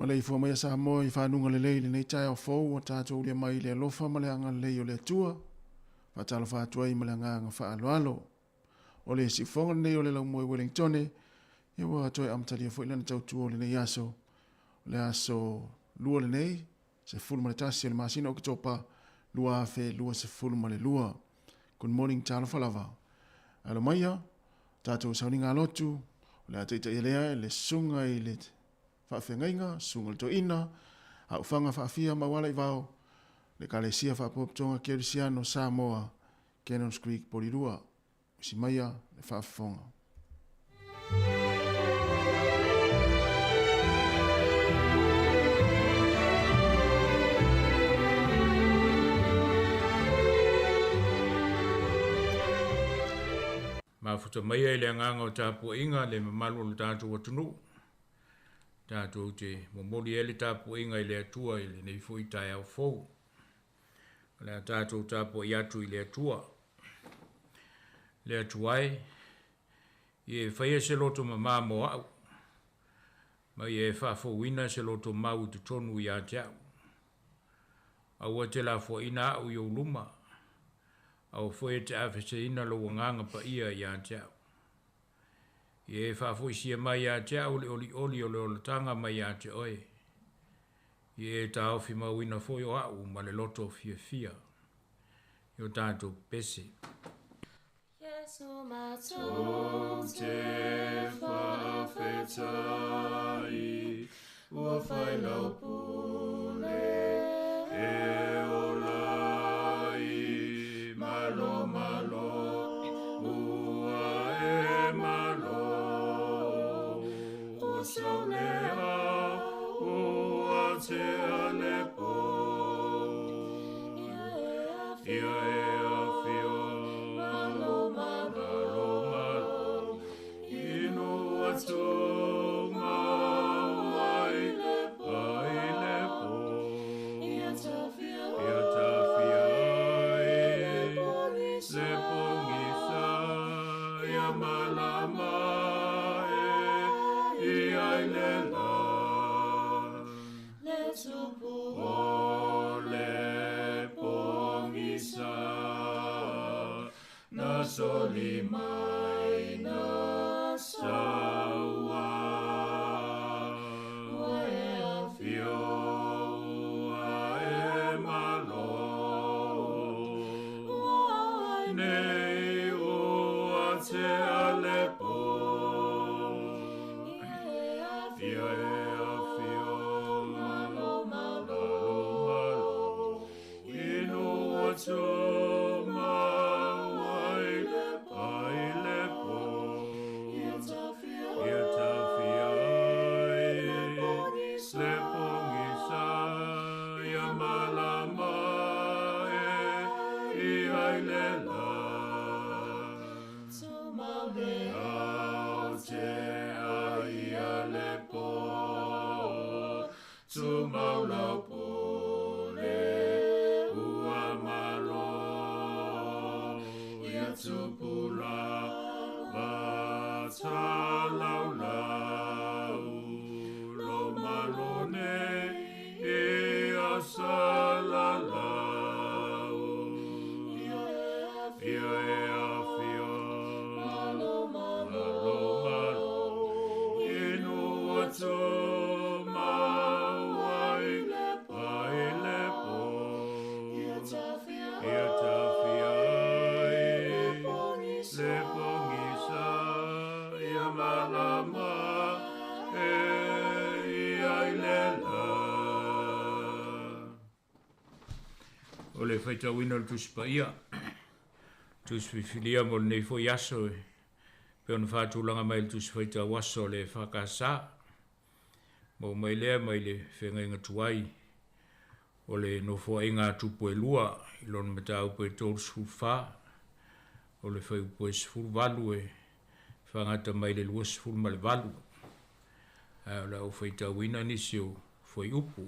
Maleifua mai a Samoa i fanuga lelei i lenei taeao fou ua tatou ulia mai i le alofa ma le agalelei o le Atua. Faatalofa atu ai ma le agaga faaaloalo. O le siufofoga lenei o le Laumoe Wellingtone, ia ua toe amatalia foi lana tautua o lenei aso. O le aso 2 lenei, 11 o le masina o Oketopa 2022. Good morning, talofa lava. Alo maia, tatou sauniga lotu, o le a taitaia lea e le susuga i le faafeagaiga, susuga i le toeaina, aufaga faafia ma auala i vao, le Ekalesia Faapotopotoga Kerisiano Samoa, Cannons Creek, Polilua. Usi maia le faafofoga. Mafuta maia i le agaga o tapuaiga le mamalu o le tatou atunuu. Tatou te momoli ai le tapuaiga i le Atua i lenei foi taeao fou. O le a tatou tapuai atu i le Atua. Le Atua e, ia e faia se loto mamā mo au, ma ia e faafouina se loto mau i totonu ia te au. Aua te lafoaiina au i ou luma, aua foi e te afeseina lou agaga paia ia te au. Ia e faafoisia mai ia te au le olioli o le olataga mai ia te oe. Ia e taofi mauina foi o au ma le loto fiafia i o tatou pese. Iesu matou te faafetai, ua fai lau pule e ola ai. Malo, malo, ua e malo, ua saulea, ua tea le po. Ia e afio, malo, malo, malo, inu atu mau ai le po. Ia tafia ai le pogisa, ia malama e i ai le la. O le pogisa, na soli mai na saua. Ua e afio, ua e malo, nei ua tea le po. Ia e afio, malo, malo, inu atu mau ai le po. Ia tafia ai le pogisa, ia malama e i ai le la. Au te ai a le po, tumau lau pule ua malo. Ia tupula vata lau lau, lo malo nei ia sa la lau. Ia e afio, malo, malo, inu atu mau ai le po. Ia tafia ai le pogisa, ia malama e i ai le la. O le faitauina o le Tusi Paia, Tusi Filifilia mo lenei foi aso, e pei ona faatulaga mai le Tusi Faitau Aso o le EFKS. Maua mai lea mai le feagaiga tuai o le nofoaiga a tupu e lua i lona mataupu e 34, o le fuaiupu e 18 e faagata mai le 28. Ae o le a ou faitauina nisi o fuaiupu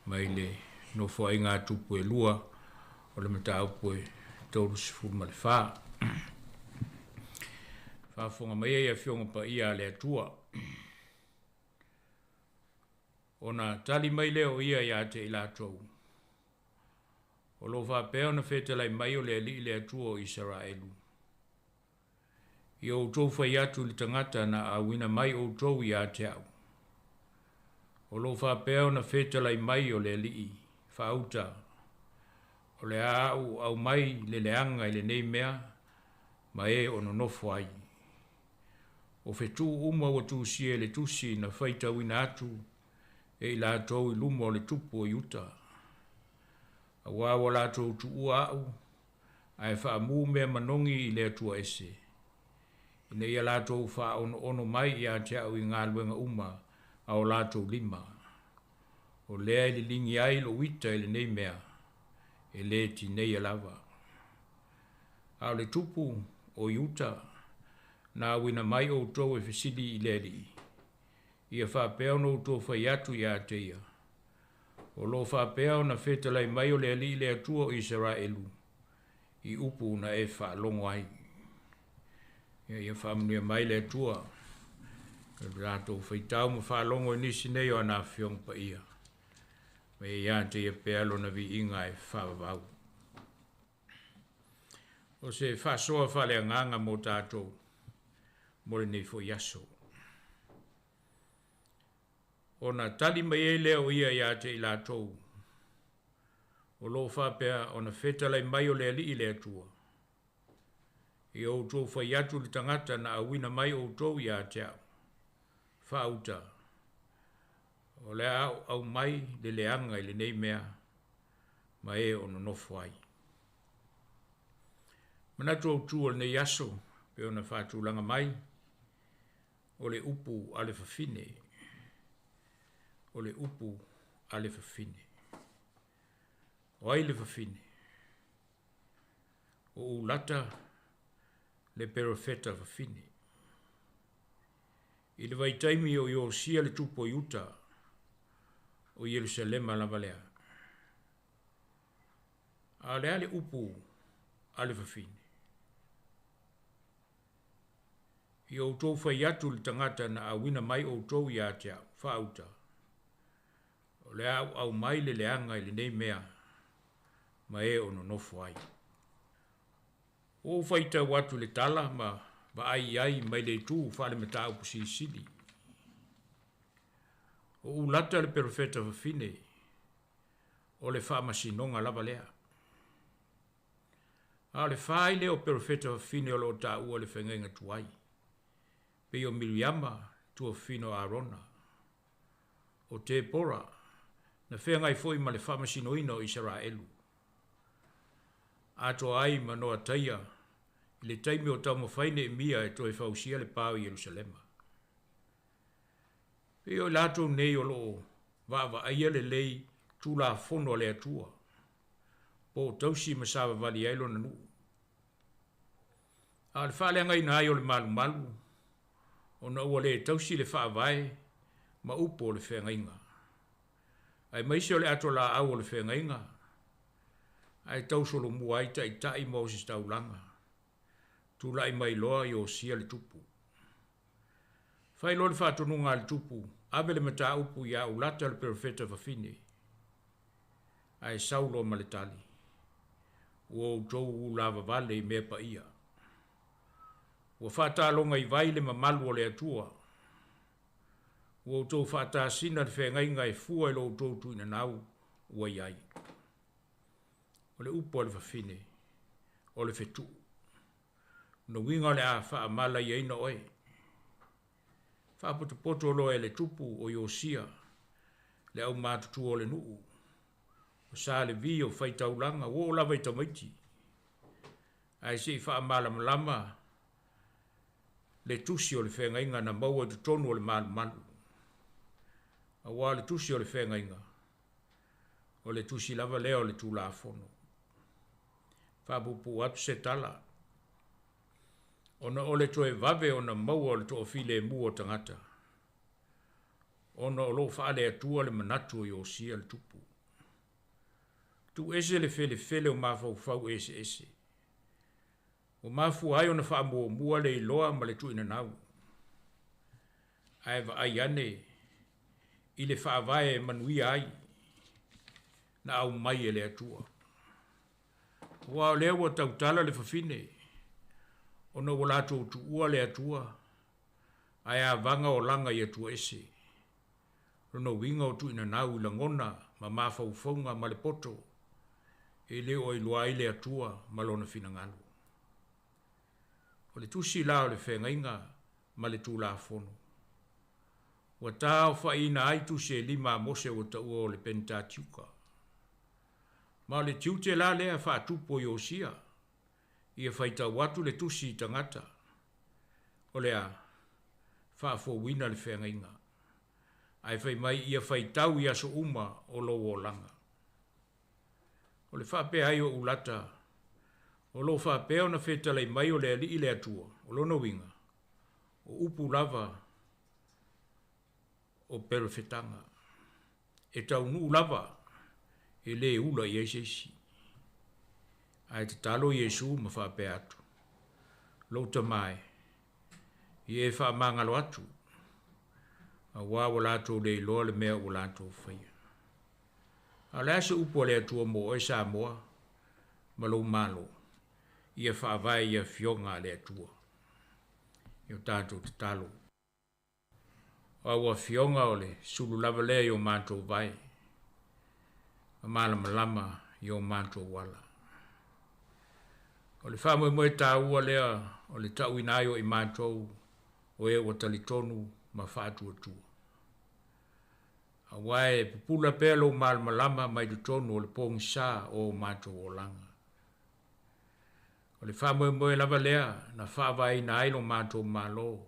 mai le nofoaiga a tupu e lua o le mataupu e 34. Faafofoga mai ai afioga paia a le Atua. Ona tali mai lea o ia ia te i latou, O lo o faapea ona fetalai mai o le Alii le Atua o Isaraelu, Ia outou fai atu i le tagata na auina mai outou ia te au, o lo o faapea ona fetalai mai o le Alii, faauta, o le a au aumai le leaga i lenei mea ma e o nonofo ai. O fetuu uma ua tusia i le tusi na faitauina atu e i latou i luma o le tupu o Iuta, auā ua latou tuua au ae faamu mea manogi i le Atua ese, ina ia latou faaonoono mai ia te au i galuega uma a o latou lima. O lea e liligi ai lou ita i lenei mea, e le tineia lava. A o le tupu o Iuta, na auina mai outou e fesili i le Alii, ia faapea ona outou fai atu ia te ia, O lo o faapea ona fetalai mai o le Alii le Atua o Isaraelu i upu na e faalogo ai. Ia, ia faamanuia mai le Atua i le latou faitau ma faalogo i nisi nei o ana afioga paia. Ma ia ia te ia pea lona viiga e faavavau. O se faasoa faaleagaga mo tatou mo lenei foi aso. Ona tali mai ai lea o ia ia te i latou, o lo o faapea ona fetalai mai o le Alii le Atua, Ia outou fai atu i le tagata na auina mai outou ia te au, faauta, o le a ou aumai le leaga i lenei mea ma e o nonofo ai. Manatu autu o lenei aso, pei ona faatulaga mai, o le upu a le fafine. O le upu a le fafine. O ai le fafine? O Ulata le perofeta fafine. I le vaitaimi o Iosia le tupu o Iuta, o Ierusalema lava lea. A o le a le upu a le fafine? Ia outou fai atu i le tagata na auina mai outou ia te au, faauta, o le a ou aumai le leaga i lenei mea ma e o nonofo ai. Ua ou faitau atu i le tala ma vaai i ai mai le itu faale-mataupu silisili. O Ulata le perofeta fafine, o le faamasinoga lava lea. A o le fa ai lea o perofeta fafine o lo o taua i le feagaiga tuai, pei o Miriama, tuafafine o Arona. O Tepora, na feagai foi ma le faamasinoina o Isaraelu, atoa ai ma Noataia i le taimi o taumafai Neemia e toe fausia le pa o Ierusalema. Pei o i latou nei o lo o vaavaaia lelei Tulafono a le Atua, po o tausi ma savavali ai lona nuu. A o le faaleagaina ai o le malumalu, ona ua le tausi le faavae ma upu o le feagaiga, aemaise o le atolaau o le feagaiga, ae tausolomua ai taitai ma ositaulaga. Tulai mai loa Iosia le tupu. Fai loa le faatonuga a le tupu, ave le mataupu ia Ulata le perofeta fafine. Ae sau loa ma le tali, Ua outou ulavavale i mea paia. Ua faataloga i vai le mamalu o le Atua. Ua outou faatasina le feagaiga e fua i lo outou tuinanau ua i ai. O le upu a le fafine, o le fetuu. Lona uiga o le a faamalaiaina oe. Faapotopoto loa e le tupu o Iosia le aumatutua o le nuu, o Sa Levi o faitaulaga, ua oo lava i tamaiti, ae se i faamalamalama le tusi o le feagaiga na maua i totonu o le malumalu. Aua o le tusi o le feagaiga, o le tusi lava lea o le Tulafono. Faapuupuu atu se tala, ona o le toe vave ona maua o le toafilemu o tagata, ona o lo o faale-Atua le manatu o Iosia le tupu. Tuu ese le felefele o mafaufau eseese, ua mafua ai ona faamuamua le iloa ma le tuuinanau. Ae vaai ane i le faavae e manuia ai na aumai e le Atua. Aua o lea ua tautala le fafine, ona ua latou tuua le Atua, ae avaga olaga i Atua ese. Lona uiga o tuuinanau i lagona ma mafaufauga ma le poto e le o iloa ai le Atua ma Lona finagalo. O le tusi la o le Feagaiga ma le Tulafono, ua taaofaiina ai tusi e lima a Mose ua taua o le Penitatiuka. Ma o le tiute la lea faatupu o Iosia, ia faitau atu le tusi i tagata, o le a faafouina le feagaiga, ae fai mai ia faitau i aso uma o lou olaga. O le faapea ai o ou lata, o lo o faapea ona fetalai mai o le Alii le Atua, o lona uiga, o upu lava o perofetaga, e taunuu lava, e le ula i ai se isi. Ae tatalo Iesu ma faapea atu, Lou Tama e, ia e faamagalo atu, auā ua latou le iloa le mea ua latou faia. A o le a se upu a le Atua mo oe Samoa ma lou Malo? Ia faavae i Afioga a le Atua. I o tatou tatalo. O au Afioga o le sulu lava lea i o matou vae, ma malamalama i o matou ala. O le faamoemoe taua lea o le tauina ai o i matou o e ua talitonu ma faatuatua. Aua e pupula pea lou malamalama mai totonu o le pogisa o o matou olaga. O le faamoemoe lava lea na faavaeina ai lo matou Malo,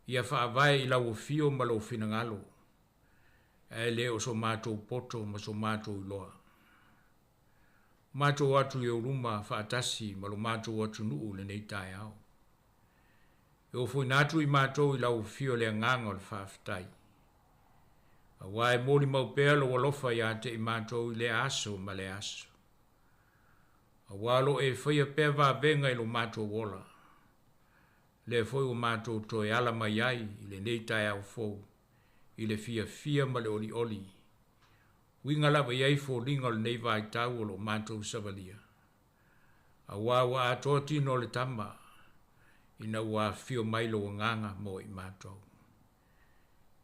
ia faavae i lau afio ma lou finagalo, ae le o so matou poto ma so matou iloa. Matou o atu i ou luma faatasi ma lo matou atunuu i lenei taeao. E ofoina atu i matou i lau afio le agaga o le faafetai. Aua e molimau pea lou alofa ia te i matou i lea aso ma lea aso. Aua o lo o e faia pea vavega i lo matou ola. Lea foi ua matou toe ala mai ai i lenei taeao fou i le fiafia ma le olioli. Uiga lava i ai foliga o lenei vaitau o lo o matou savalia. Aua ua atoa tino o le Tama ina ua afifio mai lou agaga mo i matou.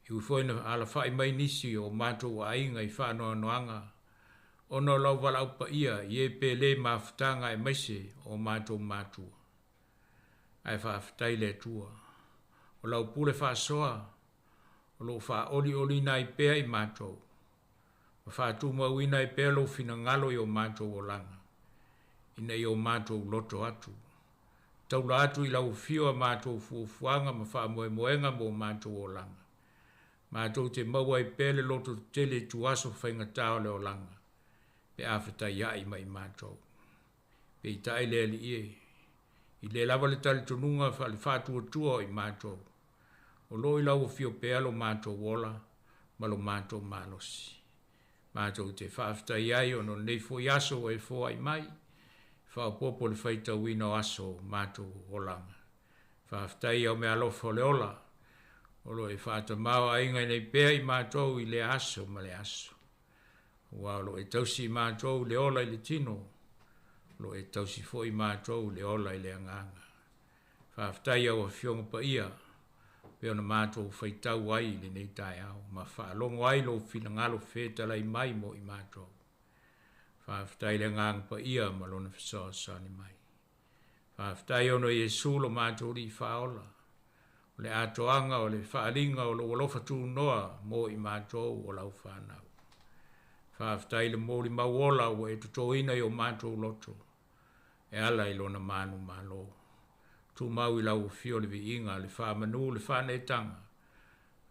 E ui foi ina alafai mai nisi o matou aiga i faanoanoaga ona o lau valaau paia i e pele i mafutaga aemaise o matou matua. Ae faafetai i le Atua, o lau pule faasoa o lo o faaolioliina ai pea i matou, ma faatumauina ai pea lou finagalo i o matou olaga, ina ia o matou loto atu, taula atu i lau afio a matou fuafuaga ma faamoemoega mo matou olaga. Matou te maua ai pea le loto tetele i tuaso faigata o le olaga, pe a fetaiai ma i matou. Peitai le Alii e, i le lava le talitonuga le faatuatua o i matou, o lo o i lau afio pea lo matou ola ma lo matou malosi. Matou te faafetai ai ona o lenei foi aso ua e foai mai, faaopoopo le faitauina o aso o matou olaga. Faafetai i au meaalofa o le ola, o lo o e faatamaoaigaina ai pea i matou i lea aso ma lea aso. Aua o lo o e tausi i matou i le ola i le tino, o lo o e tausi foi i matou i le ola i le agaga. Faafetai i au Afioga Paia, pei ona matou faitau ai i lenei taeao, ma faalogo ai lou finagalo fetalai mai mo i matou. Faafetai i le Agaga Paia ma Lona fesoasoani mai. Faafetai ona o Iesu lo matou Alii Faaola, o le atoaga o le faaaliga o lou alofa tunoa mo i matou o lau fanau. Faafetai i le molimau ola ua e totoina i o matou loto, e ala i lona manumalo. Tumau i lau afio le viiga, le faamanu, le faaneetaga,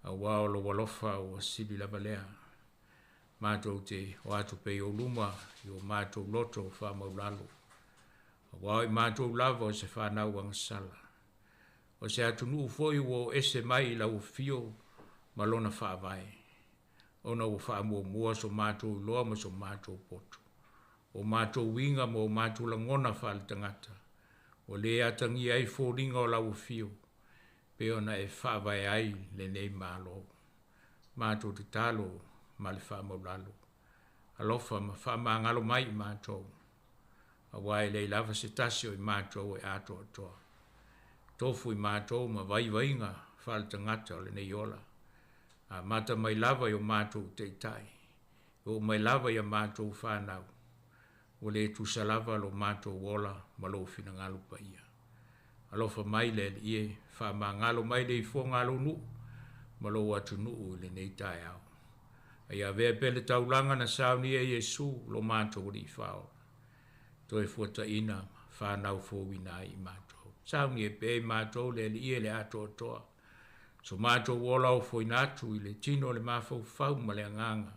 aua o lou alofa ua sili lava lea. Matou te o atu pea i ou luma i o matou loto faamaulalo, aua o i matou lava o se fanau agasala, o se atunuu foi ua o ese mai i lau afio ma lona faavae, ona ua faamuamua so matou iloa ma so matou poto, o matou uiga ma o matou lagona faaletagata, ua le atagia ai foliga o lau afio, pei ona e faavae ai lenei Malo. Matou tatalo ma le faamaulalo. Alofa ma faamagalo mai i matou, aua e leai lava se tasi o i matou e atoatoa. Tofu i matou ma vaivaiga faaletagata o lenei ola. Amata mai lava i o matou taitai, e oo mai lava i a matou fanau, ua le tusa lava lo matou ola ma lou finagalo paia. Alofa mai le Alii e, faamagalo mai le ifoga a lou nuu ma lou atunuu i lenei taeao. A ia avea pea le taulaga na saunia e Iesu lo matou Alii Faaola, toe fuataina ma fanau fouina ai i matou. Saunia pea i matou le Alii e le atoatoa, so matou ola ofoina atu i le tino o le mafaufau ma le agaga,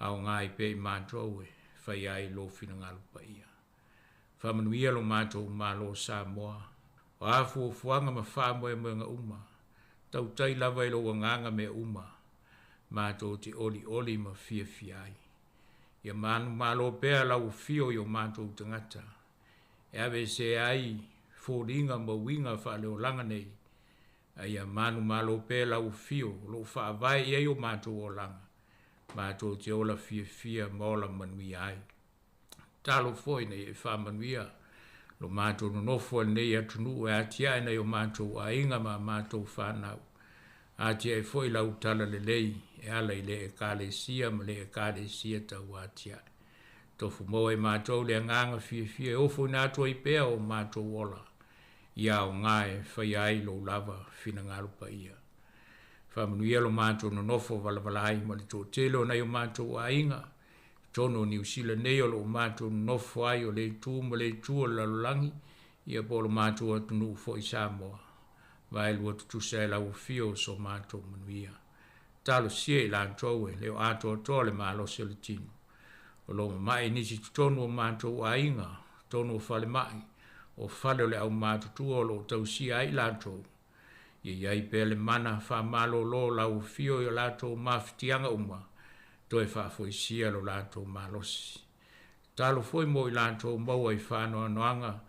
aoga ai pea i matou e faia ai lou finagalo paia. Faamanuia lo matou Malo o Samoa, o a fuafuaga ma faamoemoega uma, tautai lava i lou agaga mea uma, matou te olioli ma fiafia ai. Ia manumalo pea lau afio i o matou tagata, e aveesea ai foliga ma uiga faaleolaga nei, a ia manumalo pea lau afio o loo faavae i ai o matou olaga, matou te ola fiafia ma ola manuia ai. Talo foi ina ia e faamanuia lo matou nonofo i lenei atunuu e atiae nai o matou aiga ma matou fanau. Atiae foi lau talalelei e ala i le ekalesia ma le ekalesia tau atiae. Tofu maua i matou le agaga fiafia e ofoina atu ai pea o matou ola, ia aoga e faia ai lou lava finagalo paia. Faamanuia lo matou nonofo valavala ai ma le toatele o nai o matou aiga, totonu o Niu Sila nei o loo matou nonofo ai o le itu ma le itu o le lalolagi, ia po o lo matou atunuu foi Samoa. Vaelua tutusa e lau afio o so matou manuia. Talosia i latou e le o atoatoa le malosi o le tino. O lo o mama'i nisi totonu o matou aiga, totonu o falemai, o fale o le aumatutua o loo tausia ai latou. Ia i ai pea le mana faamalōlō o lau afio i o latou mafatiaga uma, toe faafoisia lo latou malosi. Tatalo foi mo i latou maua i faanoanoaga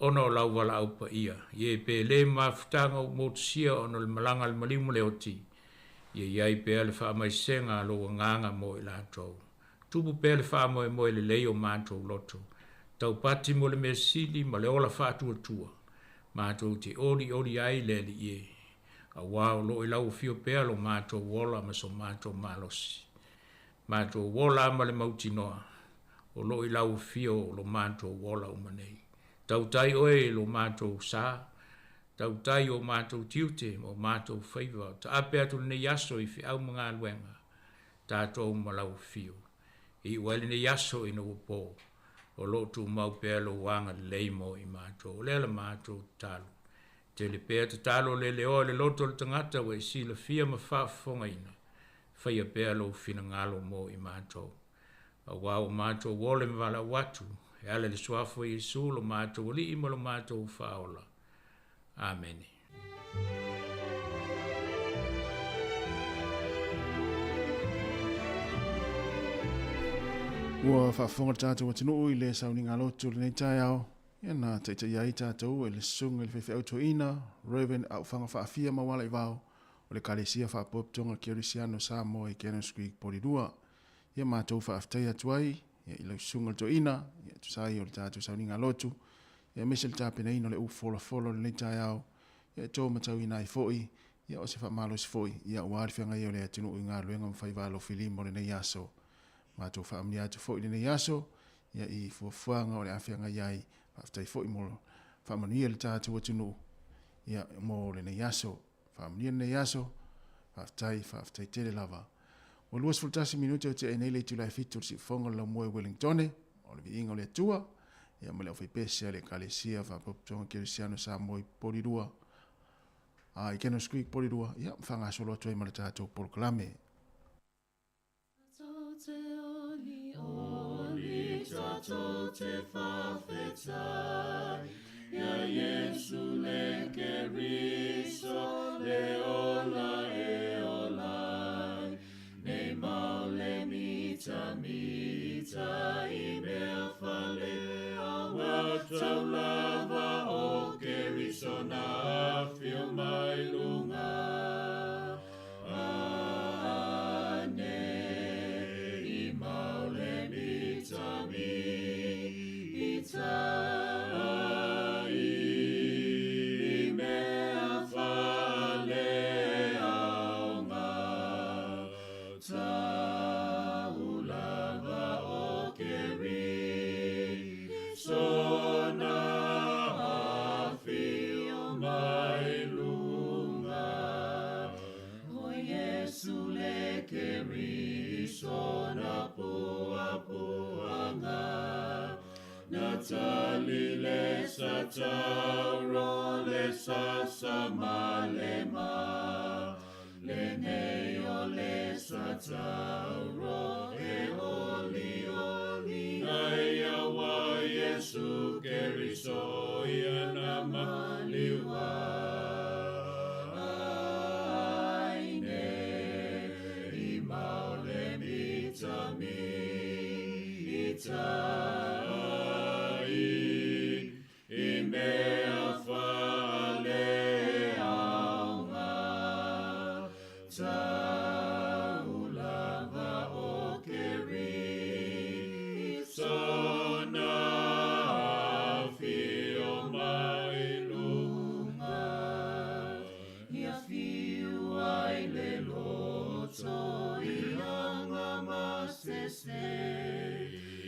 ona o lau valaau paia. Ie pe le mafutaga ua motusia ona o le malaga a le maliu ma le oti, ia i ai pea le faamaisega a lou agaga mo i latou. Tupu pea le faamoemoe lelei o matou loto. Taupati mo le mea sili ma le ola faatuatua, matou te olioli ai le Alii e, aua o loo i lau afio pea lo matou ola ma so matou malosi. Matou ola ma le mautinoa, o loo i lau afio lo matou ola uma nei. Tautai oe i lo matou sa, tautai o matou tiute ma o matou faiva, o taape atu lenei aso i feau ma galuega, tatou ma lau afio. E iu ai lenei aso ina ua po, o loo tumau pea lou agalelei mo i matou. O lea la matou tatalo. Tele pea tatalo leleoa i le loto o le tagata ua e silafia ma faafofogaina, faia pea lou finagalo mo i matou. Aua ua matou ole ma valaau atu, e ala i le suafa o Iesu lo matou Alii ma lo matou Faaola. Amene. Ua faafofoga le tatou atunuu i le sauniga lotu o lenei taeao, ia na taitaia ai tatou e le Susuga i le Faifeau Toeaina, Rev. Aufaga Faafia Maualaivao, o le Ekalesia Faapotopotoga Kerisiano Samoa i Cannons Creek, Porirua. Ia matou faafetai atu ai ia, i lau Susuga i le Toeaina, ia, tusa ai o le tatou sauniga lotu, ia, aemaise le tapenaina o le ufolafola o lenei taeao, ia, e to matauina ai foi, ia, o se faamalosi foi, ia, aua le feagai o le atunuu i galuega ma faiva alofilima o lenei aso. Matou faamanuia atu foi i lenei aso, ia, i fuafuaga o le a feagai ai. Faafetai foi mo faamanuia le tatou atunuu, ia, mo lenei aso. Faamanuia lenei aso, faafetai, faafetai tele lava. Ua 21 minute o tea nei le itula e 7 o le siufofoga o le laumua i Wellingtone, o le viiga o le Atua, ia ma le aufaipese a le Ekalesia Faapotopotoga Kerisiano Samoa i Porirua, a i Cannons Creek Porirua, ia ma faagasolo atu ai ma le tatou polokalame. Natali le satauro le sasa malema le neo le satauro e oli oli ai awa Yesu Keriso ia na maliwa aine i maole mitami itai i mea fale aunga taulava o Keriso na afio mai lunga ia fiu ai le loto ia ngā masese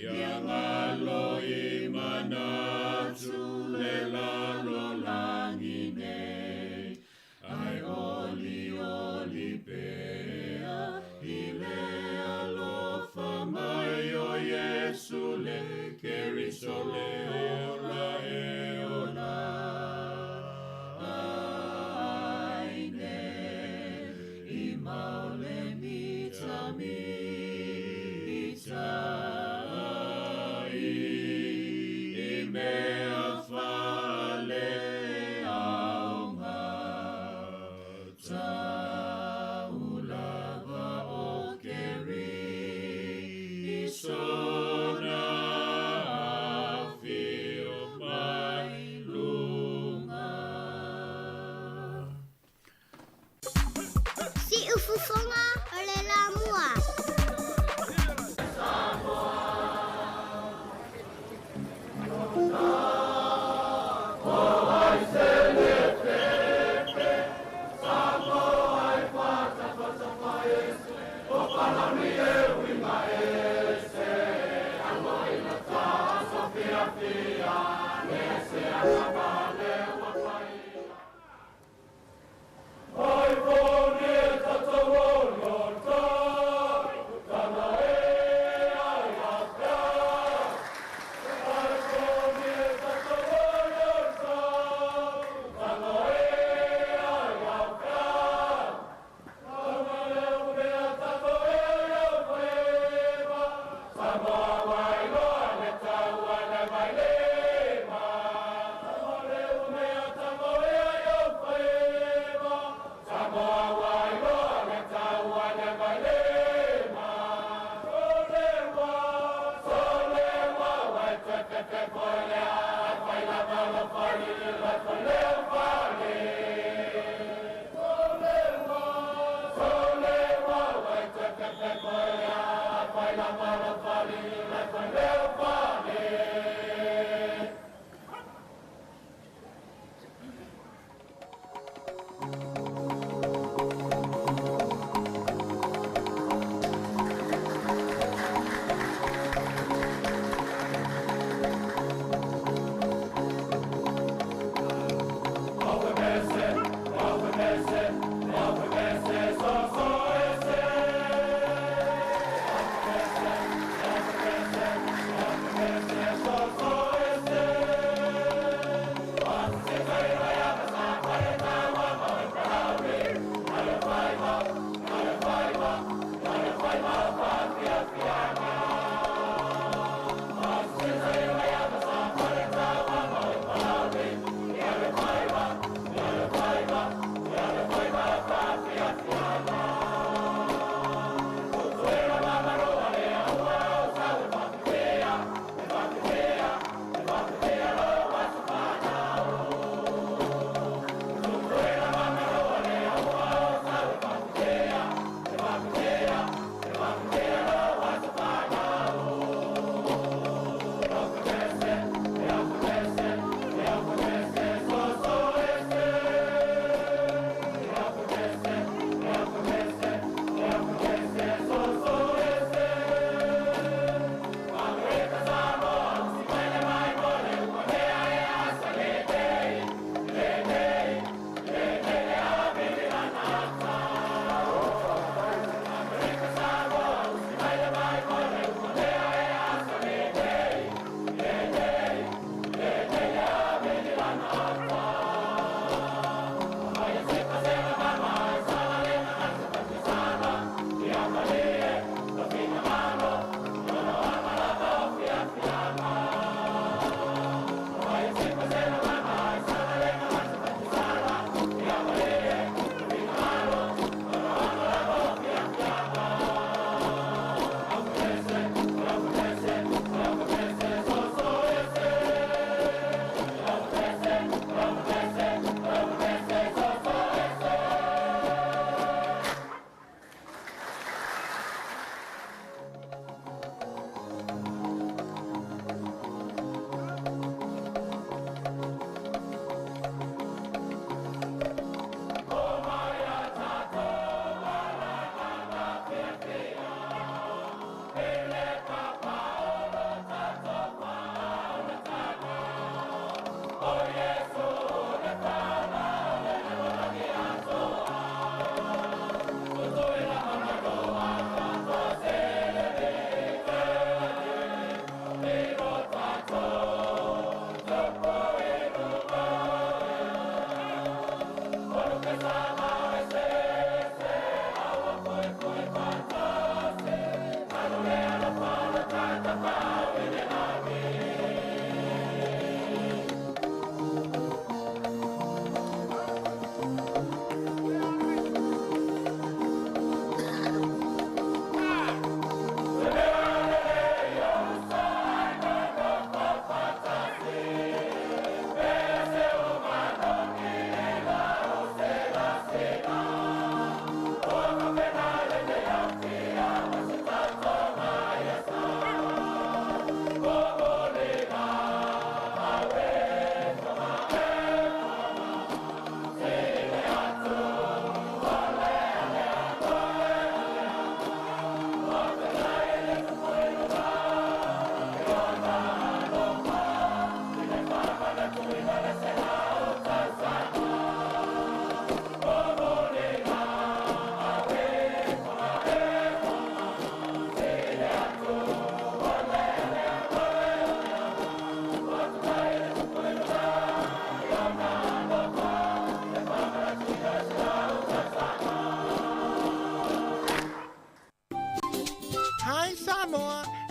ia ngalo i manatu le lalo langi nei ai oli oli pea i le alofa mai o Iesu le Keriso le ola e ola aine i maole mitami itai i mea fale aunga taulava o Keriso na afio mai lunga. Siufofoga o le Lamua. Samoa.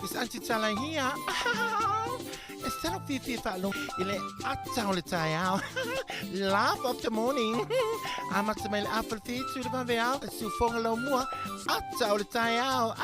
It's Aunty Tala here. E sa lou fiafia e faalogo i le ata o le taeao. Laugh of the morning. Amata mai le afa le fitu le vaveao. Siufoga lau mua. Ata o le taeao.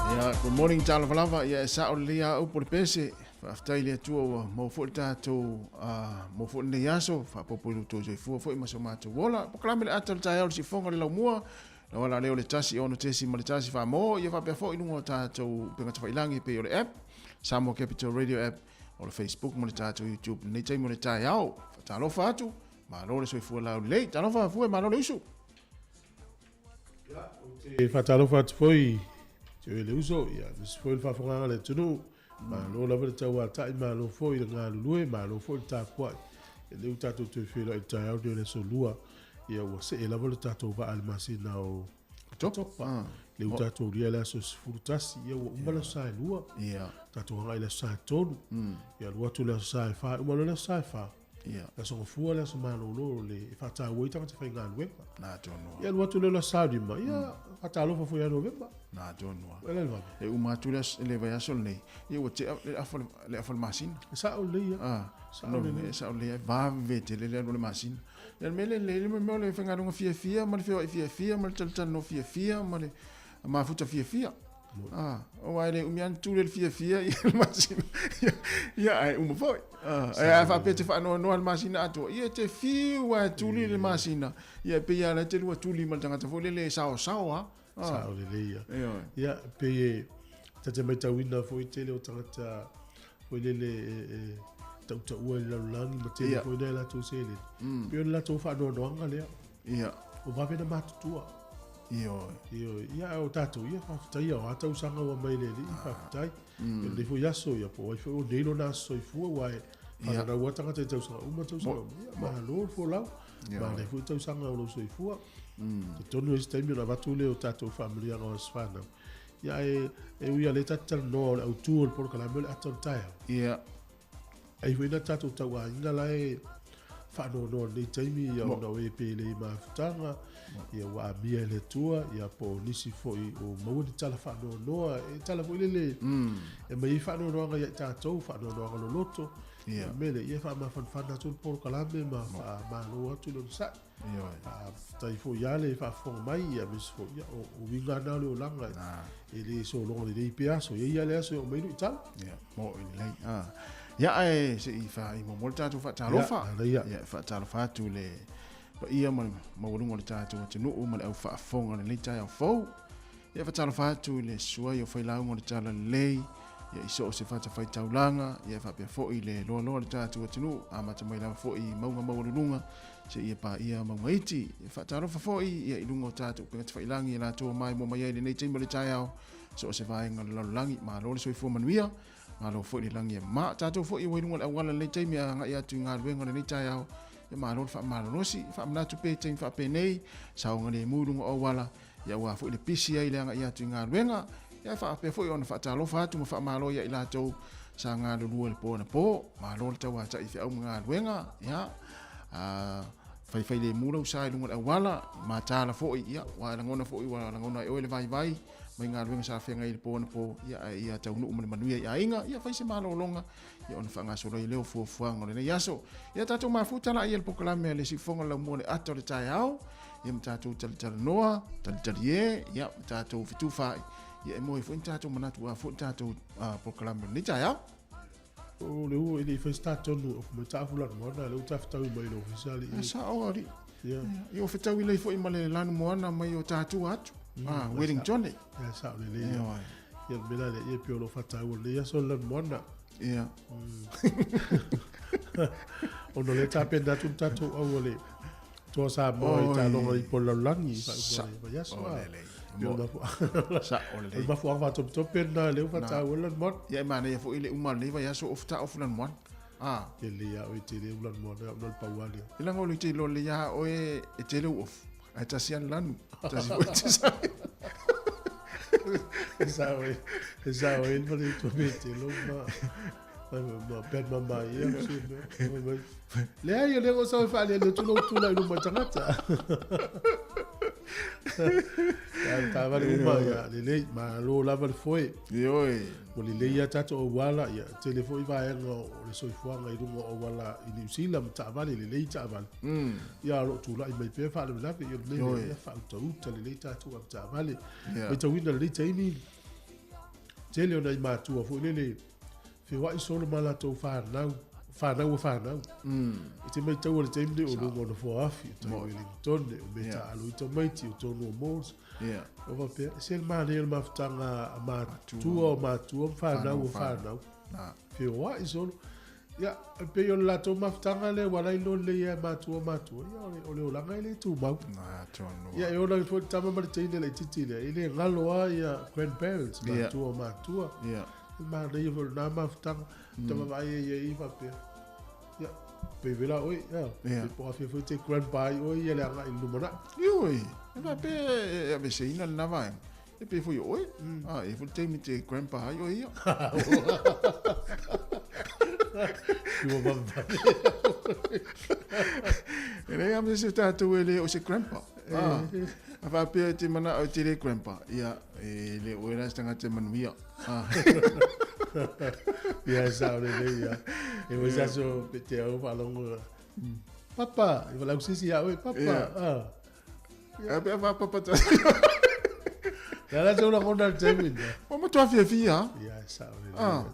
Ia, good morning talofa lava, ia e sao lelei a upu o le pese. Faafetai i le Atua ua maua foi le tatou uh, maua foi lenei aso, faapopo i lo outou soifua foi ma so matou ola. Polokalame le ata o le taeao le siufofoga o le laumua, lau ala lea o le 1 6 le 1 faamo, ia faapea foi i luga o tatou upega tafailagi e pei o le app, Samoa Capital Radio app, o le Facebook ma le tatou YouTube. Lenei taimi o le taeao, faatalofa atu, malo le soifua laulelei. Talofa fue, malo le usu. Ou te faatalofa atu foi i te le uso, ia, aemaise foi le faafofogaaga a le atunuu. Malo lava le tauatai, malo foi le galulue, malo foi le tapuai. Ia lea ua tatou toe feiloai i le taeao lenei o le aso Lua, ia ua see lava le tatou vaa i le masina o Oketopa. Ah. Lea ua tatou ulia le aso 11, ia ua uma le aso Sa e lua. Ia. Tatou agai i le aso Sa e tolu. Ia alu atu le aso Sa e fa, uma loa le aso Sa e fa. Ia. Le aso Gafua, le aso malolo le e faataua ai tagata faigaluega. Na tonu. Ia alu atu lea le aso Sa lima, ia faatalofa foi ia Novema. Na tonu. Ua le vave. E uma atu le, le vaiaso lenei, ia ua tea le afa, le afa o le masina. E sao lelei ia. Ah, Sao lelei. E sao lelei, vave tele le alu o le masina. Ia le mea lelei, le mea o le faigaluega fiafia ma le feoai fiafia ma le talatalanoa fiafia ma le mafuta fiafia. Ah, aua e le umi lava ona tuli le fiafia ia le masina. Ia, ae uma foi. Ah, ae a faapea e te faanoanoa i le masina atoa, ia e te fiu lava e tuli le masina. Ia e pei lava o la e te lua tuli ma le tagata foi lele e saosao lava. Ah. Sao lelei ia. Ioe. Ia, pei e ta te maitauina foi tele o tagata foi lele e, e tautaua i le lalolagi ma tele Ia. foi nai latou seleni. Pei o le latou faanoanoaga lea. Ia. O vave na matutua. Ioe. Ioe. Ia, ae o tatou, ia, faafetai ia, o a tausaga ua mai le Alii, faafetai. Ia, lenei foi aso, ia, po o ai foi o nei lona aso soifua, aua e fananau lava tagata i tausaga uma, tausaga uma. Ia, malo le folau. Manaia foi tausaga o lou soifua. Talitonu e i ai se taimi ona avatu lea o tatou faamanuiaga o aso fanau. Ia ae e ui lava o lea tatou te talanoa o le autu o le polokalame o le ata o le taeao. Ia. E i ai foi nai tatou tauaiga la e faanoanoa i lenei taimi ia ona o e pele i mafutaga, ia ua amia e le Atua, ia po o nisi foi o maua ni tala faanoanoa, e tala foi lele e aumai ai faanoanoaga ia i tatou, faanoanoaga loloto. Ia. O le mea lea, ia faamafanafana atu le polokalame ma faamalo atu le onosai. Ioe. Faafetai foi ia le faafofoga mai, ia aemaise foi, ia, o uiga na o le olaga, e le sologa lelei pea aso, e i ai lava le aso e oo mai ai luitau. Ia, mo'i lelei. Ah. Ia, ae se i faaimomoa le tatou faatalofa. Ia, lelei ia. Ia, e faatalofa atu i le paia ma le maualuga o le tatou atunuu ma le au faafofoga i lenei taeao fou. Ia faatalofa atu i le suai o failauga o le Talalelei, ia i so o se fatafaitaulaga, ia faapea foi le loaloa o le tatou atunuu, amata mai lava foi i mauga maualuluga seia paia mauga iti. Ia faatalofa foi ia i luga o tatou upega tafailagi e latou maimoa mai ai i lenei taimi o le taeao, so o se vaega o le lalolagi. Malo le soifua manuia, malo foi le lagi e mama. Tatou foi ua i luga o le auala i lenei taimi a agai atu i galuega o lenei taeao, ia malo le faamalolosi. Faamanatu pea i taimi faapenei, saogalemu i luga o auala, Ia aua foi le pisi ai le agai atu i galuega, ia e faapea foi ona faatalofa atu ma faamalo ia i latou sa galulue i le po anapo. Malo le tauatai i feau ma galuega, ia a faifailemu lau sa i luga o le auala, i mataala foi, ia ua lagona foi ua lagona e oe le vaivai mai galuega sa feagai i le po anapo, ia ae ia taunuu ma le manuia i aiga, ia fai se malologa, ia ona faagasolo ai lea o fuafuaga o lenei aso. Ia tatou mafuta laia i le polokalame a le Siufofoga o le Laumua i le ata o le taeao, ia ma tatou talatalanoa, talitalie, ia ma tatou fetufaai, ia e moe foi ni tatou manatu aua foi le tatou polokalame o lenei taeao. O le ua e le i fai se ta tonu ofu mai taafu lanumoana, lea ua ta fetaui mai i le ofisa alii. E sao alii. Ia. Ia ua fetaui lelei foi ma le lanumoana mai o tatua atu. Ah, Wellington. Ia sao lelei. Ia. Ia le mea la lea, ia pei o lo o faataua lenei aso le lanumoana. Ia. Ona o lea e tapena atu le tatou au a le Toa Samoa i taaloga i po lalolagi i faaiuga o le vaiaso. O lelei. Sao lelei. O le mafuaaga faatopetope lena lea ua faataua le lanumoana. Ia e manaia foi le uma o lenei vaiaso o ofu lanumoana. Ah. Tele ia oe tele ou lanumoana au na o le pau lava lea. E leaga o le te iloa lelei lava oe e tele ou ofu ae tasi lava le lanu. Tasi foi te sa. E sao e, e sao e le fale tele ma. Ma pet mama ia Leai, o lea ua sau e faaaliali atu lou tulai i luma o tagata. Ia, taavale uma, ia, lelei, malo lava le foe. Ioe. Ua lelei lava tatou auala, ia, tele foi vaega o le soifuaga i luga o auala i Niu Sila ma taavale, lelei taavale. Ia, o lo o tulai mai pea faalavelave, ia, o le mea lea, ia faautauta lelei tatou avetaavale. Matauina i lenei taimi, tele o nai matua foi lele, Feoai solo ma latou fanau, fanau a fanau. E te maitaua i le taimi lenei o luga o Nofoaafi, o tai Wellington, o mea taaalo ai tamaiti, o tonu o malls. O faapea, e se le manaia o le mafutaga a matua o matua ma fanau o fanau. Feoai solo. Ia, e pei o le latou mafutaga lea ua ala ai loa lelei ai matua o matua, ia o le olaga e le tumau. Ia, e ola foi le tama ma le teine laitiiti lea, e le galo lava ia grandparents, matua o matua. E manaia foi lena mafutaga, ta vaavaai ai i ai faapea. Ia, pei vela oe, ia, yeah. Po afia foi te grandpa ai oe ia le agai i le lumanai. Ioe, e faapea e aveseina lena vaega. E pei foi o oe, ah, e foi le taimi te grandpa ai oe ia. Ua vavevave. E leai lava se tatou e le o se grandpa. Ah, a faapea e te manao e te le grandpa, ia, e le oe la se tagata e manuia. Ah. Ia, e sao lelei ia. E foi se aso pe te au faalogo. Papa, i valaau se isi ia oe, papa. Ah. Ia pe fa papa ta. Ia la se lagona le taimi lena. Ua matua fiafia. Ia, e sao lelei. Ah.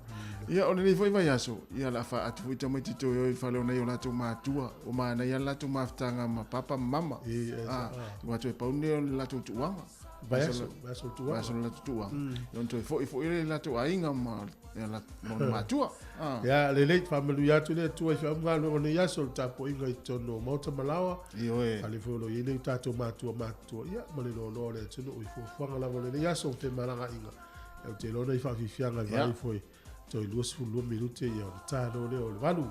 Ia, o lenei foi vaiaso, ia o le a faaatu foi tamaiti toe o i le fale o nai o latou matua, ua manaia le latou mafutaga ma papa ma mama. Ah, aua toe pau lenei o le latou tuuaga. Vaiaso, vaiaso tuaga. Vaiaso le latou tuuaga. Ia ona toe foi foi lea i latou aiga ma lona matua. Ah. Ia, lelei, faamanuia atu le Atua i feau ma galuega o lenei aso, le tapuaiga i totonu o Maota ma Laoa. Ioe. Fale foi o lo o i ai nei o tatou matua matutua, ia, ma le loaloa o le atunuu i fuafuaga lava o lenei aso o femalagaaiga. Ia, ou te iloa nai faafiafiaga e vaai foi, toe 22 minute ia ona ta loa lea o le 8.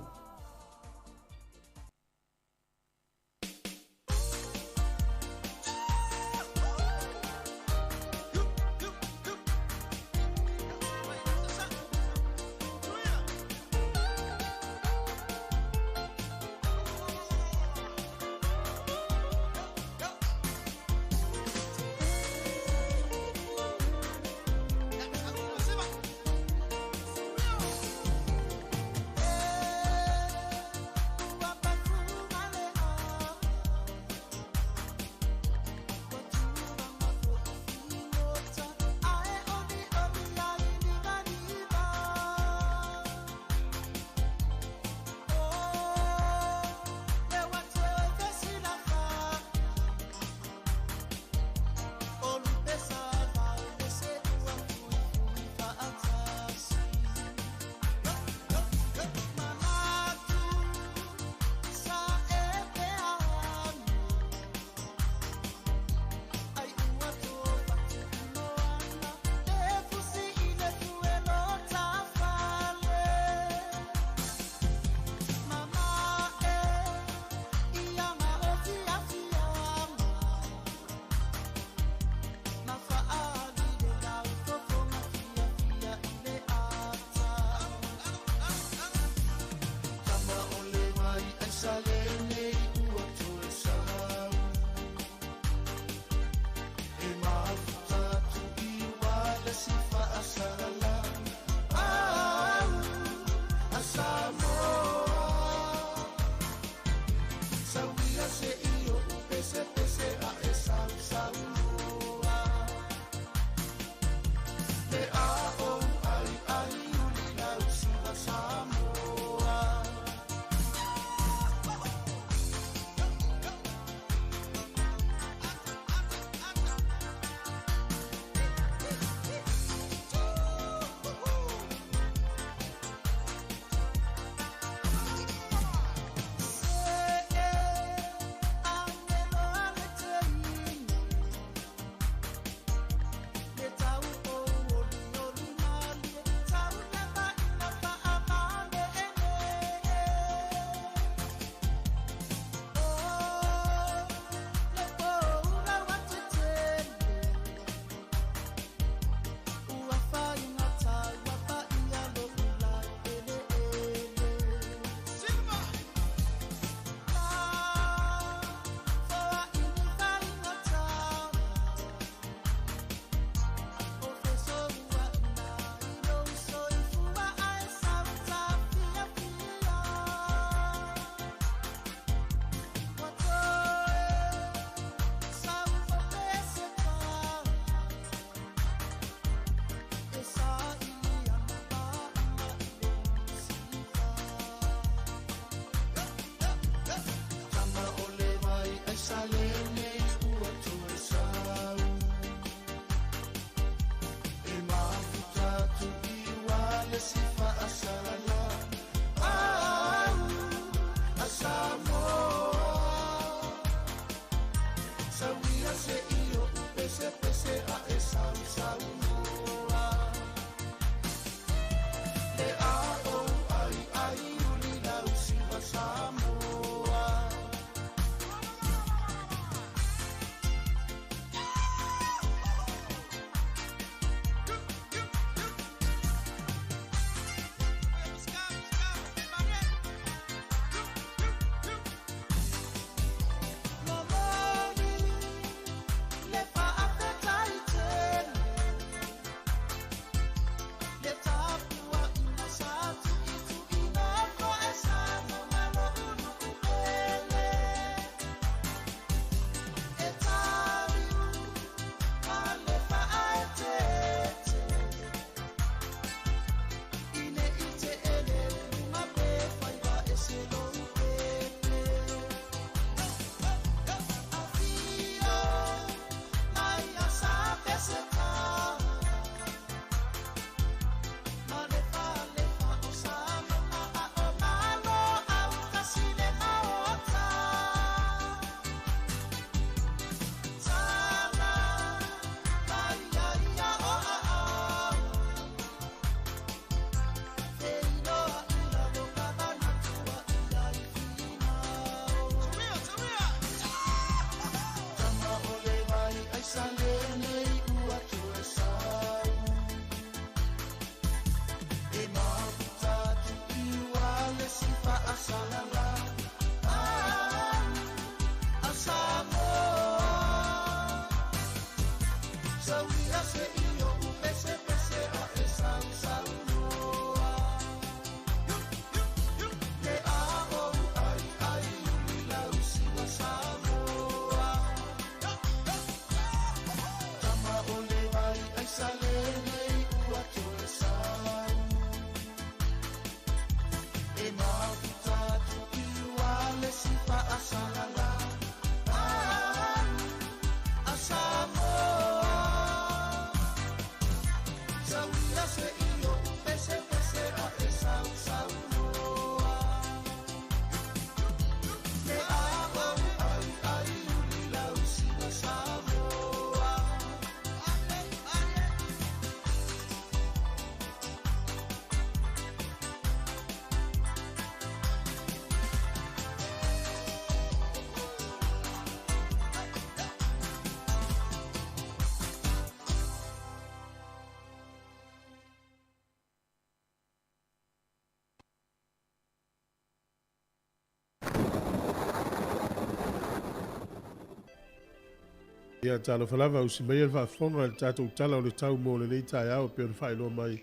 Ia talofa lava usi mai le faafofoga i le tatou tala o le tau mo lenei taeao e pei ona faailoa mai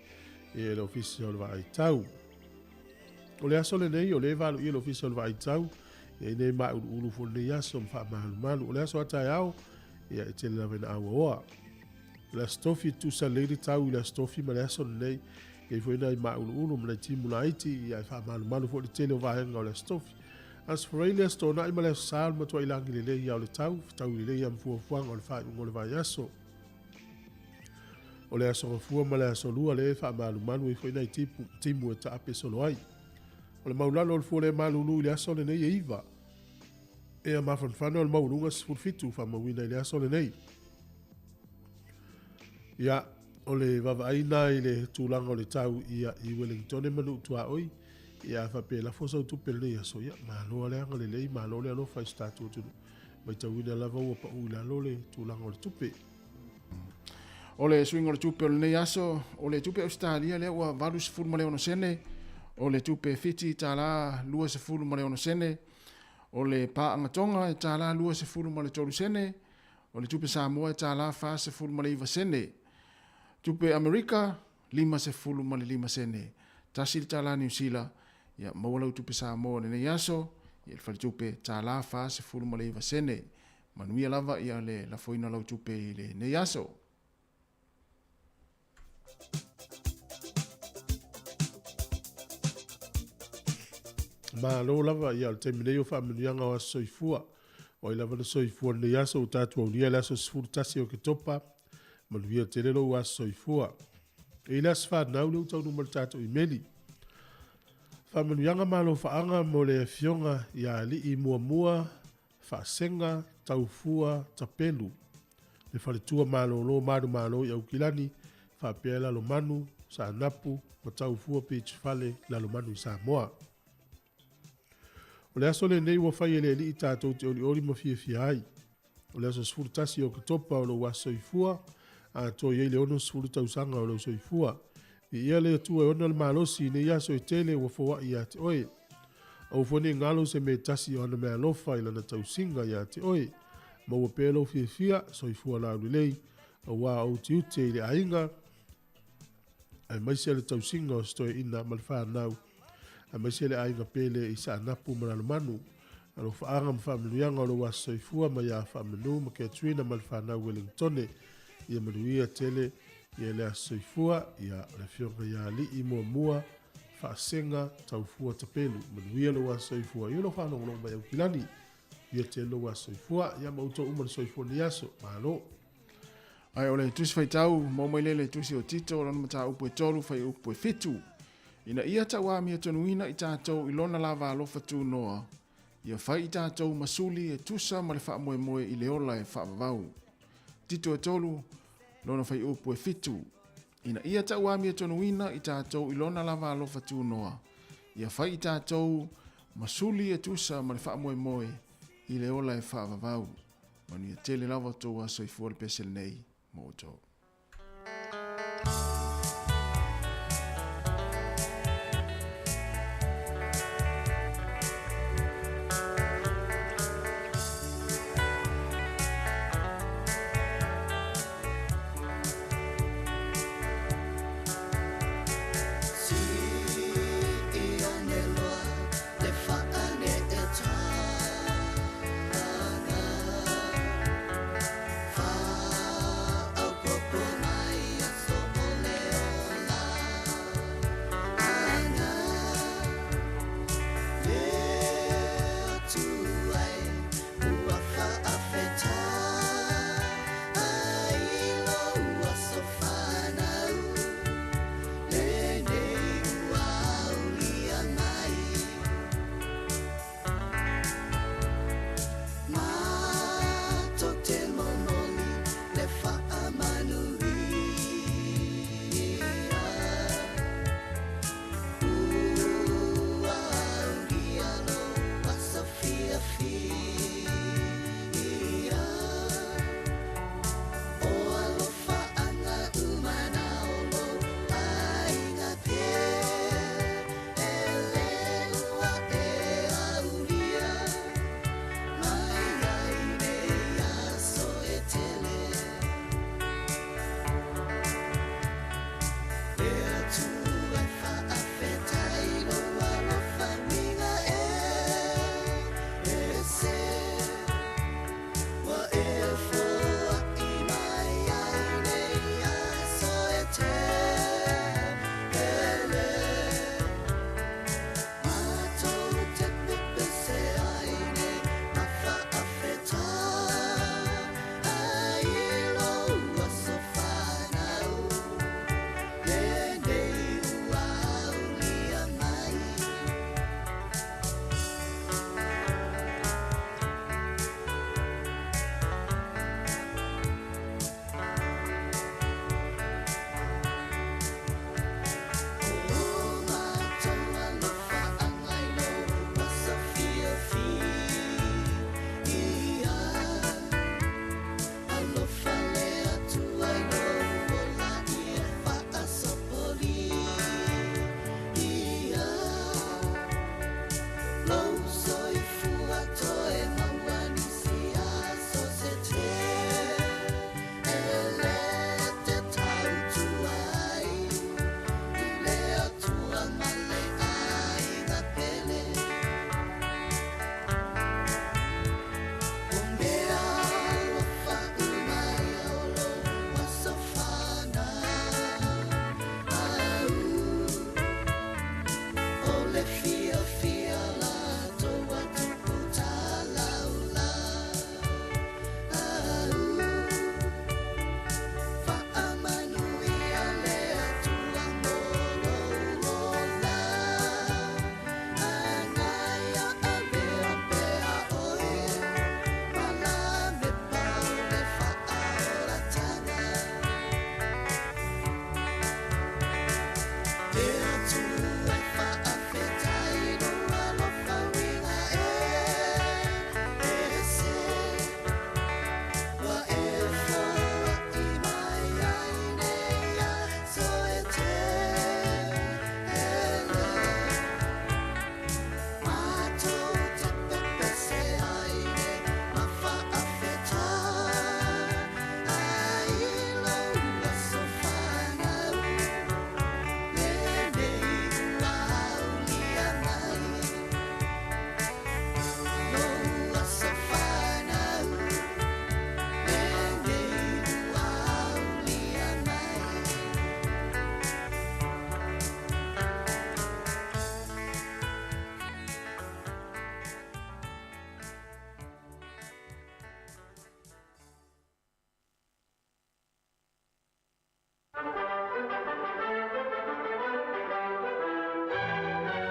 e le Ofisa o le Vaai Tau. O le aso lenei o lea e valoia le Ofisa o le Vaai Tau e nei mauluulu foi lenei aso ma faamalumalu. O le aso a taeao ia e tele lava ina auaoa. O le aso tofi e tusa lelei le tau i le aso tofi ma le aso lenei. E i ai foi nai mauluulu ma nai timu laiti ia e faamalumalu foi le tele o vaega o le aso tofi. Aso Faraile, le Aso Toonai ma le Aso Sa, o le matuai lagi lelei ia o le tau, fetaui lelei ia ma fuafuaga o le faaiuga o le vaiaso. O le Aso Gafua ma le Aso Lua lea e faamalumalu ai foi nai tipu, timu e taape solo ai. O le maulalo o le fua le malulu i le aso lenei e 9. Ea mafanafana o le maualuga 17 faamauina i le aso lenei. Ia, o le vaavaaiina i le tulaga o le tau ia i Wellingtone ma Nuu Tuaoi, ia a faapea e lafo sau tupe i lenei aso, ia malo le agalelei, malo le alofa i so tatou atunuu. Matauina lava ua pau i lalo le tulaga o le tupe. O le suiga o le tupe o lenei aso, o le tupe Ausetalia lea ua 86 sene, o le tupe Fiti tala 26 sene, o le paaga Tonga e tala 23 sene, O le tupe Samoa e tala 49 sene. Tupe Amerika, 55 sene. Tasi le tala Niu Sila, ia maua lau tupe Samoa i lenei aso, ia le faletupe tala 49 sene. Manuia lava ia le lafoina o lau tupe i lenei aso. Malo lava ia o le taimi nei o faamanuiaga o aso soifua. O ai lava na soifua lenei aso ua tatou aulia le aso 11 o Oketopa. Manuia tele lou aso soifua. E i le aso fanau lea ua taunuu mai le tatou imeli. Faamanuiaga ma alofaaga mo le afioga ia Alii Muamua Faasega Taufua Tapelu, le faletua malolo manumalo i Aukilani, faapea Lalomanu, Saanapu ma Taufua Beach Fale Lalomanu i Samoa. O le aso lenei ua fai e le Alii tatou te olioli ma fiafia ai. O le aso 11 o Oketopa o lou aso soifua, atoa i ai le 60 tausaga o lou soifua. Viia le Atua e ona le malosi i nei aso e tele ua foai ia te oe. Aua foi ne i galo se mea e tasi o ana meaalofa i lana tausiga ia te oe. Maua pea lou fiafia, soifua laulelei, auā ou tiute i le aiga, aemaise le tausiga o si toeaina ma le fanau, aemaise le aiga pele i Saanapu ma Lalomanu. Alofaaga ma faamanuiaga o lou aso soifua mai ia Faamanu ma Katrina ma le fanau Wellingtone. Ia manuia tele ia le aso soifua, ia le afioga ia Alii Muamua Faasega Taufua Tapelu. Manuia lou aso soifua. Ia lou faalogologo mai Aukilani. Ia tele lou aso soifua. Ia ma outou uma le soifua nei aso. Malo. Ae o le Tusi Faitau, maua mai lea i le Tusi o Tito, lona mataupu e 3, fuaiupu e 7. Ina ia tauamiatonuina i tatou i lona lava alofa tunoa, ia fai i tatou ma suli e tusa ma le faamoemoe i le ola e faavavau. Tito e 3, lona fuaiupu e 7. Ina ia tauamiatonuina i tatou i lona lava alofa tunoa, ia fai i tatou ma suli e tusa ma le faamoemoe i le ola e faavavau. Manuia tele lava o tou aso soifua le pese lenei mo outou.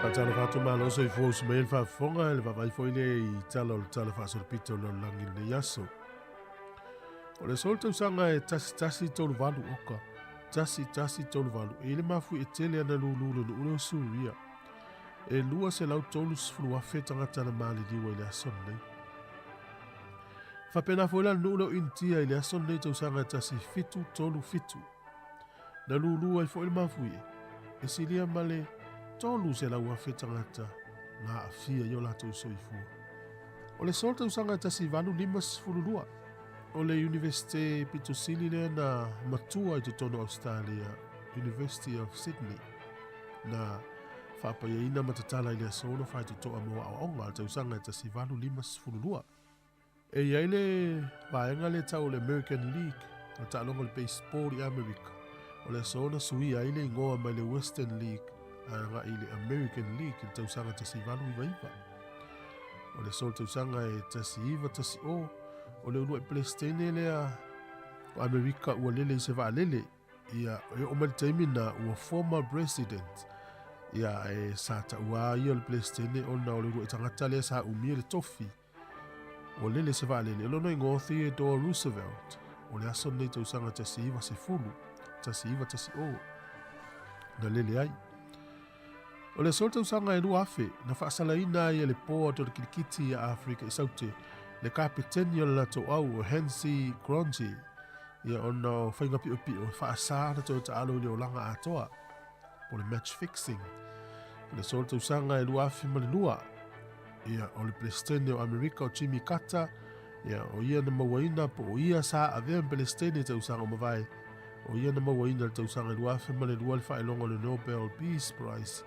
Faatalofa atu malo soifua usi mai le faafofoga le vaavaai foi lea i tala o le Tala Faasolopito o le Lalolagi i lenei aso. O le aso le tausaga e 1138 oka, 1138, e i le mafuie tele ana lulu le nuu lea o Suria. E 230,000 tagata na maliliu ai le aso lenei. Faapena foi la le nuu lea o Initia i le aso lenei tausaga e 1737. Na lulu ai foi le mafuie, e silia ma le 300,000 tagata na aafia i o latou soifua. O le aso tausaga e 1852, o le Iunivesite pito sili lea na matua i totonu o Ausetalia, University of Sydney, na faapaiaina ma tatala i le aso na faitotoa mo aoaoga a le tausaga e 1852. E i ai le vaega lea e tau o le American League, o le taaloga o le baseball i Amerika. O le aso na suia ai le igoa mai le Western League agai i le American League i le tausaga 1899. O le aso o le tausaga e 1910, o le uluai Peresetene lea o Amerika ua lele i se vaalele. Ia, e oo mai le taimi na ua former president, ia, e sa taua ia o le Peresetene ona o le uluai tagata lea sa umia le tofi. Ua lele se vaalele, o lona igoa o Theodore Roosevelt, o le aso lenei tausaga 1910, 1910, na lele ai. O le aso le tausaga e 2000, na faasalaina ai e le Board o le Kilikiti ia Afrika i Saute, le kapeteni o le latou au o Hansie Cronje, ia ona o faiga piopio e faasa na toe taalo i le olaga atoa, po le match fixing. O le aso le tausaga e 2002, ia, o le Peresetene o Amerika o Jimmy Carter, ia, o ia na mauaina po o ia sa avea ma Peresetene i tausaga ua mavae, o ia na mauaina i le tausaga e 2002 le faailoga o le Nobel Peace Prize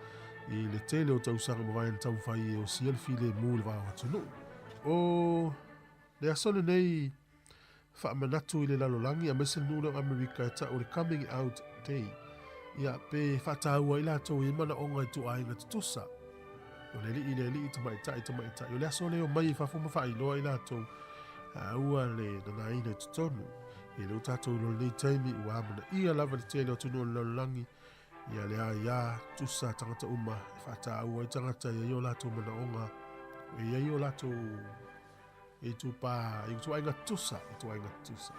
i le tele o tausaga ua mavae na taumafai e osia le filemu i le va o atunuu. O le aso lenei faamanatu i le lalolagi aemaise le nuu lea o Amerika e tau o le Coming Out Day. Ia, pe faataua ai latou i manaoga i ituaiga tutusa. O le alii i le alii, tamaitai i tamaitai. O le aso lea e omai i fafo ma faailoa ai latou a ua le nanaina i totonu. Ia lea ua tatou iloa i lenei taimi ua amanaia lava le tele o atunuu o le lalolagi ia le aia tutusa a tagata uma e faataua ai tagata e i ai o latou manaoga, e i ai o latou itupa, ituaiga tutusa, ituaiga tutusa.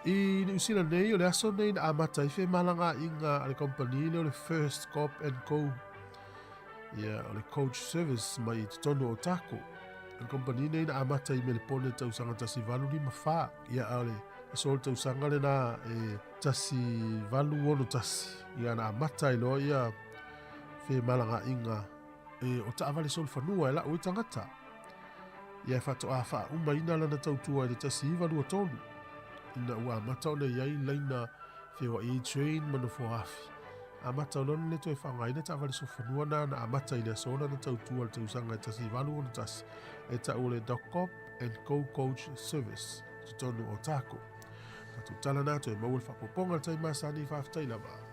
I Niu Sila nei, o le aso nei na amata ai femalagaaiga a le kamupani lea o le First Corp and Co. Ia, o le Coach Service mai i totonu o Otago. O le kamupani nei na amata i Melepone i tausaga 1854. Ia, a o le aso o le tausaga lena e 1861, ia na amata ai loa ia femalagaaiga e o taavale solofanua e lau ai tagata. Ia e faatoa faaumaina lana tautua i le 1923, ina ua amata ona i ai laina feoai ai train ma nofoaafi. Amata o lona le toe faaaogaina taavale solofanua na na amata i le aso lana tautua i le tausaga e 1861 e tau o le Doc and Go Coach Service i totonu o Otago. Tatou tala na toe maua le faaopoopoga i le taimi masani, faafetai lava.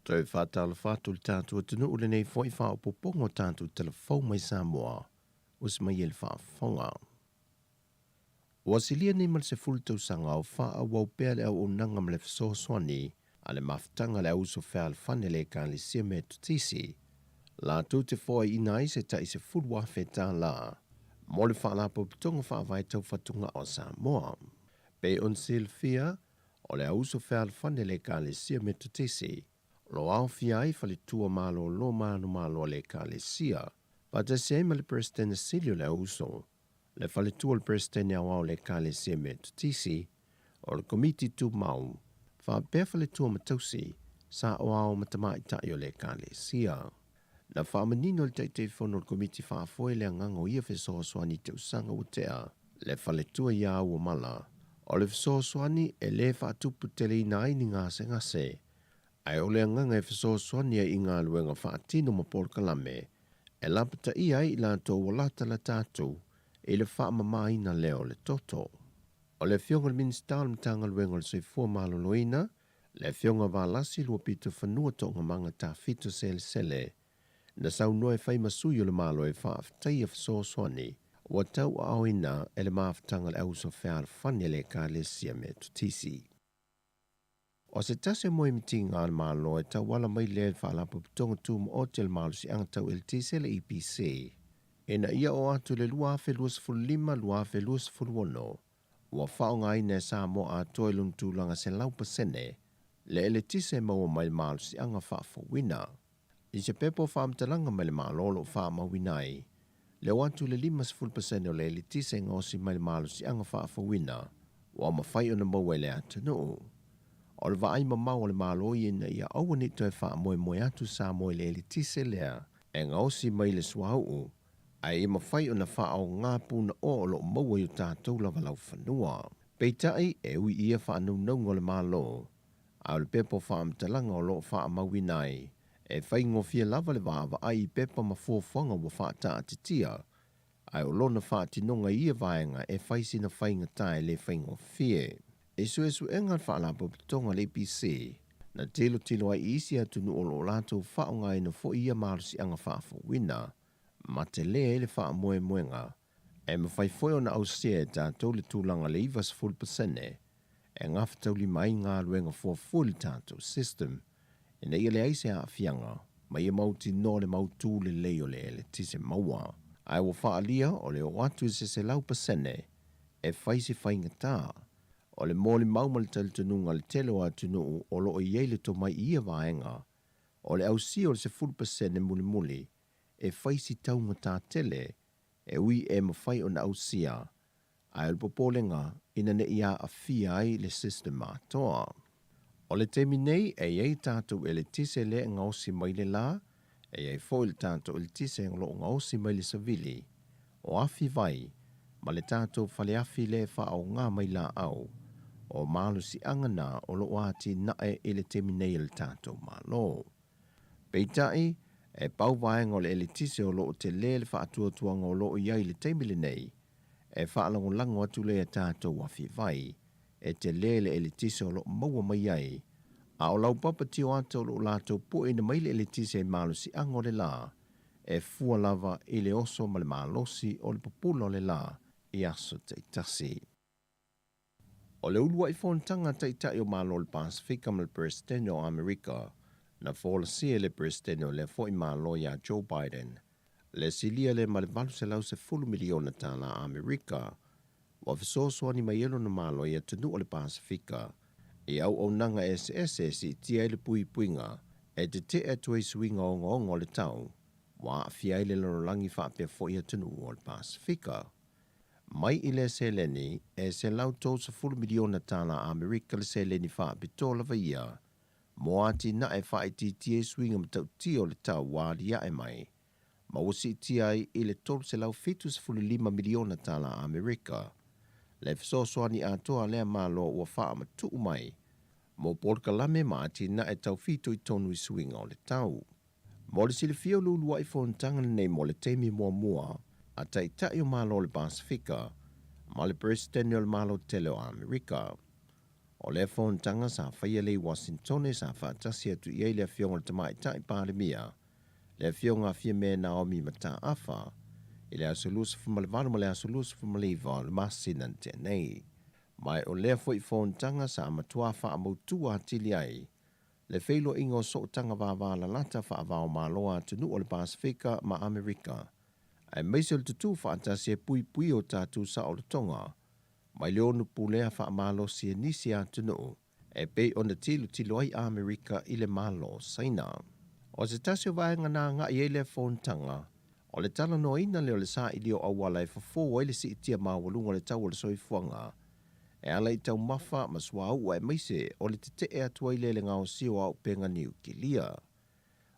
Toe faatalofa atu i le tatou atunuu i lenei foi faaopoopoga o tatou talafou mai Samoa ua si mai ai le faafofoga. Ua silia nei ma le 10 tausaga o faaauau pea le auaunaga ma le fesoasoani a le mafutaga a le Auuso Fealofani a le Ekalesia Metotisi latou te foaiina ai se tai $10,000 mo le Faalapotopotoga Faavae Tau Fatugao a Samoa. Pei ona silafia, o le Auuso Fealofani a le Ekalesia Metotisi o lo o aofia ai faletua malolo manumalo a le Ekalesia, faatasi ai ma le Peresetene Sili o le Auuso, le faletua o le Peresetene Aoao o le Ekalesia Metotisi, o le Komiti Tumau, faapea faletua ma tausi, saoao ma tamaitai o le Ekalesia. Na faamanino e le Taitaifono o le Komiti Faafoe le agaga o ia fesoasoani i tausaga ua tea, le faletua ia Auamala. O le fesoasoani e le faatuputeleina ai ni gasegase, ae o le agaga e fesoasoani ai i galuega faatino ma polokalame e lapataia ai i latou ua latalata atu i le faamamaina lea o le toto. O le Afioga i le Minisita o le Matagaluega o le Soifua Maloloina, le Afioga Valasi Luapitofanua Toogamaga Tafito Selesele, na saunoa e fai ma sui o le Malo e faafetaia fesoasoani ua tauaaoina e le mafutaga a le Auuso Fealofani a le Ekalesia Metotisi. O se tasi o moemitiga a le Malo e tauala mai lea i le Faalapotopotoga Tumaoti a le Malosiaga Tau Eletise le EPC, ina ia oo atu i le 2025-2026, ua faaaogaina e Samoa atoa i lona tulaga 100% le eletise e maua mai le malosiaga faafouina. I se pepa o faamatalaga mai le Malo o lo o faamauina ai le oo atu i le 50% o le eletise e gaosi mai le malosiaga faafouina ua mafai ona maua e le atunuu. O le vaai mamao a le Malo ia ina ia aua ne i toe faamoemoe atu Samoa i le eletise lea e gaosi mai le suauu ae ia mafai ona faaaoga punaoa o lo o maua i o tatou lava laufanua. Peitai, e ui i ia faanaunauga o le Malo, a o le pepa o faamatalaga o lo o faamauina ai, e faigofie lava le vaavaai i pepa ma fuafuaga ua faataatitia, ae o lona faatinoga i ia vaega e fai sina faigata e le faigofie. I suesuega a le Faalapotopotoga a le EPC, na tilotilo ai i isi atunuu o lo o latou faaaogaina foi ia malosiaga faafouina, ma tele ai le faamoemoega e mafai foi ona ausia e tatou le tulaga le 90% e gafataulima ai galuega fuafua i le tatou system ina ia leai se aafiaga ma ia mautinoa le mautu lelei o le eletise maua. Ae ua faaalia o le oo atu i se 100% e fai se faigata. O le molimau ma le talitonuga a le tele o atunuu o lo o i ai le tomai i ia vaega, o le ausia o le 10% mulimuli e fai si taugata tele e ui e mafai ona ausia, ae o le popolega ina ne i aafia ai le system atoa. O le taimi nei e i ai tatou eletise lea e gaosi mai le la, e i ai foi le tatou eletise o lo o gaosi mai le savili, o afi vai, ma le tatou faleafi lea e faaaoga mai laau, o malosiaga na o lo o atinae i le taimi nei e le tatou Malo. Peitai, e pau vaega o le eletise o lo o tele le faatuatuaga o lo o i ai i le taimi lenei, e faalagolago atu lea i a tatou afi vai, e tele le eletise o lo o maua mai ai, a o laupapa tioata o lo o latou pueina mai le eletise i malosiaga o le la, e fua lava i le oso ma le malosi o le pupula o le la i aso taitasi. O le uluai fonotaga a Taitai o Malo o le Pasefika ma le Peresetene o Amerika, na folasia e le Peresetene o lea foi Malo ia Joe Biden le silia lea ma le $810 miliona tala Amerika ua fesoasoani mai ai lona Malo i atunuu o le Pasefika i auaunaga eseese e siitia ai le puipuiga e tetee atu ai suiga ogaoga o le tau ua aafia ai le lalolagi faapea foi atunuu o le Pasefika. Mai i lea seleni, e $130 miliona tala Amerika le seleni faapitoa lava ia mo atinae e faaitiitia ai suiga matautia o le tau ua aliae mai, ma ua siitia ai i le $375 miliona tala Amerika le fesoasoani atoa a lea Malo ua faamatuu mai mo polokalame ma atinae tau fitoitonu i suiga o le tau. Mo le silafia o le uluai fonotaga lenei mo le taimi muamua a Taitai o Malo o le Pasefika ma le Peresetene o le Malo Tele o Amerika. O lea fonotaga sa faia lea i Uasinitone sa faatasi atu i ai le Afioga i le Tamaitai Palemia, le Afioga a Fiame Naomi Mataafa, i le aso 28 ma le aso 29 o le masina na tea nei. Ma o lea foi fonotaga sa matuā faamautu atili ai le feiloaiga o sootaga vavalalata faava-o-Malo a atunuu o le Pasefika ma Amerika, aemaise o le tutū faatasi e puipuia o tatou saolotoga mai le ono pulea faamalosi e nisi atunuu e pei ona tilotilo ai Amerika i le Malo o Saina. O se tasi o vaega na agai ai lea fonotaga, o le talanoaina lea o le saili o auala e fofo ai le siitia maualuga o le tau o le soifuaga e ala i taumafa ma suauu aemaise o le tetee atu ai lea i le gaosia o auupega niukilia.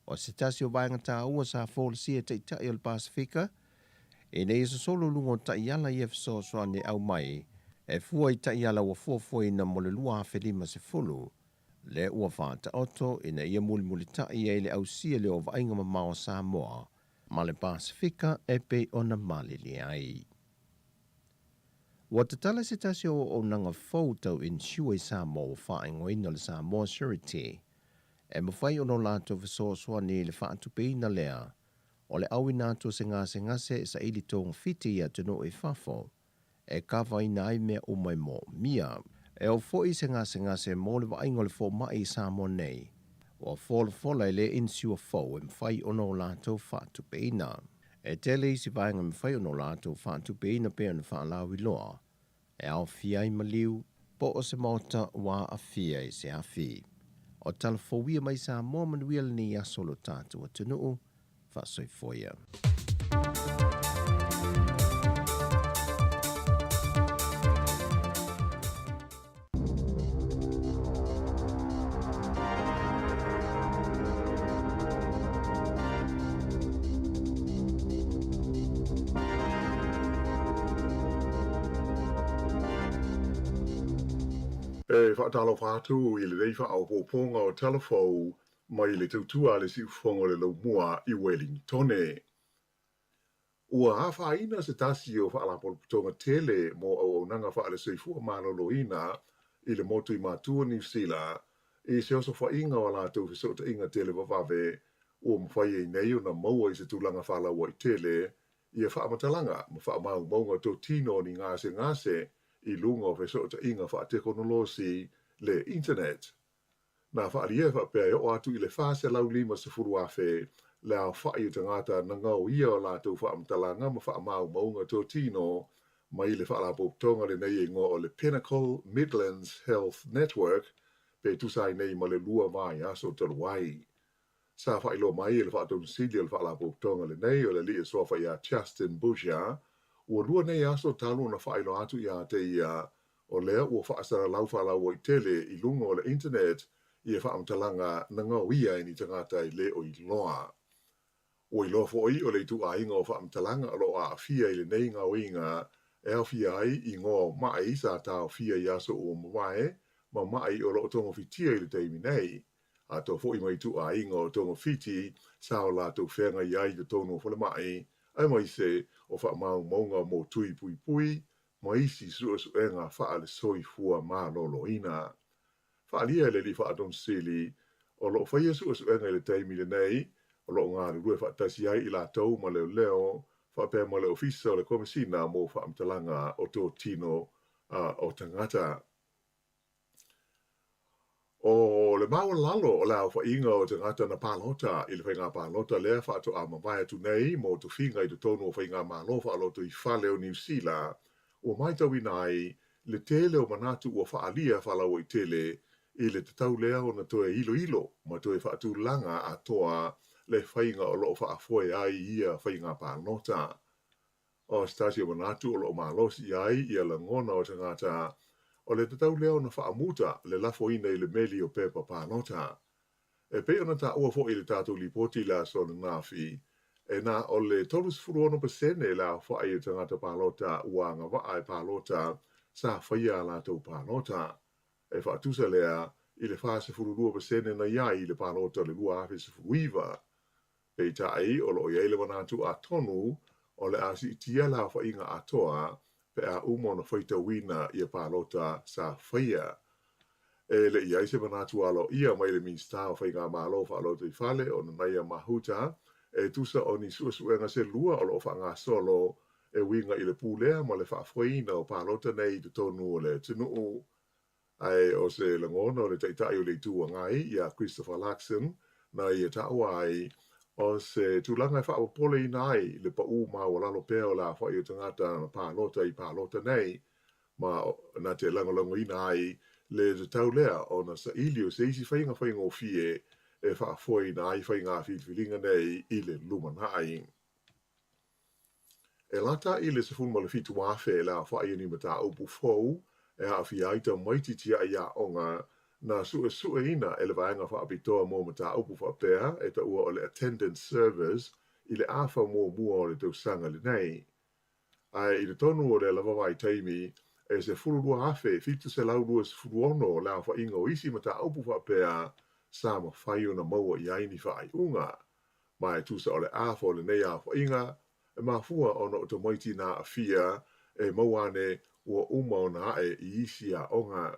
O se tasi o vaega taua sa folasia e Taitai o le Pasefika ina ia sosolo i luga o taiala ia fesoasoani e aumai e fua i taiala ua fuafuaina mo le 2050, lea ua faataoto ina ia mulimulitai ai le ausia lea o vaaiga mamao a Samoa ma le Pasefika e pei ona malilie ai. Ua tatala se tasi o auaunaga fou tau insure i Samoa ua faaigoaina o le Samoa Surety e mafai ona o latou fesoasoani i le faatupeina lea o le auina atu o se gasegase e saili togafiti i atunuu i fafo e kavaina ai mea uma e moomia. E oo foi se gasegase mo le vaaiga o le fomai i Samoa nei, ua folafola e le insure fou e mafai ona o latou faatupeina. E tele isi vaega e mafai ona o latou faatupeina pei ona faalauiloa, e aofia ai maliu, po o se maota ua aafia i se afi. O tala fou ia mai Samoa manuia lenei aso o lo tatou atunuu. Faasoifua ia. E faatalofa atu i lenei faaopoopoga o tala fou mai le tautua a le siufofoga o le Laumua i Welingitone. Ua afaina se tasi o faalapotopotoga tele mo auaunaga faale-soifua maloloina i le motu i Matua, Niu Sila, i se osofaiga o a latou fesootaiga televavave ua mafai ai nei ona maua i se tulaga faalauaitele ia faamatalaga ma faamaumauga totino o ni gasegase i luga o fesootaiga faatekonolosi le internet. Na faaalia e faapea e oo atu i le 450,000 le aofai o tagata na gaoia o latou faamatalaga ma faamaumauga totino mai le faalapotopotoga lenei e igoa o le Pinnacle Midlands Health Network pe tusa ai nei ma le lua vaiaso talu ai. Sa faailoa mai e le Faatonusili o le Faalapotopotoga lenei o le alii e suafa ia Justin Boucher, ua lua nei aso talu ona faailoa atu ia te ia o lea ua faasalalau faalauaitele i luga o le internet ia faamatalaga na gaoia e ni tagata e le o iloa. Ua iloa foi o le ituaiga o faamatalaga o lo o aafia i lenei gaoiga e aofia ai igoa o maʻi sa taofia i aso ua mavae ma maʻi o lo o togafitia i le taimi nei, atoa foi ma ituaiga o togafiti sa o latou feagai ai i totonu o falemai, aemaise o faamaumauga mo tui puipui ma isi suesuega faale-soifua maloloina. Faaalia e le Alii Faatonusili, o lo o faia suesuega i le taimi lenei, o lo o galulue faatasi ai i latou ma leoleo faapea ma le Ofisa o le Komesina mo Faamatalaga o Totino o Tagata. O le maualalo o le aofaiga o tagata na palota i le faiga palota lea faatoa mavae atu nei mo tofiga i totonu o faigamalo faalotoifale o Niu Sila, ua matauina ai le tele o manatu ua faaalia faalauaitele i le tatau lea ona toe iloilo ma toe faatulaga atoa le faiga o lo o faafoe ai ia faiga palota. O se tasi o manatu o lo o malosi ai ia lagona o tagata, o le tatau lea ona faamuta le lafoina i le meli o pepa palota. E pei ona taua foi i le tatou lipoti i le aso ananafi, e na o le 36% le aofai o tagata palota ua agavaa e palota sa faia a latou palota. E faatusa lea i le 42% na i ai i le palota o le 2019. Peitai, o lo o i ai le manatu atonu o le a siitia le aofaiga atoa pe a uma ona faitauina ia palota sa faia. E le i i ai se manatu aloaia mai le Minisita o Faigamalo Faalotoifale o Nanaia Mahuta e tusa o ni suesuega se lua o lo o faagasolo e uiga i le pulea ma le faafoeina o palota nei i totonu o le atunuu. Ae o se lagona o le Taitai o le Itu Agai ia Christopher Luxon na ia taua ai o se tulaga e faapopoleina ai le paū maualalo pea o le aofai o tagata na palota i palota nei ma na te lagolagoina ai le tatau lea ona saili o se isi faiga faigofie e faafoeina ai faiga filifiliga nei i le lumanai. E lata i le 17,000 le aofai o ni mataupu fou e aafia ai tamaiti tiai aoga na suesueina e le Vaega Faapitoa mo Mataupu Faapea e taua o le Attendance Service i le afa muamua o le tausaga lenei. Ae i totonu o lea lava vaitaimi, e 12,726 le aofaiga o isi mataupu faapea sa mafai ona maua i ai ni faaiuga. Ma e tusa o le afa o lenei aofaiga, e mafua ona o tamaiti na aafia e maua ane ua uma ona ae i isi aoga.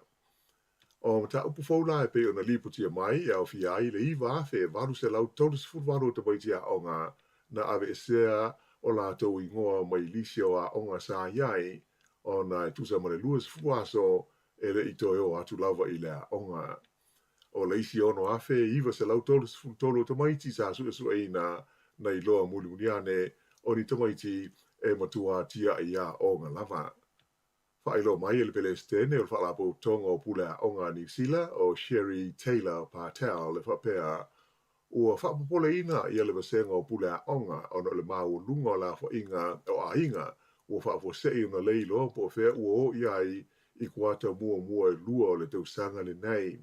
O mataupu fou la e pei ona lipotia mai e aofia ai le 9,838 o tamaiti aoga na aveesea o latou igoa mai lisi o aoga sa i ai, ona e tusa ma le 20 aso e le i toe o atu lava i le aoga. O le isi 6,933 o tamaiti sa suesueina na iloa mulimuli ane o ni tamaiti e matua tiai aoga lava. Faailoa mai e le Pelesitene o le Faalapotopotoga o Pule Aoga a Niu Sila, o Sherry Taylor Patel e faapea, ua faapopoleina ia le vasega o pule aoga ona o le maualuga o le aofaiga o aiga ua faafuasei ona le iloa po o fea ua o i ai i kuata muamua e lua o le tausaga lenei.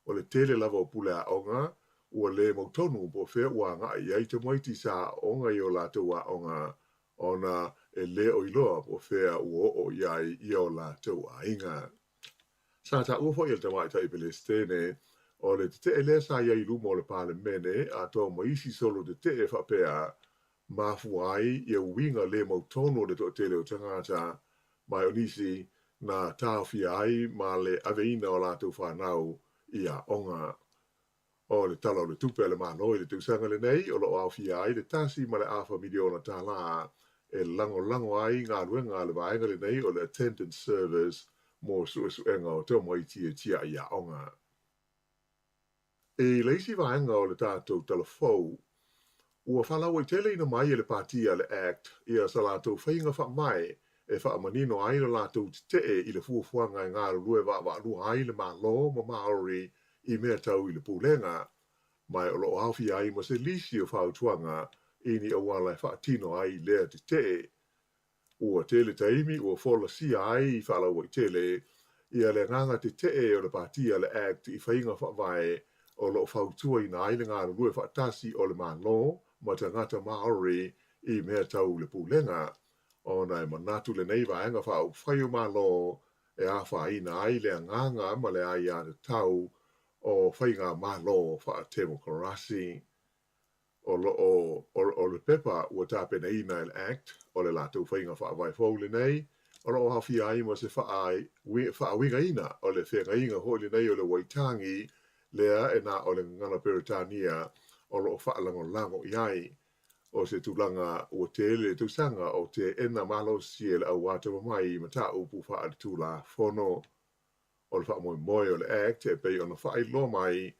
O le tele lava o pule aoga ua le mautonu po o fea ua agai i ai tamaiti sa aooga i o latou aoga ona e le o iloa po o fea ua oo i ai i o latou aiga. Sa taua foi e le tamaitai Pelesitene o le tetee lea sa i ai i luma o le Palemene atoa ma isi solo tetee faapea mafua ai ia uiga le mautonu o le toatele o tagata ma o nisi na taofia ai ma le aveina o latou fanau i aoga. O le Tala o le Tupe a le Malo i le tausaga lenei o lo o aofia ai le $1.5 miliona e lagolago ai galuega a le vaega lenei o le Attendance Service mo suesuega o tamaiti e tiai aoga. I le isi vaega o le tatou tala fou, ua faalauaiteleina mai e le pati a le ACT ia sa latou faiga faavae e faamanino ai lo latou tetee i le fuafuaga e galulue vaavaalua ai le Malo ma Māori i mea tau i le pulega, ma o lo o aofia ai ma se lisi o fautuaga i ni auala e faatino ai lea tetee. Ua tele taimi ua folasia ai i faalauaitele ia le agaga tetee o le pati a le ACT i faiga faavae o lo o fautuaina ai le galulue faatasi o le Malo ma tagata Māori i mea tau le pulega, ona e manatu lenei vaega faaupufai o Malo e afaina ai le agaga ma le aiatatau o faiga Malo faatemokarasi. O lo o le pepa ua tapenaina e le ACT o le latou faiga faavae fou lenei, o lo o aofia ai ma se faauigaina o le feagaiga foi lenei o le Waitangi lea e na o le gagana Peretania o lo o faalagolago i ai. O se tulaga ua tele le tausaga o teena malosi e le au atamamai i mataupu faaletulafono. O le faamoemoe o le ACT e pei ona faailoa mai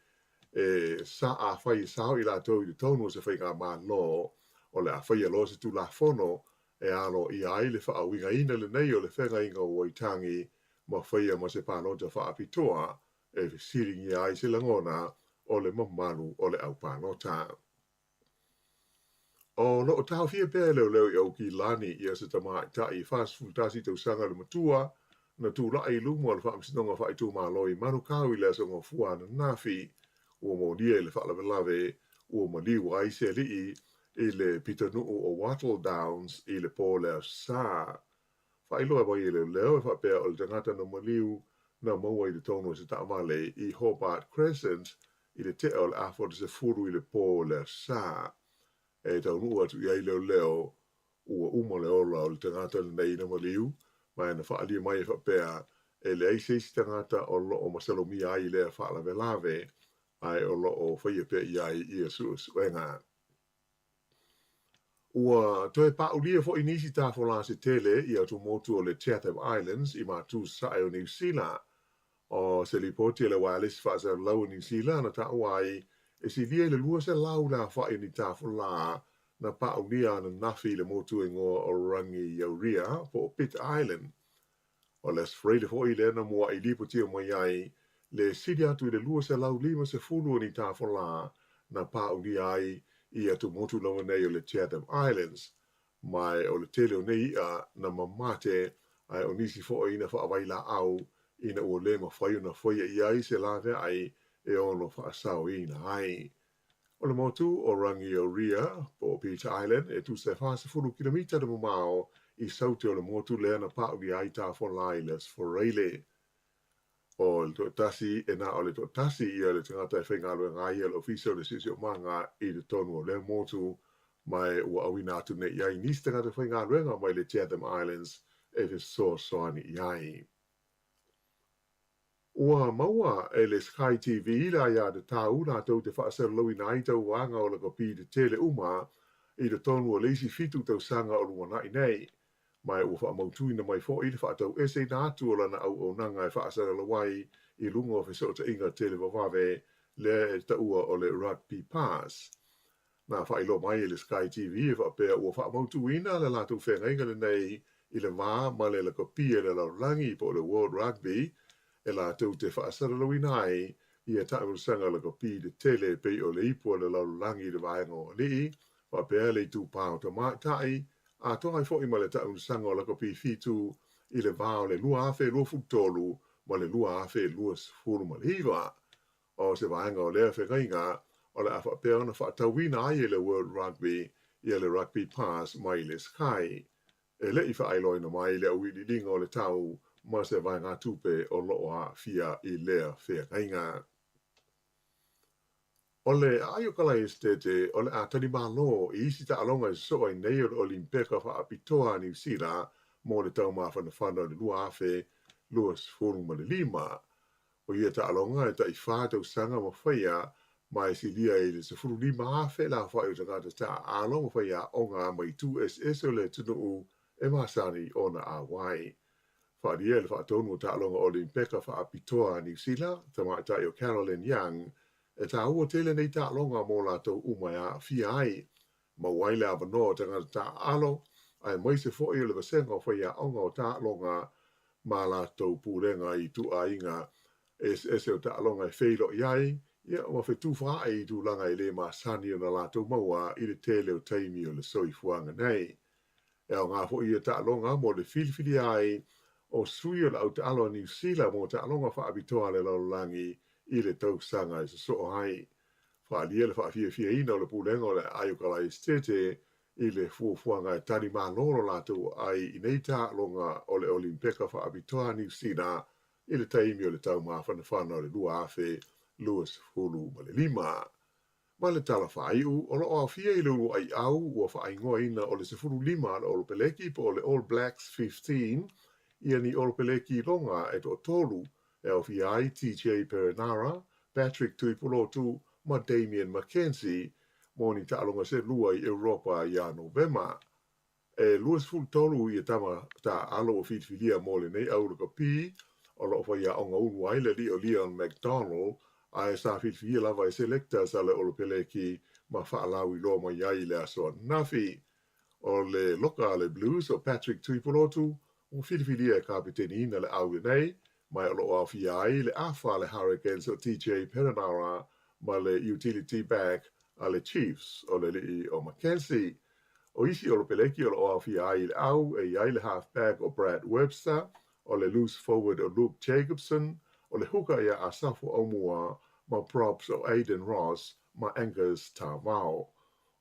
e sa afai e sao i latou i totonu o se faiga Malo, o le a faia loa se tulafono e aloaia ai le faauigaina lenei o le feagaiga o Waitangi ma faia ma se palota faapitoa e fesiligia ai se lagona o le mamalu o le au palota. O lo o taofia pea e leoleo i Aukilani ia se tamaitai 41 tausaga le matua na tula'i i luma o le Faamasinoga Faaitumalo i Manukau i le aso Gafua ananafi, ua molia i le faalavelave ua maliu ai se alii i le pitonuu o Wattle Downs i le po o le Aso Sa. Faailoa mai e leoleo e faapea o le tagata na maliu na maua i totonu o se taavale i Hobart Crescent i le tea o le afa o le 10 i le po o le Aso Sa. E taunuu atu i ai leoleo ua uma le ola o le tagata lenei na maliu, ma e na faaalia mai e faapea E leai se isi tagata o lo o masalomia ai i lea faalavelave, ae o lo o faia pea i ai ia suesuega. Ua toe paʻulia foi nisi tafolā se tele i atumotu o le Chatham Islands i matu sasae o Niu Sila. O se lipoti a le Uaealesi Faasalalau o Niu Sila na taua ai e silia i le 200 le aofai o ni tafolā na paʻulia ananafi i le motu e igoa o Rangiauria po o Pitt Island. O le Aso Faraile foi lea na muaʻi lipotia mai ai le sili atu i le 250 o ni tafolā na pāʻulia ai i atumotu lava nei o le Chatham Islands. Ma o le tele o nei iʻa na mamate ae o nisi foi na faawailaʻau ina ua lē mafai ona faia i ai se laveai e ono faasaoina ai. O le motu o Rangiauria, po o Peter Island, e tusa e 40 kilomita le mamao i saute o le motu lea na paʻulia ai tafolā i le Aso Faraile. O le toatasi, e na o le toatasi ia le tagata e faigaluega ai a le Ofisa o le Siosiomaga i totonu o lea motu, ma e ua auina atu nei i ai nisi tagata faigaluega mai le Chatham Islands e fesoasoani i ai. Ua maua e le Sky TV le aiatatau latou te faasalalauina ai tauaga o lakapi tetele uma i totonu o le isi fitu tausaga o lumanai nei, ma ua faamautuina mai foi le faataueseina atu o lana auaunaga e faasalalau ai i luga o fesootaiga televavave lea e taua o le Rugby Pass. Na faailoa mai e le Sky TV e faapea ua faamautuina le latou feagaiga lenei i le va ma le lakapi a le lalolagi po o le World Rugby e latou te faasalalauina ai ia taamilosaga lakapi tetele e pei o le ipu a le lalolagi i le vaega o alii faapea le itupā o tamaitai atoa ai foi ma le taamilosaga o lakapi fitu i le va o le 2023 ma le 2029. O se vaega o lea feagaiga, o le a faapea ona faatauina ai e le World Rugby ia le Rugby Pass mai le Sky. E le i faailoaina mai le auiliiliga o le tau ma se vaegatupe o lo o aafia i lea feagaiga. O le aai o Kalaesetete o le a talimalo i isi taaloga e sosoo ai nei o le Olimpeka Faapitoa a Niu Sila mo le tau mafanafana o le 2025. O ia taaloga e tai fa tausaga ma faia ma e silia i le 15,000 le aofai o tagata taaalo ma faiaoga mai itu eseese o le atunuu e masani ona auai. Faaalia e le faatonu o taaloga Olimpeka faapitoa a Niu Sila, tamaitai o Carolyn Young, e taua tele nei taaloga mo latou uma e aafia ai. Maua ai le avanoa o tagata taaalo, aemaise foi o le vasega o faiaoga o taaloga ma a latou pulega i ituaiga eseese o taaloga e feiloai ai, ia, ma fetufaai i tulaga e le masani ona latou maua i le tele o taimi o le soifuaga nei. E aoga foi ia taaloga mo le filifilia ai o sui o le au taalo a Niu Sila mo taaloga faapitoa a le lalolagi i le tausaga e sosoo ai. Faaalia le faafiafiaina o le pulega o le aai o Kalaesetete i le fuafuaga e tali malo lo latou aai i nei taaloga o le Olimpeka Faapitoa a Niu Sila i le taimi o le tau mafanafana o le 2025. Ma le tala faaiu, o lo o aofia i le uluai au ua faaigoaina o le 15 a le Olopeleki po o le All Blacks 15 ia ni Olopeleki loga e toatolu e aofia ai TJ Perenara, Patrick Tuipulotu ma Damian McKenzie mo ni taaloga se lua i Europa ia Novema. E 23 ia tama taaalo ua filifilia mo lenei au lakapi o lo o faiaoga ulu ai le alii o Leon MacDonald ae sa filifilia lava e selectors a le Olopeleki ma faalauiloa mai ai i le aso ananafi. O le loka a le Blues o Patrick Tuipulotu ua filifilia e kapeteniina le au lenei, ma o lo o aofia ai le afa a le Hurricanes o TJ Perenara ma le utility back a le Chiefs o le alii o McKenzie. O isi Olopeleki o lo o aofia ai i le au e i ai le halfback o Brad Webster, o le loose forward o Luke Jacobson, o le hooker ia Asafo Aumua ma props o Aidan Ross ma Angus Ta'avao.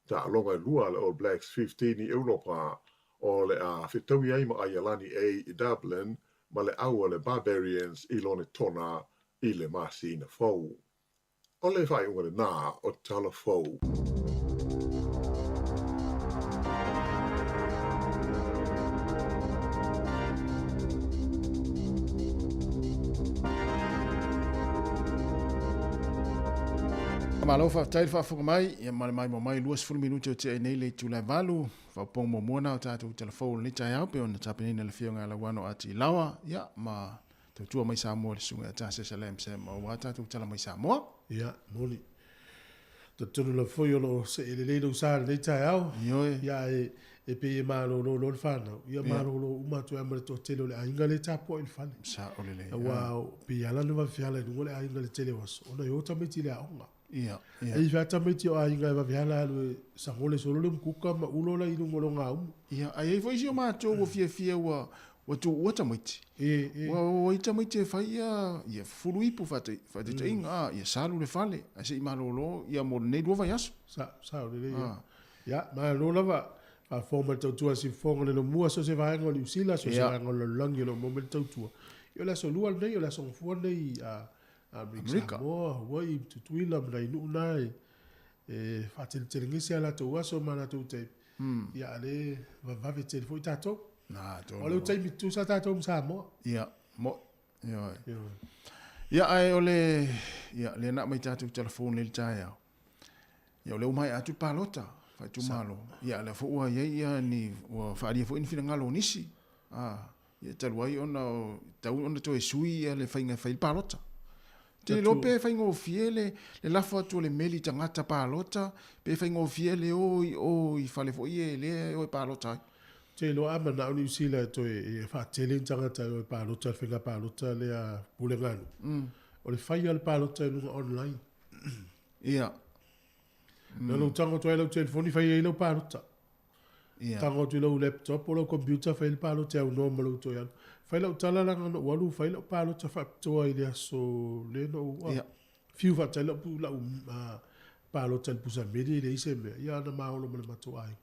Taaloga e lua a le All Blacks 15 i Europa o le a fetaui ai ma Aialani A i Dublin ma le au a le Barbarians i Lonetona i le masina fou. O le faaiuga lenā o Tala Fou. Malo faafetai le faafofoga mai, ia ma le maimoa mai 20 minute o tea ai nei le itula e 8, faaopoopoga muamua na o tatou talafou o lenei taeao pei ona tapenaina e le Afioga ia Lauano Ati Laoa, ia ma tautua mai Samoa le Susuga ia Tasesa Lam Sam aua tatou tala mai Samoa. Ia, moni. Talitonu lava foi o lo o see lelei lou sa i lenei taeao. Ioe. Ia, e, e pei e malolo loa le fanau, ia malolo uma atu ai ma le toatele o le aiga lea e tapuai i le fale. Sao lelei. Aua pei e ala ona vave ala i luga o le aiga i le tele o aso, ona e o tamaiti i le aoga. Ia, ia. E i ai lava tamaiti o aiga e vave ala e alu e sagole solo le umukuka ma ulo la i luga o le ogaumu. Ia, ae i ai foi isi o matou ua fiafia ua ua tuua tamaiti. E, e. Ua o ai tamaiti e fai ia, ia fufulu ipu faataitaiga, mm. ia salu le fale, ae se i malolo ia mo lenei 2 vaiaso. Sa, sao lelei. Ia. Ia, malo lava. Faafofoga mai le tautua a Siufofoga le Lomua, so o se vaega o Niu Sila, so o se vaega o le lalolagi o lo o maua mai le tautua. Ia o le aso lua lenei, o le aso Gafua lenei a Amerika, Samoa, Hawaii, Tutuila ma nai nuu na e faateletelegese a latou aso ma latou taimi. Ia a lea e vavevave tele foi tatou. O lea taimi tutusa tatou ma Samoa. Ia, mo, ioe. Ia, ae o le, ia, lea na aumai tatou telefoni i le taeao. Ia, o lea ua maea atu le palota faaitumalo. Ia, a lea foi ua i ai ia ni, ua faaalia foi ni finagalo o nisi. Ia, talu ai ona o, tatau ona toe sui ia le faiga e fai ai le palota. Ou te iloa pe faigofie le, le lafo atu o le meli tagata palota, pe faigofie le o i o i fale foi ia lea e o e palota ai. Ou te iloa a manao Niu Sila e toe e faatele ni tagata e o e palota i le faiga palota lea a Pulega a nuu, o le fai lava o le palota i luga online. Ia. Na lou tago atu ai lau telefoni fai ai lau palota. Ia. Tago atu i lau laptop o lau computer fai ai le palota e aunoa ma lou toe alu. Fai lau tala leaga na ou alu fai lau palota faapitoa i le aso lea na ou Ia. fiu faatali lau, lau palota i le pusa meli e leai se mea. Ia na maolo ma le matou aiga.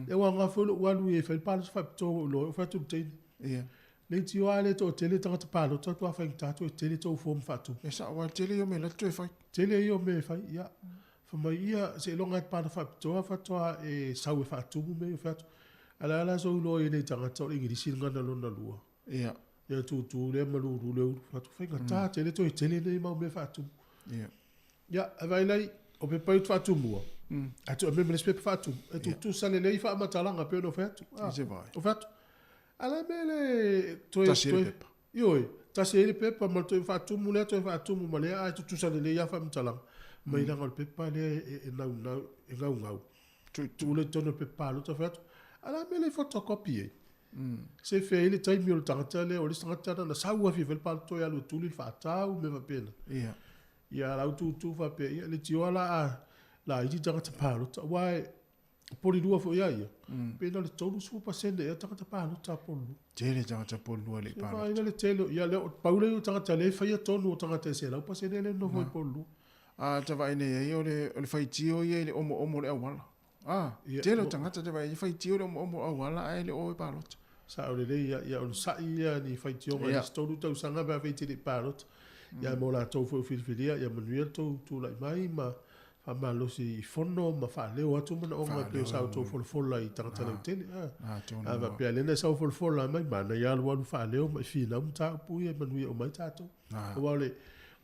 Ia ua aoga foi lou alu e fai le palota faapitoa ua ou iloa ai, ou fai atu i le teine. Ia. Leitioa lava le toatele tagata palota atu a faigata toe tele tou form faatumu. E sao lava, tele ia o mea la e toe fai. Tele ia o mea e fai, ia. Fai mai ia, seiloga e palota faapitoa faatoa e sau e faatumu mea ia. Ou fai atu, a o le a la sou iloa i nei tagata o le Igilisi le gagana lona lua. Ia. Ia tutu lea ma lulu le ulu. Fai atu, faigata tele toe tele nei mau mea faatumu. Ia. Ia, ae vaai lai, o pepa ia ou te faatumua, ae toe aumai ma le isi pepa faatumu, e tutusa lelei faamatalaga pei ona ou fai atu. I se vai. Ou fai atu, a le mea le toe... Tasi ai le pepa. Ioe, tasi ai le pepa ma le toe faatumu lea, toe faatumu ma lea, ae tutusa lelei lava faamatalaga. Mai leaga o le pepa lea e naunau, e gaugau. Tuu lea i totonu o le pepa palota, fai atu, a le a mea e le photocopy ai? Se fea ai le taimi o le tagata lea, o le isi tagata na sau lava fia fai le palota toe alu e tuli le faatau, mea faapena. Ia. Ia lau tutu faapea, ia leitioa la a laiti tagata palota, aua e polilua foi a ia, pe na o le 30% ea tagata palota a polilua. Tele tagata polilua e le i palota. Vaai la le tele, ia lea, pau lea o tagata lea e faia tonu o tagata e 100% lea e nofo i polilua. A ta vaai nei ai o le, o le faitio ia i le omoomo o le auala. A, tele o tagata ta vaai ai faitio i le omoomo o auala ae le o e palota. Sao lelei, ia, ia onosai ia ni faitioga i le isi tolu tausaga pe afai e te le i palota. Ia mo latou foi o filifilia, ia manuia le tou tulai mai ma faamalosi i fono ma faaleo atu manaoga e pei o sa outou folafola i tagata lautele. A faapea lea na e sau folafola mai, manaia alualu faaleo ma e finau mataupu ia e manuia uma ai tatou. Aua o le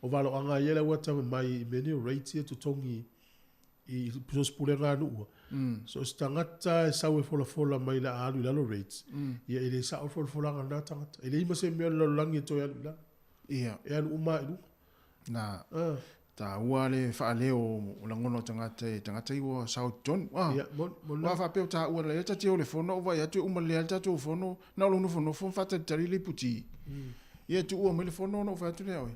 o valoaga ia lea ua tama mai i mea nei o rates ia totogi i so o se pulega a nuu, so o se tagata e sau e folafola mai la a alu i lalo rates, ia e le sao le folafolaga a lena tagata. E leai ma se mea o le lalolagi e toe alu i lalo. Ia. E alu uma lava i luga. Na, taua le faaleo o lagona o tagata e tagata ia ua sao i totonu. Ia, moni, moni. Aua faapea o taua lea ta te o i le fono ou vaai atu e uma lelei lava le tatou fono, na o lou nofonofo ma faatalitali le iputi. Ia tuua mai le fono ona ou fai atu lea ia oe,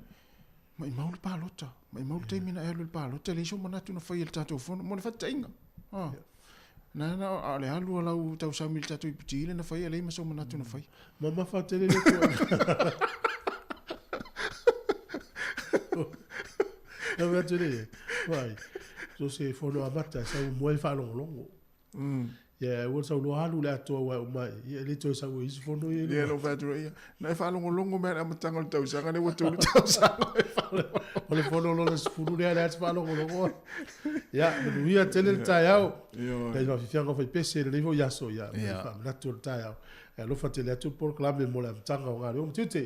Maimau le palota, maimau le taimi na e alu i le palota, e leai sou manatu na faia i le tatou fono, mo le faataitaiga. Ah. Na na a o le alu a lau tausami i le tatou iputi le na faia, e leai ma sou manatu na faia. Mamafa tele le tuuaiga. Na fai atu le, vai, so se fono amata, sau muai faalogologo. Ia, aua le sau loa alu le atoa aua e uma ia, e le toe sau e isi fono ia i Ia, lou fai atu ia, na e faalogologo mai i le amataga o le tausaga, lea ua tolu tausaga o e faalogologo. O le fono lona 10 lea, lea te faalogologo ai. Ia, manuia tele le taeao. Nai faafiafiaga o faipese i lenei foi aso, ia, faamanatu o le taeao. E alofa tele atu le polokalame mo le amataga o galuega ma tiute.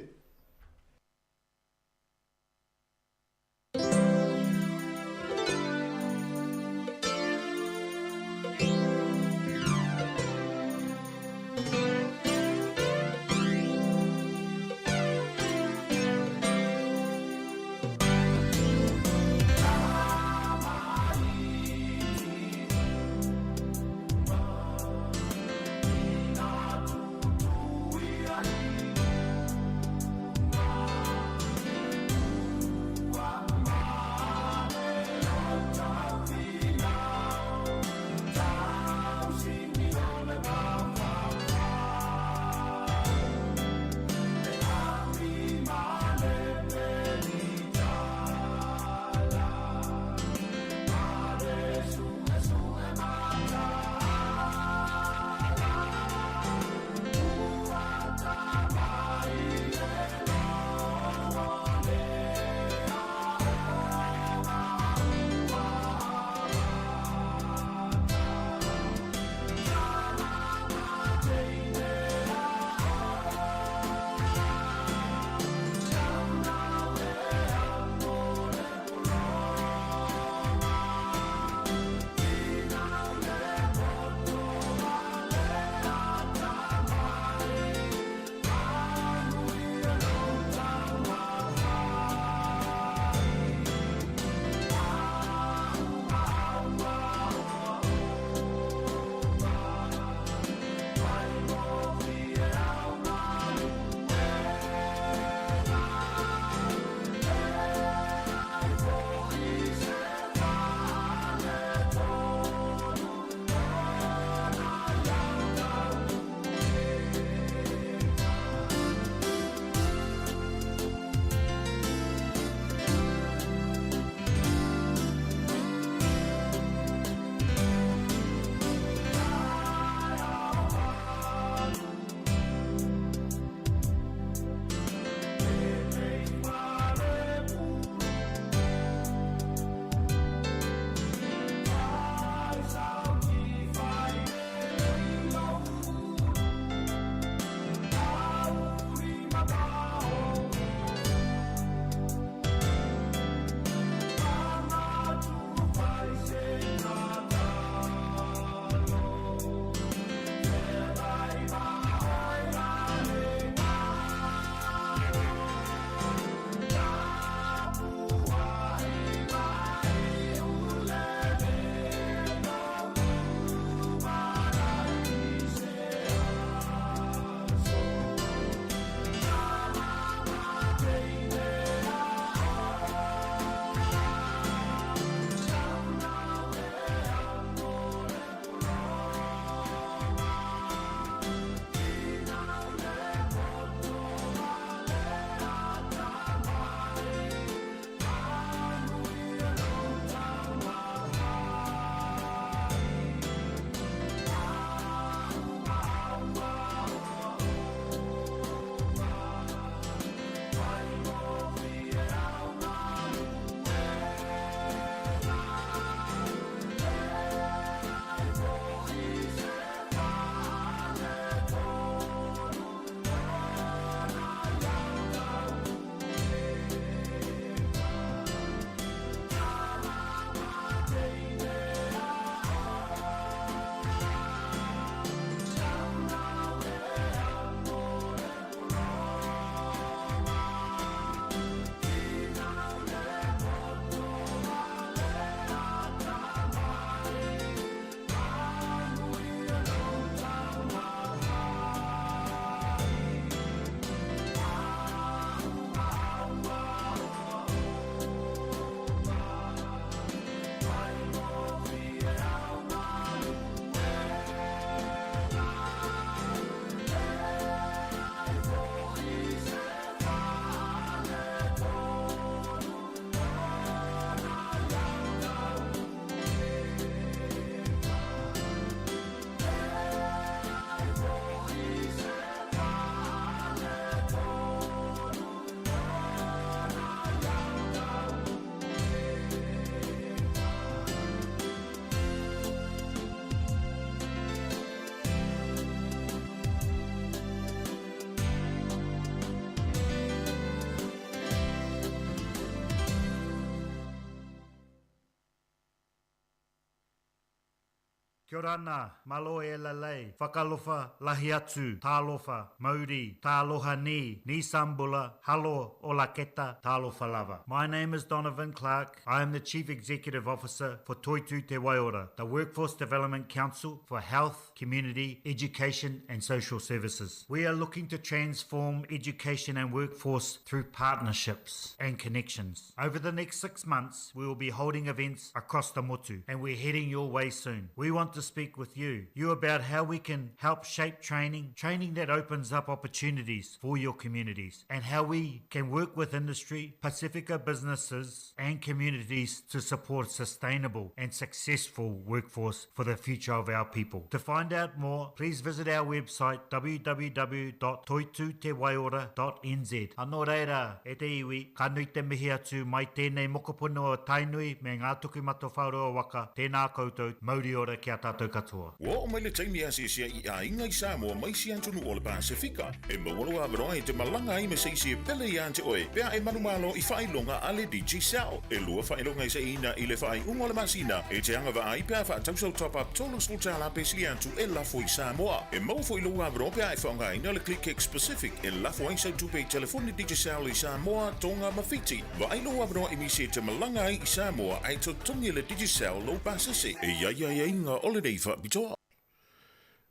Kia ora ana, malo e lalei, whakalofa, lahi atu, tālofa, mauri, tāloha ni, ni sambula, halo, olaketa, tālofa lava. My name is Donovan Clark. I am the Chief Executive Officer for Toitu Te Waiora, the Workforce Development Council for Health, Community, Education and Social Services. We are looking to transform education and workforce through partnerships and connections. Over the next six months, we will be holding events across the motu and we're heading your way soon. We want to speak with you, you about how we can help shape training, training that opens up opportunities for your communities, and how we can work with industry, Pacifica businesses, and communities to support sustainable and successful workforce for the future of our people. To find out more, please visit our website www.toitutewaiora.nz. Anō reira, e te iwi, ka nui te mihi atu mai tēnei mokopuna o Tainui me Ngā Tokimatawhaorua waka, tēnā koutou, mauri ora ki a tātou katoa. Ua oo mai le taimi e asiasi ai i aiga i Samoa ma isi atunuu o le Pasefika. E maua lou avanoa e te malaga ai me se isi e pele iā te oe pe a e manumalo i faailoga a le Digicel. E lua faailoga e saʻiina i le faaiuga o le masina e te agavaa ai pe a faatau sau top up $30 pe sili atu e lafo i Samoa. E maua foi lou avanoa pe a e faaaogaina le ClickX Pacific e lafo ai sau tupe i telefoni Digicel i Samoa, Tonga ma Fiti. Vaai lou avanoa e misi e te malaga ai i Samoa ae totogi e le Digicel lou pasese. E i ai aiaiga o lenei faapitoa.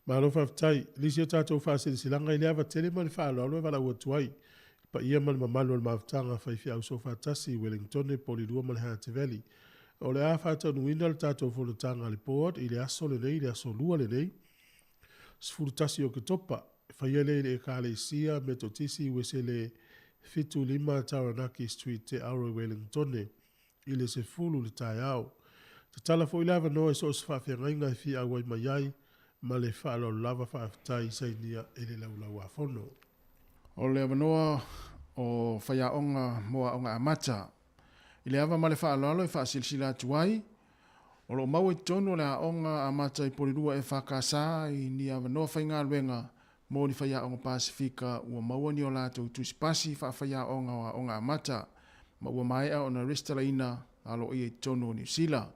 Malo faafetai. Lisi o tatou faasilasilaga i le ava tele ma le faaaloalo e valaau atu ai i le paia ma le mamalu o le mafutaga faifeau soofaatasi i Wellingtone, Polilua ma le Hutt Valley. O le a faataunuuina le tatou fonotaga a le Board i le aso lenei, le aso Lua lenei, 11 Oketopa, e faia lea i le Ekalesia Metotisi Uesele 75 Taranaki Street, Te Aro i Wellingtone, i le 10 i le taeao. Tatala foi le avanoa i so o se faafeagaiga e fia auai mai ai, ma le faaaloalo lava faafetai i sainia e le Laulau-a-Fono. O le avanoa o faiaoga mo aoga amata. I le ava ma le faaaloalo e faasilasila atu ai, o lo o maua i totonu o le aoga amata i Polilua EFKS i ni avanoa faigaluega mo ni faiaoga Pasefika ua maua ni o latou tusipasi faafaiaoga o aoga amata ma ua maea ona resitalaina aloaia i totonu o Niu Sila.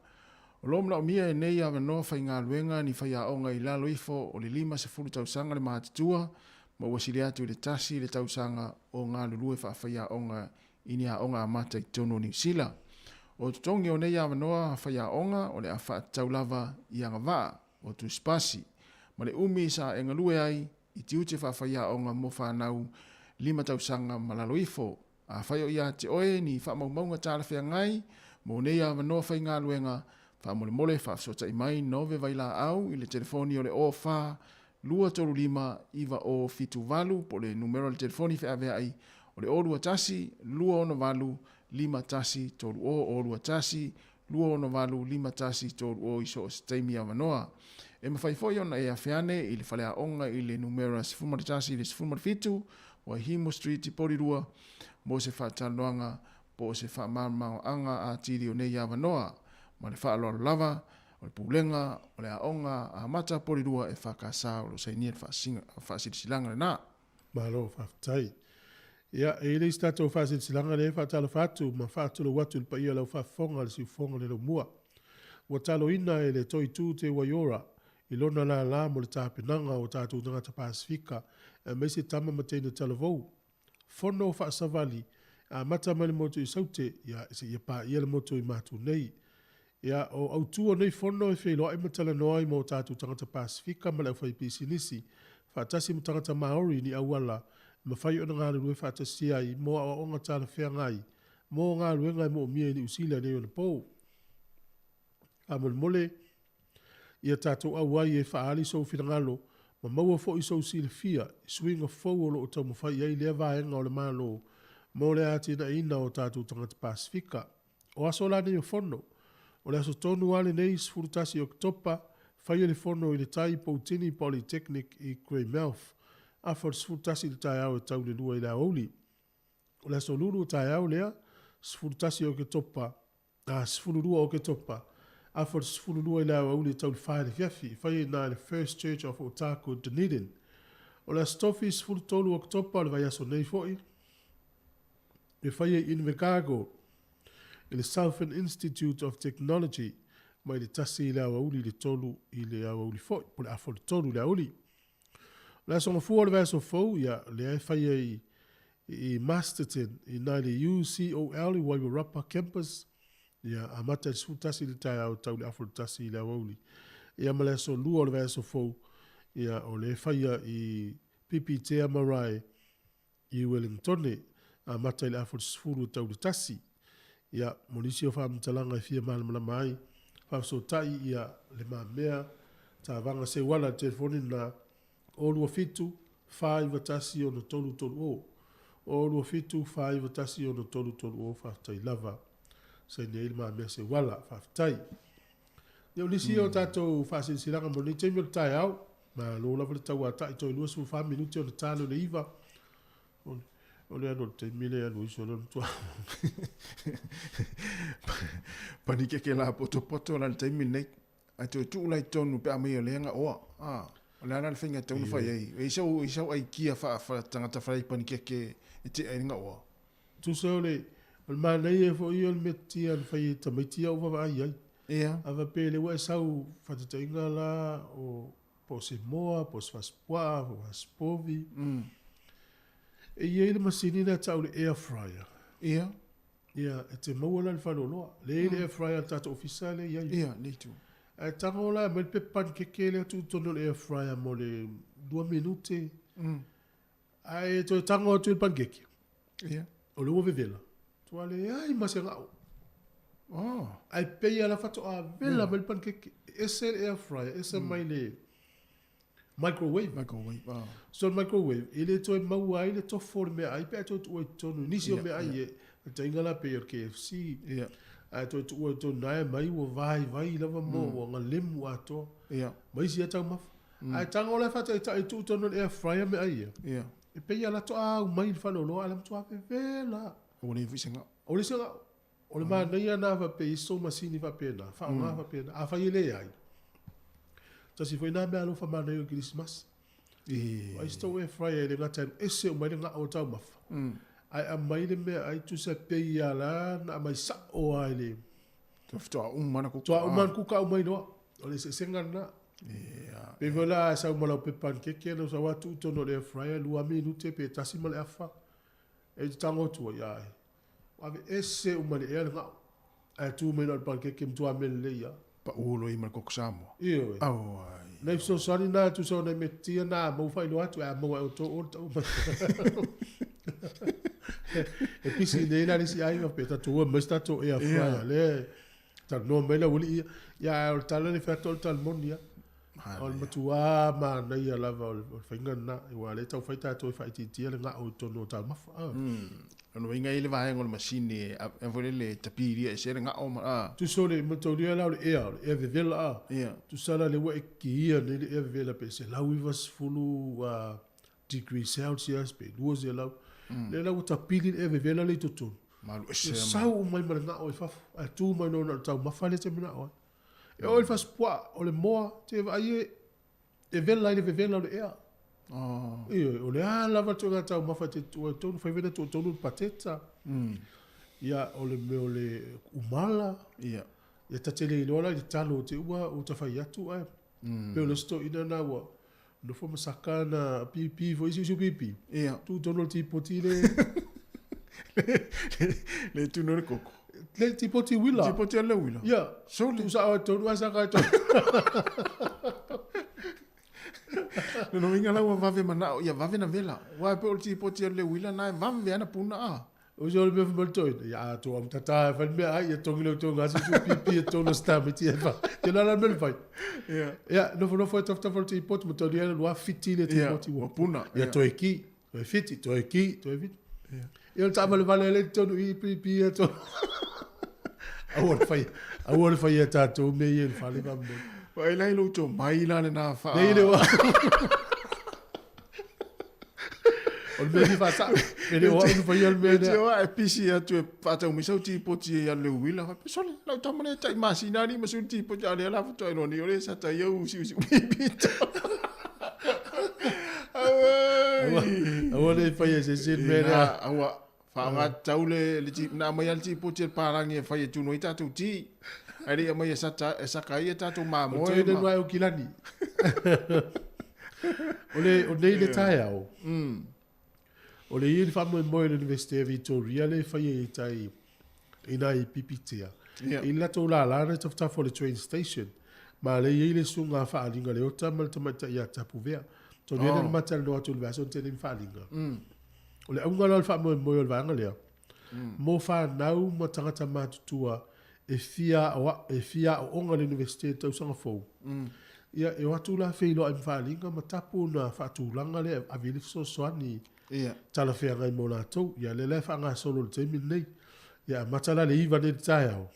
O lo o manaomia e nei avanoa faigaluega ni faiaoga i lalo ifo o le 50 tausaga le matutua ma ua sili atu i le tasi le tausaga o galulue faafaiaoga i ni aoga amata i totonu o Niu Sila. O totogi o nei avanoa faiaoga o le a faatatau lava i agavaa o tusipasi ma le umi sa e galue ai i tiute faafaiaoga mo fanau lima tausaga ma lalo ifo. Afai o ia te oe ni faamaumauga talafeagai mo nei avanoa faigaluega, faamolemole faafesootai mai Nove Vailaau i le telefoni o le 04 235 9078 po o le numera o le telefoni feaveai o le 021 268 5130 021 268 5130 i so o se taimi avanoa. E mafai foi ona e afe ane i le faleaoga i le numera 11 i le 17 Waihimo Street i Porirua mo se faatalanoaga po o se faamalamalamaga atili o nei avanoa. Ma le faaaloalo lava, o le Pulega o le Aoga Amata Porirua e FKS o lo o sainia le faasilasilaga lena. Malo faafetai. Ia, e i ai le isi tatou faasilasilaga lea e faatalofa atu ma faatulou atu i le paia o lau faafofoga i le siufofoga o le Laumua. Ua taloina e le Toitū Te Waiora i lona lālā mo le tapenaga o tatou tagata Pasefika aemaise tama ma teine talavou. Fono faasavali, amata mai le motu i Saute, ia, seia paia le motu i Matu nei. Ia, o autu o nei fono e feiloai ma talanoa ai ma o tatou tagata Pasefika ma le aufaipisinisi, faatasi ma tagata Maori i ni auala e mafai ona galulue faatasi ai mo aoaoga talafeagai mo galuega e moomia i Niu Sila nei ona pou. Faamolemole, ia tatou auai e faaali sou finagalo ma maua foi sou silafia i suiga fou o lo o taumafai i ai lea vaega o le Malo mo le atinaeina o tatou tagata Pasefika. O aso la nei o fono. O le aso tonu lava lenei, 11 Oketopa, faia le fono i le tai Poutini Polytechnic i Greymouth, afa o le 11 i le taeao e tau i le 2 i le aoauli. O le aso Lulu o taeao lea, 11 Oketopa, a 12 Oketopa, afa o le 12 i le aoauli e tau i le 4 i le afiafi, e faia i ina i le First Church of Otago, Dunedin. O le aso Tofi, 13 Oketopa, o le vaiaso nei foi, e faia i Invercargill, i le Southern Institute of Technology. mai le 1 i le aoauli i le 3 i le aoauli foi, po o le afa o le 3 i le aoauli. O le aso Gafua o le vaiaso fou, ia, lea e faia i, i Masterton, i ina i le UCOL i Wairarapa Campus, ia, amata i le 11 i le taeao tau i le afa o le 1 i le aoauli. Ia ma le aso Lua o le vaiaso fou, ia, o lea e faia i Pipitea Marae i Ueligitone, amata i le afa o le 10 e tau i le 1. Ia, mo nisi o faamatalaga e fia malamalama ai, faafesootai ia Le Mamea Tavaga Seuala i le telefoni lena, 027 491 6330. 027 491 6330 Faafetai lava. Saini ai Le Mamea Seuala. Faafetai. Ia o nisi ia o tatou faasilasilaga mo lenei taimi o le taeao. Malo lava le tauatai toe 24 minute ona ta lea o le 9. O le alu o le taimi lea e alu ai solo le matua. Panikeke la potopoto la le taimi lenei. Ae toe tuu la i totonu pe a mai o lea gaoa. A, o le a la le faiga e tatau ona fai ai? E i sau, i sau aikia faa, faa tagata fai panikeke e tea ai le gaoa? Tusa o le, o le manaia foi ia o le metotia na fai e tamaiti ia ua vaavaai ai. Ia. A faapea lea ua e sau faataitaiga la o po o se moa, po o se fasipuaa, po o fasipovi. E i ai le masini lea e tau o le air fryer. Ia. Ia, e te maua la i le faleoloa. Lea e i ai le air fryer a le tatou ofisa lea e i ai. Ia, lea itu. Ae tago la e aumai le pepa panikeke lea tuu i totonu o le air fryer mo le 2 minute. Ae toe tago atu i le panikeke. Ia. O lea ua vevela. Tua leai ma se gao. Oh. Ae pei lava la faatoa vela mai le panikeke. E ese le air fryer, ese mai le microwave. Microwave, ah. So le microwave, e le toe maua ai le tofo o le meaai pe a toe tuua i totonu. Nisi o meaai e, tainga la pei o le KFC. Ia. Ae toe tuua i totonu na e mai ua vaivai lava mo ua galemu atoa. Ia. Ma isi lava taumafa. Ae tago la e faataitai tuu i totonu o le air fryer meaai ia. Ia. E pei lava la toa au mai i le faleoloa ae la matua vevela. Ua leai foi se gao. Ua leai se gao. O le manaia lena faapea i ai sou masini faapena, faaaoga faapena. Afai e leai, tasi foi lena meaalofa manaia o le Kerisimasi. Vaai se tou air fryer e le gata e alu ese uma ai le gao o taumafa, ae aumai le meaai tusa e pei lava la na aumai sao lava i le Faatoa uma na kuka. Faatoa uma na kuka aumai loa. O le eseesega lena. Pei foi la a sau ma lau pepa panikeke na sau lava tuu i totonu o le air fryer 2 minute pe tasi ma le afa e te tago atu ai, ae ua aveese uma i le ea le gao. Ae tu mai na o le panikeke matua mea lelei lava. Pau loa i ma le koko Samoa. Ioe. Auai. Nai fesoasoani na tusa o nai metotia na a mau faailoa atu ae a maua e outou o le tau mai. E pisi nei la le isi aiga pe tatou ua mai se tatou air fryer lea e talanoa mai le aualii ia. Ia ae o le tala le fai atu o le tala moni lava. O le matua manaia lava o le faiga lena aua o lea e taufai tatou e faaitiitia le gao i totonu o taumafa. Lona uiga e i ai le vaega o le masini e foi lele e tapilia ese ai le gao ma a. Tusa o le mataulia la o le ea, o le ea vevela a. Ia. Tusa la lea ua e kiia nei le ea vevela pe 190 degree Celsius pe 200. Lea la ua tapili le ea vevela lea i totonu. Malu ese Ia sau uma ai ma le gao i fafo ae tu mai loa na o le taumafa lea e te manao ai. E oo i le fasipuaa, o le moa, te vaai e, e vela ai le vevela o le ea. Oh. Ioe, o le a lava le ituaiga taumafa e te tuua i totonu, fai foi na tuu i totonu le pateta. Ia, o le mea o le umala. Ia. Ia, ta te le iloa la i le talo te ua ua ta fai atu ae. Pei o le isi toeaina lena ua nofo ma saka ana pipi foi, siusiu pipi. Ia. Tuu i totonu o le tipoti le Le tunu o le koko. Le tipoti uila. Tipoti o le uila. Ia. Sole. Tuu sao ai i totonu ae saka ai i totonu. Lona uiga la ua vave manao ia vave na vela. Aua e pei o le tipoti o le uila na e vave lava na puna a. O se o le mea fai mai le toeaina, ia a tou amatata e fai le meaai, ia togi lau tou gasi siu pipi e tolu o se tamaiti e fa. Te la la mea le fai. Ia. Ia, nofonofo e tafatafa o le tipoti, ma taulia le lua fiti le tipoti ua puna. Ia toe ki, toe fiti, toe ki, toe fiti. Ia. Ia o le taavalevale lea i totonu i pipi e tolu. Aua le fai, aua le fai e tatou mea ia i le fale faamolemole. Vaai la i lou tomai la lena faa. Nei le wa. O le mea fia faasao. E le o au na faia le mea lea. E te e pisi atu e faatau mai sau tipoti e alu le uila. Faapea, sole, lau tama lea e tai masina alii ma sulu tipoti, a o lea la faatoa iloa nei o lea sa tai au usiusi pipi tau. Auai! Aua ne i faia e se isi le mea lea. Aua, faaaoga tatau le, le na aumai lava le tipoti a le palagi e fai e tunu ai tatou ti. Ae le i aumaia e saka ai a tatou mamoe. O le toeaina lena e Aukilani. O le, o nei le taeao, o le i le faamoemoe o le Universite o Victoria lea e faia i tai i nai Pipitea. I le latou lala na i tafatafa o le train station, ma lea e i ai le susuga a Faaliga Leota ma le tamaitai ia Tapuvea. Tonu ai lea na ma talanoa atu i le vaiaso na tea nei ma Faaliga. O le auga la o le faamoemoe o le vaega lea, mo fanau ma tagata matutua e fia e fia aooga i le Iunivesite i le tausaga fou, ia e o atu la feiloai ma Faaliga ma tapu ona faatulaga lea e ave i ai le fesoasoani talafeagai mo latou. Ia lea la e faagasolo i le taimi lenei. Ia amata la le 9 nei i le taeao,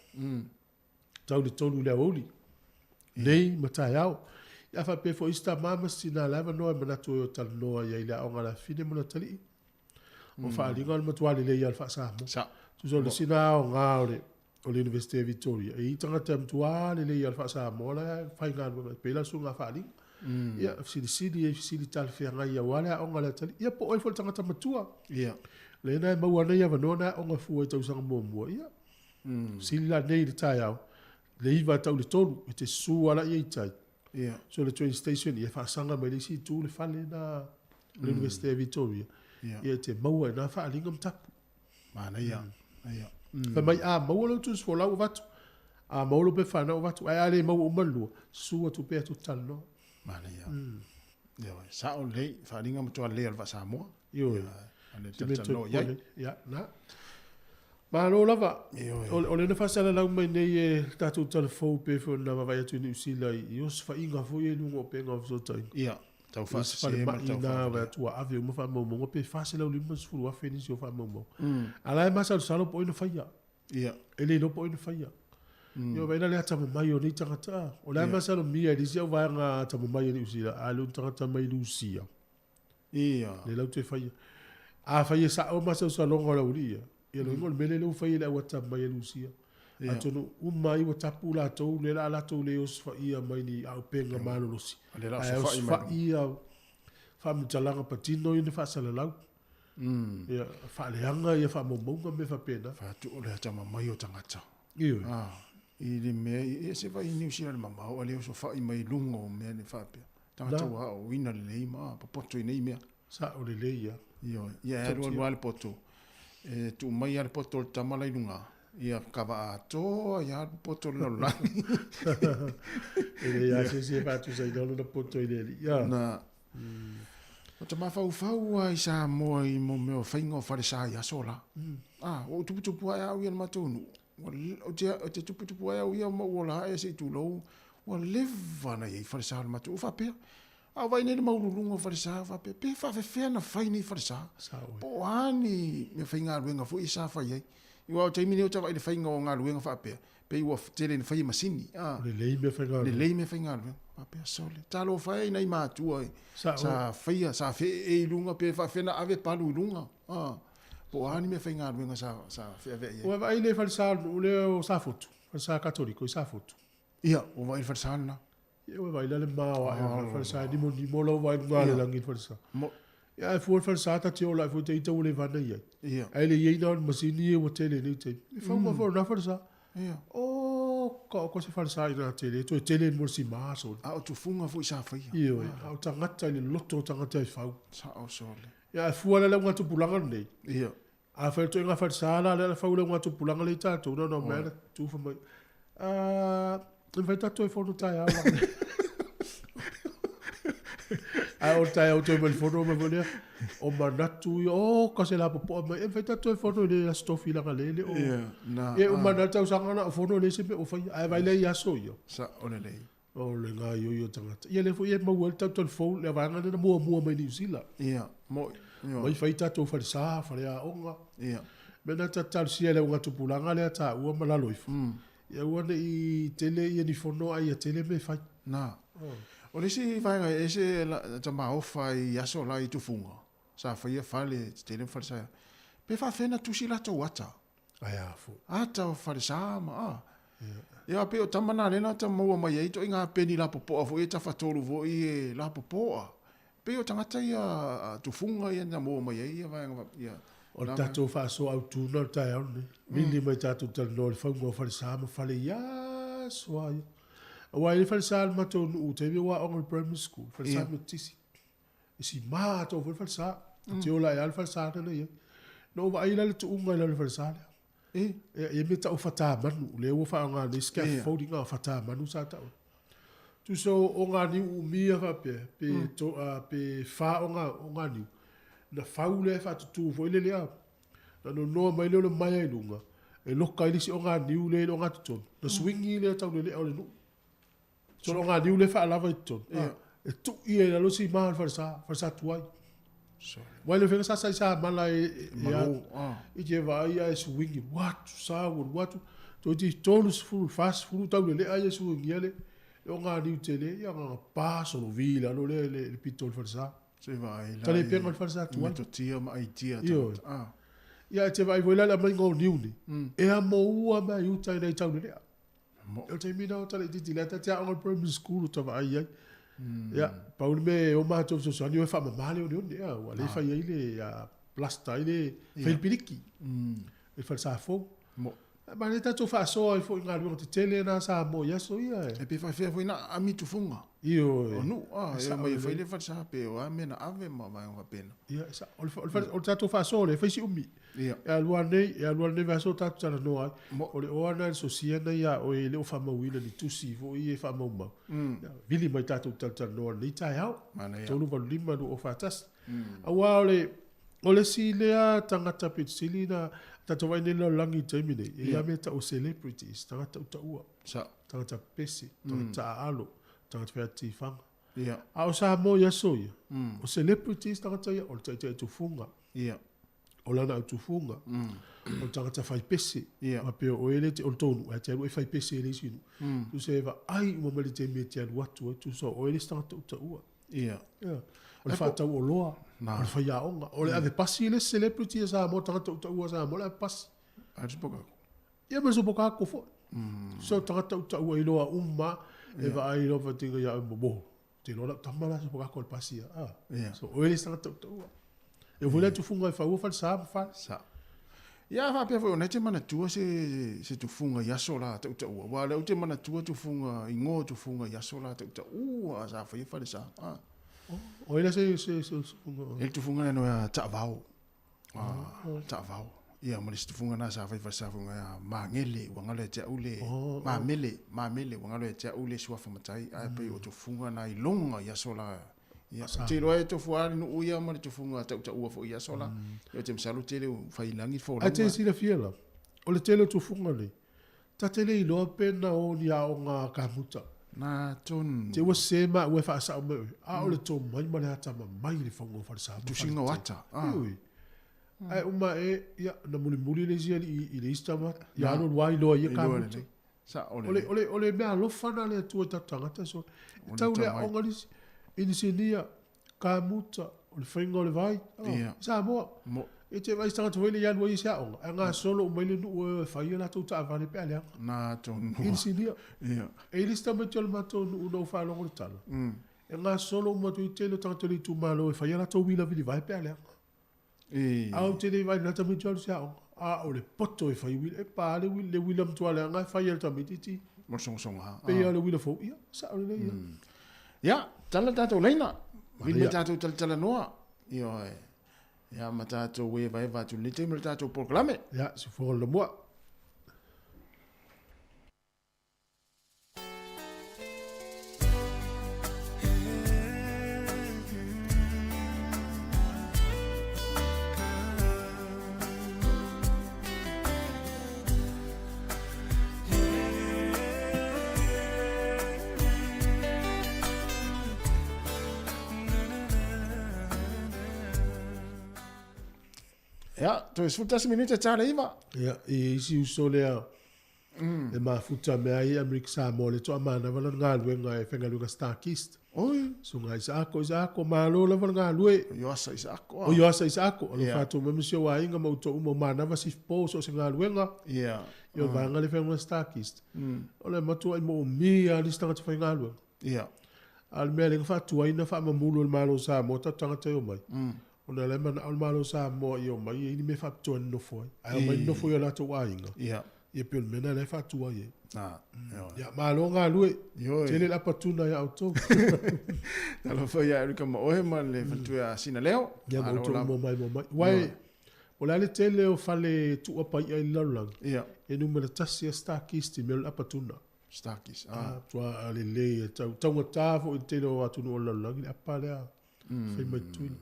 tau le 3 i le aoauli, nei ma taeao. Ia a faapea foi isi tama ma si tina la e avanoa e manatu e o e talanoa i ai i le aoga a le afafine ma le atalii. O Faaliga o le matua lelei lava o le faa-Samoa. Tusa o le isi lena aoga o le o le Iunivesite o Victoria, e i ai tagata e matua lelei lava o le faa-Samoa la e faigaluega ai, pei la o le susuga a Faaliga. Ia, fesilisili ai fesili talafeagai aua le aoga a le atalii. Ia po o oe foi o le tagata matua. Lea na e maua nei avanoa na e aoga fua i tausaga muamua. Ia, fesili la nei i le taeao, le 9 tau i le 3, e te susu lava laia i tai. So le train station, ia faasaga mai le isi itu le fale lena o le Iunivesite o Victoria. Ia e te maua i ina faaaliga ma tapu. Manaia. Ia. Fai mai, a maua lou tusi folau avatu, a maua lou pepa fanau avatu, ae a le maua uma le lua, susu atu pea tou te talanoa. Manaia. Ioe, sao lelei, faaaliga matua lelei a le vaa Samoa. Ioe. A le talatalanoa i ai. Ia, na. Malo lava. Ioe. O lea na faasalalau mai nei e le tatou talafou pei foi ona vaavaai atu i Niu Sila i osofaiga foi ia i luga o upega o fesootaiga. Ia, tau faasese ma tau faavale. Atu ua ave uma faamaumauga pe 450,000 nisi o faamaumauga. A o la e masalosalo po o ai na faia. Ia. E le iloa po o ai na faia. Ia vaai la le atamamai o nei tagata. O la e masalomia e le isi auvaega atamamai a Niu Sila, a le o ni tagata mai Lusia. Ia. Lea la ua toe faia. Afai e sao masalosaloga o le aualii ia, ia lona uiga o le mea lea ua fai e le au atamamai a Lusia. Atonu uma ai ua tapu latou, lea o le a latou le osofaia mai ni auupega malolosi, ae osofaia faamatalaga patino ia na faasalalau. Ia, faaleaga ia faamaumauga ma mea faapena. Faatu o le atamamai o tagata. Ioe. I le mea, e ese vai i Niu Sila le mamao, a le osofai mai luga o mea ne faapea. Tagata ua aoaoina lelei ma popoto i nei mea. Sao lelei ia. Ioe. Ia e alu alu lava le poto, e tuu mai lava le poto o le tama la i luga, ia kava atoa ai lava le popoto o le lalolagi. E leai lava se isi e faatusaina lona poto i le alii. Ia. Na. O te mafaufau lava i Samoa i mo mea o faiga o falesa i aso la. A, ua ou tuputupu ae au ia i le matou nuu. Ua, ou te, ou te tuputupu ae au ia ma ou ola ae se i tulou, ua leva ona i ai falesa o le matou. Ua faapea, a o vaai nei le maualuluga o falesa, ua faapea, pe faafefea ona fai nei falesa? Po o a ni meafaigaluega foi sa fai ai. Aua o le taimi nei ou te vaai i le faiga o galuega faapea, pei ua tele ina fai e masini. A, lelei meafaigaluega. Lelei meafaigaluega. Faapea, sole, talofa e i nai matua sa faia, sa feee i luga pe faafefea ona ave palu i luga. A, po o a ni meafaigaluega sa, sa feaveai ai. Ua vaai le falesa o le nuu lea o Safotu, falesa Katoliko i Safotu. Ia, ua vaai le falesa lena. Ia, ua vaai la le mao ae o le falesa e nimonimo lau vaai luga o le lagi i le falesa. Ia, ae fua le falesa ta te ola ai foi te ita ua leva ana i ai. Ia. Ae le i ai na o ni masini ia ua tele i nei taimi. E fauga foi o lena falesa. Ia. O, ka o se falesa ina tele, toe tele mo le sima sole. A o tufuga foi sa faia. Ioe, a o tagata i le loto o tagata e fau. Sao sole. Ia, ae fua la le augatupulaga lenei. Ia. Afai o le ituaiga falesa la lea na fau i le augatupulaga lea i tatou, na ona omai lava tufa mai, Ah, e mafai tatou e fono taeao la. Ae o le taeao toe mai le fono mai foi lea, o manatu ia, oh, ka se lapopoa mai, e mafai tatou e fono i le Aso Tofi leaga lea e le o... Ia, na, Ia, uma na le tausaga na o fono e leai se mea o faia, ae vaai la i aso ia. Sao lelei. O le gaoioi o tagata. Ia lea foi e maua ai le tautala fou, le vaega lea na muamua mai Niu Sila. Ia, mo'i. Ioe. Mai fai tatou falesa, faleaoga. Ia. Mea na ta talosia e le augatupulaga lea taua ma lalo ifo. Ia aua ne i tele ia ni fono a ia tele mea e fai. Na. O le isi vaega e ese ta maofa i aso la i Tufuga, sa faia fale, tetele ma falesa. Pe faafefea na tusi latou ata? Ae a foi. Ata o falesa ma a. Ia pei o tama na lea na ta maua mai ai ituaiga peni lapopoa foi e tafatolu foi e lapopoa. Pei o tagata ia tufuga ia na maua mai ai ia vaega ia. O le tatou faasoa autu lena o le taeao lenei. Vili mai tatou talanoa i le fauga o falesa ma fale i a aso lava ia. Aua e i ai le falesa o le matou nuu i taimi a o aoga i le primary school, falesa Metotisi. E sima atoa foi le falesa. Ou te ola ae lava le falesa lena na i ai. Na ou vaai la i le tuuga i lalo o le falesa lea. E i ai mea tau fata manu, lea ua faaaoga nei scaffolding a o fata manu sa tau. Tusa o oganiu uumia faapea, pe, to, pe fa oganiu, na fau lea e faatutu foi lele a. Na nonoa mai lea o le maea i luga, e loka ai le isi oganiu lea i le ogatotonu, na swingi lea tau le lea o le nuu. So o le oganiu lea e faalava i totonu, e tui ai i lalo sima o le falesa, falesa tuai. Aua e le mafai ona sasa i samala e, e te vaai ae swingi, alu atu sau, alu atu, toeitiiti 30, 40 tau le lea ia e swingia le oganiu tele, ia na ona pa solovi i lalo lea i le pito o le falesa. Se i vaai la i Talepega o le falesa tuai. Metotia ma aitia a tagata. Ioe. Ia e te vaai foi la i le aumaiga o niu nei, e amoua mai uta i nai taulelea. O le taimi lena o tala itiiti lea ta te aoga i le primary school o ta vaai ai. Ia, pau le mea e o matou fesoasoani o e faamama le oneone, a, ua le fai ai le plaster ai le, fai le piliki i le falesa fou. Ma le tatou faasoa ai foi i galuega tetele na sa mo i aso ia. E pe faafefea foi na aami tufuga. Ioe. O nuu, a, e omai e fai le falesa pe o a mea na ave ma vaega faapena. Ia, o le tatou faasoa lea e fai si umi. Ia. E alu lava nei, e alu lava lenei vaiaso o tatou talanoa ai. O le oa lena i le sosia lena ia oe e le o faamauina ni tusi foi ia e faamaumau. Ia, vili mai tatou talatalanoa i lenei taeao. 385 2041. Aua o le, o le isi lea tagata pito sili na tatou vaai nei i le lalolagi i le taimi nei, e i ai lava mea e tau o celebrities, tagata tautaua, tagata pepese, tagata taaalo, tagata fai atu tifaga. A o Samoa i aso ia, o celebrities tagata ia, o le taitai tufuga, o lana au tufuga, o le tagata fai pese, faapea o oe le o le tou nuu, ae te alu e fai pese i le isi nuu. Tusa e vaai uma mai le taimi e te alu atu ai, tusa o oe le isi tagata tautaua. Ia. Ia. O le faatau oloa, o le faiaoga, o le ave pasi le isi celebrity a Samoa, tagata tautaua a Samoa, o le ave pasi. A o le Sopokako. Ia ma le Sopokako foi. So tagata tautaua iloa uma e vaai loa fatinga ia oe momoho. Te iloa lau tama la Sopokako o le pasi ia. Ah. So oe le isi tagata tautaua. E oo foi la tufuga e faua falesa ma fale. Sa. Ia faapea foi ona e te manatua se se tufuga i aso la tautaua. Aua o lea ou te manatua tufuga, igoa o tufuga i aso la tautaua sa faia falesa. Ah. O ai la se se se tufuga? E le tufuga lea no ia Taavao. Ah, Taavao. Ia ma le isi tufuga na sa fai falesa foi ia Magele ua galo ia te au le Mamele, Mamele ua galo ia te au le suafa matai. Ae pei o tufuga na iloga i aso la. Ia, ou te iloa e tofu lava le nuu ia ma le tufuga tautaua foi i aso la. Ia, ou te masalo tele ua fai i lagi le folauga. Ae te silafia la, o le tele o tufuga nei, ta te le iloa pe na o ni aoga a kamuta. Na tonu. Te ua sese maua e faasao mai oe, a o le tomai ma le atamamai i le fauga o falesa ma Tusiga o ata. Ioe. Ae uma ae, ia, na mulimuli le isi alii i le isi tama, ia alu alu lava iloa i ia kamuta. Sao lelei. O le, o le mea alofa na le Atua i tatou tagata so, e tau le aoga le isi, inisinia, kamuta, o le faiga o le vai, oh, i Samoa. Mo. E te vaai se tagata foi lea i alu ai i se aoga, ae gasolo uma i le nuu e o e fai a latou taavale pe a leaga. Na tonu. Inisinia. Ia. E i ai le isi tamaiti o le matou nuu na ou faalogo i le tala, e gasolo uma atu i le tele o tagata o le itumalo e fai a latou uila vilivae pe a leaga. A ou te le vaai i lena tamaiti o alu i se aoga, a o le poto e fai uila, e pa le uila, le uila matua leaga e fai e le tamaitiiti. Mo le sogasoga. Pei lava o le uila fou, ia, sao lelei ia. Ia, tala le tatou laina. Vili mai tatou talatalanoa. Ioe. Ia, ma tatou evaeva atu i lenei taimi o le tatou polokalame. Ia, siufofoga le lamua. Ia, toe 11 minute ta le iva. Ia, i isi uso lea, E mafuta mea ai Amerika Samoa le toa manava lana galuega e faigaluega Starkist. Oi. Susuga Isaako, Isaako, malo lava le galue. O Ioasa Isaako. O Ioasa Isaako, alofa atu mai ma si ou aiga ma outou uma o manava sifpo so o se galuega. Yeah. I o vaega le faigaluega Starkist. O le matuai moomia lava le isi tagata faigaluega. Yeah. A o le mea lea na faatuai na faamamulu e le Malo o Samoa tatou tagata e omai. Ona o la e manao le Malo o Samoa ia omai e i ai ni mea faapitoa e nonofo ai. Ae omai nonofo i o latou aiga. Ia. Ia pei o le mea lena lea e faatuai ai. Ia, malo galue. Tele le apatuna ia outou. Talofa ia Erika ma oe ma le faletua ia Sinaleo. Ia, ma outou uma mai mo mai. Uae, o le a le tele o fale tuuapa i'a i le lalolagi, e numera tasi a Starkist i mea o le apatuna. Starkist, ah. Matua lelei e tau, taugata foi i le tele o atunuu o le lalolagi le apa lea. Fai mai Tutuila.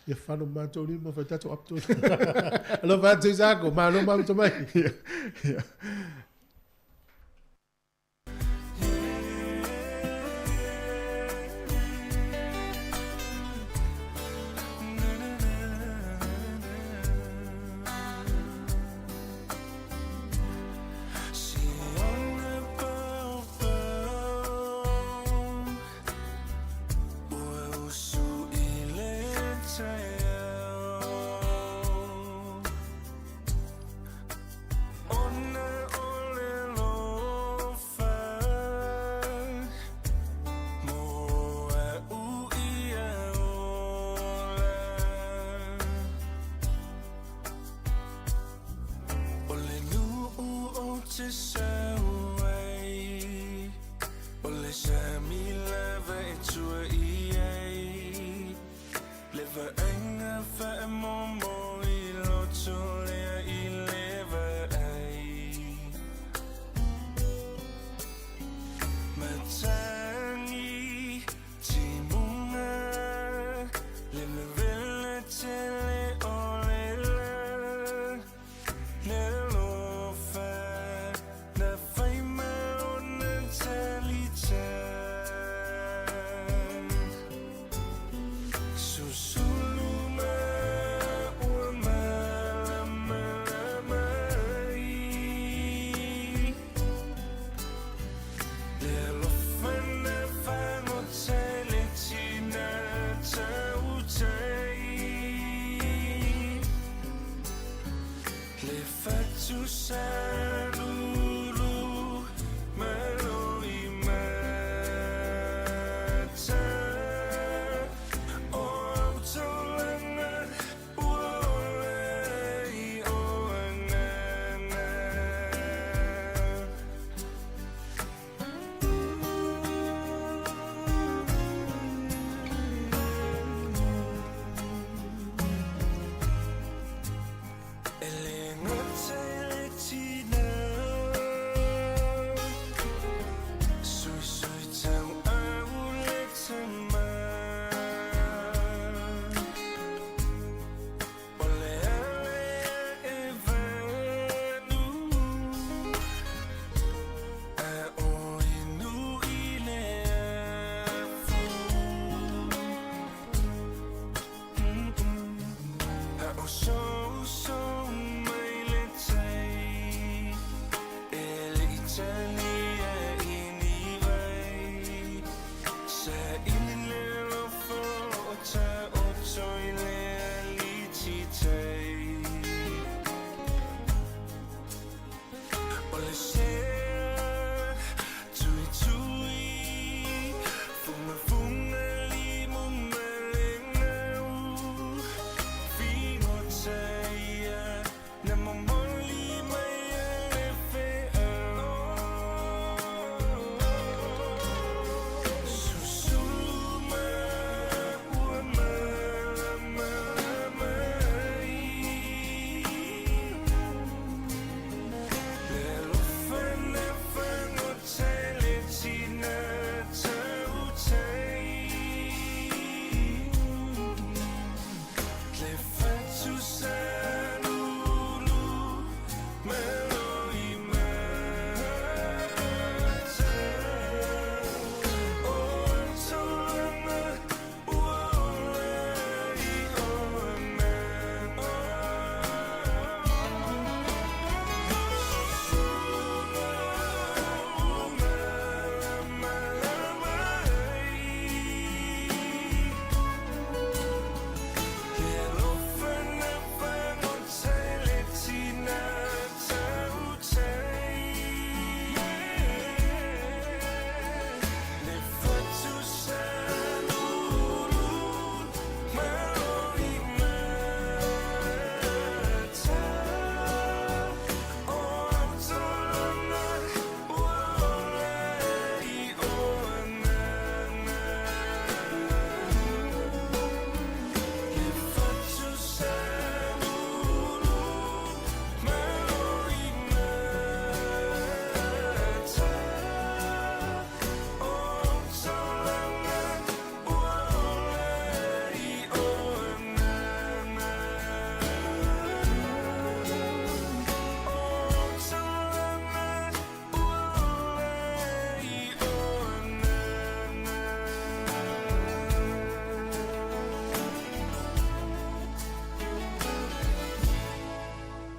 Ia fano matou lima fai tatou up to. Alofa atu Isako, malo mafuta mai. Ia.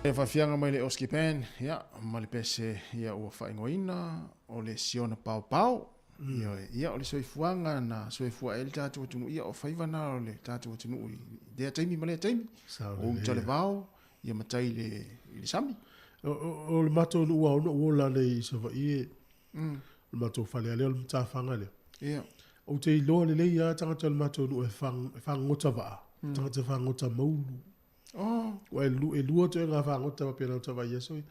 E faafiaga mai le Oski Band, ia, ma le pese, ia, ua faaigoaina o le Siona Paopao. Ioe, ia, o le soifuaga na soifua ai le tatou atunuu, ia, o faiva na o le tatou atunuu i lea taimi ma lea taimi. O uta le vao, ia ma tai i le sami. O le matou nuu lava ona ou ola nei i Savaii e, o le matou fale lava lea o le matafaga lea. Ia. Ou te iloa lelei lava tagata o le matou nuu e fagogota vaa, tagata fagogota maulu. Oh. Ua e lua ituaiga fagota faapena ou te vaai i aso ia.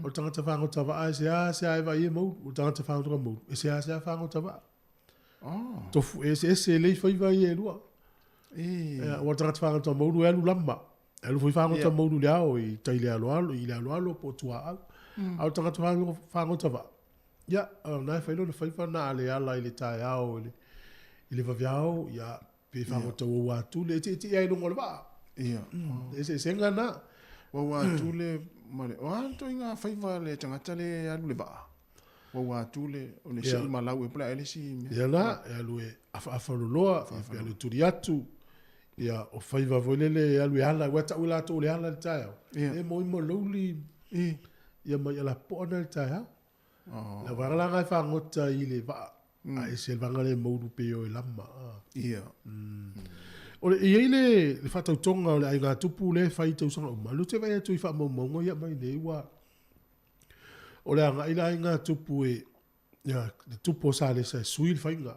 O le tagata fagota vaa e seasea e vaai e maulu. O le tagata fagota maulu e seasea fagota vaa. Oh. Tofu eseese e lelei faiva ia e lua. E. Ua le tagata fagota maulu e alu lama. E alu foi fagota maulu i le ao i tai le aloalo, i le aloalo po o tuaau. A o le tagata fagota vaa, ia, o lena e fai lona faiva na a le ala i le taeao i le vaveao, ia, Pe fagota ua atule e tietie ai i luga o le vaa. Ia. Le eseesega na. Ua atule ma le, o a ituaiga faiva le tagata le alu le vaa? Ua atule o le sei ma lau e po o le a ea le isi mea. Ia la, e alu e afaafa loloa, ia pe alu e tuli atu. Ia, o faiva foi lele e alu e ala, aua e tau e latou o le ala i le taeao. Ia. E moi ma louli. Ia ma ia lapoa na i le taeao. Oh. Le vaega la e fagota i le vaa, a ese le vaega lea e moulu pei o e lama. Ia. O le, e i ai le, le faatautoga o le aiga tupu lea e fai i tausaga uma, o lea ou te vaai atu i faamaumauga ia aumai nei, ua, o le agai le aiga tupu e, ia, le tupu o Salesa e sui le faiga.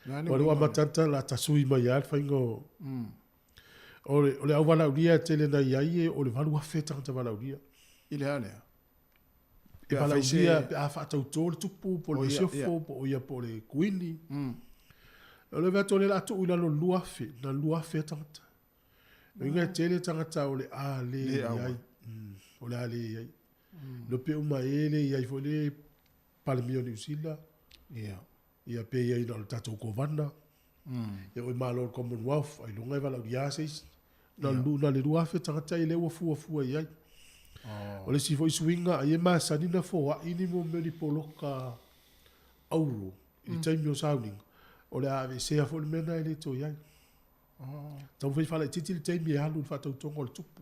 Le Ua lea ua amata la ta sui mai lava le faiga o, o le, o le auvalaaulia e tele na i ai e, o le 8,000 tagata valaaulia. I le a lea? E valaaulia pe a faatauto le tupu po o le masiofo po o ia po o le kuini. O le atu o le a tuu i lalo o le 2,000, na 2,000 tagata. O inga e tele tagata o le a le i ai. O le a le i ai. No pe uma e le i ai foi le Palemia o Niu Sila. Ia. Ia pe i ai na o le tatou Kovana. Ia oi malo o le Commonwealth, ailoga e valaaulia se isi. Na na le 2,000 tagata i lea ua fuafua i ai. O le isi foi suiga, ai e masani na foai ni mo mea ni poloka auro i le taimi o sauniga, o le a aveesea foi le mea lena e le toe i ai. Taumafai faalaitiiti le taimi e alu i le faatautoga o le tupu.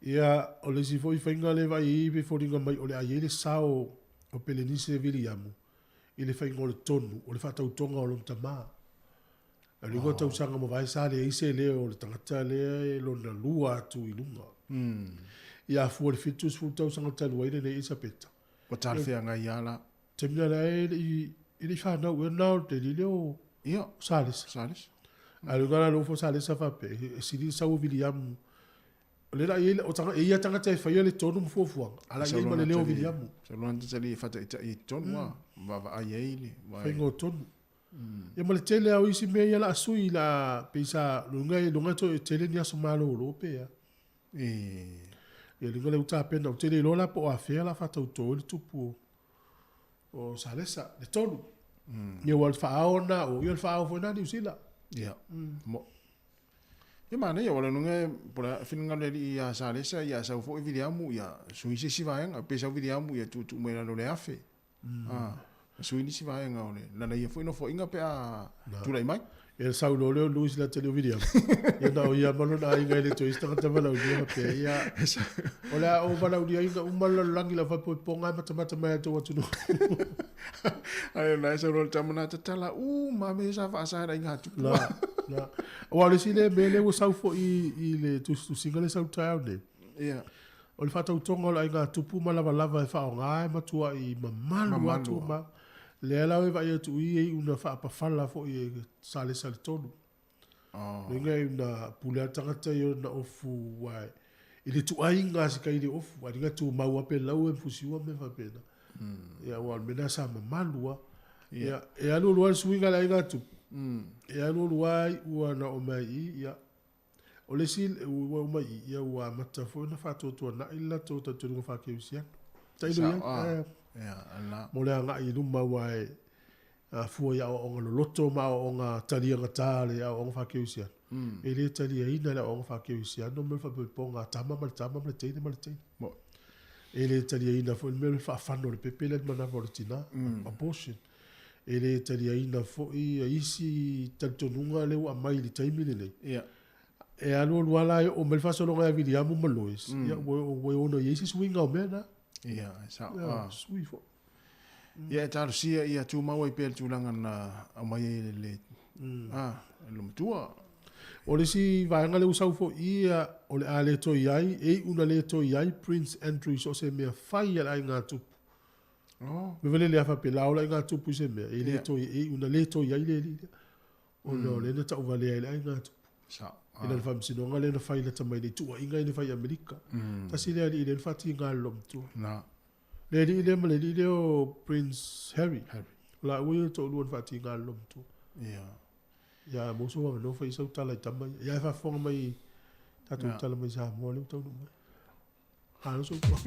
Ia, o le isi foi faiga lea e vaai i i e foliga mai o le a i ai le sao o Pelenise Viliamu i le faiga o le tonu o le faatautoga o lona tama. O le igoa tausaga mavae sa leai se leo o le tagata lea e lona lua atu i luga. Ia afua i le 70 tausaga talu ai lenei Elisapeta. Ua talafeagai lava la. Taimi la lea e le i fanau ea na o le alii lea o Salesa. Salesa. A o le uiga la lea ua Salesa faapea, e sili le sau o Viliamu. O lea la e i ai, o tagata, e i ai tagata e faia le tonu ma fuafuaga, a la e i ai ma le leo o Viliamu. Sau lona tali e faataitai i totonu lava, vaavaai ai le faiga o tonu. Ia ma le tele lava o isi mea ia o le a sui, o le a pei sa, luga e luga toe tele ni aso malolo pe a. Ia luga lea ua tapena, ou te le iloa la po o afea o le a faatauto ai le tupu o Salesa, le tolu. Ia ua le faa-ao lena o, ia o le faa-ao foi lena Niu Sila. Ia. Mo. Ia manaia, ua lanoga po o le a finagalo le alii ia Salesa, ia sau foi Viliamu, ia sui se isi vaega, pe sau Viliamu ia tuutuu mai lalo o le 1,000. Ah, sui nisi vaega o le lana ia foi nofoaiga pe a tulai mai. Ia sau loa lea o Louis le ata o William. Ia na o ia ma lona aiga e le toe isi tagata valaaulia faapea ia. O le a ou valaauliaina uma le lalolagi lau faapoipoga e matamata mai a outou atunuu. Ai na e sau loa le tama na tatala uma mea sa faasa e le aiga tupu. La, la. Aua o le isi lea mea lea ua sau foi i le tusitusiga lea sau taeao nei. Ia. O le faatautoga o le aiga tupu ma lavalava e faaaoga e matuai mamalu atu ma lea la e vaai atu i e iu na faapafala foi e Salesa le tolu. Oh. Loiga e una pule a tagata i ona ofu ua i le tuaiga a si kaili ofu a linga tumau a pe lau e fusiua me faapena. Ia ua o le mea lena sa mamalu a. Ia e alu alu lava le suiga a le aiga tupu. E alu alu lava iu na oo mai i i ia O le isi ua uma i i, ia ua amata foi ona faatuatuanai le latou talitonuga faa-kerisiano. Tailo i ai, eh, mo le agai i luma aua e fua i aoaoga loloto ma aoaoga taliagata le aoaoga faa-kerisiano. E le taliaina le aoaoga faa-kerisiano ma le faapoipoga a tama ma le tama ma le teine ma le teine. E le taliaina foi le mea o le faafano o le pepe lea i le manava o le tina, abortion. E le taliaina foi isi talitonuga lea ua aumai i le taimi lenei. E alualu lava la e oo mai le faasologa ia Viliamu ma Lois, ia ua ua ono i ai se suiga o mea na. Ia, e sao. Ia, sui foi. Ia, e talosia ia tumau ai pea le tulaga na aumai ai e le, a, e le matua. O le isi vaega lea ua sau foi ia, o le a le toe i ai, e iu ina le toe i ai Prince Andrew i so o se mea fai a le aiga tupu. Oh. Mea foi lele a faapea, la ola aiga tupu i se mea, e le toe, e iu ina le toe i ai le alii lea. Ona o lea na tauvalea ai le aiga tupu. Sao. I lana faamasinoga lea na fai lata mai le tuuaiga ia na fai i Amerika. Tasi lea alii lea na faatiga e le loomatua. Na. Le alii lea ma le alii lea o Prince Harry. Harry. O laua ia toalua na faatiga e le loomatua. Ia. Ia maua sou avanoa fai sau tala i tama ia. Ia e faafofoga mai tatou tala mai Samoa lea ua taunuu mai. Malo soifua.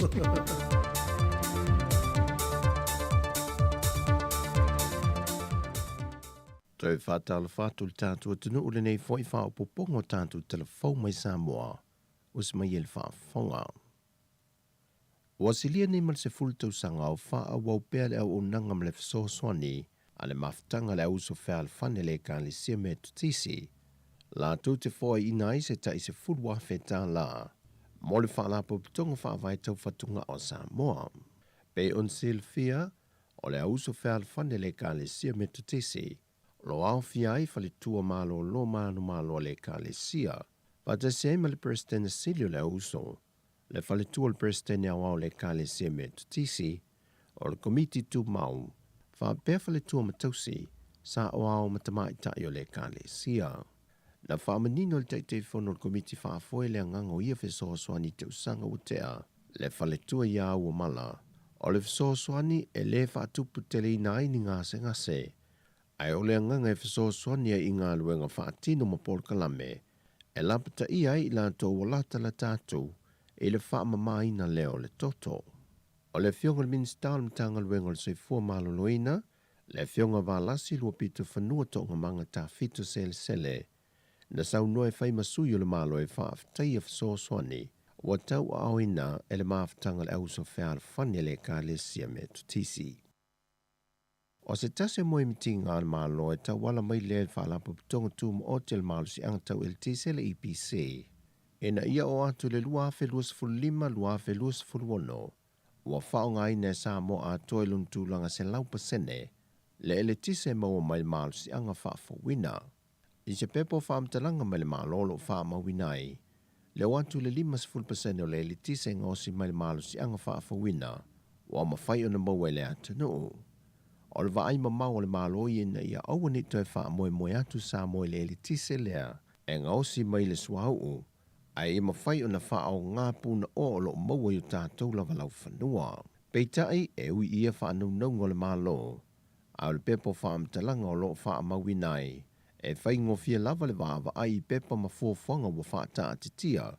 Toe faatalofa atu i le tatou atunuu lenei foi faaopoopoga o tatou talafou mai Samoa ua se mai ai le faafofoga. Ua silia nei ma le 10 tausaga o faaauau pea le auaunaga ma le fesoasoani a le Mafutaga a le Auuso Fealofani a le Ekalesia Metotisi, latou te foaiina ai se tai $10,000 mo le Faalapotopotoga Faavae Tau Fatugao a Samoa. Pei ona silafia, o le Auuso Fealofani a le Ekalesia Metotisi o lo o aofia ai faletua malolo manumalo a le Ekalesia, faatasi ai ma le Peresetene Sili o le Auuso, le faletua o le Peresetene Aoao o le Ekalesia Metotisi, o le Komiti Tumau, faapea faletua ma tausi, saoao ma tamaitai o le Ekalesia. Na faamanino e le Taitaifono o le Komiti Faafoe le agaga o ia fesoasoani i tausaga ua tea, le faletua ia Auamala, o le fesoasoani e le faatuputeleina ai ni gasegase, ae o le agaga e fesoasoani ai i galuega faatino ma polokalame e lapataia ai i latou ua latalata atu i le faamamaina lea o le toto. O le Afioga i le Minisita o le Matagaluega o le Soifua Maloloina, le Afioga Valasi Luapitofanua Toogamaga Tafito Selesele, na saunoa e fai ma sui o le Malo e faafetaia fesoasoani ua tauaaoina e le mafutaga a le Auuso Fealofani a le Ekalesia Metotisi. O se tasi o moemitiga a le Malo e tauala mai lea i le Faalapotopotoga Tumaoti o le Malosiaga Tau Eletise le EPC, ina ia oo atu i le 2025, 2026, ua faaaogaina e Samoa atoa i lona tulaga 100% le eletise e maua mai le malosiaga faafouina. I se pepa o faamatalaga mai le Malo o lo o faamauina ai le o atu i le 50% o le eletise e gaosi mai le malosiaga faafouina ua mafai ona maua e le atunuu. O le vaai mamao a le Malo ia ina ia aua ne i toe faamoemoe atu Samoa i le eletise lea e gaosi mai le suauu ae ia mafai ona faaaoga punaoa o lo o maua i o tatou lava laufanua. Peitai, e ui i ia faanaunauga o le Malo, a o le pepa o faamatalaga o lo o faamauina ai, e faigofie lava le vaavaai i pepa ma fuafuaga ua faataatitia,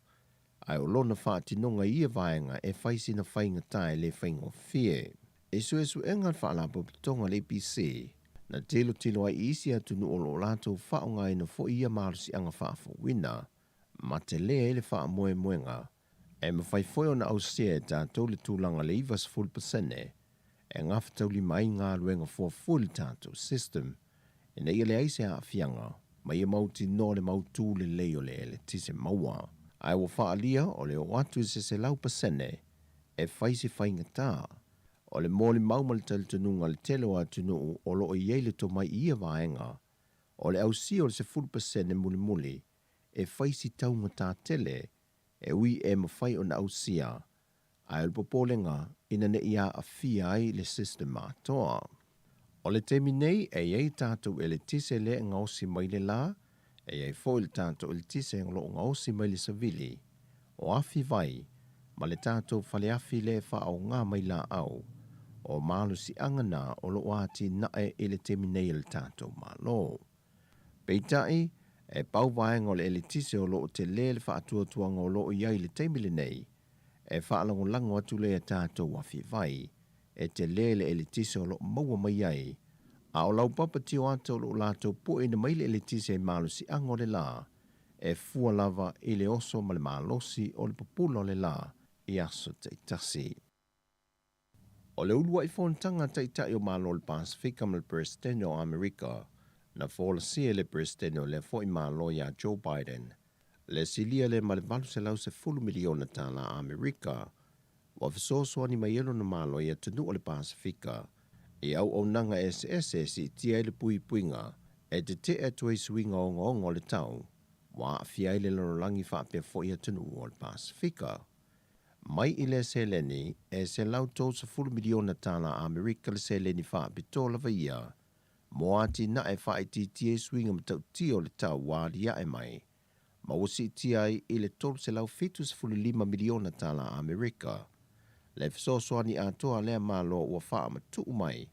ae o lona faatinoga i ia vaega e fai sina faigata e le faigofie. I suesuega a le Faalapotopotoga a le ABC, na tilotilo ai i isi atunuu o lo o latou faaaogaina foi ia malosiaga faafouina, ma tele ai le faamoemoega e mafai foi ona ausia e tatou le tulaga le 90% e gafataulima ai galuega fuafua i le tatou system ina ia leai se aafiaga ma ia mautinoa le mautu lelei o le eletise maua. Ae ua faaalia o le oo atu i se 100% e fai se faigata. O le molimau ma le talitonuga a le tele o atunuu o lo o i ai le tomai i ia vaega, o le ausia o le 10% mulimuli e fai si taugata tele e ui e mafai ona ausia, ae o le popolega ina ne i aafia ai le system atoa. O le taimi nei e i ai tatou eletise lea e gaosi mai le la, e i ai foi le tatou eletise o lo o gaosi mai le savili, o afi vai, ma le tatou faleafi lea e faaaoga mai laau, o malosiaga na o lo o atinae i le taimi nei e le tatou Malo. Peitai, e pau vaega o le eletise o lo o tele le faatuatuaga o lo o i ai i le taimi lenei, e faalagolago atu lea i tatou afi vai, e tele le eletise o lo o maua mai ai, a o laupapa tioata o lo o latou pueina mai le eletise i malosiaga o le la, e fua lava i le oso ma le malosi o le pupula o le la i aso taitasi. O le uluai fonotaga a Taitai o Malo o le Pasefika ma le Peresetene o Amerika, na folasia e le Peresetene o lea foi Malo ia Joe Biden. Le silia lea ma le $810 miliona tālā Amerika ua fesoasoani mai ai lona Malo i atunuu o le Pasefika i auaunaga eseese e siitia ai le puipuiga e tetee atu ai i suiga ogaoga o le tau ua aafia ai le lalolagi faapea foi atunuu o le Pasefika. Mai i lea seleni, e $130 miliona tālā Amerika le seleni faapitoa lava ia mo atinae e faaitiitia ai suiga matautia o le tau ua aliae mai ma ua siitia ai i le $375 miliona tālā Amerika le fesoasoani atoa a lea Malo ua faamatuu mai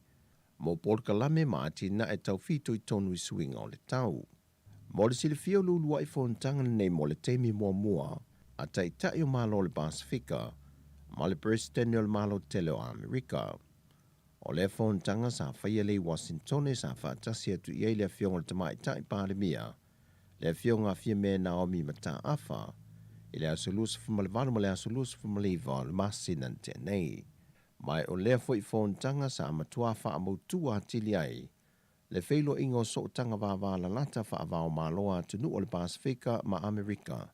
mo polokalame ma atinae tau fitoitonu i suiga o le tau. Mo le silafia o le uluai fonotaga lenei mo le taimi muamua a Taitai o Malo o le Pasefika ma le Peresetene o le Malo Tele o Amerika. O lea fonotaga sa faia lea i Uasinitone sa faatasi atu i ai le Afioga i le Tamaitai Palemia, le Afioga a Fiame Naomi Mataafa, i le aso 28 ma le aso 29 o le masina na tea nei. Ma o lea foi fonotaga sa matua faamautu atili ai le feiloaiga o sootaga vavalalata faava-o-Malo a atunuu o le Pasefika ma Amerika,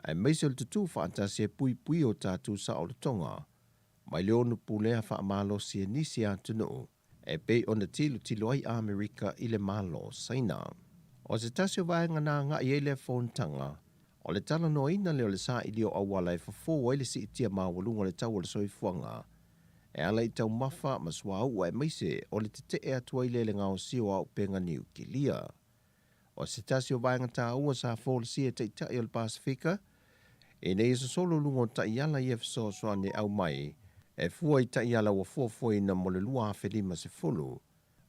aemaise o le tutū faatasi e puipuia o tatou saolotoga mai le ono pulea faamalosi e nisi atunuu e pei ona tilotilo ai Amerika i le Malo o Saina. O se tasi o vaega na agai ai lea fonotaga, o le talanoaina lea o le saili o auala e fofo ai le siitia maualuga o le tau o le soifuaga e ala i taumafa ma suauu aemaise o le tetee atu ai lea i le gaosia o auupega niukilia. O se tasi o vaega taua sa folasia e Taitai o le Pasefika ina ia sosolo i luga o taiala ia fesoasoani e aumai e fua i taiala ua fuafuaina mo le 2050,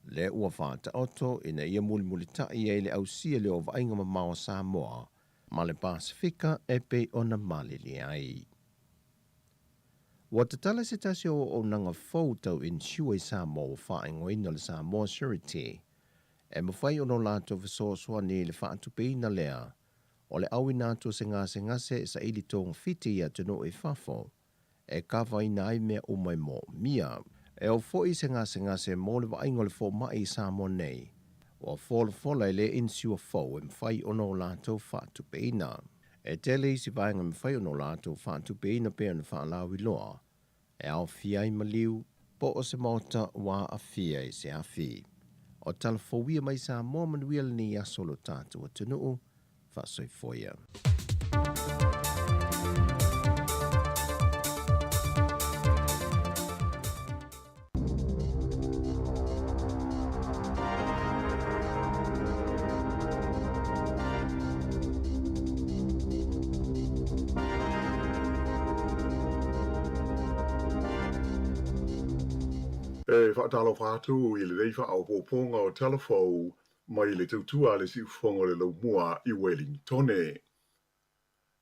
lea ua faataoto ina ia mulimulitai ai le ausia lea o vaaiga mamao a Samoa ma le Pasefika e pei ona malilie ai. Ua tatala se tasi o auaunaga fou tau insure i Samoa ua faaigoaina o le Samoa Surety e mafai ona o latou fesoasoani i le faatupeina lea o le auina atu o se gasegase e saili togafiti i atunuu i fafo e kavaina ai mea uma e moomia. E oo foi se gasegase mo le vaaiga o le fomai i Samoa nei, ua folafola e le insure fou e mafai ona o latou faatupeina. E tele isi vaega e mafai ona o latou faatupeina pei ona faalauiloa e aofia ai maliu, po o se maota ua aafia i se afi. O tala fou ia mai Samoa manuia lenei aso o lo tatou atunuu, faasoifua ia. E faatalofa atu i lenei faaopoopoga o tala fou mai le tautua a le siufofoga o le laumua i Welingtone.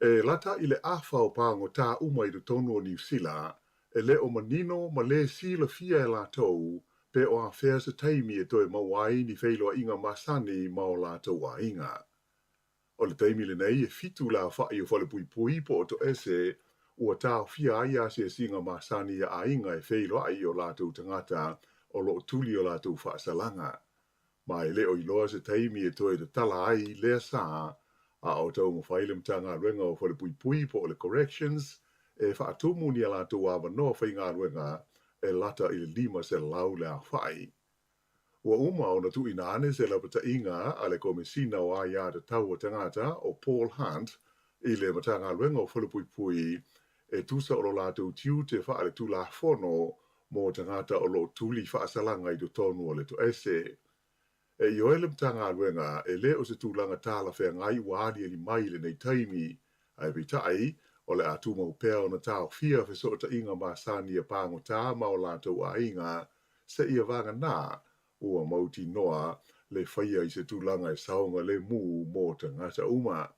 E lata i le afa o pagota uma i totonu o Niu Sila, e le o manino ma lē silafia e latou pe o afea se taimi e toe maua ai ni feiloaiga masani ma o latou aiga. O le taimi lenei e fitu le aofaʻi o falepuipui po o toese ua taofia ai asiasiga masani a aiga e feiloai i o latou tagata o lo o tuli o latou faasalaga. Ma e le o iloa se taimi e toe tatala ai lea sa, a o taumafai le Matagaluega o Falepuipui po o le Corrections e faatumu ni a latou avanoa faigaluega e lata i le 500 le aofai. Ua uma ona tuuina ane se lapataiga a le Komesina o Aia Tatau a Tagata o Paul Hunt i le Matagaluega o Falepuipui e tusa o lo latou tiute faaletulafono mo tagata o lo o tuli faasalaga i totonu o le toese. E ioe le Matagaluega e le o se tulaga talafeagai ua aliali mai i lenei taimi, ae peitai, o le a tumau pea ona taofia fesootaiga masani a pagota ma o latou aiga seia vagana ua mautinoa le faia i se tulaga e saogalemu mo tagata uma.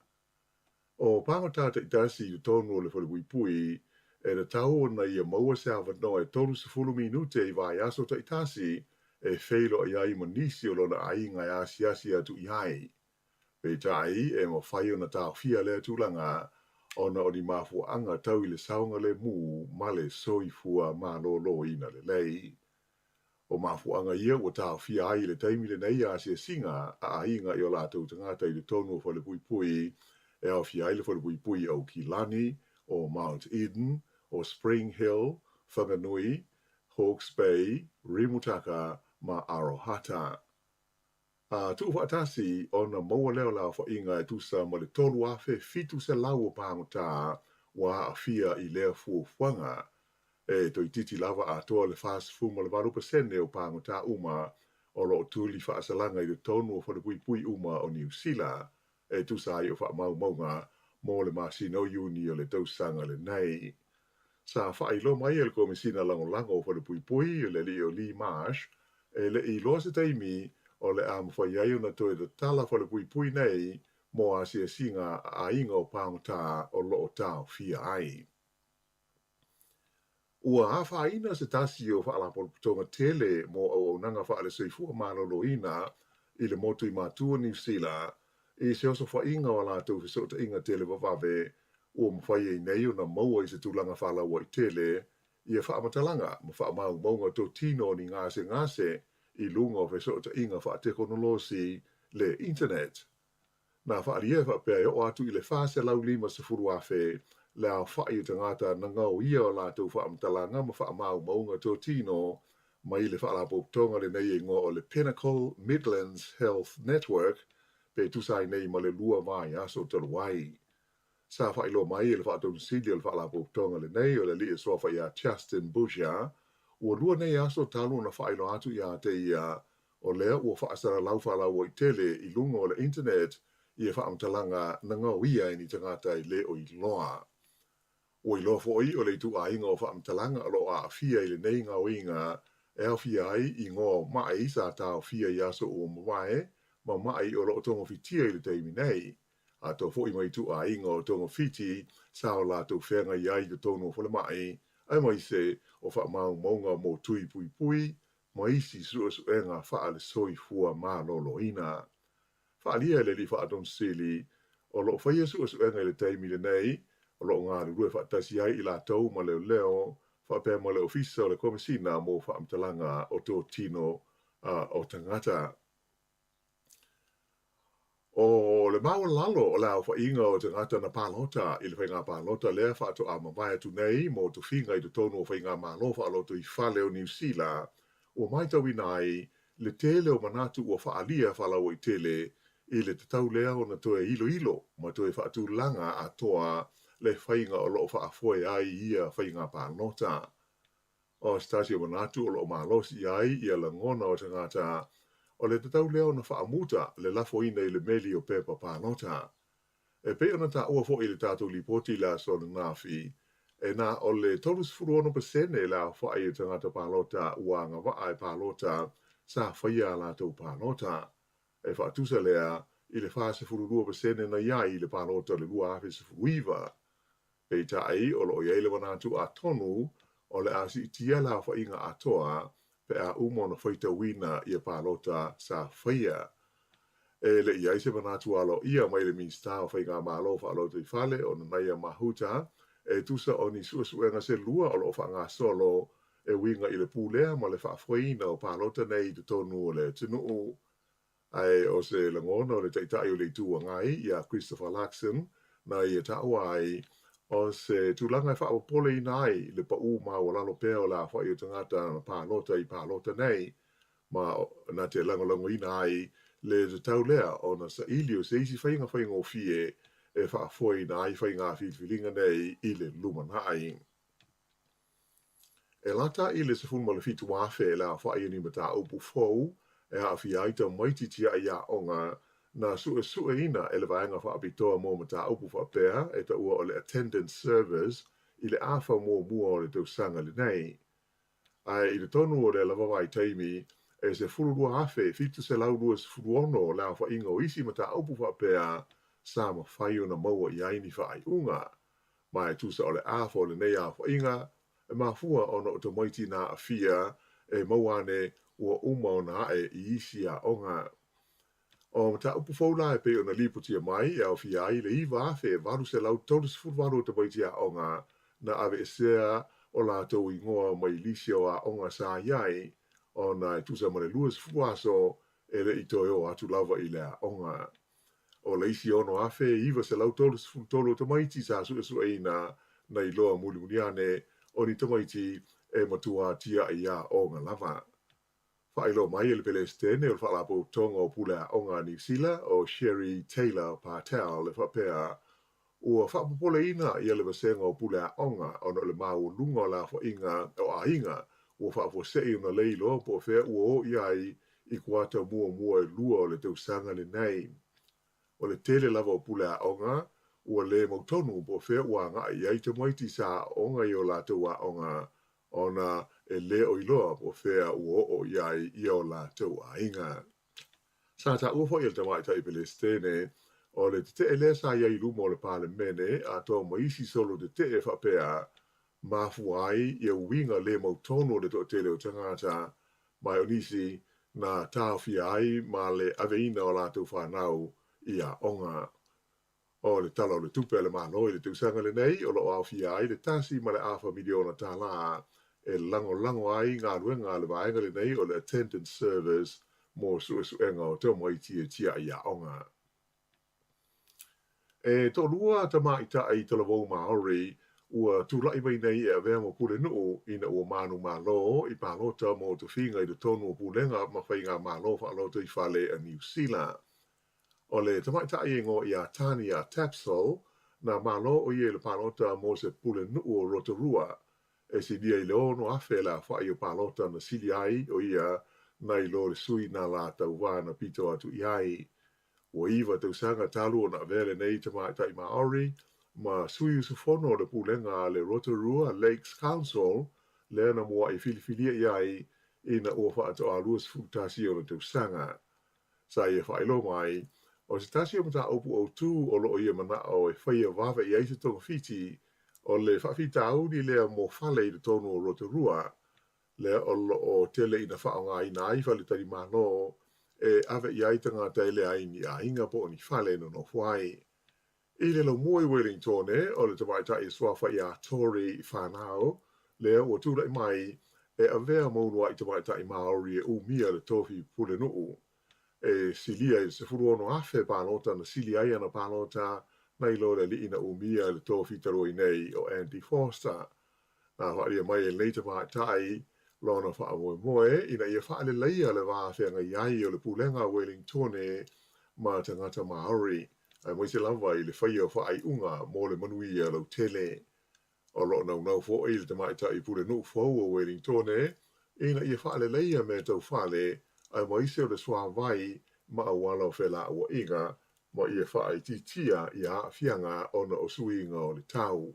O pagota taitasi i totonu o le falepuipui, e tatau ona ia maua se avanoa e 30 minute i vaiaso taitasi e feiloai ai ma nisi o lona aiga e asiasi atu i ai. Peitai, e mafai ona taofia lea tulaga ona o ni mafuaaga tau i le saogalemu ma le soifua maloloina lelei. O mafuaaga ia ua taofia ai i le taimi lenei asiasiga a aiga i o latou tagata i totonu o falepuipui. e aofia ai le Falepuipui i Aukilani, o Mount Eden, o Spring Hill, Whanganui, Hawke's Bay, Rimutaka ma Arohata. A tuufaatasi ona maua lea o le aofaiga e tusa ma le 3,700 o pagota ua aafia i lea fuafuaga. E toeitiiti lava atoa le 48% o pagota uma o lo o tuli faasalaga i totonu o falepuipui uma o Niu Sila, e tusa ai o faamaumauga mo le masina o Iuni o le tausaga lenei. Sa faailoa mai e le Komesina Lagolago o Falepuipui, le alii o Lee Marsh, e le i iloa se taimi o le a mafai ai ona toe tatala falepuipui nei mo asiasiga a aiga o pagota o lo o taofia ai. Ua afaina se tasi o faalapotopotoga tele mo auaunaga faale-soifua maloloina i le motu i Matua, Niu Sila, i se osofaiga o a latou fesootaiga televavave ua mafai ai nei ona maua i se tulaga faalauaitele ia faamatalaga ma faamaumauga totino o ni gasegase i luga o fesootaiga faatekonolosi le internet. Na faaalia e faapea e oo atu i le 450,000 le aofai o tagata na gaoia o latou faamatalaga ma faamaumauga totino mai le faalapotopotoga lenei e igoa o le Pinnacle Midlands Health Network pe tusa ai nei ma le lua vaiaso talu ai. Sa faailoa mai e le Faatonusili o le Faalapotopotoga lenei o le alii e suafa ia Justin Boucher, ua lua nei aso talu ona faailoa atu ia te ia o lea ua faasalalau faalauaitele i luga o le internet ia faamatalaga na gaoia e ni tagata e le o iloa. Ua iloa foi o le ituaiga o faamatalaga o lo o aafia i lenei gaoiga e aofia ai igoa o maʻi sa taofia i aso ua mavae ma maʻi o lo o togafitia i le taimi nei, atoa foi ma ituaiga o togafiti sa o latou feagai ai i totonu o falemai, aemaise o faamaumauga mo tui puipui ma isi suesuega faale-soifua maloloina. Faaalia e le Alii Faatonusili, o lo o faia suesuega i le taimi lenei, o lo o galulue faatasi ai i latou ma leoleo faapea ma le Ofisa o le Komesina mo Faamatalaga o Totino o Tagata. O le maualalo o le aofaiga o tagata na palota i le faiga palota lea faatoa mavae atu nei mo tofiga i totonu o faigamalo faalotoifale o Niu Sila, ua matauina ai le tele o manatu ua faaalia faalauaitele i le tatau lea ona toe iloilo ma toe faatulaga atoa le faiga o lo o faafoe ai ia faiga palota. O se tasi o manatu o lo o malosi i ai ia lagona o tagata, o le tatau lea ona faamuta le lafoina i le meli o pepa palota. E pei ona taua foi i le tatou lipoti i le aso ananafi, e na o le 36% le aofai o tagata palota ua agavaa e palota sa faia a latou palota. E faatusa lea i le 42% na i ai i le palota o le 2019. Peitai, o lo o i ai le manatu atonu o le a siitia le aofaiga atoa pe a uma ona faitauina ia palota sa faia. E le i ai se manatu aloaia mai le Minisita o Faigamalo Faalotoifale o Nanaia Mahuta e tusa o ni suesuega se lua o lo o faagasolo e uiga i le pulea ma le faafoeina o palota nei i totonu o le atunuu. Ae o se lagona o le Taitai o le Itu Agai iā Christopher Luxon na ia taua ai, o se tulaga e faapopoleina ai le paū maualalo pea o le aofai o tagata na palota i palota nei, ma na te lagolagoina ai le tatau lea ona saili o se isi faiga faigofie e faafoeina ai faiga filifiliga nei i le lumanai. E lata i le 17,000 le aofai o ni mataupu fou e aafia ai tamaiti tiai aoga na suesueina e le Vaega Faapitoa mo Mataupu Faapea e taua o le Attendance Service i le afa muamua o le tausaga lenei. Ae i totonu o lea lava vaitaimi, e 12,726 le aofaiga o isi mataupu faapea sa mafai ona maua i ai ni faaiuga. Ma e tusa o le afa o lenei aofaiga, e mafua ona o tamaiti na aafia e maua ane ua uma ona ae i isi aoga. O mataupu fou la e pei ona lipotia mai e aofia ai le 9,838 o tamaiti aoga na aveesea o latou igoa mai lisi o aoga sa i ai, ona e tusa ma le 20 aso e le i toe o atu lava i le aoga. O le isi 6,933 o tamaiti sa suesueina na iloa mulimuli ane o ni tamaiti e matua tiaʻi aoga lava. Faailoa mai e le Pelesitene o le Faalapotopotoga o Pule Aoga a Niu Sila o Sherry Taylor Patel e faapea, ua faapopoleina ia le vasega o pule aoga ona o le maualuga o le aofaiga o aiga ua faafuasei ona le iloa po o fea ua o i ai i kuata muamua e lua o le tausaga lenei. O le tele lava o pule aoga ua le mautonu po o fea ua agai i ai tamaiti sa aooga i o latou aoga ona e le o iloa po o fea ua oo i ai ia o latou aiga. Sa taua foi e le Tamaitai Pelesitene, o le tetee lea sa i ai i luma o le Palemene atoa ma isi solo tetee faapea, mafua ai ia uiga le mautonu o le toatele o tagata, ma o nisi na taofia ai ma le aveina o latou fanau i aoga. O le Tala o le Tupe a le Malo i le tausaga lenei o lo o aofia ai le $1.5 miliona e lagolago ai galuega a le vaega lenei o le Attendance Service mo suesuega o tamaiti e tiaʻi aoga. E toalua tamaitai talavou Māori ua tulai mai nei e avea ma pulenuu ina ua manumalo i palota mo tofiga i totonu o pulega ma faigamalo faalotoifale a Niu Sila. O le tamaitai e igoa ia Tania Tapsell, na malo ʻo ia i le palota mo se pulenuu o Rotorua. E silia i le 6,000 le aofai o palota na sili ai ʻo ia nai lo le sui na lā tauva na pito atu i ai. Ua 9 tausaga talu ona avea lenei tamaitai Māori ma sui usufono o le pulega a le Rotorua Lakes Council lea na muaʻi filifilia i ai ina ua faatoa 21 ona tausaga. Sa ia faailoa mai, o se tasi o mataupu autū o lo o ia manaʻo e faia vave i ai se togafiti, o le faafitauli lea mo fale i totonu o Rotorua, lea o lo o tele ina faaaogaina ai faletalimalo e ave i ai tagata e leai ni aiga po o ni fale e nonofo ai. I le laumua i Welingtone, o le tamaitai e suafa iā Tory Whanau, lea ua tulai mai e avea ma uluaʻi tamaitai Māori e umia le tofi pulenuu. E silia i le 16,000 palota na sili ai ana palota nai lo le alii na umia le tofi talu ai nei o Andy Foster. Na faaalia mai e lenei tamaitai lona faamoemoe ina ia faaleleia le va feagai ai o le pulega a Welingtone ma tagata Māori, aemaise lava i le faia o faaiuga mo le manuia lautele. O lo o naunau foi le tamaitai pulenuu fou o Welingtone ina ia faaleleia mea tau fale, aemaise o le suavai ma auala o felauaiga, ma ia faaitiitia ia aafiaga ona o suiga o le tau.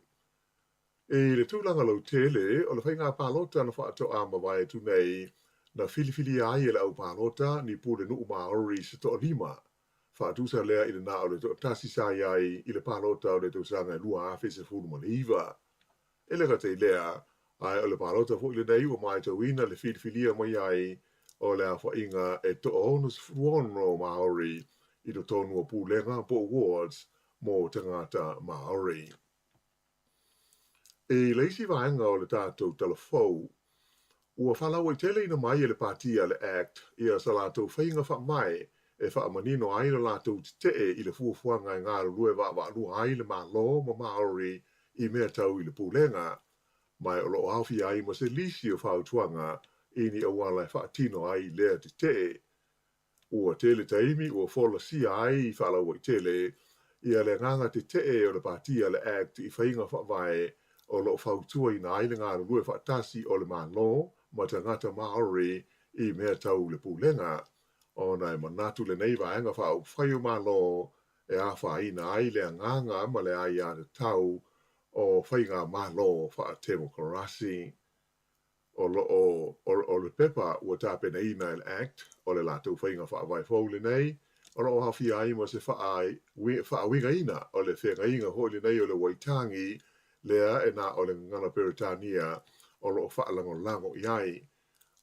I le tulaga lautele, o le faiga palota na faatoa mavae atu nei, na filifilia ai e le au palota ni pulenuu Māori se toalima. Faatusa lea i le na o le toatasi sa i ai i le palota o le tausaga e 2019. E le gata i lea, ae o le palota foi lenei ua matauina le filifilia mai ai o le aofaiga e toa-66 Māori i totonu o pulega po o wards mo tagata Māori. I le isi vaega o le tatou tala fou, ua faalauaiteleina mai e le pāti a le act ia sa latou faiga faavae e faamanino ai lo latou tetee i le fuafuaga e galulue vaavaalua ai le Malo ma Māori i mea tau i le pulega, ma o lo o aofia ai ma se lisi o fautuaga i ni auala e faatino ai lea tetee. Ua tele taimi ua folasia ai faalauaitele ia le agaga tetee o le pāti a le act i faiga faavae o lo o fautuaina ai le galulue faatasi o le Malo ma tagata Māori i mea tau le pulega, ona e manatu lenei vaega faaupufai o Malo e afaina ai le agaga ma le aiatatau o faigamalo faatemokarasi. O lo o, o le pepa ua tapenaina e le Act, o le latou faiga faavae fou lenei, o lo o aofia ai ma se faauigaina o le feagaiga foi lenei o le Waitangi, lea e na o le gagana Peretania o lo o faalagolago i ai.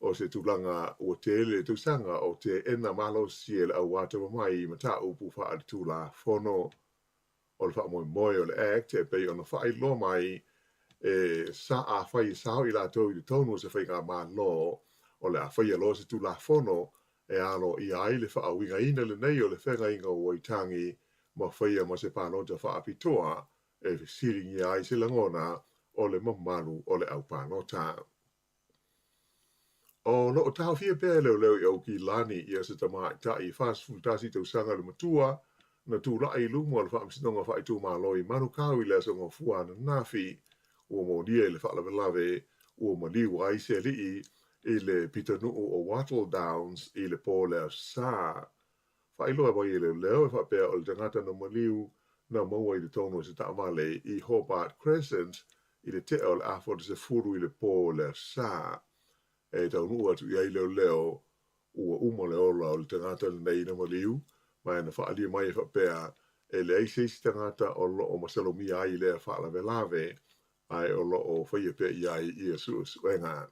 O se tulaga ua tele le tausaga o teena malosi e le au atamamai i mataupu faaletulafono. O le faamoemoe o le Act e pei ona faailoa mai e sa afai e sao i latou i totonu o se faigamalo, o le a faia loa se tulafono e aloaia ai le faauigaina lenei o le feagaiga o Waitangi. ma faia ma se palota faapitoa e fesiligia ai se lagona o le mamalu o le au palota. O lo o taofia pea e leoleo i Aukilani ia se tamaitai e 41 tausaga le matua na tulai i luma o le Faamasinoga Faaitumalo i Manukau i le Aso Gafua ananafi, ua molia i le faalavelave ua maliu ai se alii i le pitonuu o Wattle Downs i le po o le Aso Sa. Faailoa mai e leoleo e faapea o le tagata na maliu na maua i totonu o se taavale i Hobart Crescent i le tea o le afa o le 10 i le po o le Aso Sa. E taunuu atu i ai leoleo ua uma le ola o le tagata lenei na maliu, ma na faaalia mai e faapea e leai se isi tagata o lo o masalomia ai i lea faalavelave, ae o lo o faia pea i ai ia suesuega.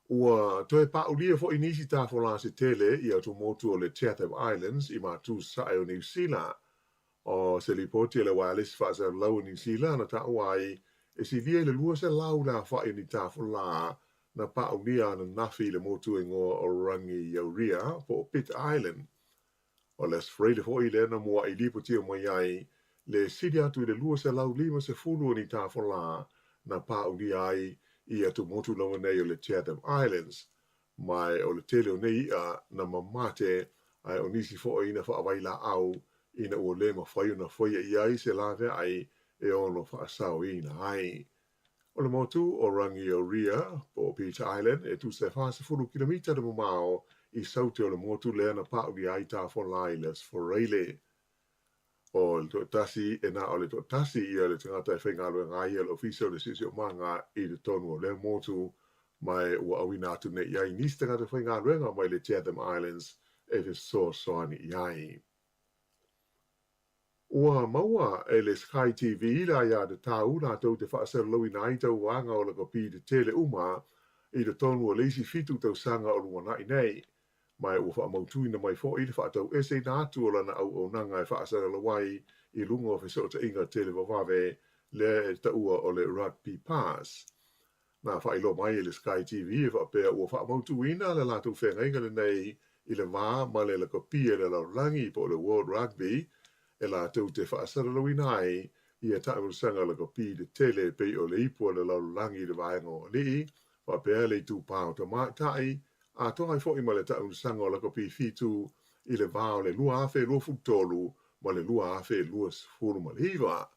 Ua toe paʻulia foi nisi tafolā se tele i atumotu o le Chatham Islands i matu sasae o Niu Sila. O se lipoti a le Uaealesi Faasalalau o Niu Sila na taua ai e silia i le 200 le aofai o ni tafolā na paʻulia ananafi i le motu e igoa o Rangiauria po o Pitt Island. O le Aso Faraile foi lea na muaʻi lipotia mai ai le sili atu i le 250 o ni tafolā na paʻulia ai i atumotu lava nei o le Chatham Islands. Ma o le tele o nei iʻa na mamate ae o nisi foi na faavailaau ina ua le mafai ona faia i ai se laveai e ono faasaoina ai. O le motu o Rangiauria, po o Peter Island, e tusa e 40 kilomita le mamao i saute o le motu lea na paʻulia ai tafolā i le Aso Faraile. O le toatasi, e na o le toatasi ia le tagata e faigaluega ai e le Ofisa o le Siosiomaga i totonu o lea motu, ma ua auina atu nei i ai nisi tagata faigaluega mai le Chatham Islands e fesoasoani i ai. Ua maua e le Sky TV le aiatatau latou te faasalalauina ai tauaga o lakapi tetele uma i totonu o le isi 7 tausaga o lumanai nei, ma ua faamautuina mai foi le faataueseina atu o lana auaunaga e faasalalau ai i luga o fesootaiga televavave lea e taua o le Rugby Pass. Na faailoa mai e le Sky TV e faapea ua faamautuina le latou feagaiga lenei i le va ma le lakapi a le lalolagi po o le World Rugby e latou te faasalalauina ai ia taamilosaga lakapi tetele e pei o le ipu a le lalolagi i le vaega o alii, faapea le itupā o tamaitai, atoa ai foi ma le taamilosaga o lakapi 7 i le va o le 2023 ma le 2029.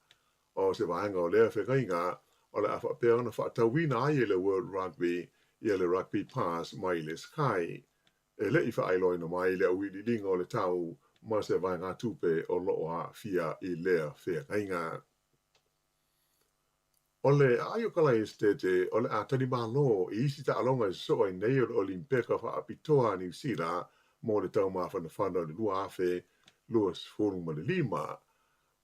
O se vaega o lea feagaiga o le a faapea ona faatauina ai e le World Rugby ia le Rugby Pass mai le Sky. E le i faailoaina mai le auiliiliga o le tau ma se vaegatupe o lo o aafia i lea feagaiga. O le aai o Kalai Esetete o le a talimalo i isi taaloga e sosoo ai nei o le Olimpeka faapitoa a Niu Sila mo le taumafanafana o le 2025.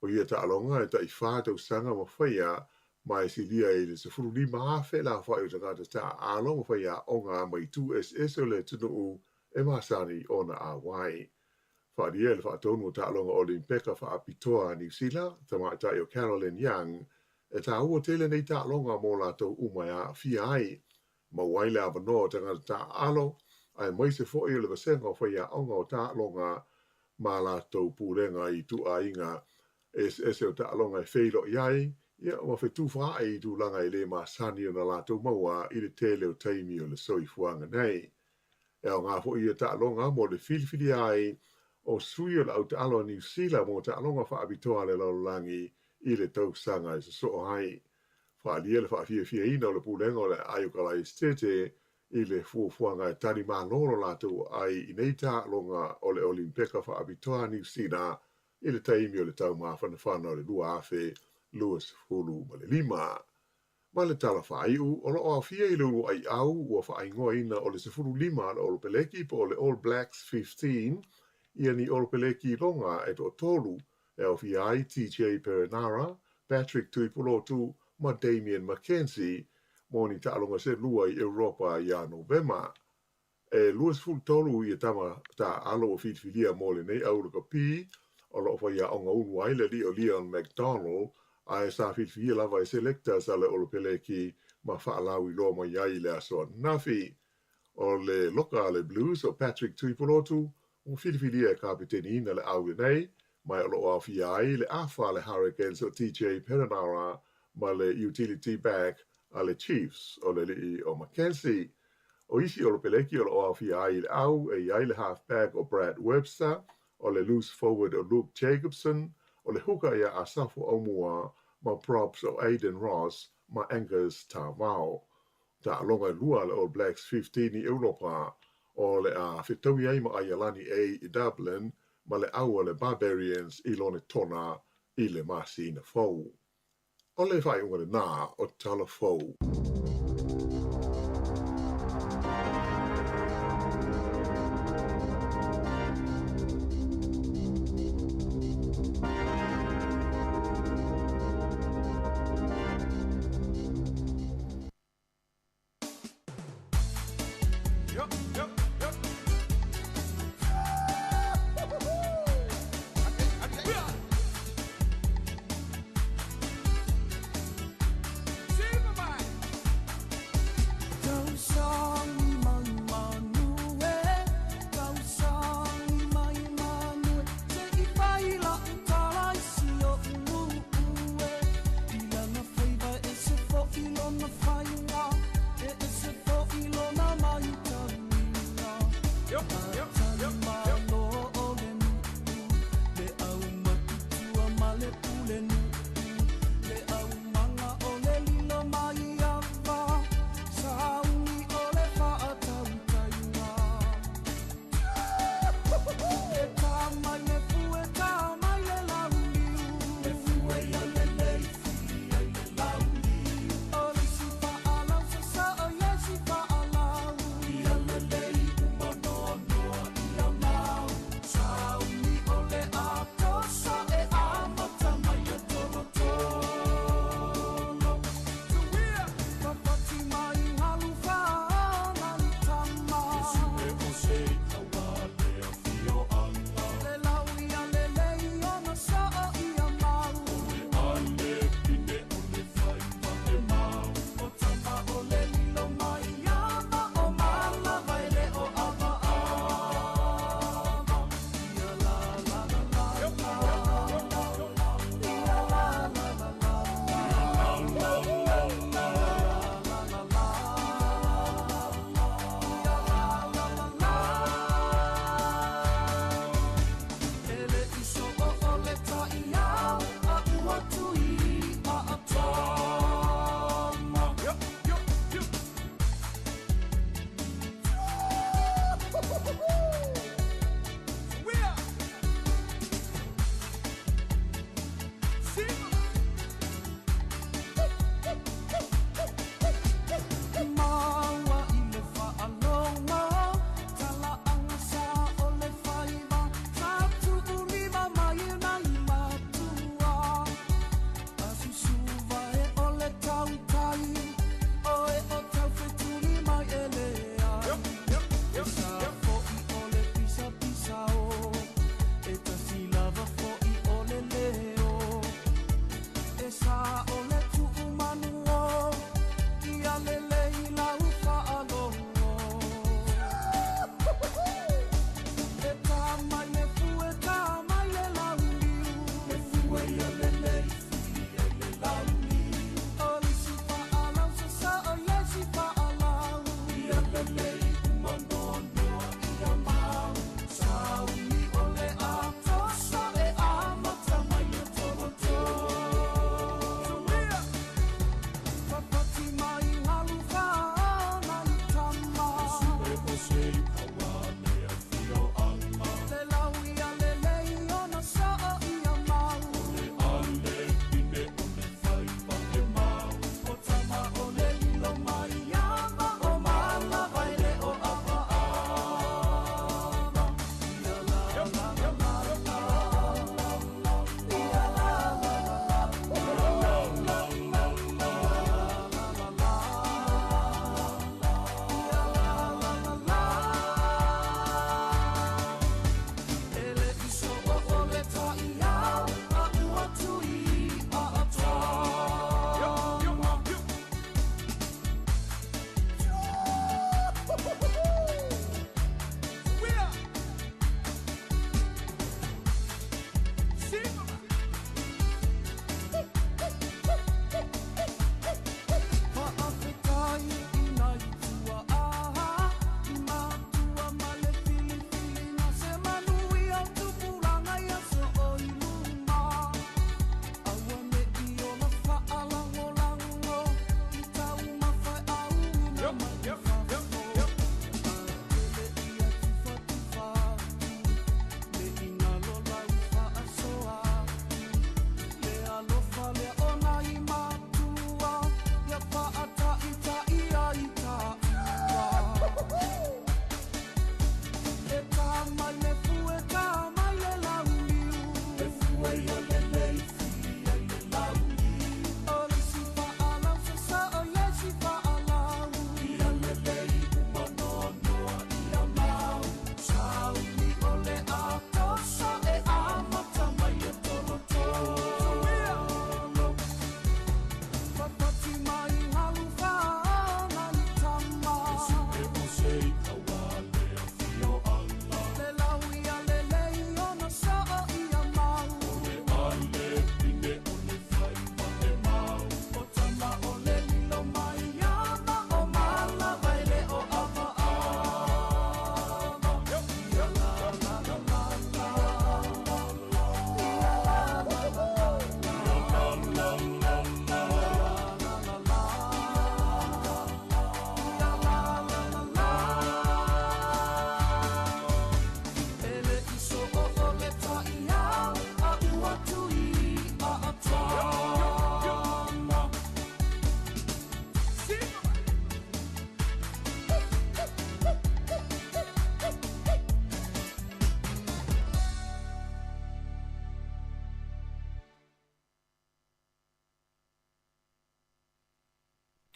O ia taaloga e tai 4 tausaga ma faia ma e silia i le 15,000 le aofai o tagata taaalo ma faiaoga mai itu eseese o le atunuu e masani ona auai. Faaalia e le faatonu o taaloga Olimpeka faapitoa a Niu Sila, tamaitai o Carolyn Young, e taua tele nei taaloga mo latou uma e aafia ai. Maua ai le avanoa o tagata taaalo, aemaise foi o le vasega o faiaoga o taaloga ma latou pulega i ituaiga eseese o taaloga e feiloai ai, ia ma fetufaai i tulaga e le masani ona latou maua i le tele o taimi o le soifuaga nei. E aoga foi ia taaloga mo le filifilia ai o sui o le autaalo a Niu Sila mo taaloga faapitoa a le lalolagi i le tausaga e sosoo ai. Faaalia le faafiafiaina o le pulega o le aai o Kalai Esetete i le fuafuaga e talimalo lo latou aai i nei taaloga o le Olimpeka faapitoa a Niu Sila i le taimi o le taumafanafana o le 2025. Ma le tala faaiu, o lo o aofia i le uluai au ua faaigoaina o le 15 a le Olopeleki po o le All Blacks 15 ia ni Olopeleki loga e toatolu e aofia ai TJ Perenara, Patrick Tuipulotu ma Damian McKenzie mo ni taaloga se lua i Europa ia Novema. E 23 ia tama taaalo ua filifilia mo lenei au lakapi o lo o faiaoga ulu ai le alii o Leon MacDonald, ae sa filifilia lava e selectors a le Olopeleki ma faalauiloa mai ai i le aso ananafi. O le loka a le Blues o Patrick Tuipulotu Ua filifilia e kapiteniina le ʻau lenei, ma o lo o aofia ai le afa a le Hurricanes o TJ Perenara ma le utility back a le Chiefs o le alii o McKenzie. O isi Olopeleki o lo o aofia ai i le ʻau e i ai le halfback o Brad Webster, o le loose forward o Luke Jacobson, o le hooker ia Asafo Aumua ma props o Aidan Ross ma Angus Ta'avao. Taaloga e lua a le All Blacks 15 i Europa o le a fetaui ai ma Aialani A i Dublin ma le ʻau a le Barbarians i Lonetona i le masina fou. O le faaiuga lenā o Tala Fou.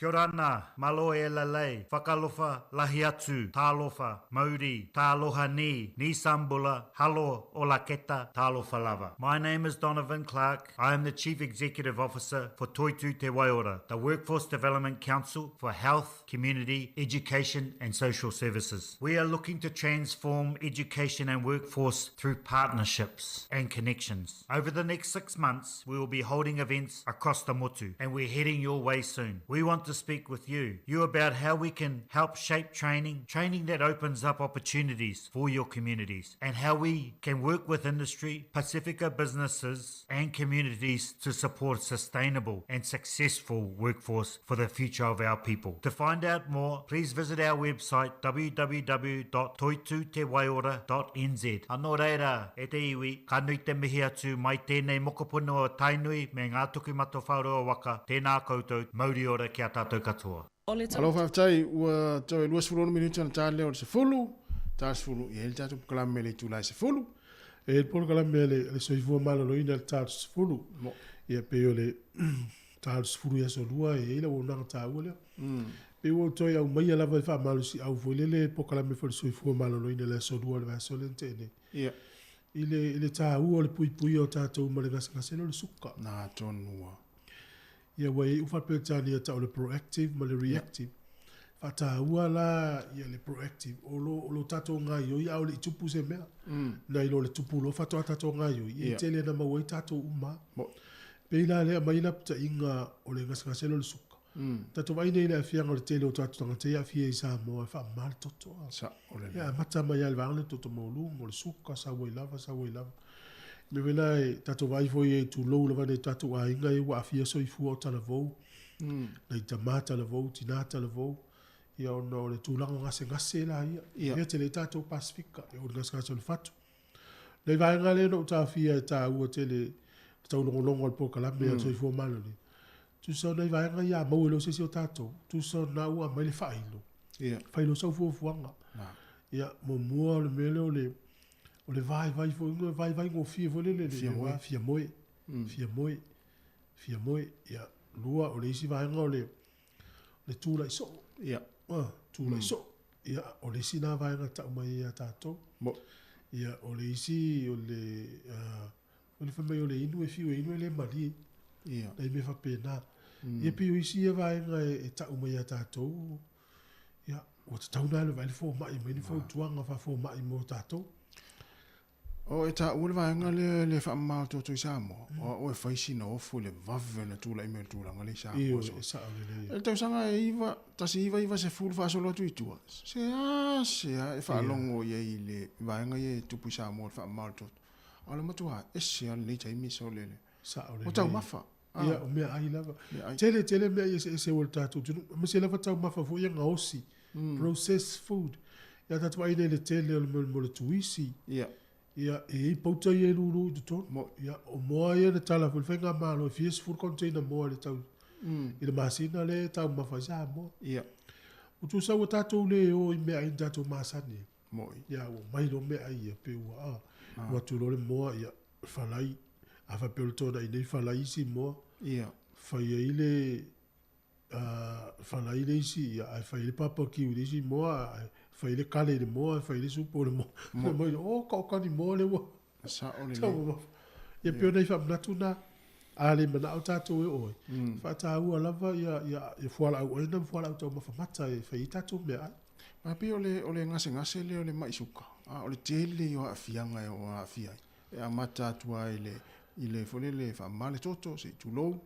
Kia ora ana, malo e lalei, whakalofa, lahi atu, tālofa, mauri, tāloha ni, ni sambula, halo, ola keta, tālofa lava. My name is Donovan Clark. I am the Chief Executive Officer for Toitu Te Waiora, the Workforce Development Council for Health, Community, Education and Social Services. We are looking to transform education and workforce through partnerships and connections. Over the next six months, we will be holding events across the motu and we're heading your way soon. We want to speak with you, you about how we can help shape training, training that opens up opportunities for your communities, and how we can work with industry, Pacifica businesses, and communities to support sustainable and successful workforce for the future of our people. To find out more, please visit our website www.toitutewaiora.nz. Anō reira, e te iwi, ka nui te mihi atu mai tēnei mokopuna o Tainui me ngā Tokumatawhaorua waka, tēnā koutou, mauri ora ki a tātou katoa. Malo faafetai ua toe 26 minute ona ta lea o le sefulu, ta sefulu i ai le tatou polokalame i le itula e sefulu. E le polokalame a le Soifua Maloloina i le ta sefulu. Ia pei o le ta sefulu i aso lua e i ai le auaunaga taua lea. Pei ua ou toe aumaia lava e faamalosiau foi lele le polokalame foi o le Soifua Maloloina i le aso lua o le vaiaso lea na tea nei. I le, i le taua o le puipuia o tatou ma le gasegase lea o le suka. Na tonu ua. Ia ua i ai Peretania tau o le proactive ma le reactive. Faataua la ia le proactive o lo o lo tatou gaioi a o le i tupu se mea. Nai lo le tupu loa faatoa tatou gaioi, ia tele na maua ai tatou uma. Pei la lea aumai lapataiga o le gasegase lea o le suka. Tatou vaai nei i le aafiaga o le tele o tatou tagata ia e aafia i Samoa e faamama le toto. Ia amata mai lava i le vaega lea o le toto maualuga, o le suka, sau ai lava, sau ai lava. Mea foi la e tatou vaai foi i ai tulou lava nai o tatou aiga ia ua aafia soifua o talavou, nai tama talavou, tina talavou, ia ona o le tulaga o gasegase la ia. Ia. Mea tele ai tatou Pasefika, ia o le gasegase o le fatu. Nai vaega lea na ou taofia e taua tele le taulogologo a le polokalame a le Soifua Maloloina, tusa o nai vaega ia a maua e le o se isi o tatou, tusa o lena ua aumai le faailo, fai loa sau fuafuaga. Ia, muamua o le mea lea o le O le vaivai foi, vaivai gofie foi lele, le va fia moe, fia moe, fia moe. Ia, lua, o le isi vaega o le, le tulai soo. Ia. Tulai soo. Ia, o le isi na vaega tau mai ai ia tatou. Ia, o le isi, o le, o le fai mai o le inu e fiu e inu e le malie. Ia. Nai mea faapena. Ia, pei o isi ia vaega e tau mai ia tatou. Ia, ua tatau ona alu e vaai le fomai e aumai ni fautuaga faafomai mo tatou. O e taua le vaega lea le faamama o toto i Samoa, o au e fai sina ofu i le vave ona tulai mai o le tulaga lea i Samoa. Ioe, e sao lelei. I le tausaga e iva, tasi iva iva sefulu faasolo atu i tua, seasea e faalogo i ai i le vaega ia e tupu i Samoa i le faamama o le toto. A o le matua ese lava lenei taimi sa o le Sao lelei. Ua taumafa. Ia, o meaai lava. Tele tele mea i eseese ua le tatou atunuu. Aemaise lava taumafa foi ia gaosi, processed food. Ia tatou vaai nei i le tele o le mea o le tuisi. Ia. Ia, e i ai pauta ia e lulu i totonu. Ia, o moa ia na tala foi le faigamalo e fia sefulu container moa i le tau, i le masina lea e taumafa ai Samoa. Ia. Ua tusa ua tatou le o i meaai na tatou masani ai. Moi. Ia, ua mai loa meaai ia, pei ua, a, ua atu loa le moa, ia, falai, a faapea o le toanai nei falai isi moa, Ia. fai ai le, falai le isi, ia, ae fai ai le barbecue i le isi moa, ae fai ai le kale i le moa, ae fai ai le supo i le moa. Mo. Mai, oh, ka o ni moa le ua. Sao lelei. Taumamafa. Ia, pei o nai faamanatu na, a le manao tatou e oo ai, faataua lava ia, ia, ia fualaau aina ma fualaau taumafa mata e fai ai tatou meaai. A pei o le, o le gasegase lea o le mai suka, a o le tele ia o aafiaga e oo aafia ai. E amata atu lava i le, i le foi lele faamama le toto, se i tulou,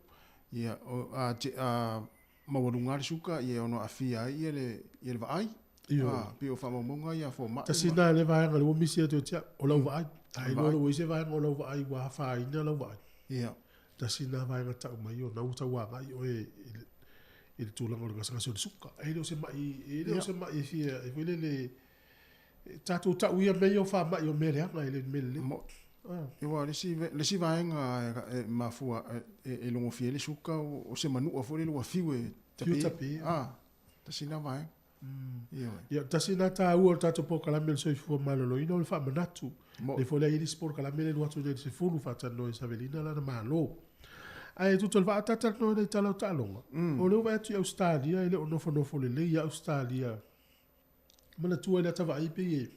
ia, o, a, a maualuga lava le suka, ia e ono aafia ai ia le, ia le vaai. Ioe. A, pei o faamaumauga ia a fomai. Tasi lena lea vaega lea ua misi atu ia te au, o lau vaai. A iloa loa ua i ai se vaega o lau vaai ua afaina lau vaai. Ia. Tasi lena vaega tau mai ona ua tau agai oe i le, i le tulaga o le gasegase o le suka. E le o se mai, e le o se mai e fia, e foi lele, tatou tau ia mea ia o faamai o mea leaga, e le o ni mea lelei. Aua o le isi, le isi vaega e mafua, e logofia ai le suka, o se manua foi lele ua fiu e tape. Fiu tape. Ah, tasi lena vaega. Ioe. Ia, tasi lena taua o le tatou polokalame o le soifua maloloina o le faamanatu. Lea foi la e i ai le isi polokalame lea e alu atu nei i le 10 faatalanoa e Savelina lana Malo. Ae tutu o le vaa talatalanoa i nai tala o taaloga, o lea ua vaai atu i Ausetalia e le o nofonofo lelei lava Ausetalia. Manatua i le ata vaai pei e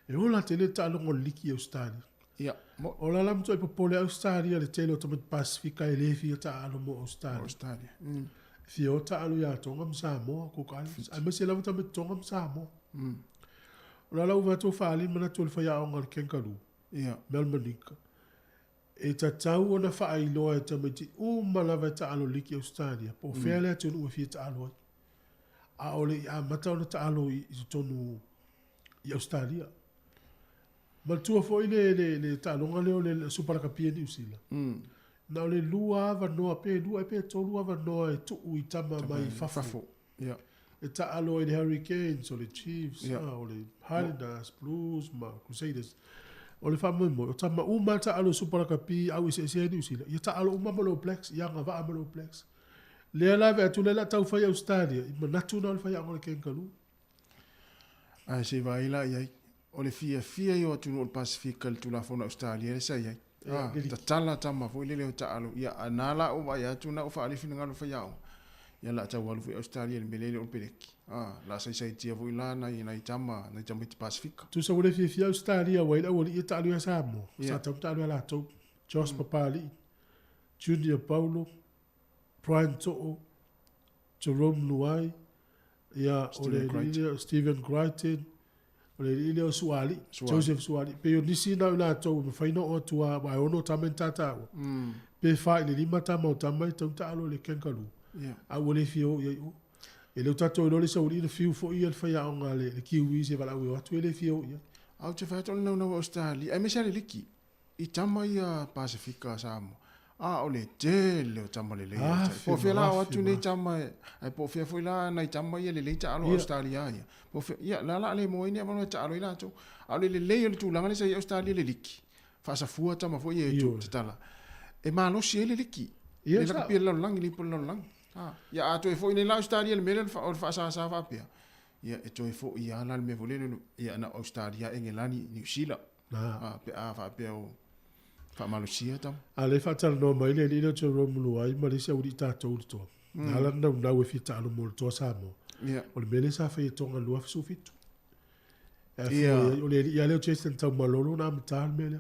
e ola tele le taaloga o le liki i Ausetalia. Ia, mo. O la la matuai popole Ausetalia i le tele o tamaiti Pasefika e le fia taaalo mo Ausetalia. Ausetalia. E fia o taaalo ia Tonga ma Samoa, Cook Islands, aemaise lava tamaiti Tonga ma Samoa. O la la ua vaai atu ua faaali le manatu o le faiaoga a le Kangaroo, Ia. Mel Manika, E tatau ona faailoa e tamaiti uma lava e taalo liki i Ausetalia po o fea le atunuu e fia taalo ai, a o le i amata ona taalo i totonu i Ausetalia. Manatua foi le, le, le taaloga lea o le Supa Lakapi a Niu Sila. Na o le lua avanoa, pe lua ea pe tolu avanoa e tuu i tama mai fafo. Fafo. Ia. E taalo ai le Hurricanes, o le Chiefs, Ia. o le Highlanders, Blues ma Crusaders. O le faamoemoe, o tama uma a taalo i Super Rakapi, au eseese ai Niu Sila, ia taalo uma ma le All Blacks, ia agavaa ma le All Blacks. Lea la e vaai atu lea o le a tau fai Ausetalia, i manatu na o le faiaoga o le Kangaroo. Ae se i vaai la i ai. O le fiafia ia o atunuu o le Pasefika i le Tulafono a Ausetalia lea sa i ai. A, tatala tama foi lele o taalo. Ia, a na la ua vaai atu na ua faaali finagalo faiaoga. Ia la tau alu foi Ausetalia i le mea lea e le o le peleki. A, la saisaitia foi la nai, nai tama, nai tamaiti Pasefika. Tusa ua le fiafia Ausetalia aua e i ai le aualii e taalo ia Samoa, sa Ia. tatau ona taalo ia latou. Josh Papali'i, Junior Paulo, Brian To'o, Jarome Luai, ia, o le Stephen alii Crichton. lea o Stephen Crichton, O le alii lea o Suaali, Suaali. Joseph Suaali. Pei o nisi na o i latou e mafai ona oo atu lava, aua e ono tama ni tataua. Pe fa i le lima tama o tama e tatau ona taalo i le Kangaroo. A ua le fia oo i ai o. E le o tatou iloa le saualii na fiu foi ia le faiaoga a le Kiwis e valaau e o atu e le fia oo i ai. A ou te fai atu o le naunau o Ausetalia, aemaise lava le liki. I tama ia Pasefika a Samoa, a o le tele o tama lelei ia tai. Po o fea la o atu nei tama e, ae po o fea foi la nai tama ia lelei taalo Ausetalia ia. Po o fea, ia la la le maua ai ni avanoa e taalo ai latou. A o le lelei o le tulaga lea sa i ai Ausetalia i le liki, faasafua tama foi ia e tu tatala. E malosi ai le liki. Le lakapi e le lalolagi, le ipu o le lalolagi. Ia a toe foi nei la Ausetalia i le mea lea o le faasasa faapea, ia e toe foi lava la le mea foi lele, ia na o Ausetalia, Engelani, Niu Sila. A, pe a faapea o faamalosia tama. A lea e faatalanoa mai le alii lea o Jerome Luai ma le isi aualii tatou i le toa. Na ala ona naunau e fia taalo mo le toa Samoa. O le mea lea sa fai e Tonga i le 2017. E afua i ai, o le alii lava lea o Jason Taumalolo na amata le mea lea.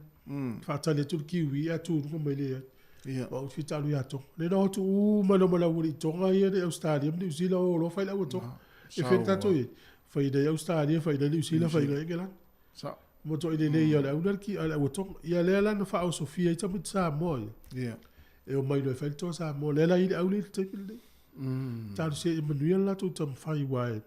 Faatali atu le Kiwi ae tu i luga mai le ai. Aua ou te fia taalo ia Tonga. Lea na o atu uma loa ma le aualii Tonga ia i Ausetalia ma Niu Sila o loa fai le aua Tonga. E fea le tatou i ai? Fai i Ausetalia, fai i Niu Sila, fai i Engelani. Sa. Matuai lelei ia o le au lea le au atoga. Ia lea la na faaosofia ai tamaiti Samoa ia. Ia. E omai loa e fai le toa Samoa. Lea la e i ai le au lea i le taimi lenei. Talosia ia manuia le latou taumafai aua e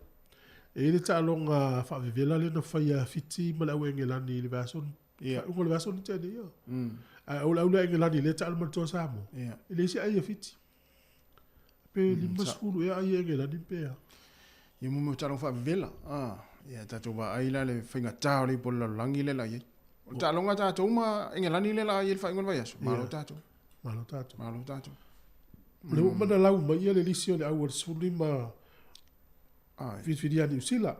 e i ai le taaloga faavevela lea na faia a Fiti ma le au Engelani i le vaiaso Ia. faaiuga o le vaiaso na tea nei. Ae o le au lea Engelani lea e taalo ma le toa Samoa. Ia. E leai se ai a Fiti. Pe 50 ea ai e Engelani pe a. Ia mo mea o taaloga faavevela. A, ia tatou vaai la le faigata o le ipu o le lalolagi lea la i ai. O le taaloga a tatou ma Engelani lea la i ai le faaiuga o le vaiaso, malo tatou. Malo tatou. Malo tatou. O lea ua uma ona lau mai ia le lisi o le au a le 15 filifilia a Niu Sila.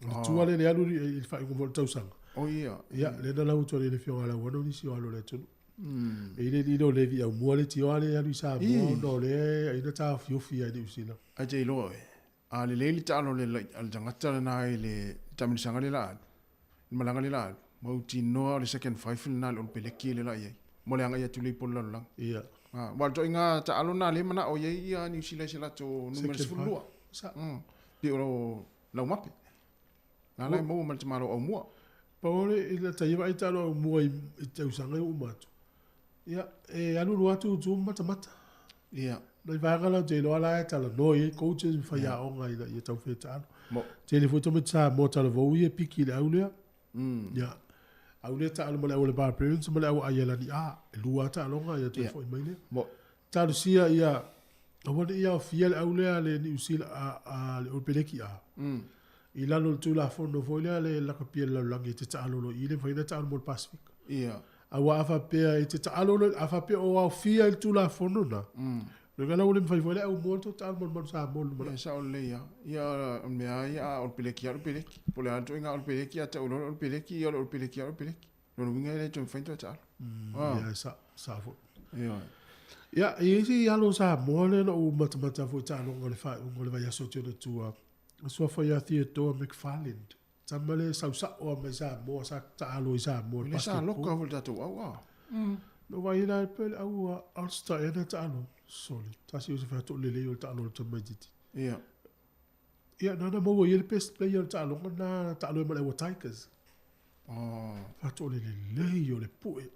O le tua lea le alu i le faaiuga foi o le tausaga. O ia. Ia, lea na lau atu ai le Afioga ia Lauano nisi o alo o le atunuu. E i ai le alii lea o Levi Aumua le tioa lea e alu i Samoa ona o lea e na taofiofi ai i Niu Sila. Ai te iloa oe, a lelei le taalo a le tagata lena i le taamilosaga lea la alu, le malaga lea la alu, mautinoa o le second five lena le Olopeleki lea la i ai, mo le agai atu lea i polo lalolagi. Ia. Aua o le ituaiga taalo lena lea e manao i ai ia Niu Sila i se latou numera 12. Sa. Pei o Laumape. Na la e maua ma le tamaloa Aumua. Pau o le i lata ia vaai taalo Aumua i tausaga e uma atu. Ia, e alu loa atu tu ma matamata. Ia. Nai vaega la ou te iloa la e talanoa i ai coaches ma faiaoga ina ia taufai taalo. Mo. Tele foi tamaiti Samoa talavou ia e piki i le au lea. Ia. Au lea taalo ma le au a le Barbarians ma le au a Aialani A. E lua lava taaloga ia toe foi mai lea. Mo. Talosia ia aua ne i aofia le au lea a le Niu Sila a le Olepeleki A. I lalo o le Tulafono foi lea a le Lakapi a le Lalolagi e te taalolo i i le mafai ona taalo mo le Pasefika. Ia. Aua a faapea e te taalo loa, a faapea o aofia i le Tulafono na, lona la ua le mafai foi le aumua ona toe taalo mo le Manu Samoa i le lumanai. Ia, sao lelei lava. Ia, o le mea lava ia, a o le peleki lava o le peleki. Po o le a le ituaiga Olepeleki, a tau loa o le Olepeleki, ia o le Olepeleki lava o le Olepeleki. Lona uiga e le toe mafai ona toe taalo. Ia, e sao, sao foi. Ioe. Ia, e i ai se alo o Samoa lea na ou matamata foi i taaloga o le faaiuga o le vaiaso atu ona tua, o suafa ia Theodore McFarland. Tama lea e sau sa'o lava mai Samoa, sa taalo i Samoa i le Le sa basketball. loka foi le tatou au a. Na ou vaai la pei o le au a Ulster ea na taalo. Sole, tasi o se faatoʻulelei o le taalo a le tamaitiiti. Ia. Ia, nana maua i ai le best player o le taaloga lena, taalo ai ma le au a Tigers. Oh. Faatoʻulelelei o le puʻe.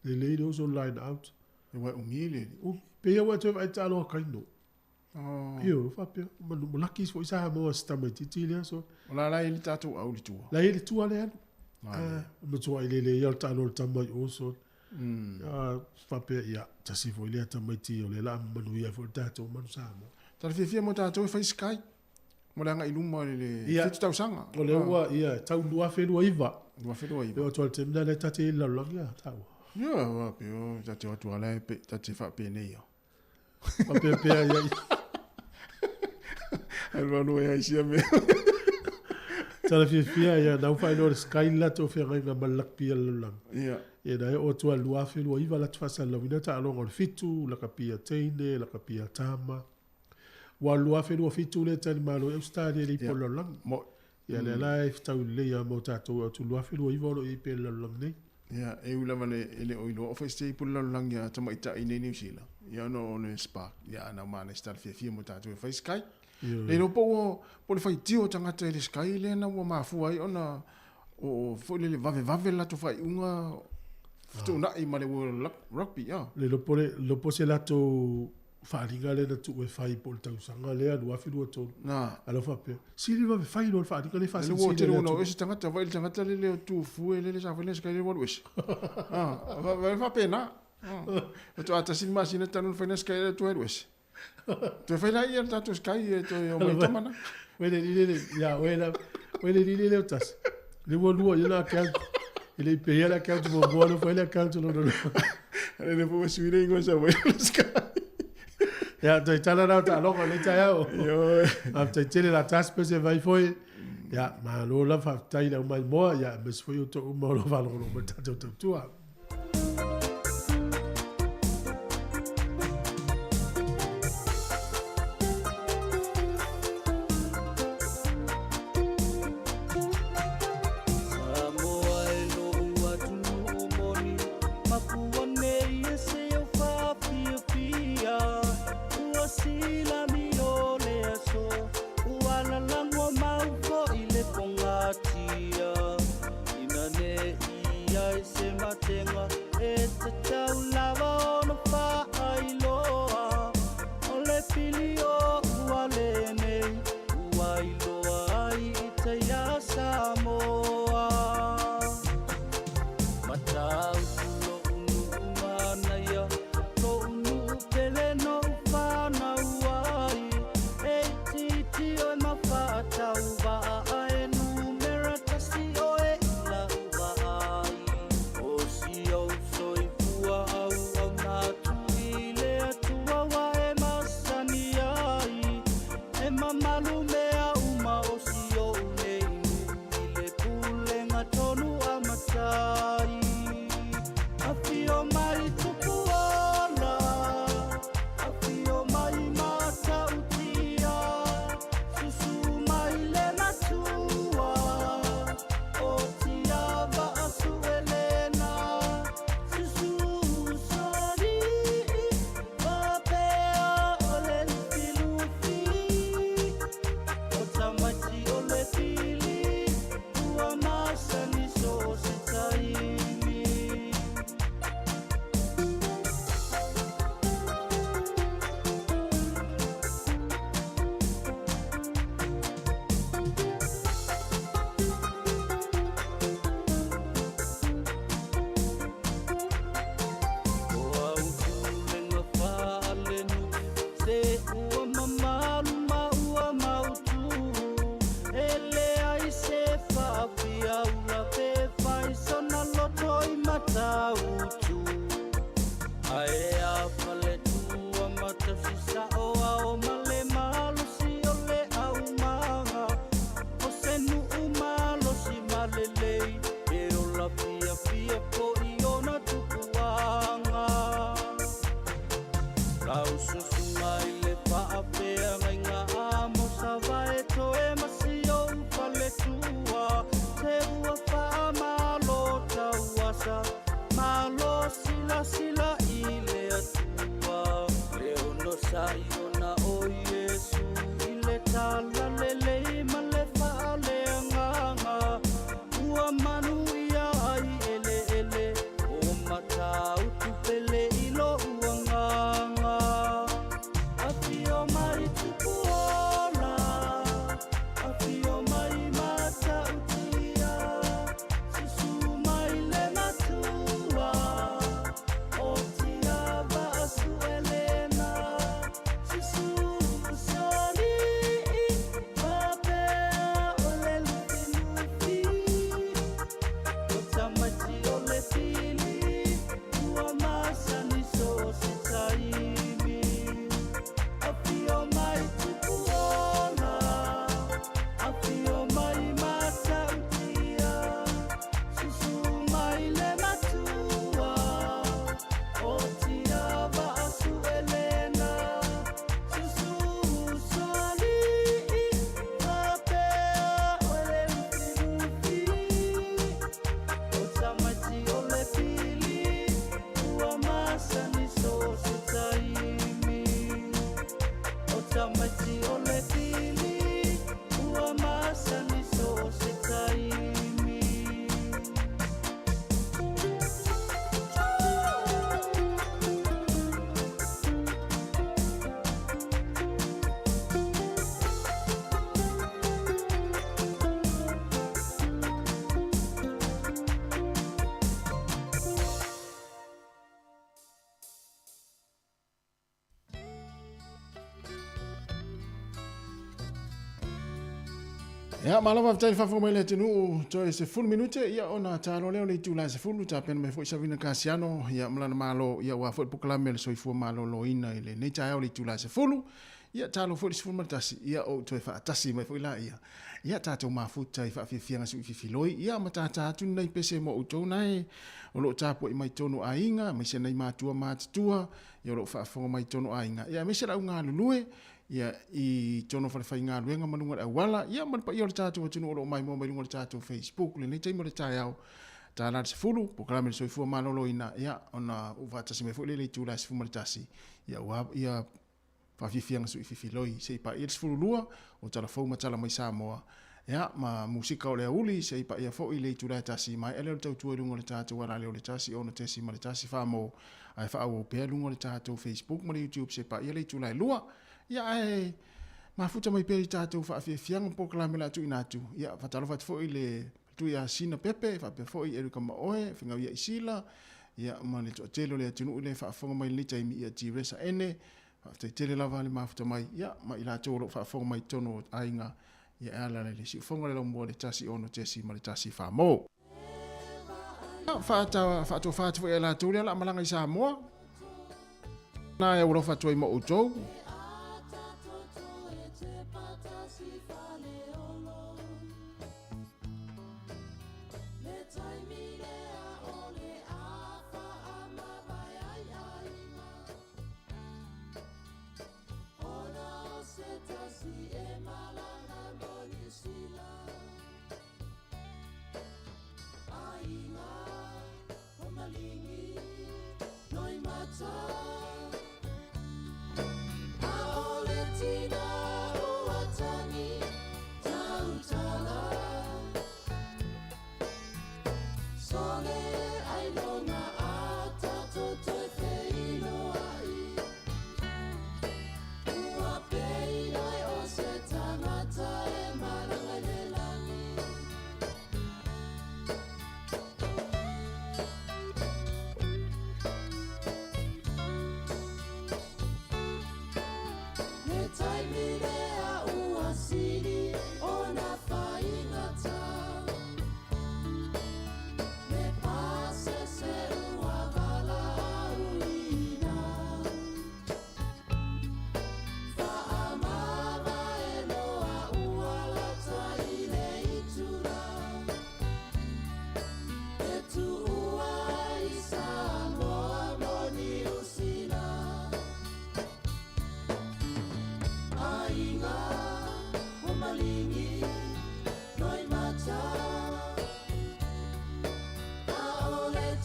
Lelei le oso line out. E uae umi le. Umi. Pei ua e toe vaai i le taalo a Kaino. Oh. Ioe, faapea. Ma laki foi Samoa i si tamaitiiti lea. So. O la la e i le tatou au i le tua. La e i le tua le alu. La le. Ah, matuai lelei lava le taalo a le tama i o so. Ah, faapea, ia, tasi foi lea tamaiti o lea la a manuia ai foi le tatou manu Samoa. Tala fiafia mo tatou e fai Sky. Mo le agai i luma i le Ia. 7 tausaga. O lea ua, ia, tau 2029. 2029. E oo atu lava i le taimi lena lea ta te i ai i le lalolagi a taua. Ia, faapea, o, ta te o atu lava la e pe, ta te faapenei ia. Faapeapea ia. Alu alu e ai sia mea. Tala fiafia, ia, na ua faailoa e le Sky le latou feagaiga ma le lakapi a le lalolagi. Ia. Ia, na e oo atu lava i le 2029 latou faasalalauina taaloga o le fitu, lakapi a teine, lakapi a tama. Ua 2027 lea tali malo i Ausetalia i le ipu o le lalolagi. Ia lea la e fetaui lelei lava mo tatou e atu 2029 o lo o i ai pea i le lalolagi nei. Ia, e ui lava e le o iloa o fai se ipu o le lalolagi a tamaitai nei Niu Sila, ia ona o le Spark, ia a na o manaia se tala fiafia mo tatou e fai Sky. Le iloa po ua po o le faitio o tagata i le Sky lea na ua mafua ai ona o foi lele vavevave le latou faaiuga fetuunai ma le World Rugby, ia. Le iloa po o le iloa po o se latou faaaliga lea na tuu e fai po o le tausaga lea 2023. Na. A lea faapea, sili vave fai loa le faaaliga lea e Le ua faasilisili tele e le ona o atunuu. ese tagata, vaai le tagata lele o tu fue lele sa fai le Sky lele ua alu ese. Ah, va faapena. Faatoa tasi le masina talu ona fai le Sky lele toe alu ese. Toe fai laia le tatou Sky e toe o mai tama na. Oe le alii lele, ia oe la, oe le alii lele o tasi. Le ua lua ia le account. E le i peia le account muamua, lea ua fai le account lona lua. Lele foi ua sui le igoa sa fai le Sky. Ia, toe tala la o taaloga o lenei taeao. Ioe. Faafetai tele la tasi pese vai foi. Ia, malo lava faafetai i le aumaimoa, ia, aemaise foi outou uma o lo o faalogologo mai i le tatou tautua. Samoa e lo'u atunuu moni, makua nei e se au faafiafia. Ua silami o le aso, ua lalago mau fo'i le pogatia. Ina ne i ai se matega e tatau lava ona faailoa. O le pili o ua lenei, ua iloa ai i tai a Samoa. Matautu lo'u nuu manaia, lo'u nuu pele no'u fanau ai. E itiiti oe ma faatauvaa ae numera tasi oe i la'u vaai. O si ou soifua auauna atu i le Atua ua e masani ai. E mamalu mea uma o si ou nei nuu i le pulega tonu a matai. Afio mai Tupuola, afio mai Matautia, susu mai le matua, o Tiava Asuelena, susu Usoalii, faapea o le Lufilufi, o tamaiti o le pili, ua masani so o se taimi. O au pulega faalenuu, se ua mamalu ma ua mautu. E leai se faafiaula pe fai sona loto i Matautu. Ae a faletua matausi sa'o ao ma le malosi o le aumaga. O se nuu malosi ma lelei, e ola fiafia fo'i ona tupuaga. sa Malo sila sila i le Atua Le onosai ona o Iesu I le tala lelei ma le faaleagaga Ua manuia ai eleele o Matautu pele i lo'u agaga Afio mai Tupuola Afio mai Matautia Susu mai le Matua O Tiava Asuelena Susu Usoalii Faapea o le Lufilufi O tamaiti o le pili Ua masani so o se taimi Afio mai Tupuola Afio mai Matautia Susu mai le Matua O Tiava Asuelena Susu Usoalii Faapea o le Lufilufi O tamaiti o le pili Ua masani so o se taimi O tamaiti o le pili Ua masani so o se taimi. Ia, malo faafetai le faafofoga mai le atunuu, toe 10 minute, ia ona talo lea o le itula e 10, tapena mai foi Savina Kasiano, ia ma lana malo, ia aua foi le polokalame a le soifua maloloina i lenei taeao i le itula e 10, ia talo foi le 11, ia ou toe faatasi mai foi laia, ia tatou mafuta i faafiafiaga suififiloi, ia ma tata atu ni nai pese mo outou nae o lo o tapuai mai totonu o aiga, aemaise nai matua matutua, ia o lo o faafofoga mai totonu o aiga, ia aemaise le au galulue, ia i totonu o falefaigaluega ma luga o le auala, ia ma le paia o le tatou atunuu o lo o maimoa mai luga o le tatou Facebook i lenei taimi o le taeao, tala le 10, polokalame o le soifua maloloina, ia ona ou faatasi mai foi lea i le itula e 11, ia ua ia faafiafiaga suififiloi se i paia le 12 o tala fou ma tala mai Samoa, ia ma musika o le auli se i paia foi le itula e 1, maea lea o le tautua i luga o le tatou alaleo le 1 6.1 famo ae faaauau pea luga o le tatou Facebook ma le YouTube se i paia le itula e 2, ia ae mafuta mai pea i tatou faafiafiaga ma polokalame o le a tuuina atu, ia faatalofa atu foi i le Tui a Sina Pepe, faapea foi Erika Maoe, Fegauia Isila, ia ma le toatele o le atunuu lea e faafofoga mai i lenei taimi, ia Tiresa Ene, faafetai tele lava le mafuta mai, ia ma i latou o lo o faafofoga mai i totonu o aiga, ia e ala i le siufofoga o le laumua le 1 6.1 Famo. Faatofa atu foi ia i latou lea o le a malaga i Samoa. Na e alofa atu ai ma outou.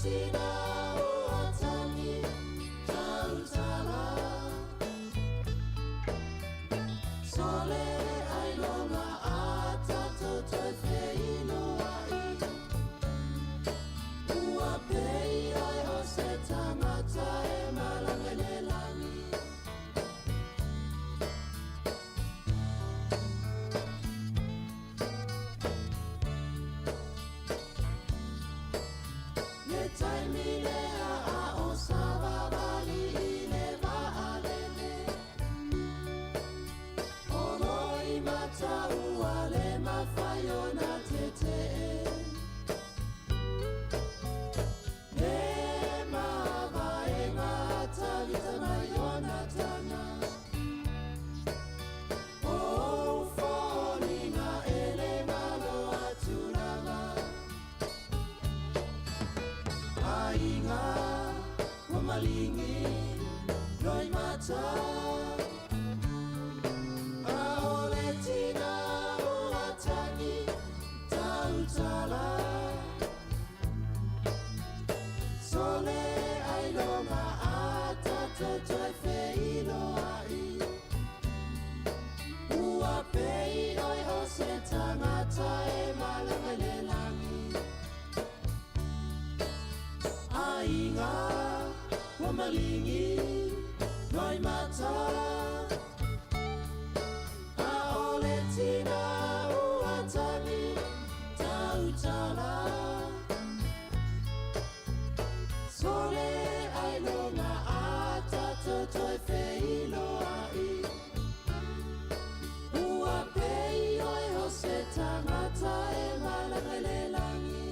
tina o atangi tautala. Sole ai longa a tatou toe feiloai. Ua pei oi o se tangata e malaga i le lagi. Le taimi lea a o savavali i le vaalele. O loimata ua le mafai ona tetee. He mavaega tavita mai ona taga. O ou foliga e le galo atu lava. Aiga ua maligi loimata. A o le tina o atagi tautala. Sole ailoga a tatou toe feiloai. Ua pei oi o se tagata e malaga i le lagi. Aiga ua maligi loimata. A o le tina o atagi tautala. Sole ailoga a tatou toe feiloai. Ua pei oi o se tagata e malaga i le lagi.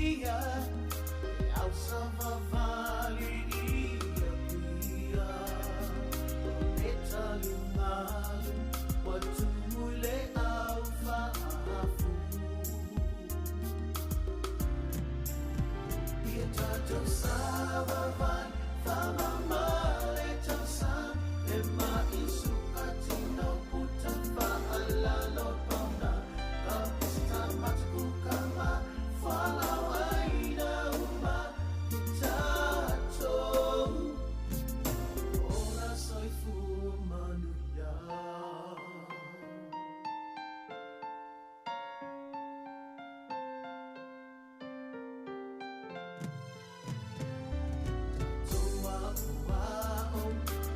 ia E ausavavali i Apia O le taliugalu ua tumu i le au faafu Ia tatou savavali faamama le tausaga le ma'i sukatino puta faalalo pauna ka pista matakukama fualaauaina uma i tatou ola soifua manuia. Tatou aoao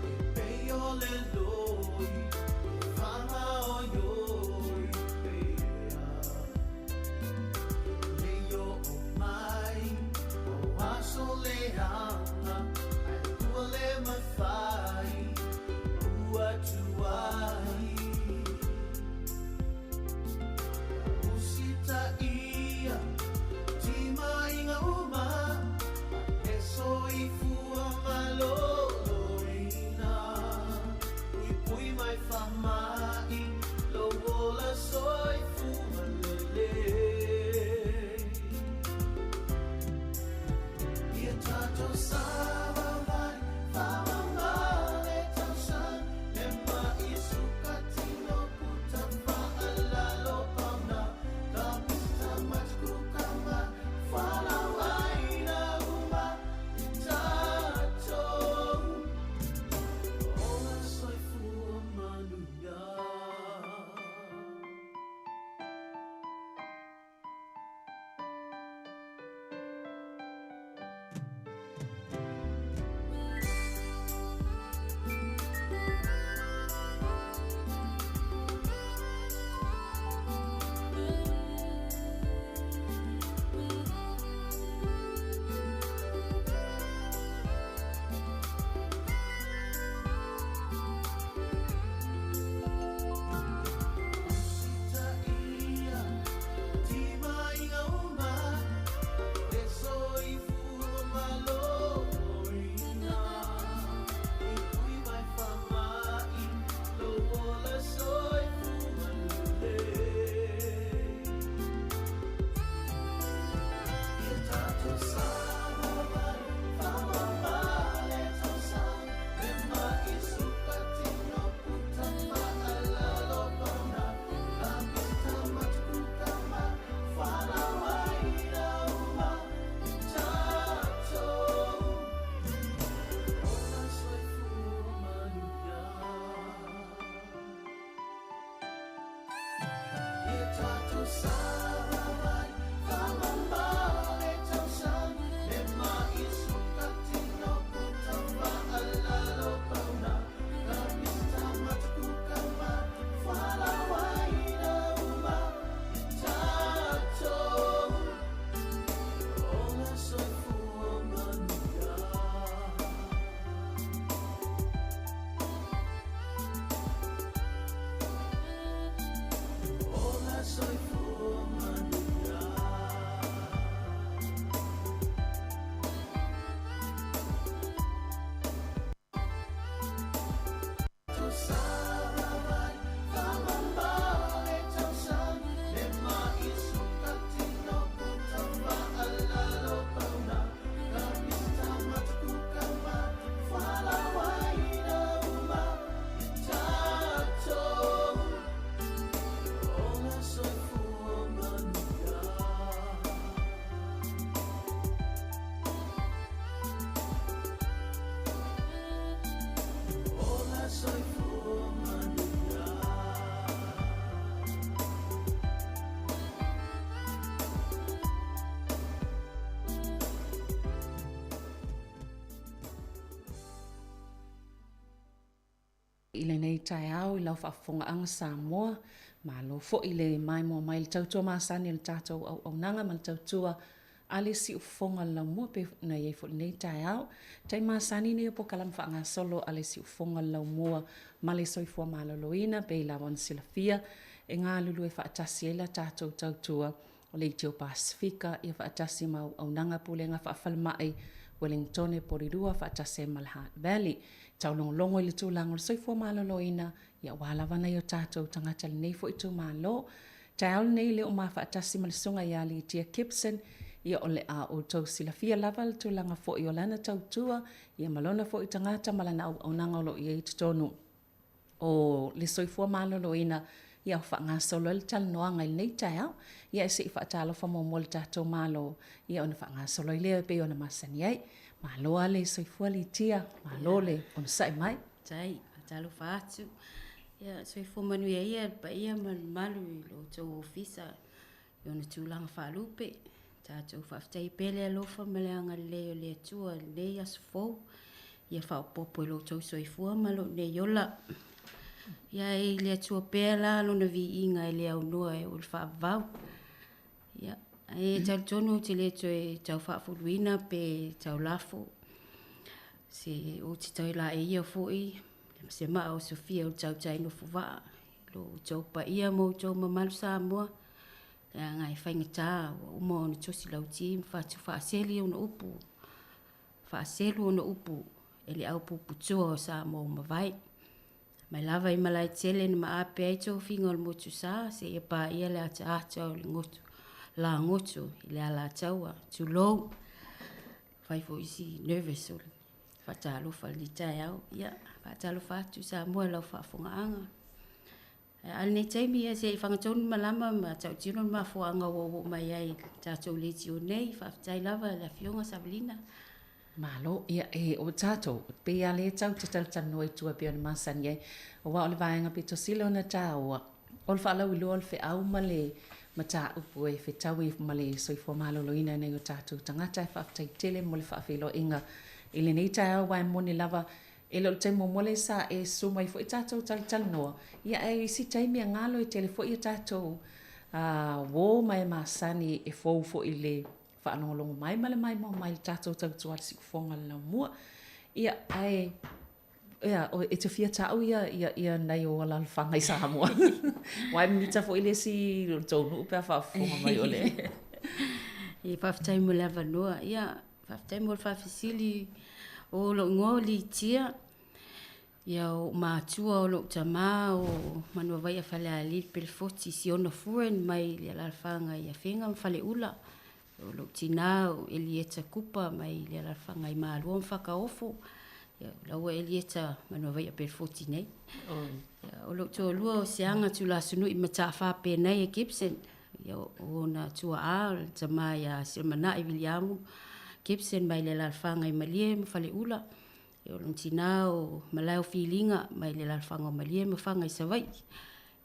e pei o le loi e faagaoioi pea Nei oo mai o aso leaga ae ua le mafai ua tuai Ia usitaia timaiga uma ma le soifua maloloina Puipui mai faamai lou ola soifua lelei Ia tatou savavali faamama le tausaga le ma'i sukatino puta faalalo pauna ka pista matakukama fualaauaina uma i tatou ola soifua manuia. Usitaia timaiga uma le soifua maloloina Puipui mai faamai lou ola soifua lelei Ia tatou savavali faamama le tausaga le ma'i sukatino puta faalalo pauna ka pista matakukama fualaauaina uma i tatou ola soifua manuia. Ia tatou savavali faamama le tausaga le ma'i sukatino puta faalalo pauna ka pista matakukama fualaauaina uma i tatou ola soifua manuia. Ola soifua manuia. Tatou savavali faamama le tausaga le ma'i sukatino puta faalalo pauna ka pista matakukama fualaauaina uma i tatou ola soifua manuia. Ola soifua manuia. I lenei taeao i lau faafofogaaga Samoa, malo foi le maimoa mai i le tautua masani a le tatou auaunaga ma le tautua a le siufofoga o le laumua pei ona i ai foi i lenei taeao. Taimi masani nei o polokalame faagasolo a le siufofoga o le laumua ma le soifua maloloina pei lava ona silafia e galulue faatasi ai la tatou tautua. O le Aiteo Pasefika, ia faatasi ma auaunaga Pulega Faafalemai Wellingtone Porirua faatasi ai ma le Hutt Valley. Taulogologo i le tulaga o le soifua maloloina, ia aua lava nai o tatou tagata i lenei foi itumalo. Taeao lenei lea ua ma faatasi ma le Susuga ia Litia Gibson, ia o le a outou silafia lava le tulaga foi o lana tautua, ia ma lona foi tagata ma lana auaunaga o lo o i ai i totonu o le soifua maloloina, ia faagasolo ai le talanoaga i lenei taeao. Ia e se i faatalofa muamua i le tatou Malo, ia ona faagasolo ai lea e pei ona masani ai. Malo lava le soifua Litia, malo le onosai mai. Faafetai, faatalofa atu. Ia, soifua manuia ia le paia ma le mamalu i lo outou ofisa i ona tulaga faalupe. Tatou faafetaia pea le alofa ma le agalelei o le Atua i lenei aso fou. Ia faaopoopo i lo outou soifua ma lou nei ola. Ia e i le Atua pea la lona viiga e le aunoa e oo i le faavavau. Ia, e talitonu ou te le toe tau faafuluina pe tau lafo se ou te tau laeia foi se maa o Sofia o le tautai nofo vaa i lo outou paia ma outou mamalu Samoa, leaga e faigata ua uma ona tosi lauti ma fatu faaseli ona upu, faaselu ona upu e le aupuputoa o Samoa ua mavae. Mai lava i Malaetele na maape ai tofiga o le Motusa seia paia le ataata o le goto, lagoto i le Alataua. Tulou, fai foi si nervous o le faatalofa i lenei taeao. Ia, faatalofa atu Samoa i lau faafofogaaga. A o lenei taimi, ia se i fagatonu le malama ma tautino le mafuaaga ua ou oo mai ai i le tatou leitio nei. Faafetai lava i le Afioga Savelina. Malo, ia e o tatou, pei lava lea tatou te talatalanoa i tua e pei ona masani ai, aua o le vaega pito sili ona taua, o le faalauiloa o le feau ma le mataupu e fetaui ma le soifua maloloina i nai o tatou tagata. Ae faafetai tele mo le faafeiloaiga i lenei taeao, aua e moni lava, e le o le taimi muamua lea sa e susu mai foi tatou talatalanoa, ia ae i isi taimi e galo, e tele foi a tatou uo ma e masani e fou foi i le faalogologo mai ma le maimoa mai i le tatou tautua a le siufofoga o le laumua. Ia, ae, ia, e te fia ta'u ia, ia, ia nai ou alaalafaga i Samoa. Aua e mimita foi le isi o le tou nuu pe a faafofoga mai o le. Ia, faafetai mo le avanoa. Ia, faafetai mo le faafesili. O lou igoa o Litia. Ia, o ou matua, o lou tama, o Manuavaia Falealili Pelefoti Siona Furen mai le alaalafaga i Afega ma Faleula. O lou tinā o Elieta Kupa mai le alaalafaga i Malua ma Fakaofo. Ia, o laua Elieta Manuavaia Pelefoti nei. Ia, o lou toalua o Seaga Tulasunui Mataafa Penaia Gibson. Ia, o ona tuaa o le tama ia Selemanai Viliamu Gibson mai le alaalafaga i Malie ma Faleula. O lona tinā o Malae o Filiga mai le alaalafaga o Malie ma Faga i Savaii.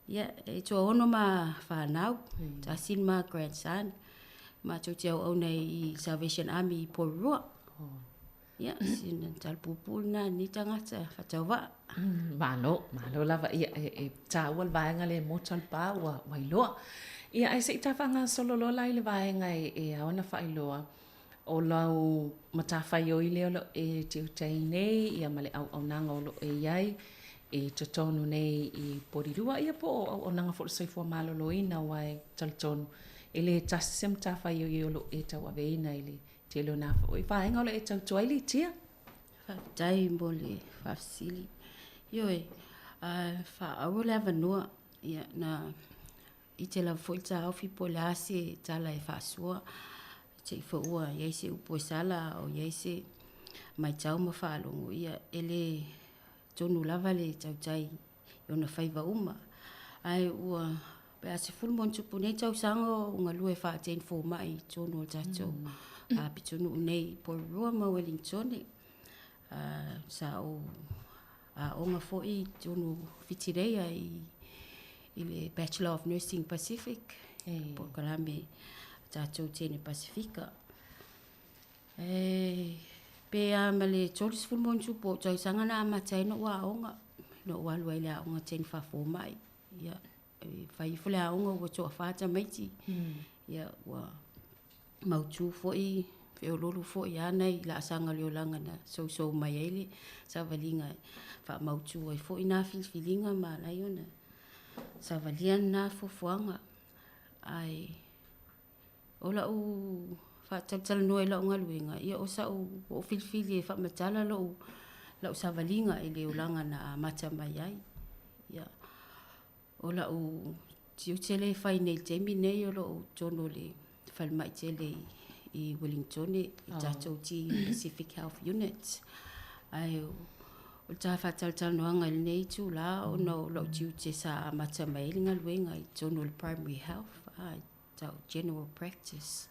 Ia, e tuaono ma fanau, tasi le ma grandson. Matou te auauna i Salvation Army i Porirua. Ia, sina tala puupuu lena a lenei tagata faatauvaa. Malo, malo lava. Ia, e taua le vaega lea e motu le pa ua iloa. Ia, ae se i ta faagasolo loa la i le vaega e ao ona faailoa. O lau matafaioi lea o lo o e tiute ai nei ia ma le auaunaga o lo o e i ai i totonu nei i Porirua, ia po o auaunaga foi o le soifua maloloina aua e talitonu e le tasi se matafaioi o lo o e tauaveina i le tele o nā foi vaega o lo o e tautua ai Litia. Faafetai mo le faafesili. Ioe, faaauau le avanoa, ia, na ite lava foi le taofi po o le a se tala e faasoa te i foi ua i ai se upu e sala a o i ai se matau ma faalogo, ia e le tonu lava le tautai i ona faiva uma. Ae ua pe a 10 ma ona tupu nei tausaga o galue faa-teine fomai i totonu o le tatou pitonuu nei i Porirua ma Ueligitone. Sa ou aoga foi i totonu o Whitireia i le Bachelor of Nursing Pacific, polokalame a tatou teine Pasefika. E pe a ma le 30 ma ona tupu o ou tausaga na amata ai ona ou aoga, na ou alu ai i le aoga teine faafomai. Ia, e fai ifo le aoga ua toafa tamaiti, ia ua mautu foi, feoloolo foi lava nai laasaga o le olaga na sousou mai ai le savaliga e faamautu ai foi na filifiliga ma ala ai ona savalia lena fuafuaga. Ae. O la'u fa'atalatalanoa i la'u galuega, ia o sa'u ua ou filifili e fa'amatala lo'u la'u savaliga i le olaga na amata mai ai. Ia, o la'u tiute lea e fai nei i le taimi nei o lo'o i totonu o le falema'i tele i Wellingtone i tatou Pacific Health Unit. Ae o le ta fa'atalatalanoaga i lenei itulā ona o la'u tiute sa amata mai ai le galuega i totonu o le primary health, a ta'u general practice,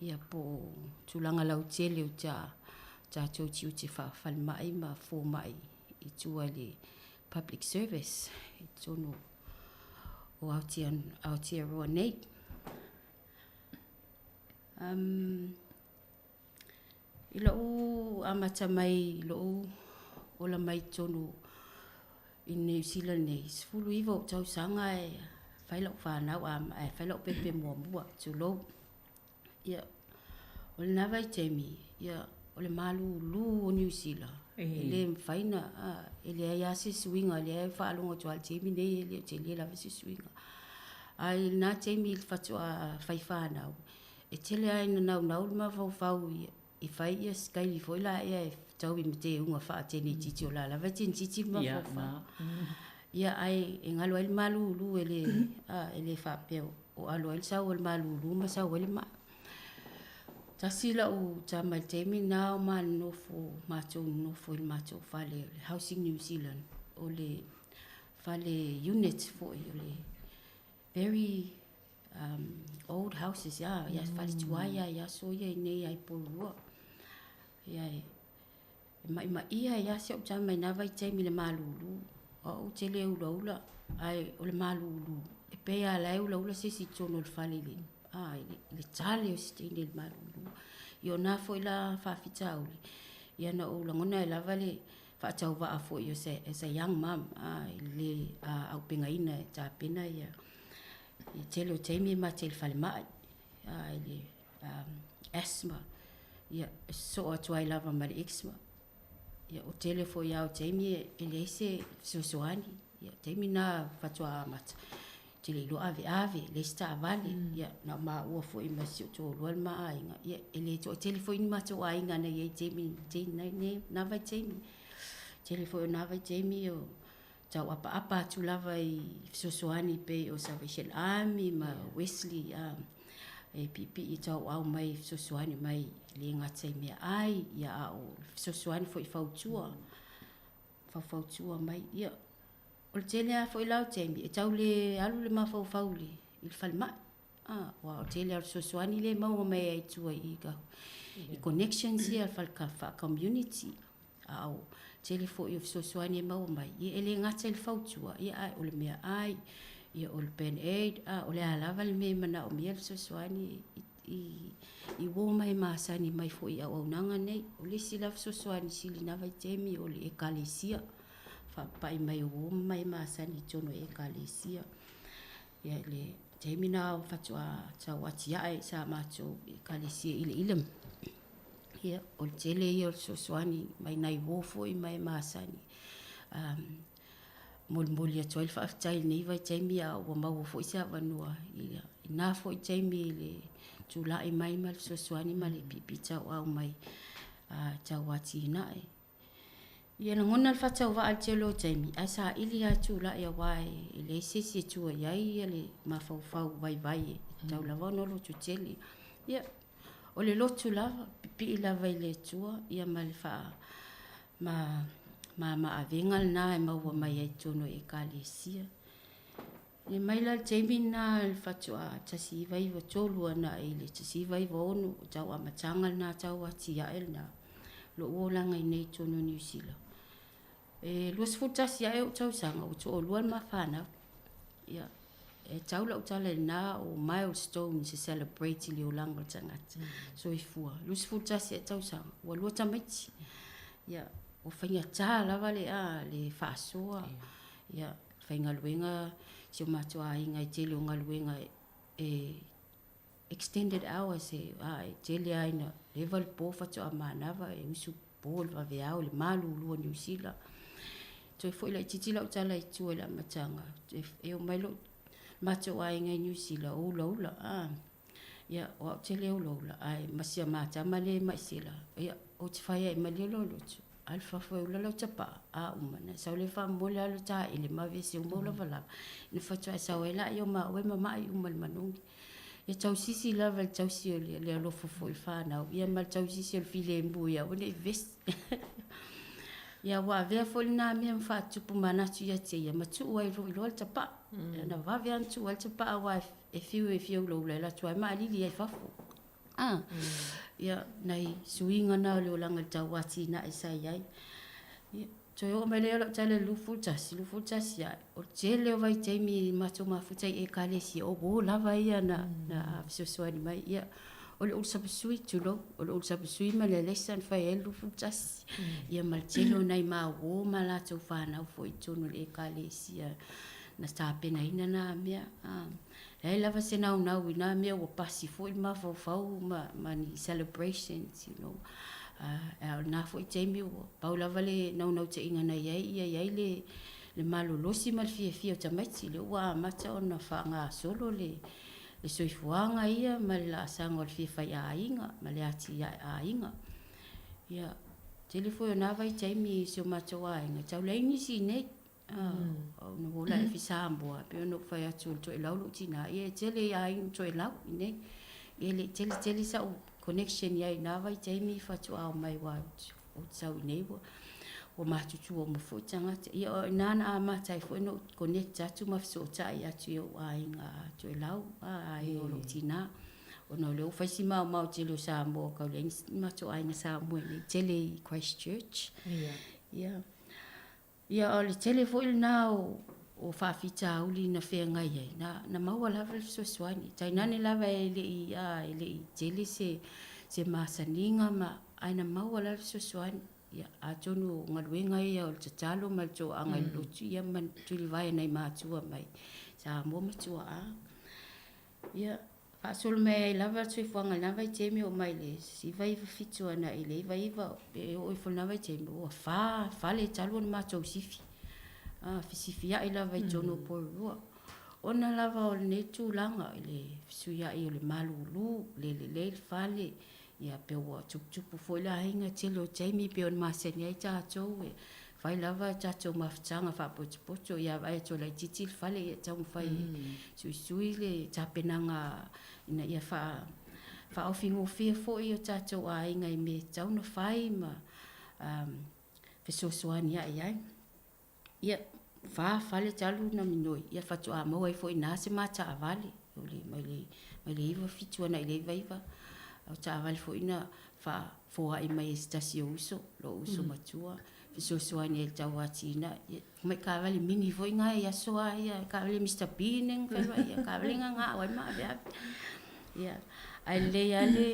ia po o tulaga lautele o ta tatou tiute fa'afalemai ma foma'i i tua i le public service i totonu o Aotearoa nei. Um, I lo'u amata mai i lo'u ola mai totonu i Niu Sila nei, 19 o'u tausaga ae fai la'u fanau ae fai la'u pepe muamua, tulou. Ia, o lena vaitaimi, ia, o le malūlū o Niu Sila, e lē mafai ona, e leai lava se suiga, lea e faalogo atu lava i le taimi nei e le o tele lava se suiga. Ae i lena taimi i le faatoa fai fanau, E tele lava ina naunau le mafaufau i fai ia sikaili foi la ea e fetaui ma teuga faatenetiti o la lava e tenetiti le mafaufau. Ia ae e galo ai le malulu e le, a, e le faapea o alo ai le sau a le malulu ma sau ai le maa. Tasi lau tama i le taimi lena o ma nonofo, matou nonofo i le matou fale o le Housing New Zealand, o le fale unit foi o le very um, old houses, ia, ia fale tuai ia i aso ia i nei ai Porirua. Ia e, e ma'ima'i ai lava si a'u tama i na vaitaimi i le malūlū. O a'u ou te le ulaula, ae o le malūlū, e pei lava la e ulaula se isi i totonu o le fale i le, a, i le, i le tale o si teine i le malūlū. Ia o na foi la faafitauli, ia na ou lagona ai lava le faatauvaa foi as a, as a young mum, a, i le lē aupegaina e tapena ia I tele o taimi e mate i le falemai, a, i le um, asthma, ia, e sosoo atu ai lava ma le eczema. Ia, o tele foi lava o taimi e, e leai se fesoasoani. Ia, taimi na faatoa amata, te le iloa aveave, leai se taavale, mm. ia, na o maua foi ma si o toalua le ma aiga, ia, e le toatele foi ni matou aiga na i ai taimi, taimi, na, na, na vaitaimi. Tele foi o na vaitaimi o, Tau apaapa atu lava i fesoasoani pei o Salvation Army ma Wesley a e piipii tauau mai fesoasoani mai le gata i meaai ia a o fesoasoani foi fautua faufautua mai ia o le tele lava foi la o taimi e tau le alu le mafaufau i le falemai a aua o le tele lava o fesoasoani lea e maua mai ai i tua i ka i connections ia faa-community A o tele foi o fesoasoani e maua mai, ia e le gata i le fautua, ia ae o le meaai, ia o le band aid, a o le a lava le mea e manaomia le fesoasoani i, i, i uo mai masani mai foi i auaunaga nei. O le isi la fesoasoani sili na vaitaimi o le ekalesia, faapapai mai o uo mai masani i totonu o ekalesia. Ia i le taimi na faatoa tau atiae sa matou ekalesia i Ileile. Ia, o le tele ia o le fesoasoani mai nai uo foi ma e masani. Um, molimoli atu ai le faafetai i lenei vaitaimi a ua maua foi se avanoa i, i nā foi taimi i le tula'i mai ma le fesoasoani ma le piipii tauau mai uh, tau atinae. Ia lagona le faatauvaa i le tele o taimi, ae saili lava e tula'i auā e leai se isi e tua i ai ia le mafaufau vaivai e tatau lava ona lototele. Ia, o le lotu lava, pipii lava i le Atua, ia ma le faa, ma, mamaavega lena e maua mai ai i totonu o Ekalesia. Ia mai la le taimi lena le faatoa 1993 agai i le 1996, o tau amataga lena tau atiae lena, lo'u olaga i nei i totonu o Niu Sila. E 21 ae o'u tausaga ua to'alua le ma fanau. Ia, e tau la'u tala i lena o milestones e celebrate i le olaga o le tagata. Soifua. 21 ae tausaga, ua lua tamaiti. Ia, ua faigata lava le, a, le faasoa. Ia, faigaluega si o matou aiga i tele o galuega e extended hours e, a, e tele lava ina leva le po faatoa manava e usu po le vaveao i le malulu o Niu Sila. Toe foi laitiiti lau tala i tua i le amataga, e, e omai lou matou aiga i Niu Sila o ulaula, a. Ia, o au ou te le ulaula, ae ma si a ma tama lea e mai sela, ia, ou te fai ai malie lou loto, alu i fafo e ula lau tapaa, a uma, na sau lea faamomoli lava le taele ma aveese uma ou lavalava, ina faatoa e sau ai laia o maua e mama'i uma i le manogi. Ia tausisi lava i le tausi o le alofa foi i le fanau, ia ma le tausisi o le filemu ia aua ne i vevesi. Ia ua avea foi lena mea ma faatupu manatu ia te ia ma tuu ai foi loa le tapaa. Na vave lava ona tuu ai le tapaa aua e fiu e fia ulaula e alu atu lava e maalili ai i fafo. Ah, ia, nai suiga na o le olaga i le tau atinae sa i ai. Ia, toe oo mai lea o lau tala i le 21, 21 ae, o le tele o vaitaimi i matou mafuta i Ekalesia, o uo lava ia na, na fesoasoani mai. Ia, o le ulu sapasui, tulou, o le ulu sapasui ma le alesa na fai ai le 21. Ia ma le tele o nai ma uo ma latou fanau foi i totonu o le Ekalesia na tapenaina na mea. Ah, leai lava se naunau i na mea ua pasi foi le mafaufau ma, ma ni celebrations, you know. Ah, a o lena foi taimi ua pau lava le naunautaiga na i ai, ia i ai le, le malolosi ma le fiafia o tamaiti, lea ua amata ona faagasolo le, le soifuaga ia ma le laasaga o le fia faiaiga ma le atiae aiga. Ia, tele foi o na vaitaimi i si o matou aiga, tau leai nisi i inei. Ona ua ola ae Samoa, pei ona ou fai atu o le Toelau lou tina, ia e tele i aiga Toelau i inei. Ia e le i tele tele sa'u connection i ai i na vaitaimi faatoa omai aua ou te sau i inei ua ua matutua uma foi tagata. Ia o i ina na amata ai foi ona ou connect atu ma fesootai atu i ou aiga Toelau, aiga o lou tina. Ona o lea ua fai si maomao tele o Samoa kau leai ni matou aiga Samoa i inei, tele i Christchurch. Ia. Ia, o le tele foi lena o, o faafitauli na feagai ai, na, na maua lava le fesoasoani. Tainane lava e le i, a, e le i tele se, se masaniga ma, ae na maua lava le fesoasoani. Ia, atonu o galuega ia o le tatalo ma le toaga i le lotu, ia ma tulivae e nai matua mai Samoa ma tuaa. Ia, faasolo mai ai lava le soifuaga i lena vaitaimi oo mai le 1997 agai i le 99, pe oo ifo i lena vaitaimi, ua fa fale talu ona matou sifi, fesifiai lava i totonu o Porirua. Ona lava o lenei tulaga i le fesuiai o le malulu, le lelei le fale, Ia pe ua tuputupu foi le aiga tele o taimi pei ona masani ai tatou e fai lava tatou mafutaga faapotopoto ia vaai atu ua laitiiti le fale ia taumafai e suisui le tapenaga ina ia faa faaofigofie foi o tatou aiga i mea e tatau ona fai ma fesoasoani ae ai. Ia, fa fale talu na minoi, ia faatoa maua ai foi i ina se ma taavale, o le, mai le, mai le 97 agai i le 99, o taavale foi na faafoai mai e se tasi o uso, lou uso matua, fesoasoani ai i le tau atinae. Ia, mai taavale mini foi na i aso lava ia, taavale Mister Bean na fai mai, taavale na na ga'o ai ma aveave. Ia, ae lelei lava le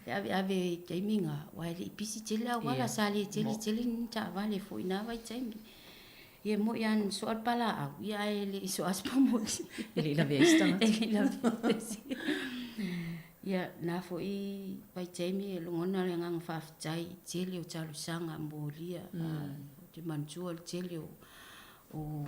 E aveave i taimi na, aua e le i pisi tele le auala, sa le tele tele ni taavale foi i na vaitaimi. Ia e moni lava na soa le palaau, ia ae le i soa se pomoli. E le i lavea ai se tagata. E le i lavea ai se. Ia, na foi vaitaimi e logona le agaga faafetai i tele o talosaga molia. Ou te manatua le tele o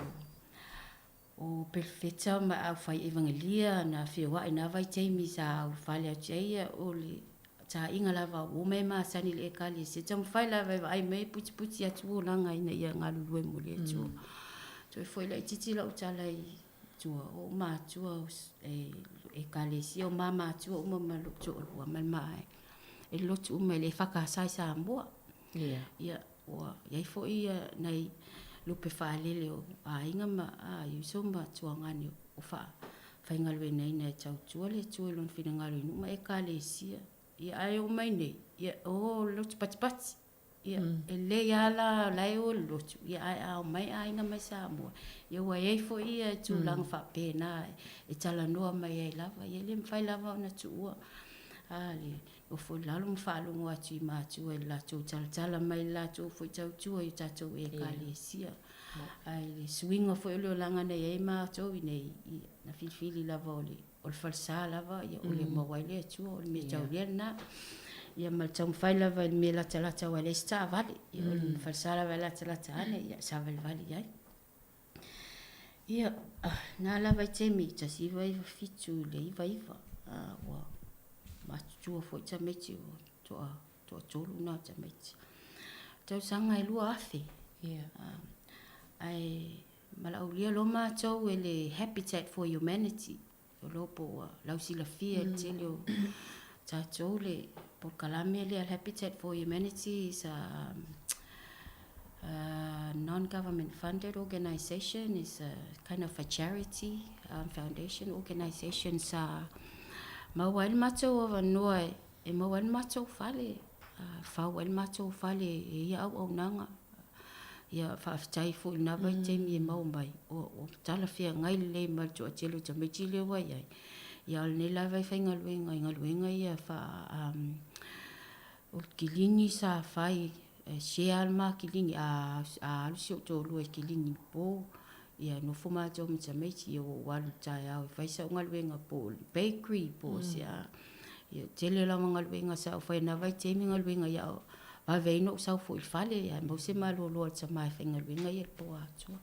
O Perofeta ma aufai evangelia na feoai i na vaitaimi sa ulufale atu ai ia o le taaiga lava ua omai masani i le Ekalesia taumafai lava e vaai mai e putiputi atu olaga ina ia galulue mo le Atua. Toe foi laitiiti lau tala i tua o ou matua e Ekalesia o ma matua uma ma lou toalua ma le ma e lotu uma i le EFKS i Samoa. Ia Ua i ai foi nai lupe faalele o aiga ma uso ma tuagane o faafaigaluegaina e tautua le Atua i lona finagalo i nuu ma ekalesia. Ia ae oo mai nei, ia o le lotu patipati. Ia e lelei lava la o la e o i le lotu, ia ae a omai aiga mai Samoa, ia ua i ai foi ia tulaga faapena e talanoa mai ai lava. Ia e le mafai lava ona tuua le Nofo i lalo ma faalogo atu i matua i le latou talatala mai i le latou foi tautua i o tatou Ekalesia. Ae le suiga foi o le olaga na i ai matou i nei, na filifili lava o le, o le falesa lava, ia o le maua ai le Atua, o le mea taulia lena. Ia ma le taumafai lava i le mea latalata aua e leai se taavale. Ia o le falesa lava e latalata ane, ia savalivali i ai. Ia, na lava i taimi 1997 i le 99, ua. matutua foi tamaiti ua toa toatolu na o tamaiti. Tausaga e 2000. Ia. Ae valaaulia loa matou e le Habitat for Humanity, o lo po ua lausilafia e le tele o tatou le polokalame lea le Habitat for Humanity is a non-government funded organisation, is a kind of a charity foundation organisation sa maua ai le matou avanoa e maua ai le matou fale, fau ai le matou fale e ia auaunaga. Ia faafetai foi i lena vaitaimi e maua mai, ua talafeagai lelei ma le toatele o tamaiti lea ua i ai. Ia a o lenei lava e faigaluega i galuega ia faa o le kilini sa fai, e share le ma kilini, a alu si ou toalua e kilini i le po, ia nofo matou ma tamaiti, ia ua ou alu i le taeao e fai sau galuega po o le bakery po o se a. Ia tele lava galuega sa ou faia i na vaitaimi galuega ia vave ai ona ou sau foi i le fale ae maua se malolo a le tama e faigaluega ia i le po atoa.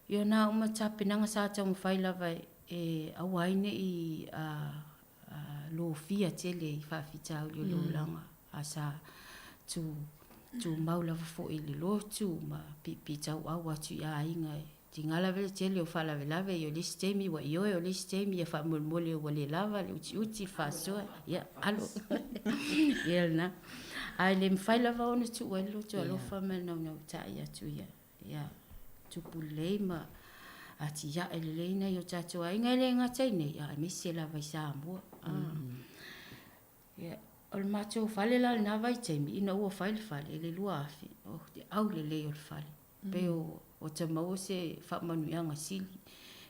Ia o na uma tapenaga sa taumafai lava e aua ai ne i lofia tele i faafitauli o le olaga a sa tu tumau lava foi i le lotu ma piipii tauau atu i aiga e tiga lava le tele o faalavelave ia o le isi taimi ua ioe o le isi taimi ia faamolemole ua le lava le utiuti le faasoa ia alo ia lena ae le mafai lava ona tuu ai le loto alofa ma le naunautai atu ia ia tupu lelei ma atiae lelei nai o tatou aiga e le gata i nei a aemaise lava i Samoa. Ia, o le matou fale la i lena vaitaimi ina ua fai le fale i le 2000, oh te aulelei o le fale. Pei ua ta maua se faamanuiaga sili.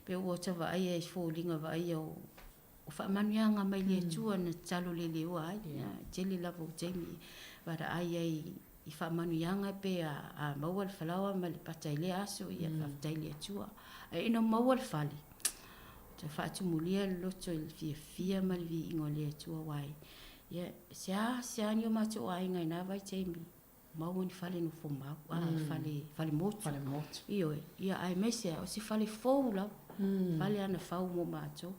Pei ua ta vaaia i foliga vaaia o faamanuiaga mai le Atua na tatalo leleoa ai. E tele lava o taimi e valaai ai i faamanuiaga pe a maua le falaoa ma le pata i lea aso, ia faafetai i le Atua. Ae ina maua le fale, ua faatumulia le loto i le fiafia ma le viiga o le Atua aua e seasea ni o matou aiga i na vaitaimi maua ni fale nofo mau, fale, fale motu. Fale motu. Ioe, ia aemaise lava o se fale fou lava, fale lava na fau mo matou.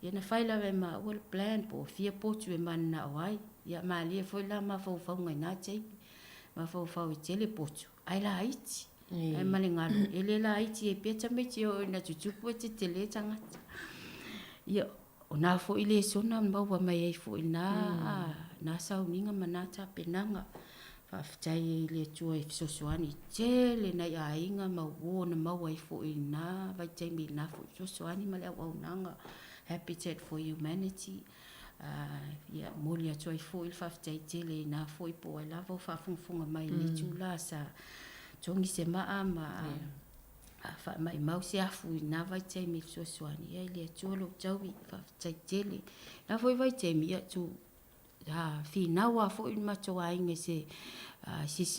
Ia na fai lava e maua le plan po o fia potu e mananao ai. Ia malie foi la mafaufauga i na taimi, mafaufau e tele potu ae laiti. Ae ma le galo, e le laiti ai pea tamaiti e oo ina tutupu e tetele tagata. Ia, o na foi lesona maua mai ai foi i na sauniga ma na tapenaga. Faafetai ai i le Atua i fesoasoani tele nai aiga ma uo na maua ai foi i lena vaitaimi i lena foi fesoasoani ma le auaunaga Habitat for Humanity. Ia, momoli atu ai foi le faafetai tele i na foi po o ai lava o faafogafoga mai i lenei itula sa togi se maa ma faamaimau se afu i lena vaitaimi e fesoasoani. Ia, i le Atua lou taui, faafetai tele. Na foi vaitaimi, ia, tu finau lava foi le matou aiga i se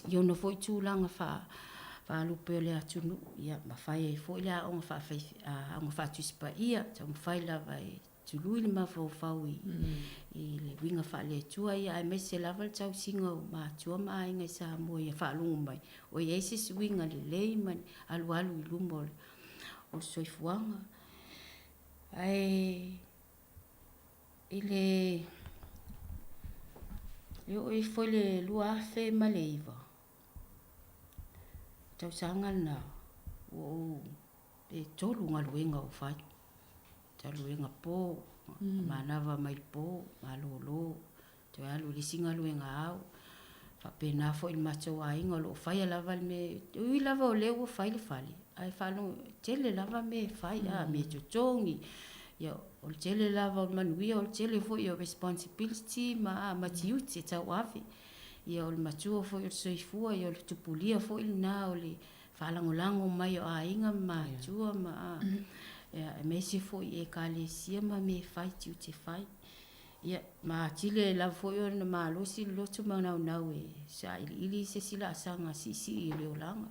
i ona foi tulaga faalupe o le atunuu, ia, ma fai ai foi le aoga faafai aoga faatusi paia, taumafai lava e tului le mafaufau i le uiga faale-Atua, ia aemaise lava le tausiga o matua ma aiga i Samoa ia faalogo mai o i ai se suiga lelei ma alualu i luma o le soifuaga. Ae i le oo ifo i le 2009, tausaga lena, ua ou, pe tolu galuega ua fai. Galuega po, manava mai le po, malolo, toe alu i le isi galuega ao. Faapena foi i le matou aiga o lo o faia lava le mea, e ui lava o lea ua fai le fale, ae faalogo, tele lava mea e fai, a mea e totogi, ia o le tele lava o manuia, o le tele foi o responsibility ma ma tiute tauave. Ia o le matua foi o le soifua, ia o le tupulia foi lena o le faalagolago mai o aiga ma matua ma aemaise foi i ekalesia ma mea e fai, tiute fai. Ia, ma atili ai lava foi ona malosi le loto ma naunau e sailiili se isi laasaga siisii o le olaga.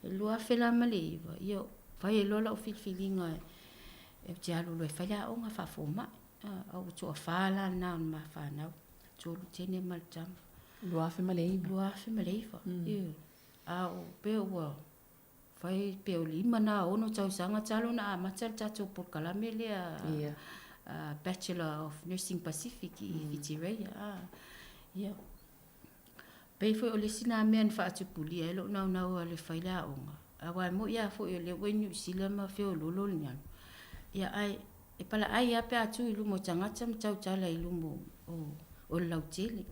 I le 2009, ia, fai ai loa lau filifiliga ou te alu loa e fai le aoga faafomai. A ua toafa la na o le ma fanau, tolu teine ma le tama. 2009? 2009, ioe. A o pea ua fai pe o le 5 na 6 tausaga talu ona amata le tatou polokalame lea. Bachelor of Nursing Pacific i Whitireia, ā, ia. Pei foi o le isi na mea na faatupulia ai lou naunau a le fai le aoga, aua e moi lava foi o lea ua i Niu Sila ma feoloolo le galu, ia ae e palaai lava pe a tu i luma o tagata ma tautala i luma o le lautele.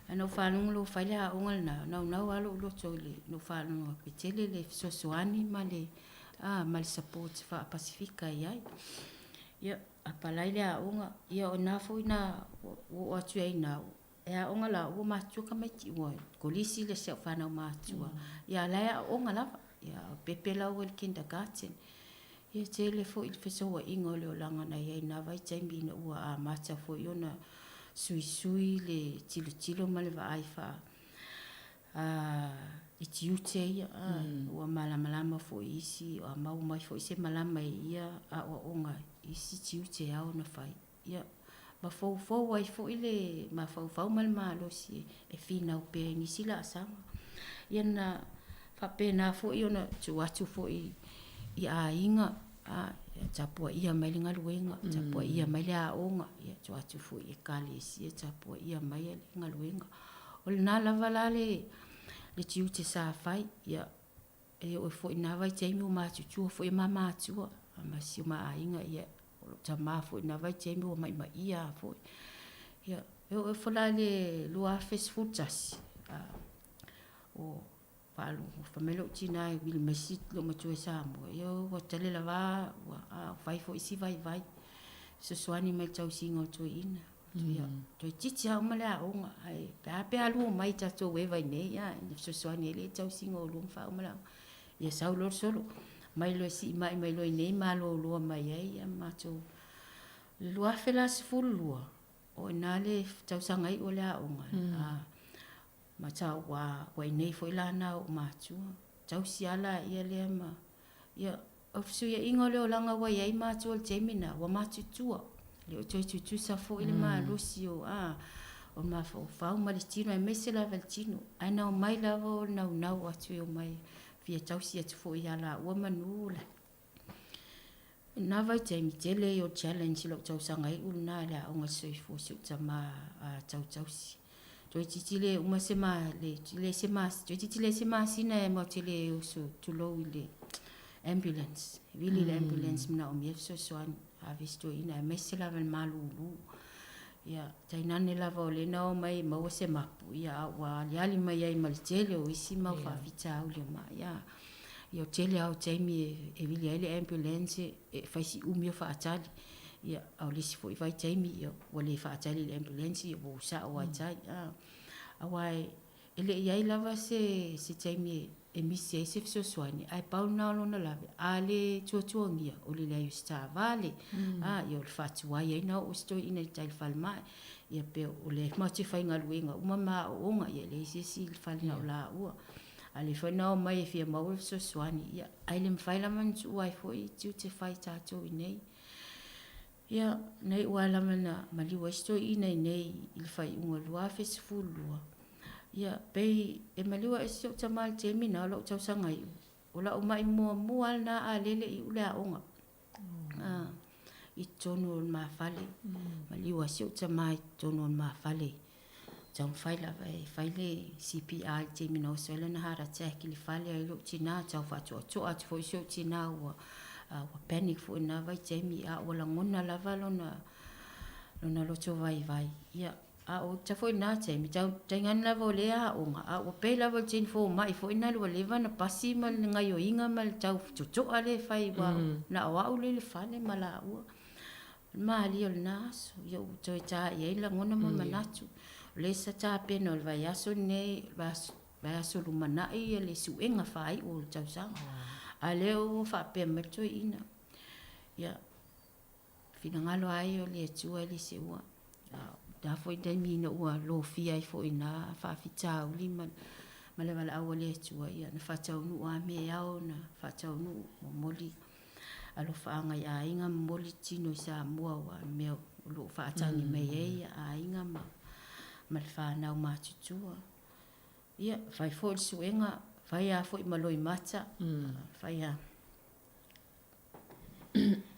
Ae na ou faalogo loa ua fai le aoga lena, naunau lava lou loto i le, na ou faalogo atu e tele le fesoasoani ma le, a, ma le support faa-Pasefika e i ai. Ia, apalai le aoga, ia o na foi na ua oo atu ai i ina, E aoga la ua matutua tamaiti ua kolisi le si au fanau matua ia a la e aooga lava ia pepe la ua i le kindergarten. Ia tele foi le fesouaiga o le olaga na i ai i na vaitaimi ina ua amata foi ona suisui le tilotilo ma le vaai faa i tiute ia ua malamalama foi i isi a maua mai foi se malama i ia aoaoga i isi tiute e ao ona fai. Ia, ma foufou ai foi le mafaufau ma le malosi e finau pea i nisi laasaga. Ia na faapena foi ona tuu atu foi i aiga, a, ia tapuaia mai le galuega, tapuaia mai le aoga, ia tuu atu foi i ekalesia, tapuaia mai le galuega. O lena lava la le le tiute sa fai, ia e oo foi i na vaitaimi ua matutua foi ma matua ma si o ma aiga, ia O lou tama foi i na vaitaimi ua maimaia lava foi. Ia, e oo ifo la i le 2011, ua faalogo, fai mai lou tina e vili mai si loomatua i Samoa, ia ua tele lava, ua fai foi si vaivai, fesoasoani mai i le tausiga o le toeaina. Ia, toeitiiti lava uma le aoga, ae pe a pe a alu omai tatou eva i inei, a, ina fesoasoani ai lea i le tausiga o oulua ma faauma le aoga. Ia sau loa le solo, mai loa e siimai mai loa i inei malolo mai ai ia matou. I le 2012, o i ina le tausaga iu o le aoga, a, ma tau, ua, ua i inei foi la na ou matua. Tausi lava laia lea ma, ia, o le fesuiaiga o le olaga ua i ai matua i le taimi lena, ua matutua. E le o toe tutusa foi le malosi o, a, o le mafaufau ma le tino, aemaise lava i le tino. Ae na omai lava o le naunau atu e omai e fia tausi atu foi ia laua manu. I lena vaitaimi, tele ia o challenge i lou tausaga iu lena i le aoga soifua si ou tama a tautausi. Toeitiiti le uma se ma, le, le se ma, toeitiiti leai se masina e matou te le oso tulou i le ambulance. Vili le ambulance manaomia fesoasoani ave si toeaina aemaise lava i le malulu. Ia, tainane lava o lea na omai e maua se mapu, ia a ua aliali mai ai ma le tele o isi mau faafitauli o mai. Ia, ia o tele lava o taimi e vili ai le ambulance e fai si umi o faatali. Ia, a o le isi foi vaitaimi, ia ua le faatali i le ambulance, ia ua sao lava i tai. Aua e le i i ai lava se se taimi e misi ai se fesoasoani, ae pau lena o lona lave, a le tuatuagia, o le leai o se taavale, a, ia o le faatuai ai ona oo si toeaina i tai i le falemai. Ia pe o lea matou te faigaluega uma ma aooga, ia e leai se isi i le fale na o laua. A lea foi na omai e fia maua le fesoasoani, ia, ae le mafai lava ona tuua ai foi tiute fai tatou i inei. Ia, na iu lava lava ina maliu ai si toeaina i inei i le faaiuga o le 2012. Ia, pei e maliu ae si ou tama i le taimi lena o lou tausaga iu. O lau mai muamua lava lena a lele iu le aoga. Ah, i totonu o le ma fale. Maliu lava si ou tama i totonu o le ma fale. Taumafai lava e fai le CPR i le taimi na oso ai lana heart attack i le fale ai lou tina, tau faatoatoa atu foi si ou tina ua, ua panic foi i lena vaitaimi, a ua lagona lava lona, lona loto vaivai. Ia, a o uta foi i lena taimi, tau, tainane lava o lea aoga, a ua pei lava o le teine fomai foi lena ua leva ona pasi ma le gaioiga ma le tau totoa lea e fai, aua na o au lea i le fale ma laua. O le malie o lena aso, ia ua toe ta i ai lagona ma manatu. O lea sa tapena o le vaiaso lenei, vaiaso lumanai ia le suega faaiu o le tausaga. A o lea ua faapea mai le toeaina, ia, finagalo lava ia o le Atua e le seua. A o lena foi taimi ina ua lofia ai foi i ina faafitauli ma le valaau a le Atua, ia na faataunuu lava mea e ao ona faataunuu, momoli alofaaga i aiga, momoli tino i Samoa aua o le mea o lo o faatagi mai ai aiga ma le fanau matutua. Ia, fai foi le suega, fai lava foi ma loimata, fai lava,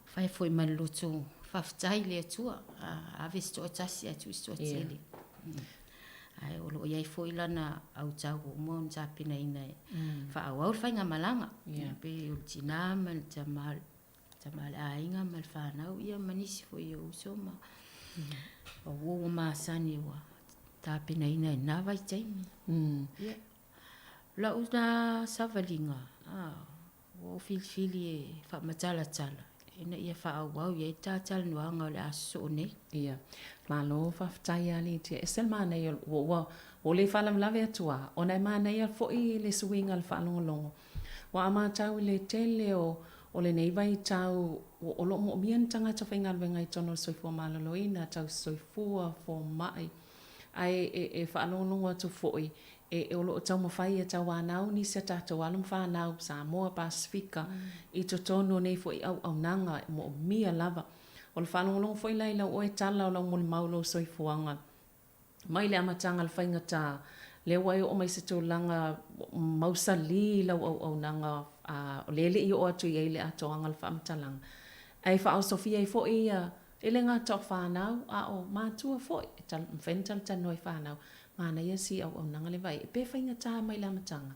fai foi ma le loto Faafetai i le Atua, a ave se toatasi ae tuu se toatele. Ae o lo o i ai foi lana autau ua uma ona tapenaina e faaauau le faigamalaga. E pei o le tina ma le tama, tama a le aiga ma le fanau ia ma nisi foi o uso ma uo ua masani ua tapenaina i lena vaitaimi. Ia, o lau na savaliga, Ua ou filifili e faamatalatala ina ia faaauau i ai le ta talanoaga o le a sosoo nei. Ia, malo faafetai a Litia. Ese le manaia o le, ua, ua le faalavelave atu a, ona e manaia foi le suiga o le faalogologo. Ua a matau i le tele o, o lenei vaitau o lo o moomia ni tagata faigaluega i totonu o le soifua maloloina, tausisoifua, fomai, ae e, e faalogologo atu foi e o lo o taumafai e tauanau nisi a tatou alo ma fanau Samoa, Pasefika i totonu o nei foi auaunaga e moomia lava. O le faalogologo foi la i lau oe tala o lau molimau i lou soifuaga mai le amataga o le faigata, lea ua e oo mai i se tulaga mausali i lau auaunaga o lea e le i oo atu i ai le atoaga o le faamatalaga, ae faaosofia ai foi ia E le gata o fanau, a o matua foi, e mafai ona talatalanoa i fanau, manaia si auaunaga lea vaai, pe faigata mai le amataga,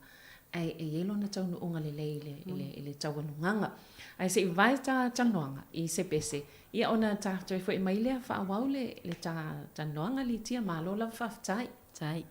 ae e i ai lona taunuuga lelei i le taualugaga. Ae se i vavae ta talanoaga i se pese, ia ona ta toe foi mai lea faaauau le ta talanoaga Litia, malo lava faafetai. Faafetai.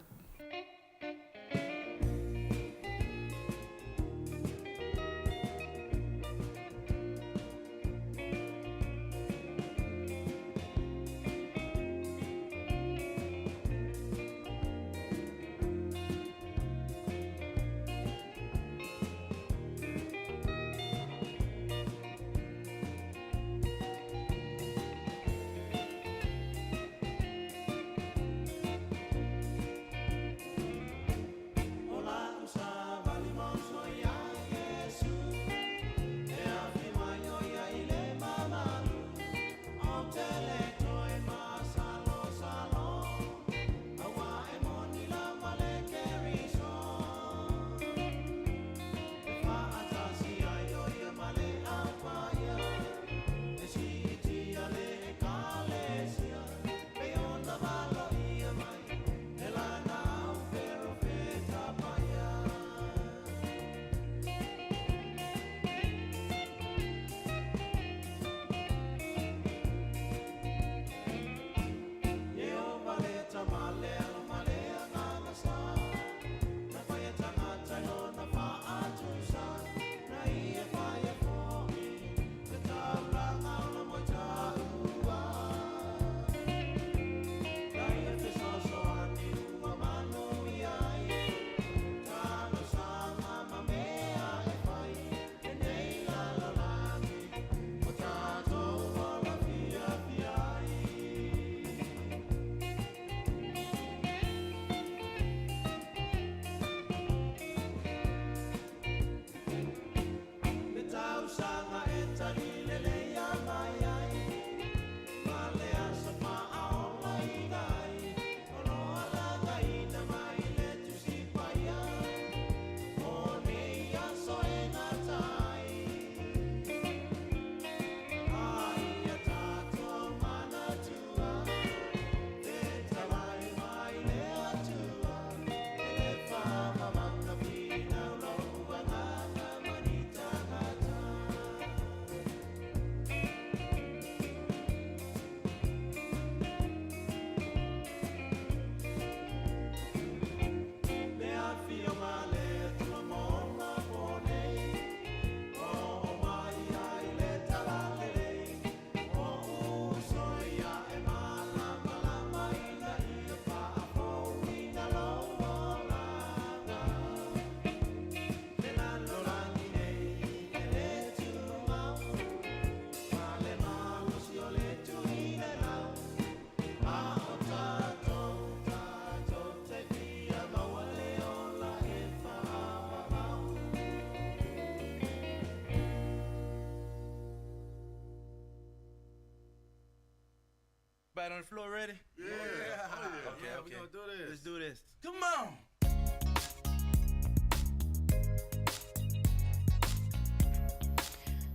Everybody on the floor ready? Yeah. Oh, yeah. Okay, yeah, okay. We gonna do this. Let's do this. Come on.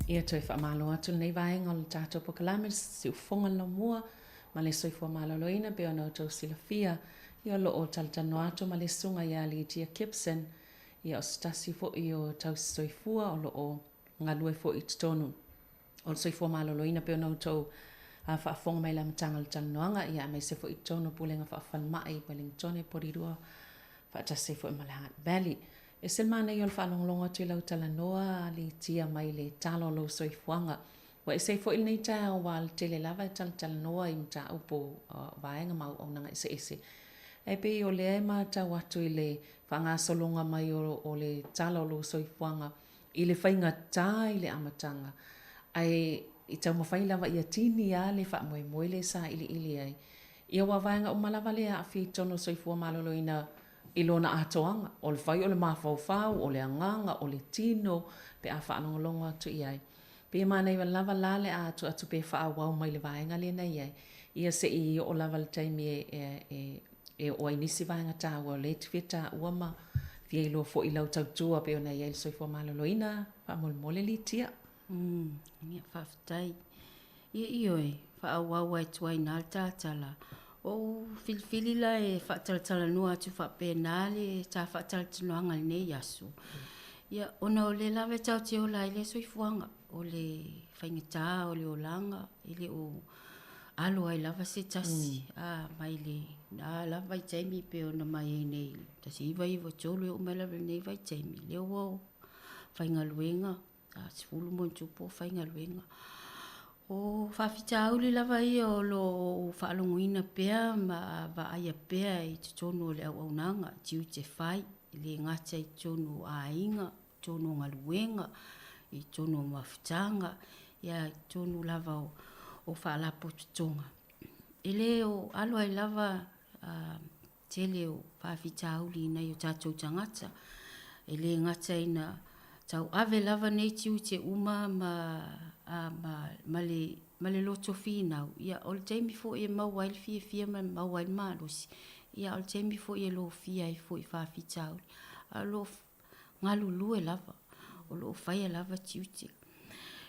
Ia toe faamalo atu lenei vaega o le tatou polokalame Siufofoga le Laumua ma le Soifua Maloloina pei ona outou silafia ia o lo o talatalanoa atu ma le Susuga ia Litia Gibson ia o se tasi foi o tausi soifua o lo o galue foi i totonu o le soifua maloloina pei ona outou faafofoga mai i le amataga o le talanoaga, ia aemaise foi i totonu o Pulega Faafalemai i Wellingtone, Porirua, faatasi ai foi ma le Hutt Valley. E ese le manaia o le faalogologo atu i lau talanoa, Litia, mai le tala o lou soifuaga. Ua ese ai foi lenei taeao aua o le tele lava e talatalanoa i mataupu o vaega ma auaunaga eseese. Ae pei o lea e matau atu i le faagasologa mai o le tala o lou soifuaga, i le faigata i le amataga, ae i taumafai lava ia tini lava le faamoemoe lea e sailiili ai. Ia aua vaega uma lava lea e aafia i totonu o le soifua maloloina i lona atoaga, o le fai o le mafaufau, o le agaga, o le tino, pe a faalogologo atu i ai. Pei e manaia lava la le a tuu atu pea e faaauau mai le vaega lea na i ai, ia se i oo lava i le taimi e e oo ai nisi vaega taua o lea e te fia taua ma fia iloa foi i lau tautua pei ona i ai le soifua maloloina, faamolemole Litia. Ia, faafetai. Ia, ioe, faaauau ai atu ai i ina le talatala. Ua ou filifili la e faatalatalanoa atu faapena le ta faatalatalanoaga i lenei aso. Ia, ona o lea lava e tatou te ola ai le soifuaga. O le faigata o le olaga, e le o alo ai lava se tasi mm. mai le na lava vaitaimi pei ona mai ai nei 1993 e oo mai lava i lenei vaitaimi, lea ua faigaluega, 10 ma ona tupu o faigaluega. O faafitauli lava ia o lo o faalogoina pea ma vaaia pea i totonu o le auaunaga, tiute fai, e le gata i totonu o aiga, totonu o galuega, i totonu o mafutaga, ia i totonu lava o faalapotopotoga. E le o alo ai lava tele o faafitauli i nai o tatou tagata. E le gata ina tauave lava nei tiute uma ma, ma, ma, le, ma le loto finau, ia o le taimi foi e maua ai le fiafia ma maua ai le malosi, ia o le taimi foi e lofia ai foi i faafitauli. A o lo o galulue lava, o lo o faia lava tiute.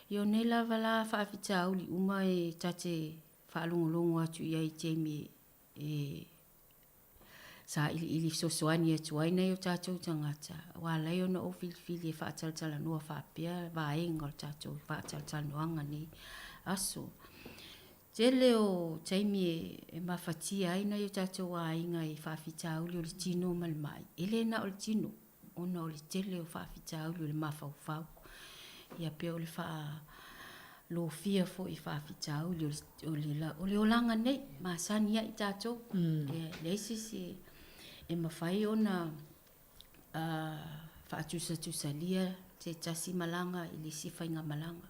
Ia o nei lava la faafitauli uma e ta te faalogologo atu i ai i taimi e sailiili fesoasoani atu ai nai o tatou tagata, ua ala ai ona ou filifili e faatalatalanoa faapea vaega o le tatou faatalatalanoaga nei aso. Tele o taimi e mafatia ai nai o tatou aiga i faafitauli o le tino ma le mai. E le na o le tino, ona o le tele o faafitauli o le mafaufau. Ia pei o le faalofia foi i faafitauli o le olaga nei, masani ai tatou. E leai se isi e mafai ona faatusatusalia se tasi malaga i le isi faigamalaga.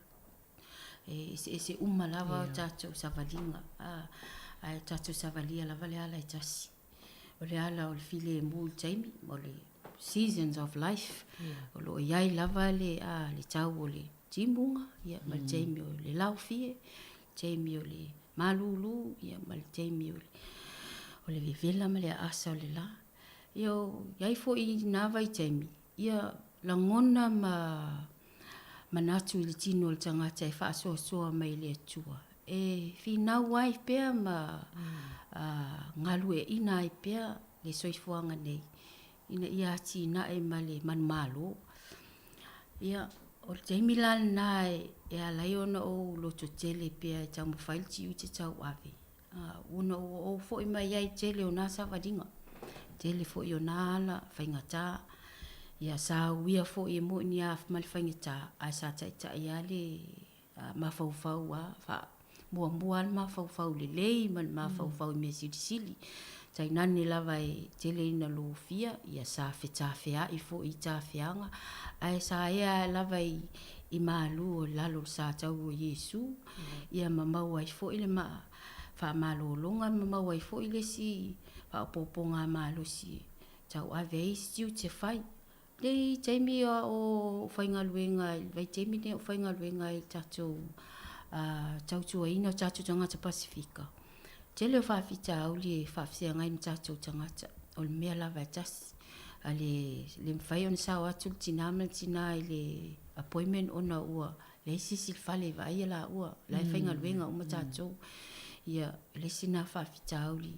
E eseese uma lava o tatou savaliga, ae tatou savalia lava le ala e tasi. O le ala o le filemu i le taimi, o le seasons of life, o lo o i ai lava le, le tau o le timuga, ia, ma le taimi o le laofie, taimi o le malūlū, ia, ma le taimi o le, o le vevela ma le aasa o le lā. Ia, i ai foi i na vaitaimi, ia lagona ma manatu i le tino o le tagata e faasoasoa mai i le Atua, e finau ai pea ma galueaiina ai pea le soifuaga nei, ina ia atinae ma le manumalo. Ia, o le taimi la lena e ala ai ona ou lototele pea e taumafai le tiute tauave, Ona ua ou foi mai ai tele o na savaliga, tele foi o na ala faigata. Ia sa uia foi e moi ni a ma le faigata, ae sa taitai lava le mafaufau a fa muamua lava le mafaufau lelei ma le mafaufau i mea silisili. Tainane lava e tele ina lofia, ia sa fetafeai foi i tafeaga, ae sa ea lava i malu o lalo o le sa tau o Iesu, ia ma maua ai foi le faamalologa ma maua ai foi le isi faaopoopoga malosi e tauave ai isi tiute fai. Nei taimi a o faigaluega i le vaitaimi lenei o faigaluega ai i le tatou tautuaina o tatou tagata Pasefika, tele o faafitauli e faafeagai ma tatou tagata, o le mea lava e tasi. A le mafai ona sao atu le tina ma le tina i le appointment ona ua. leai se isi i le fale e vaaia laua, la e faigaluega uma tatou. Ia, o le isi lena faafitauli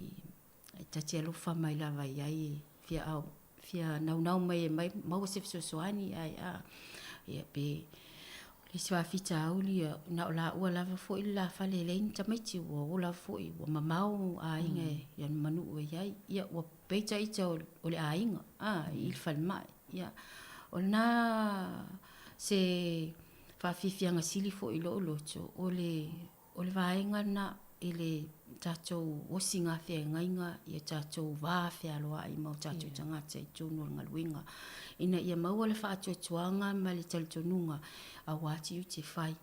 e ta te alofa mai lava i ai e fia ao, fia naunau mai e maua se fesoasoani ae a, ia pe o le isi faafitauli ia na o laua lava foi le lafale e leai ni tamaiti ua ola foi ua mamao aiga i ma nuu e i ai. Ia ua pei ita o le aiga a i le falemai. Ia o lena se faafiafiaga sili foi i lou loto o le O le vaega lena i le tatou osiga feagaiga i o tatou va fealoai ma o tatou tagata i totonu o le galuega, ina ia maua le faatuatuaga ma le talitonuga aua tiute fai,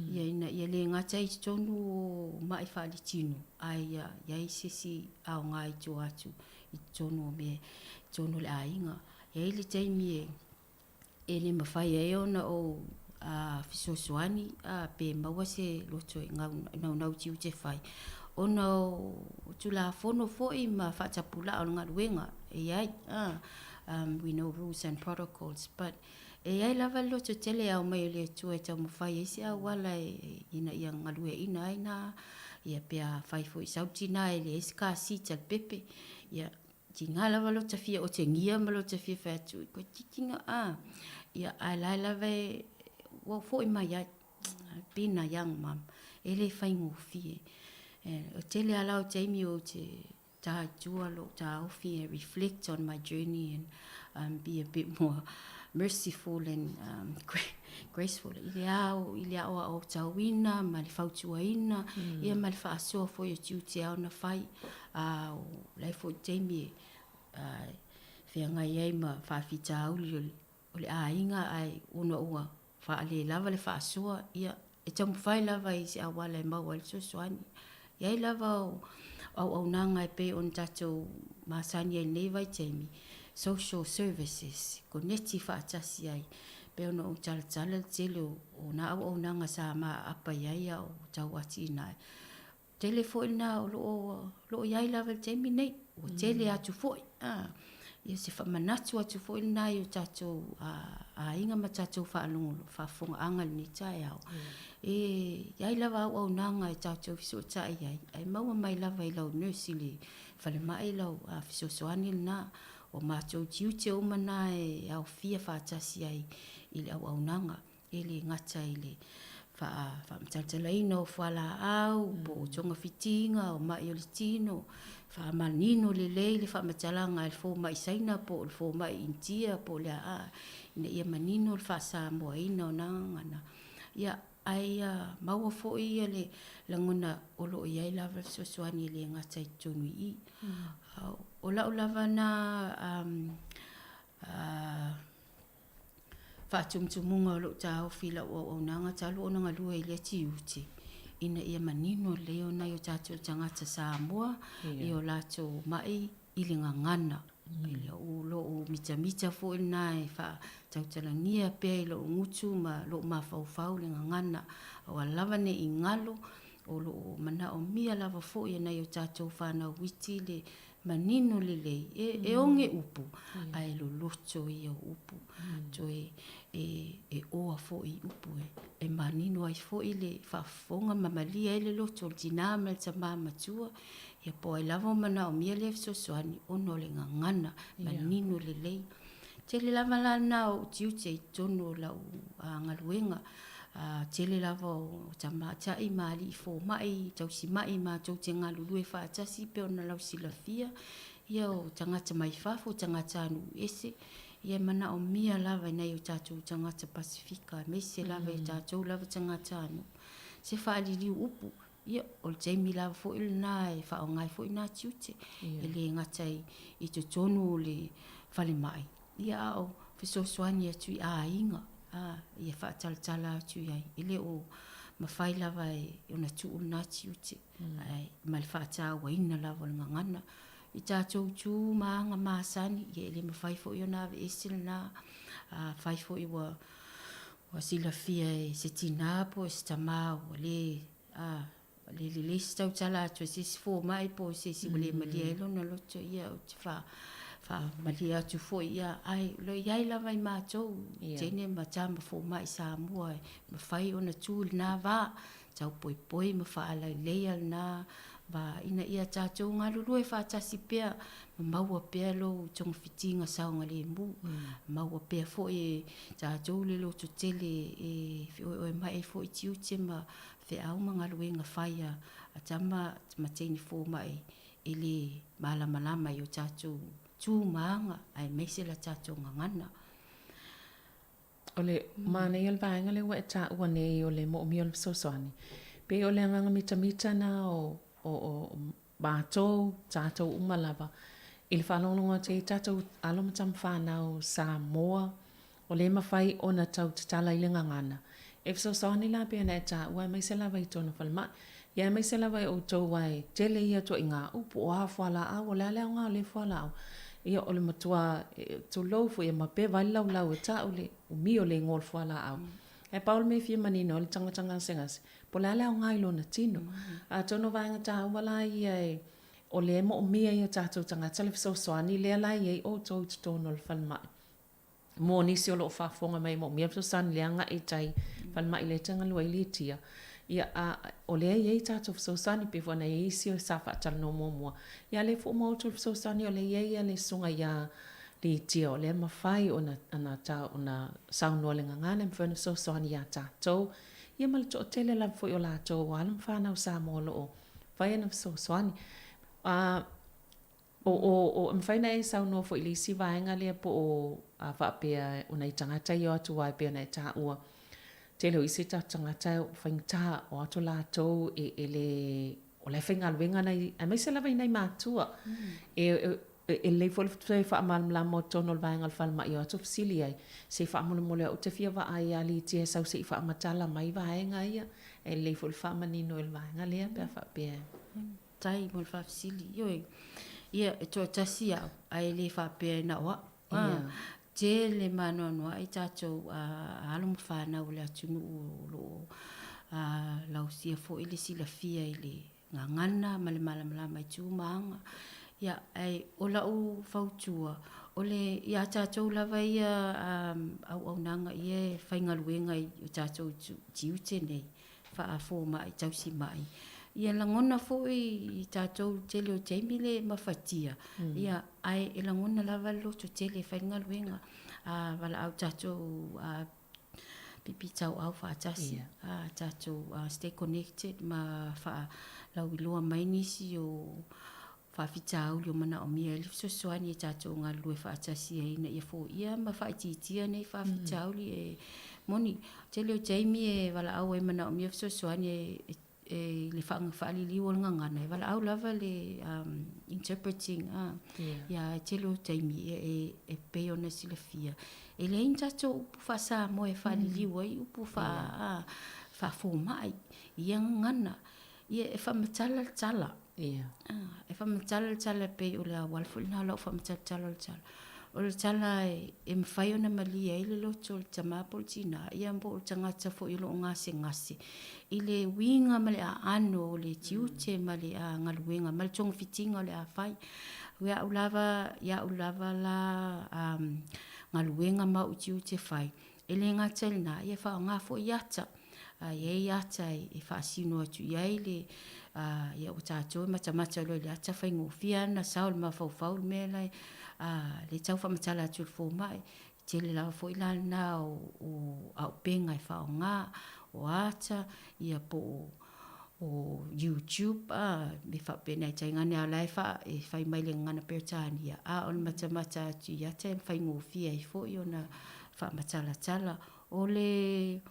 ia ina ia le gata i totonu o ma'i faaletino, ae ia i ai se isi aoga i tua atu i totonu o mea i totonu o le aiga. E i ai le taimi e e le mafai ai ona ou fesoasoani pe maua se loto e naunau tiute fai ona o Tulafono foi ma faatapulaa o le galuega e i ai, we know rules and protocols but e i ai lava le loto tele e ao mai o le Atua e taumafai ai se auala ina ia galueaiina ai na ia pe afai foi sau le tina e leai se car seat a le pepe ia Tiga lava lota fia otegia ma lota fia fai atu, koe titinga a. Ia, ae la e lava e, ua foi mai ai. I've been a young mum. E le faigofie. O tele a la o taimi ou te tā i tua lou tāofi and reflect on my journey and be a bit more merciful and graceful i le ao, i le aoaotauina ma le fautuaina, ia ma le faasoa foi o tiute ao na fai. Ā, o la e foi taimi e feagai ai ma faafitauli o le aiga ae ona ua faalelava le faasoa, ia, e taumafai lava i se auala e maua ai le fesoasoani. E i ai lava o auaunaga e pei ona tatou masani ai i lenei vaitaimi, social services, koneti faatasi ai, pei ona ou talatala le tele o nā auaunaga sa maaapa i ai a o tau atinae. Tele foi lena o lo o, lo o i ai lava i le taimi nei, ua tele atu foi, a, ia se faamanatu atu foi lena i o tatou aiga ma tatou faalogologo, faafofogaaga i lenei taeao. E i ai lava auaunaga e tatou fesootai ai, ae maua mai lava i lau nurse i le falemai lau fesoasoani lena. O matou tiute uma na e aofia faatasi ai i le auaunaga. E le gata i le faamatalatalaina o fualaau po o togafitiga o mai o le tino, faamanino lelei le faamatalaga a le fomai Saina po o le fomai Initia po o le a a, ina ia manino le faa-Samoaina o na gagana. Ia, ae ia maua foi ia le lagona o lo o i ai lava le fesoasoani e le gata i totonu i i. O lau lava na Faatumutumuga o lou taofi i lau auaunaga talu ona galue i lea tiute, ina ia manino lelei o nai o tatou tagata Samoa i o latou ma'i i le gagana. I lou mitamita foi lena e faatautalagia pea i lou gutu ma lou mafaufau le gagana, aua lava ne i galo o lo o manaomia lava foi e nai o tatou fanau iti le manino lelei, e oge upu, ae loloto ia o upu, toe e oa foi i upu e manino ai foi le faafofoga ma malie ai le loto o le tinā ma le tamā matua, ia po o ai lava o manaomia lea fesoasoani ona o le gagana manino lelei. Tele lava la lena o ou tiute i totonu o lau galuega. Tele lava o tamaitai ma alii fomai, tausimai matou te galulue faatasi pei ona lausilafia, ia o tagata mai fafo, o tagata nuu ese, ia e manaomia lava e nai o tatou tagata Pasefika aemaise lava i tatou lava tagatanuu se faaliliu upu. Ia, o le taimi lava foi lena e faaaoga ai foi na tiute, e le gata i totonu o le falemai, ia a o fesoasoani atu i aiga, a, ia faatalatala atu i ai. E le o mafai lava e ona tuu lena tiute, ae ma le faatauaina lava o le gagana. I tatou tu ma aga masani, ia e le mafai foi ona aveese lena. Afai foi ua Ua silafia e se tinā po o se tamā ua lē a le lelei se tautala atu e se isi fomai po o se isi ua le malie ai lona loto, ia ou te Faamalie atu foi, ia, ae o lo o i ai lava i matou, teine ma tama fomai Samoa e mafai ona tu i lena va, tau poipoi ma faalaileia lena va ina ia tatou galulue faatasi pea ma maua pea lou togafitiga saogalemu, maua pea foi e tatou le lototele e feoeoe mai ai foi tiute ma feau ma galuega fai a tama ma teine fomai e le malamalama i o tatou tu ma aga aemaise la tatou gagana. O le manaia o le vaega lea ua e taua nei o le moomia o le fesoasoani, pei o le agaga mitamita na o, o, o matou, tatou uma lava, i le faalogologo atu ai tatou alo ma tama fanau Samoa, o lea e mafai ona tau tatala i le gagana. E fesoasoani la pei ona e taua aemaise lava i totonu o falemai. Ia aemaise lava e outou aua e tele ia ituaiga upu, o a fualaau, o le a le aoga o lea fualaau. Ia o le matua, tulou foi e mapeva ai le laulau e tau le umi o le igoa o le fualaau. Ae pau le mea e fia manino ai le tagata gasegase, po o le a le aoga i lona tino. Atonu o vaega taua la ia e, o lea e moomia i o tatou tagata le fesoasoani lea la e i ai outou i totonu o le falemai. Mo nisi o lo o faafofoga mai e moomia le fesoasoani i le agai i tai falemai lea e te galue ai Litia, ia a o lea e i ai tatou fesoasoani pei foi ona i ai isi sa faatalanoa muamua, ia lea foi ua maua atu le fesoasoani o lea e i ai le susuga ia Litia o lea e mafai ona ona ona saunoa i le gagana e mafai ona fesoasoani ia tatou ia ma le toatele lava foi o latou o alo ma fanau Samoa o lo o fai ana fesoasoani. A O, o, o, e mafai ona e saunoa foi i le isi vaega lea po o, a faapea o nai tagata ia o atu aua e pei ona e taua, tele o isi tatou tagata e faigata o atu latou e, e le, o la e faigaluega nai, aemaise lava i nai matua. E, e, e lelei foi le toe faamalamalama o totonu o le vaega o le falemai o atu fesili ai, se faamolemole au ou te fia vaai ia Litia e sau se i faamatala mai vaega ia. E lelei foi le faamanino i le vaega lea pe a faapea. Tai mo le faafesili. Ioe, ia, e toatasi au, ae le faapea e na o au. Yeah. Tele maanoanoa ai tatou alo ma fanau o le atunuu o lo o lausia foi le silafia i le gagana ma le malamalama i tu ma aga. Ia, ae o lau fautua, o le, ia tatou lava ia auaunaga ia e faigaluega i o tatou tiute nei, faafomai tausimai. Ia lagona foi i tatou le tele o taimi le mafatia, ia, ae e lagona lava le loto tele e fai le galuega. A valaau tatou a pipitauau faatasi, a tatou stay connected ma faalauiloa mai nisi o faafitauli o manaomia ai le fesoasoani e tatou galulue faatasi ai ina ia foia ma faaitiitia nei faafitauli e moni. Tele o taimi e valaau ai manaomia fesoasoani e e i le faaliliu o le gagana, e valaau lava le um, interpreting a. Yeah. Ia, e tele o taimi e, e, e pei ona silafia. E leai ni tatou upu faa-Samoa e faaliliu ai upu faa, yeah. faafomai i ia gagana. Ia, e faamatala le tala. Ia. E faamatala le tala e pei o le auala foi lena o lau faamatalatala o le tala. O le tala e, e mafai ona malie ai le loto o le tamā po o le tinā, ia po o le tagata foi o lo o gasegase i le uiga ma le aano o le tiute ma le galuega ma le togafitiga o le a fai. Ia au lava, ia au lava la galuega ma au tiute fai, E le gata i lena, ia e faaaoga foi ata. A i ai ata e faasino atu i ai le, a, ia ua tatou e matamata loa i le ata faigofie lava ona sao i le mafaufau le mea la e, a, le tau faamatala atu i le fomai. E tele lava foi la lena o, o auupega e faaaoga, o ata, ia po o, o YouTube a, me faapena e taigane a o la e faa, e fai mai le gagana Peretania, a o le matamata atu i ata e faigofie ai foi ona faamatalatala. O le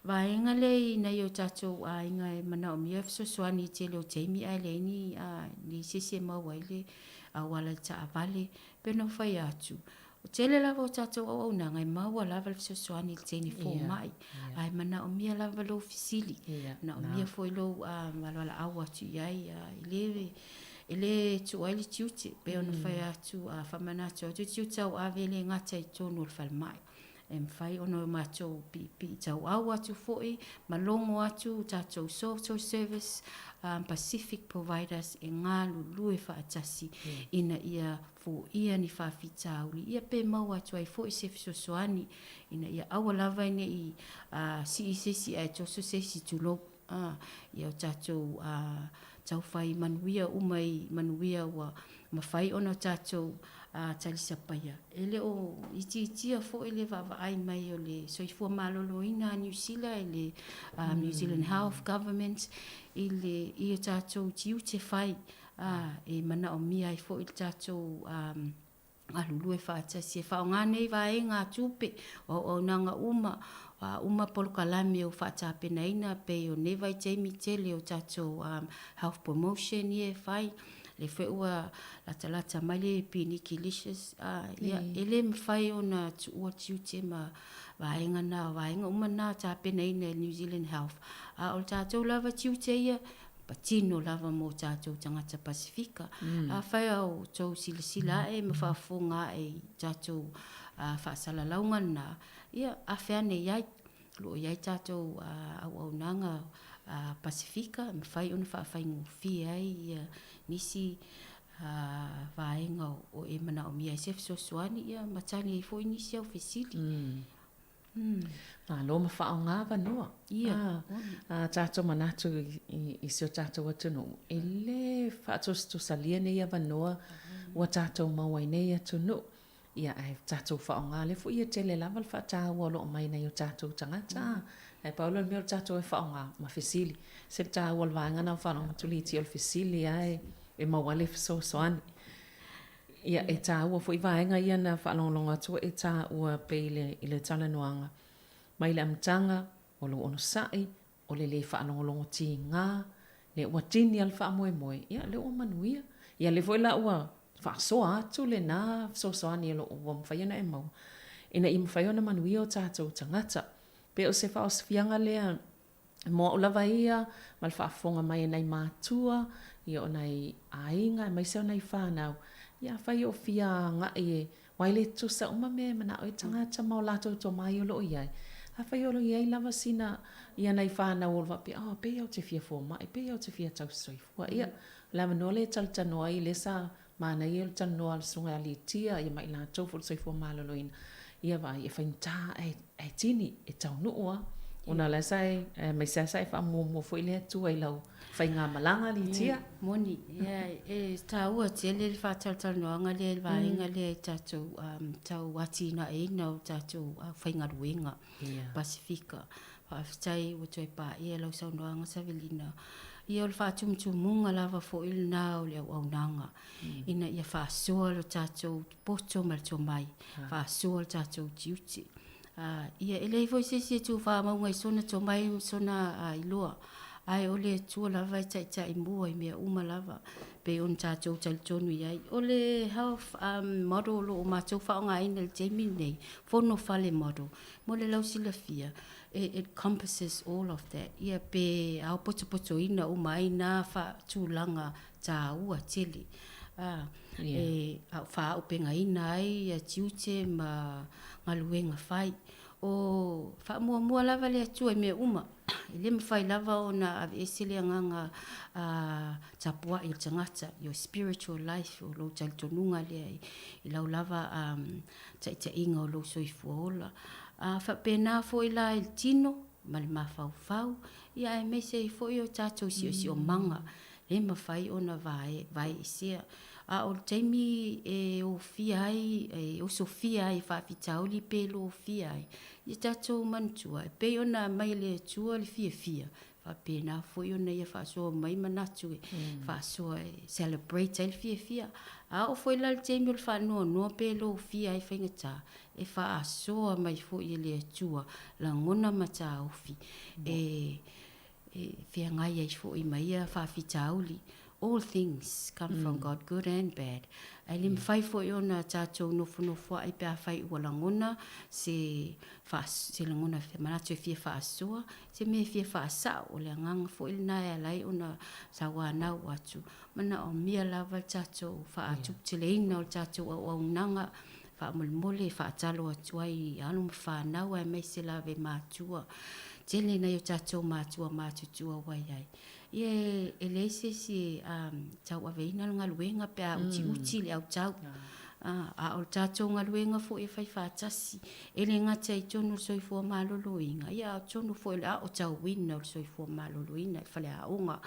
vaega lea i nai o tatou aiga e manaomia e fesoasoani i tele o taimi ae leai ni, a, ni se isi e maua ai le auala i taavale. Pei ona ou fai atu, o tele lava o tatou auaunaga e maua lava le fesoasoani i le teine fomai, ae manaomia lava lou fesili, manaomia foi lou valaau atu i ai, e le e le tuu ai le tiute, pei ona fai atu, a faamanatu atu tiute tauave e le gata i totonu o le falemai. E mafai ona o matou piipiitauau atu foi ma logo atu tatou social service Pacific providers e galulue faatasi ina ia foia ni faafitauli ia pe maua atu ai foi se fesoasoani ina ia aua lava ne i sii se isi ae toso se isi tulou ia o tatou taufai manuia uma i manuia ua mafai ona tatou talisapaia. E le o itiitia foi le vaavaai mai o le soifua maloloina a Niu Sila i le New Zealand Health Government i le i o tatou tiute fai e manaomia ai foi le tatou galulue faatasi e faaaoga nei vaega tupe o auaunaga uma, o a uma polokalame o faatapenaina pei o nei vaitaimi tele o tatou health promotion ia e fai. Lea foi ua latalata mai le Piniki Licious, ia, e le mafai ona tuua tiute ma vaega na, o vaega uma na tapenaina e New Zealand Health. A o le tatou lava tiute ia, patino lava mo tatou tagata Pasefika. Afai o outou silasila ae ma faafofoga ae i tatou faasalalauga na, ia, afe ane i ai. O lo o i ai tatou auaunaga Pasefika e mafai ona faafaigofie ai ia nisi vaega o e manaomia ai se fesoasoani ia ma tali ai foi nisi au fesili. Malo ma faaaoga avanoa. Ia. A tatou manatu i si o tatou atunuu, e le faatusatusalia nei avanoa ua tatou maua ai nei atunuu. Ia, ae tatou faaaoga lea foi e tele lava le faataua o lo o mai nai o tatou tagata. Ae pau lea o le mea o le tatou e faaaoga ma fesili. Se le taua o le vaega na o faalogo atu Litia o le fesili lava e maua ai le fesoasoani. Ia, e taua foi vaega ia na faalogologo atu e taua pei i le talanoaga mai le amataga o lou onosai, o le lē faalogologo tiga, lea ua tini lava le faamoemoe, ia lea ua manuia. Ia lea foi la ua faasoa atu lena fesoasoani o lo o ua mafai ona e maua, ina ia mafai ona manuia o tatou tagata. Pe o se faaosifiaga lea mo au lava ia ma le faafofoga mai a nai matua, ia o nai aiga aemaise o nai fanau, ia afai o fia agai e Aua e le tutusa uma mea e manao ai tagata ma o latou tomai o lo o i ai. Afai o lo o i ai lava sina ia nai fanau o lo o faapea, oh, pei au te fia fomai, pei au te fia tausisoifua. Ia, o le avanoa lea e talatalanoa ai, lea sa manaia o le talanoa a le Susuga ia Litia ia ma i latou foi o le Soifua Maloloina, ia vaai, e faigata ae, ae tini, e taunuu lava. Ona o la sa e, aemaise lava sa e faamuamua foi le Atua i lau faigamalaga Litia. Moni, ia, e taua tele le faatalatalanoaga lea i le vaega lea i tatou tau atinaeina o tatou aufaigaluega Pasefika. Faafetai ua toe paia lau saunoaga Savelina. Ia o le faatumutumuga lava foi lena o le auaunaga ina ia faasoa lo tatou poto ma le tomai, faasoa le tatou tiute. Ia, e leai foi se isi e tufa mauga i sona tomai ma sona iloa, ae o le Atua lava e taitai mua i mea uma lava, pei ona tatou talitonu i ai. O le health model o lo o matou faaaogaina i le taimi lenei, Fonofale model, mo le lausilafia, it encompasses all of that, ia pe aopotopotoina uma ai na faatulaga taua tele e faaaupegaina ai tiute ma galuega fai. O faamuamua lava le Atua i mea uma, e le mafai lava ona aveese le agaga tapuai o le tagata, your spiritual life, o lou talitonuga lea i lau lava taitaiga o lou soifua ola. A faapena foi la i le tino ma le mafaufau, ia aemaise ai foi o tatou siosiomaga le mafai ona vaeesea. A o le taimi e ofia ai, e osofia ai e faafitauli pe lofia ai, ia tatou manatua, e pei ona aumai e le Atua le fiafia, faapena foi ona Ia faasoa mai manatu e faasoa e celebrate ai le fiafia. A oo foi la i le taimi o le faanoanoa pe lofia ai faigata, e faasoa mai foi e le Atua lagona ma taofi e e feagai ai foi ma ia faafitauli, all things come from God, good and bad. Ae le mafai foi ona tatou nofonofoa'i pe afai ua lagona se se lagona manatu e fia faasoa, se mea e fia faasa'o, o le agaga foi lena e ala ai ona tauanau atu, manaomia lava le tatou faatuputeleina o le tatou auaunaga. Faamolemole e faatalo atu ai i alo ma fanau aemaise lava i matua. Tele nai o tatou matua matutua ua i ai. Ia e leai se isi e tauaveina le galuega pe a utiuti le autau. A o le tatou galuega foi e fai faatasi, e le gata i totonu o le soifua maloloina, ia a o totonu foi o le aotauina o le soifua maloloina i faleaoga.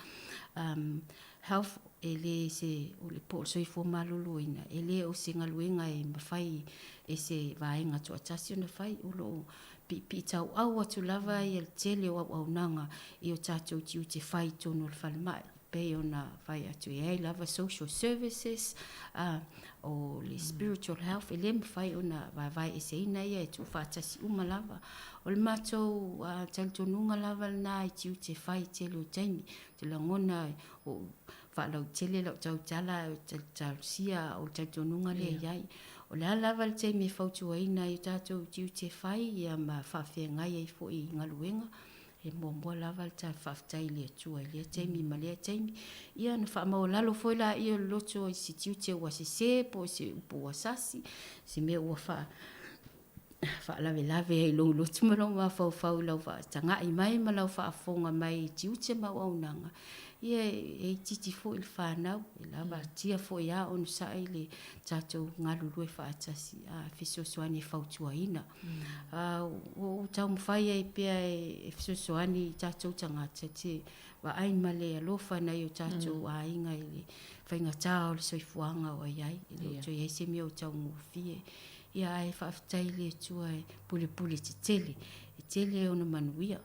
Health, e le se, o le po o le soifua maloloina, e le o se galuega e mafai e se vaega toatasi ona fai. O lo o piipiitauau atu lava ia le tele o auaunaga i o tatou tiute fai i totonu o le falemai. E pei ona fai atu, e i ai lava social services, o le spiritual health, e le mafai ona vaevaeeseina ia, e tuufaatasi uma lava. O le matou talitonuga lava lena i tiute fai i le tele o taimi. Ou te lagona ua ou faalautele lau tautala ae ou te talosia o le talitonuga lea e i ai. O le a lava le taimi e fautuaina ai o tatou tiute fai ia ma faafeagai ai foi i galuega, e muamua lava le ta faafetai i le Atua i lea taimi ma lea taimi. Ia ona faamaualalo foi laia o le loto i se tiute ua sese po o se upu ua sasi, se mea ua faa faalavelave ai i lou loto ma lou mafaufau i lau faatagai mai ma lau faafofoga mai i tiute ma auaunaga, ia e itiiti foi le fanau, e lavatia foi lava onosai le tatou galulue faatasi a fesoasoani e fautuaina. Ua ou taumafai ai pea e fesoasoani i tatou tagata te vaai ma le alofa nai o tatou aiga i le faigata o le soifuaga o i ai, e le o toe i ai se mea o taugofie. Ia ae faafetai i le Atua e pulepule tetele, e tele ona manuia,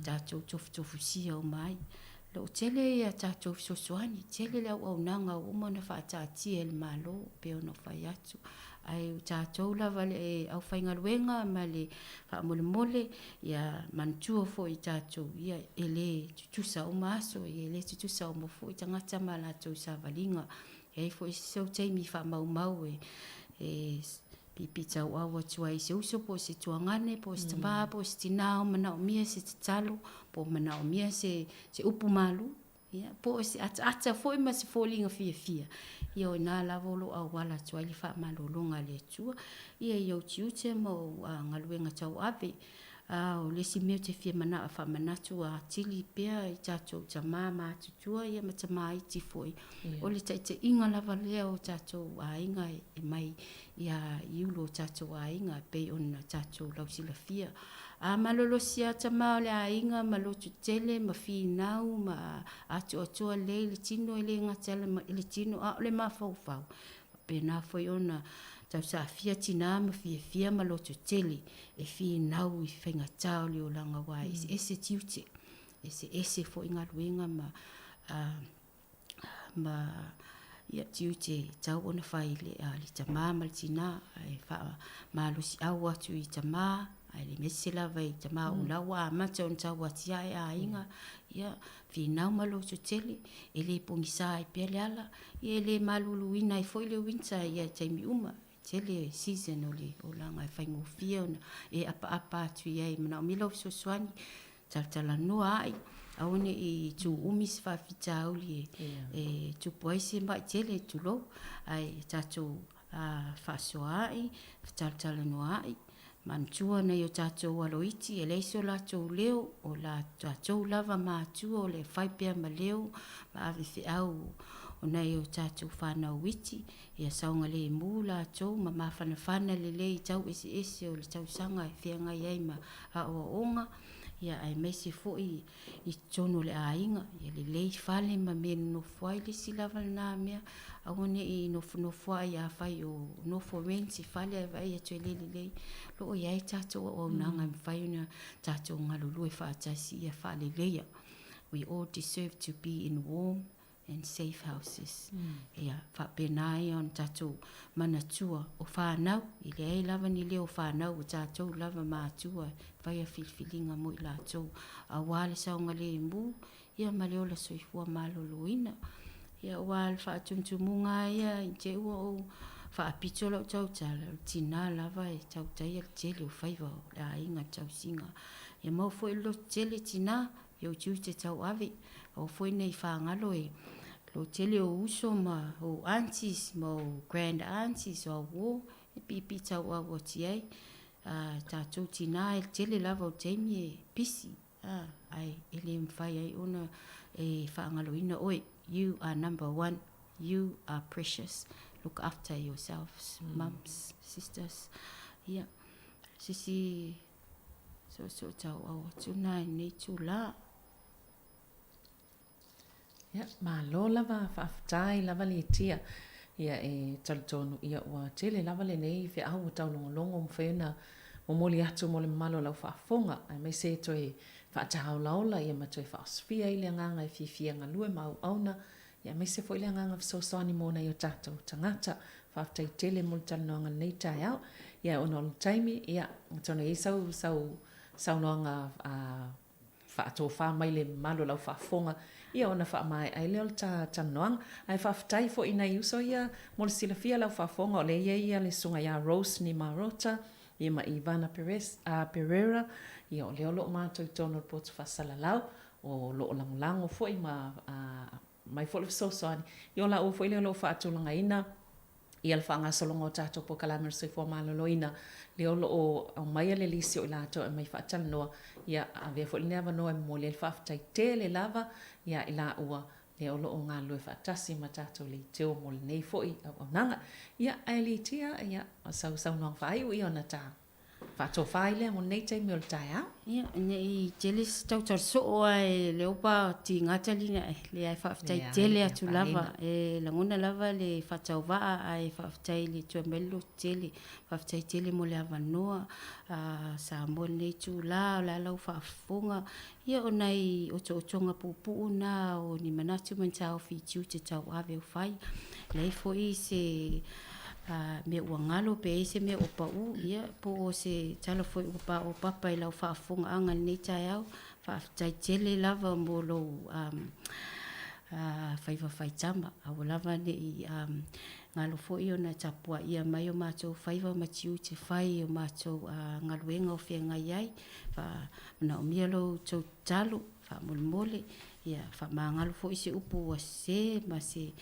tatou tofutofusia uma ai. O lo o tele a tatou fesoasoani, tele le auaunaga ua uma ona faataatia e le Malo e pei ona fai atu. Ae o tatou lava le aufaigaluega ma le faamolemole, ia manatua foi i tatou, ia e le tutusa uma aso, e le tutusa uma foi tagata ma latou savaliga. E i ai foi isi ou taimi faamaumau e piipitauau atu ai i se uso po o se tuagane po o se tamā po o se tinā o manaomia se tatalo po o manaomia se upu malu, ia, po o se ataata foi ma se foliga fiafia, ia o ina lava o lo o auala atu ai le faamalologa a le Atua, ia i ou tiute ma ou galuega tauave. A o le isi mea ou te fia manao e faamanatu atili pea i tatou tama matutua ia ma tama iti foi, o le taitaiga lava lea o tatou aiga e mai ia i ulu o tatou aiga e pei ona tatou lausilafia. A malolosi lava tama o le aiga ma lotu tele ma finau ma atoatoa lelei le tino e le gata i le tino a o le mafaufau, faapena foi ona tausaafia tina ma fiafia ma loto tele e finau i faigata o le olaga aua e eseese tiute, eseese foi galuega ma ma ia tiute e tatau ona fai i le tama ma le tina ae faamalosiau atu i tama aemaise lava i tama o la ua amata ona tauatiae aiga ia finau ma loto tele e le pogisa ai pea le ala ia e le maluluina ai foi le winter i taimi uma tele season o le olaga e faigofie ona e apaapa atu i ai manaomia lau fesoasoani talatalanoa ai aua ne i tu umi se faafitauli e tupu ai se mai tele tulou ae tatou faasoa ai talatalanoa ai manatua nai o tatou alo iti e leai so latou leo o la tatou lava matua o le fai pea ma leo ma ave feau o nai o tatou fanau iti Ia saogalemu latou ma mafanafana lelei i tau eseese o le tausaga e feagai ai ma aoaoga, ia aemaise foi i totonu o le aiga, ia lelei fale ma mea e nonofo ai. Le isi lava lena mea, aua ne i nofonofoai afai o nofo rent i fale ae vaai atu e le lelei. O lo o i ai tatou auaunaga e mafai ona tatou galulue faatasi ia faaleleia. We all deserve to be in warm and safe houses. Ia faapena ai ona tatou manatua o fanau, e leai lava ni leo o fanau o tatou lava matua e faia filifiliga mo i latou aua le saogalemu ia ma le ola soifua maloloina. Ia aua o le faatumutumuga lava ia i te i ua ou faapito lau tautala, o le tina lava e tautaia le tele o faiva o le aiga i le tausiga. Ia maua foi le lototele tina i ou tiute tauave, aua foi ne i fagalo e lo tele o uso ma ou aunties ma ou grand aunties o au uo. E piipii tauau atu ai. Tatou tina e tele lava o taimi e pisi ae e le mafai ai ona e faagaloina oe. You are number one. You are precious. Look after yourselves, mums, sisters. Ia, sisi soosoo tauau atu na i lenei itula. Ia, malo lava, faafetai lava Litia. Ia, e talitonu, ia, ua tele lava lenei feau ua taulogologo ua mafai ona momoli atu mo le mamalu o lau faafofoga, aemaise e toe faataolaola ia ma toe faaosofia ai le agaga e fiafia galue ma auauna, ia aemaise foi le agaga fesoasoani mo nai o tatou tagata. Faafetai tele mo le talanoaga i lenei taeao. Ia, ona o le taimi, ia, atonu e i ai sau, sau saunoaga a faatofa mai le mamalu o lau faafofoga, ia ona faamaea ai lea o le ta talanoaga. Ae faafetai foi i nai uso ia mo le silafia lau faafofoga o lea e i ai le susuga ia Rose Nimarota ia ma Ivana Perez, Pereira, ia o lea o lo o matou i totonu o le potu faasalalau, o lo o lagolago foi ma aumai foi le fesoasoani, ia o laua foi lea o lo o faatulagaina ia le faagasologa o tatou polokalame o le soifua maloloina, lea o lo o aumaia le lisi o i latou e aumai faatalanoa, ia avea foi lenei avanoa e momoli ai le faafetai tele lava ia i laua lea o lo o galulue faatasi ma tatou leitio mo lenei foi auaunaga. Ia, ae Litia, ia, o sau saunoaga faaiu ia ona ta faatofa ai lea mo lenei taimi o le taeao. Ia, ne i tele se tautala soo ae lea ua tiga taliga e leai faafetai tele atu lava. E lagona lava le faatauvaa ae faafetai i le toe aumai le loto tele. Faafetai tele mo le avanoa Samoa i lenei itula, o le a lau faafofoga. Ia o nai otootoga puupuu na o ni manatu ma ni taofi i tiute tauave o fai. Leai foi se mea ua galo pe i ai se mea ua pau, ia po o se tala foi ua paopapa i lau faafofogaaga i lenei taeao. Faafetai tele lava mo lou faiva faitama. Aua lava ne i galo foi ona tapuaia mai o matou faiva ma tiute fai i o matou galuega o feagai ai. Manaomia lo outou tatalo faamolemole, ia faamagalo foi se upu ua sese ma se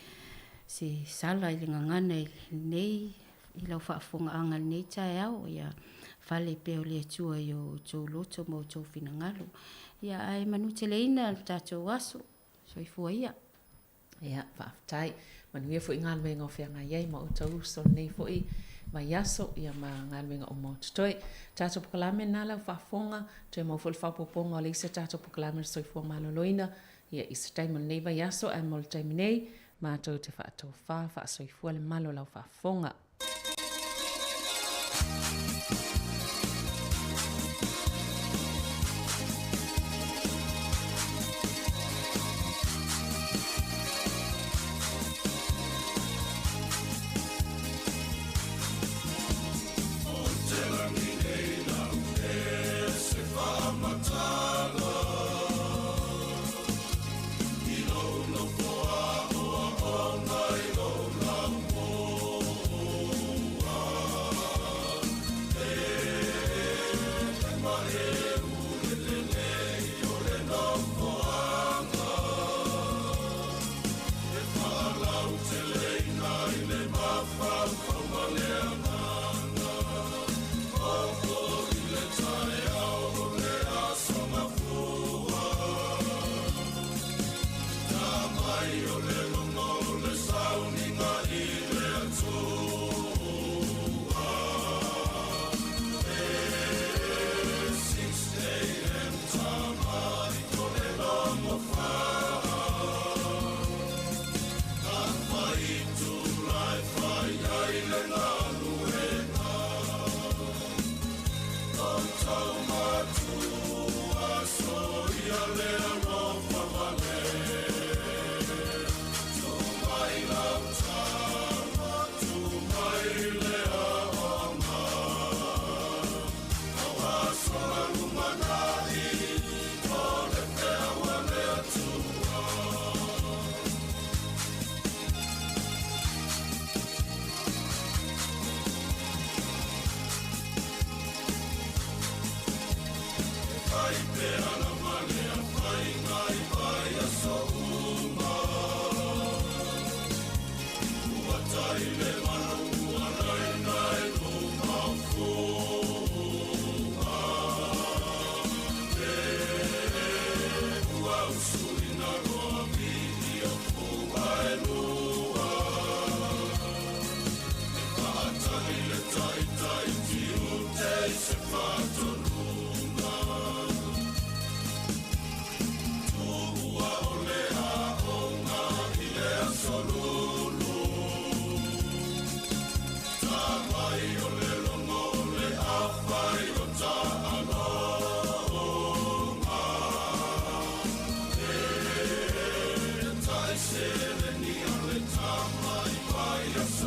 se sala i le gagana i lenei i lau faafofogaaga i lenei taeao. Ia fale pea o le Atua i o outou loto ma outou finagalo. Ia ae manuteleina le tatou aso. Soifua ia. Ia, faafetai. Manuia foi galuega o feagai ai ma outou uso lenei foi vaiaso, ia ma galuega uma o totoe. Tatou polokalame lena lau faafofoga, toe maua foi le faaopoopoga o le isi a tatou polokalame o le soifua maloloina, ia i se taimi o lenei vaiaso, ae mo le taimi nei, matou te faatofa faasoifua le mamalu o lau faafofoga.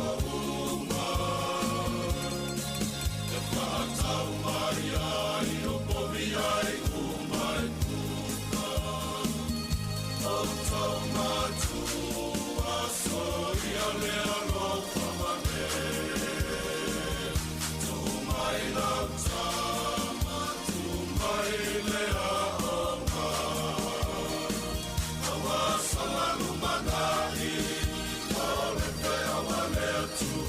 aso uma. E whaatau mai ai o povi ai umai puka. O tau matua soia le alofa mane. Tu mai lau tama, tu mai le aoga. Aua sala lumanai, o le pea wa le Atua.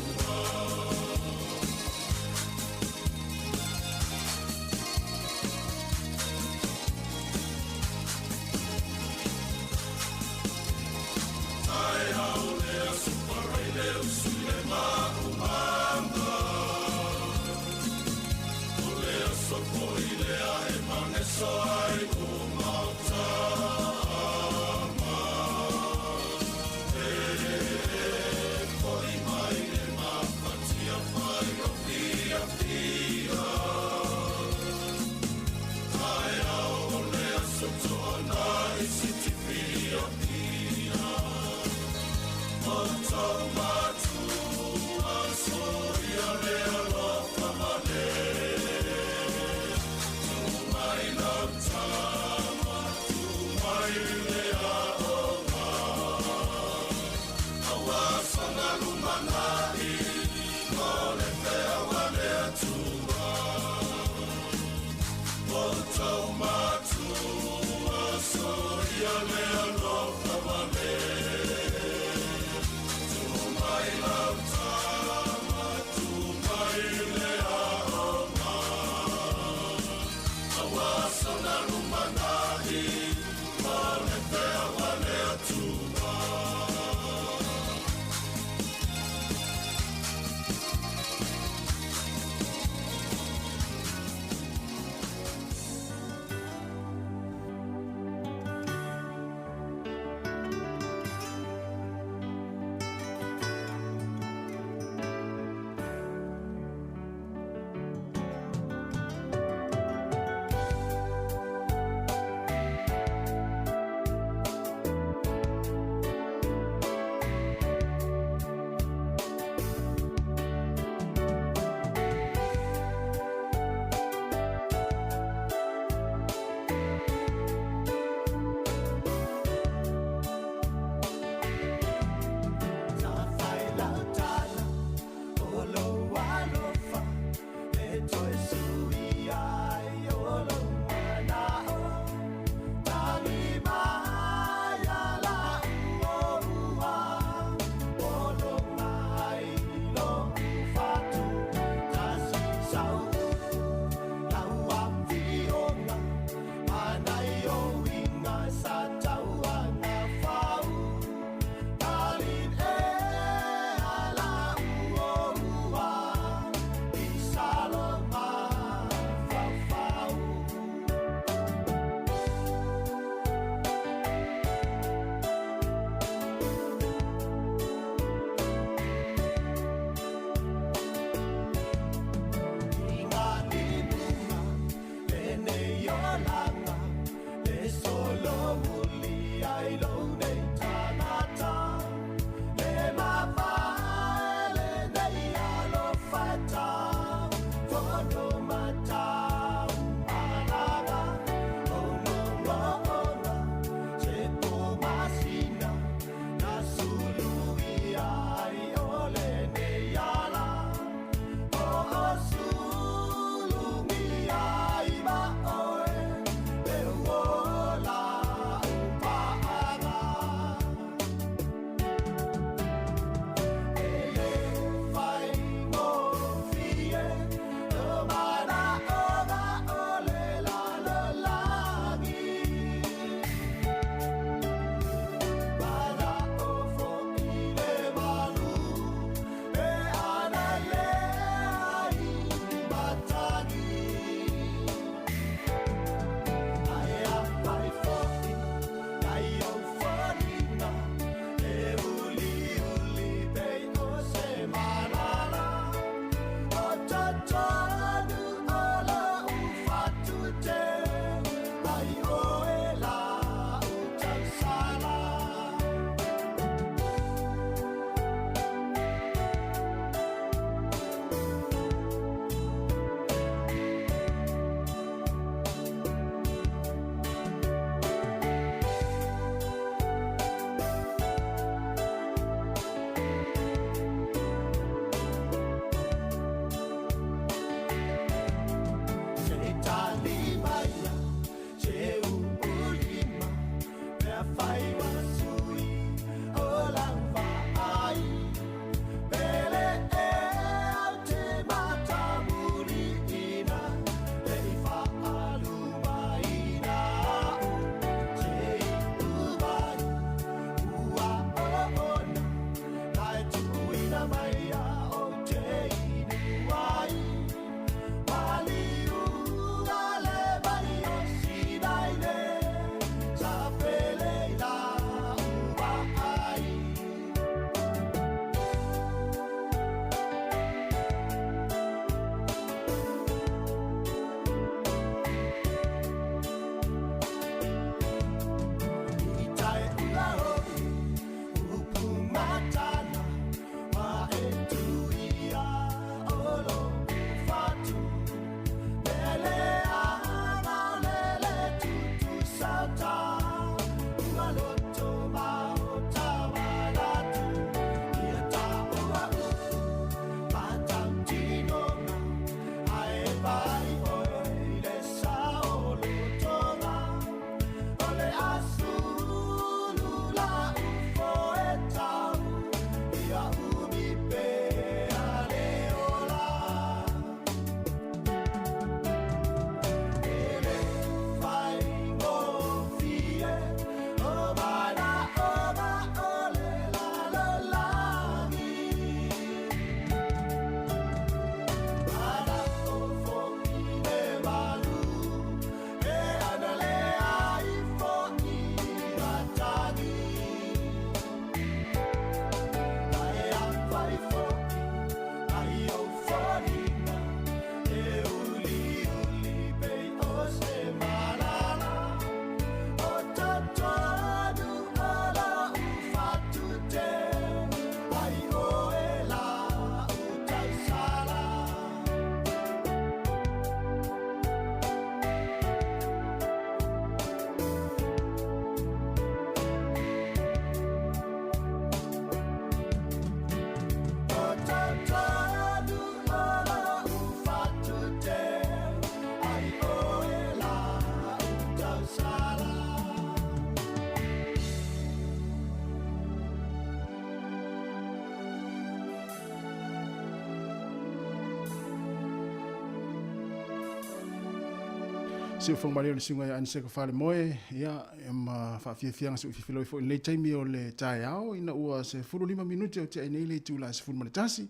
Siufofoga malie o le susuga ia Aniseka Falemoe, ia, ma faafiafiaga suufifiloe foi i lenei taimi o le taeao, ina ua 15 minute o tea ai nei le itula e 11.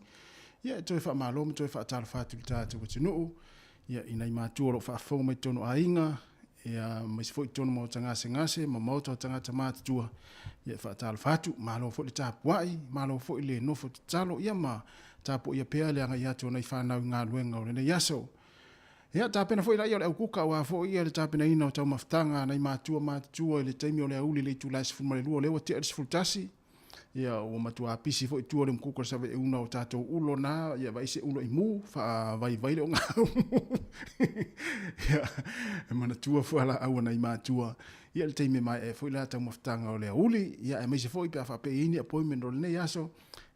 Ia, e toe faamalo ma toe faatalofa atu i le tatou atunuu, ia, i nai matua o lo o faafofoga mai totonu o aiga, ia, aemaise foi totonu o maota gasegase ma maota o tagata matutua, ia, e faatalofa atu, malo foi le tapuai, malo foi le nofo tatalo, ia, ma tapuaia pea le agai atu o nai fanau i galuega o lenei aso. Ia, tapena foi laia o le aukuka aua foi ia le tapenaina o taumafataga a nai matua matutua i le taimi o le aoauli i le itula e 12, o lea ua tea le 11. Ia, ua matua pisi foi tua o le umukuka o le saveuna o tatou ulo na, ia vaai se ulo imu, faavaivai le ogaumu. Ia, e manatua fualaau a nai matua. Ia, le taimi e maea ai foi la taumafataga o le aoauli, ia, aemaise foi pe a faapea e i ai ni appointment o lenei aso,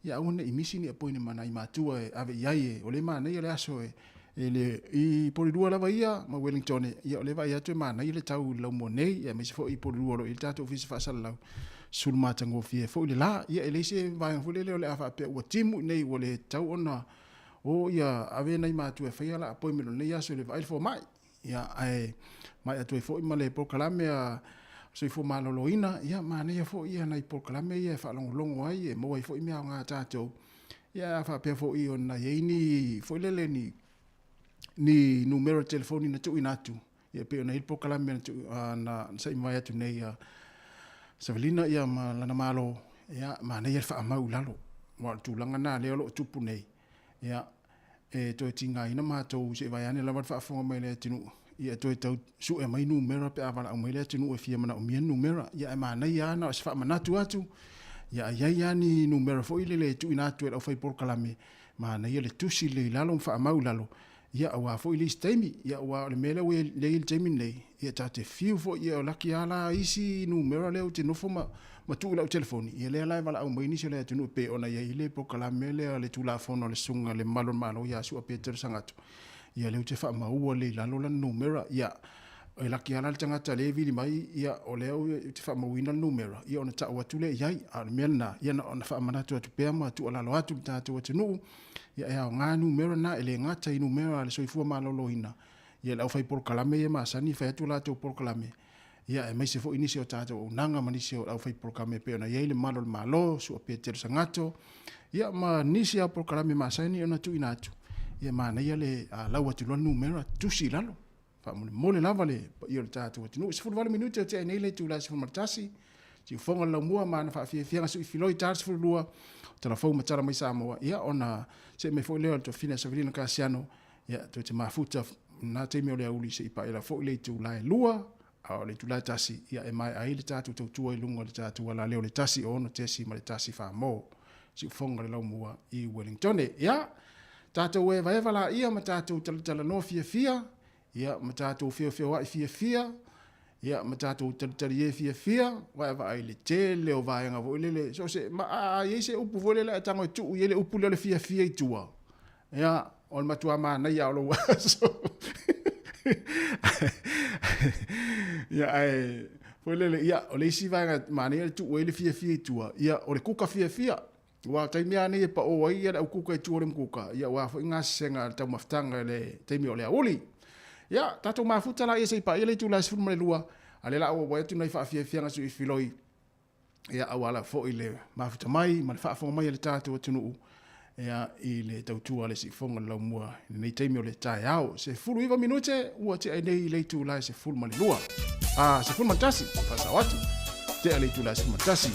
ia aua ne i misi ni appointment ma nai matua e ave i ai e, o lea e manaia le aso e, e le, i Porirua lava ia ma Wellington, ia o lea e vaai atu e manaia le tau i le laumua nei, ia aemaise foi i Porirua o lo o i ai le tatou ofisa faasalalau, sulu matagofie foi le la. Ia e leai se vaega foi lele o le a faapea ua timu i inei ua le tatau ona o ia ave nai matua e faia la appointment o lenei aso i le vaai le fomai. Ia ae maea atu ai foi ma le polokalame a Soifua Maloloina, ia manaia foi ia nai polokalame ia e faalogologo ai e maua ai foi mea aoga a tatou. Ia a faapea foi ona i ai ni foi lele ni ni numera telefoni na tuuina atu, ia pei ona i ai le polokalame na tuu na sa'i mavae atu nei a Savelina ia ma lana Malo, ia manaia le faamau i lalo. Aua o le tulaga lena lea o lo o tupu nei, ia e toe tigaina matou se i vaeane lava le faafofoga mai a le atunuu, ia e toe tau sue mai numera pe a valaau mai le atunuu e fia manaomia ni numera. Ia ae manaia lava na o se faamanatu atu, ia a i ai lava ni numera foi lele e tuuina atu e le aufai polokalame, manaia le tusi lelei i lalo ma faamau i lalo, ia aua foi le isi taimi. Ia aua o le mea lea ua i ai i le taimi lenei, ia ta te fiu foi, ia o laki lava la isi numera lea ou te nofo ma ma tuu i lau telefoni, ia lea la e valaau mai nisi o le atunuu e pei ona i ai le polokalame lea le Tulafono a le Susuga i le Mamalu o le Malo ia Sua Petero Sagato, ia lea ou te faamaua lelei i lalo lana numera, ia e laki lava la le tagata lea e vili mai, ia o lea ou te faamauina le numera, ia ona tau atu lea i ai. A o le mea lena, ia na ona faamanatu atu pea ma tuualalo atu i le tatou atunuu, ia e aoga numera na, e le gata i numera a le soifua maloloina, ia le aufai polokalame ia masani e fai atu a latou polokalame, ia aemaise foi nisi o tatou auaunaga ma nisi o le aufai polokalame e pei ona i ai le Malu o le Malo, Sua Petelo Sagato, ia ma nisi lava o polokalame masani ona tuuina atu, ia manaia le lau atu loa le numera tusi i lalo. Faamolemole lava le paia o le tatou atunuu. 18 minute o tea ai nei le itula e 11, siufofoga le laumua ma ana faafiafiaga sui filoi ta le 12, o talafou ma tala mai Samoa, ia ona see mai foi lea o le Tofina Savelina Kasiano, Ia, toe te mafuta na taimi o le aoauli se i paela foi le itula e 2, a o le itula e 1, ia e maea ai le tatou tautua i luga o le tatou alaleo le 1 6.1 mo siufofoga le laumua i Wellingtone. Ia, tatou evaeva laia ma tatou talatalanoa fiafia, ia, ma tatou feofeoa'i fiafia, ia, ma tatou talitalie fiafia, vaevaai le tele o vaega foi lele, so o se, ma a i ai se upu foi lele a e tago e tuu i ai le upu lea o le fiafia i tua, Ia, o le matua manaia o lou aso. Ia, ae, foi lele, ia, o le isi vaega manaia le tuu ai le fiafia i tua, ia, o le kuka fiafia. Aua o taimi lava nei e pao ai le au kuka i tua o le mukuka, ia, aua foi gasesega a le taumafataga i le taimi o le aoauli. Ia, tatou mafuta laia se i paia le itula e 12, a o lea o le a ou auai atu nai faafiafiaga suifiloi ia auala foi le mafuta mai ma le faafofoga mai a le tatou atunuu ia, i le tautua a le siufofoga o le laumua i lenei taimi o le taeao. 19 minute ua tea ai nei i le itula e 12. A, 11, faasao atu, tea le itula e 11.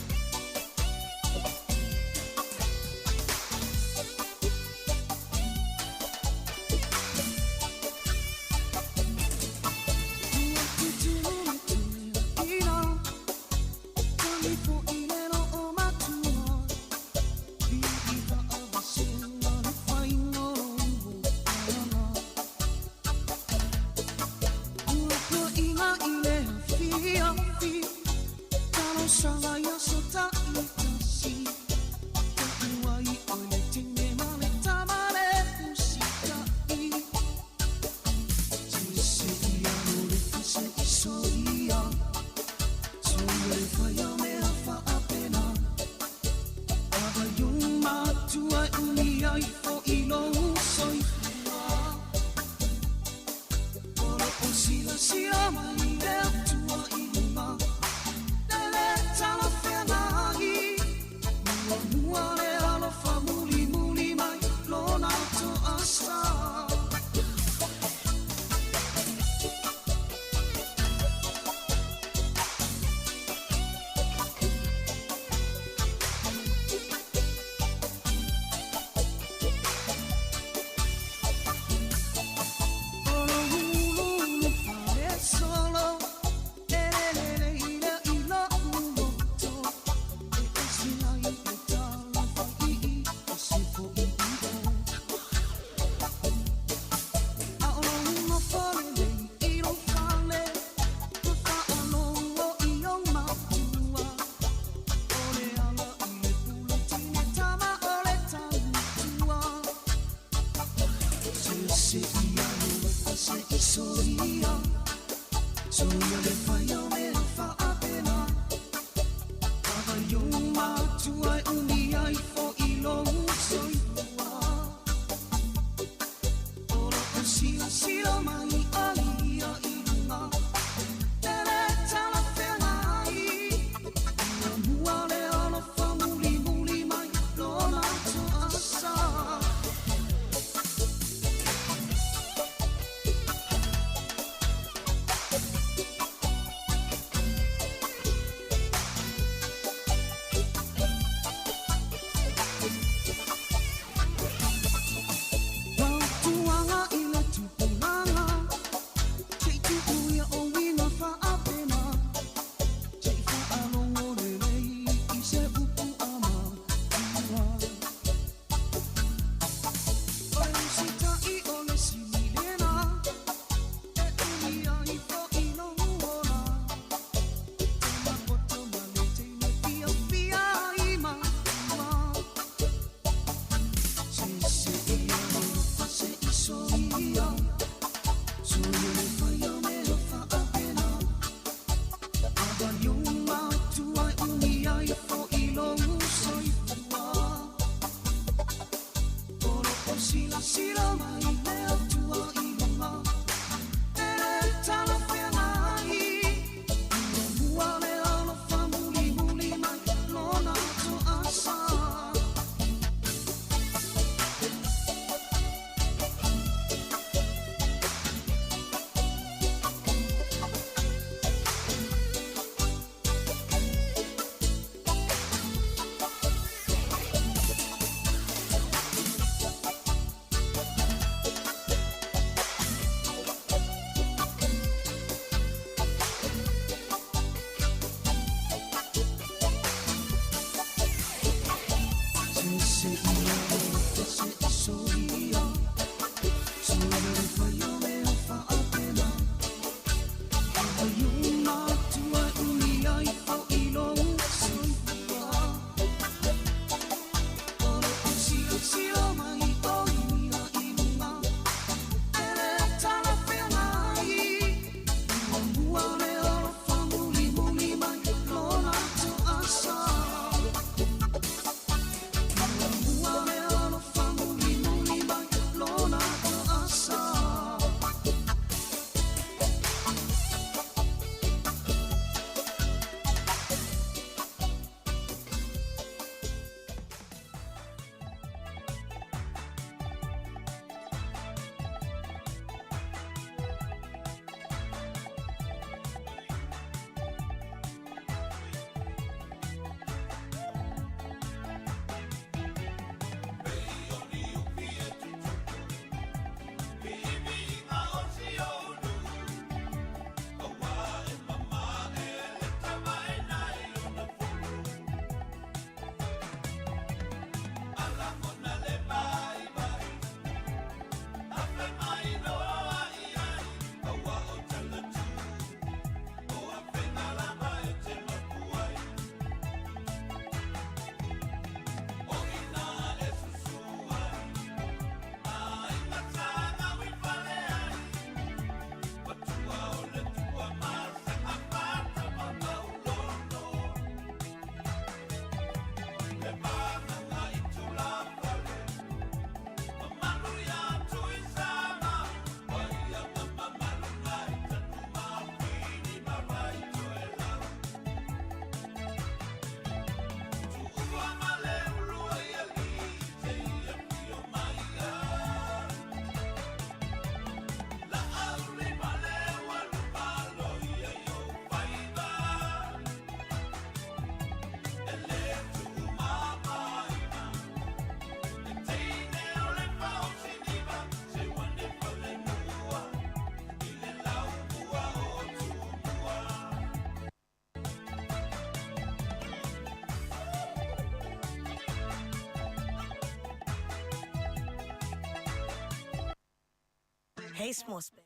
Hey, small space.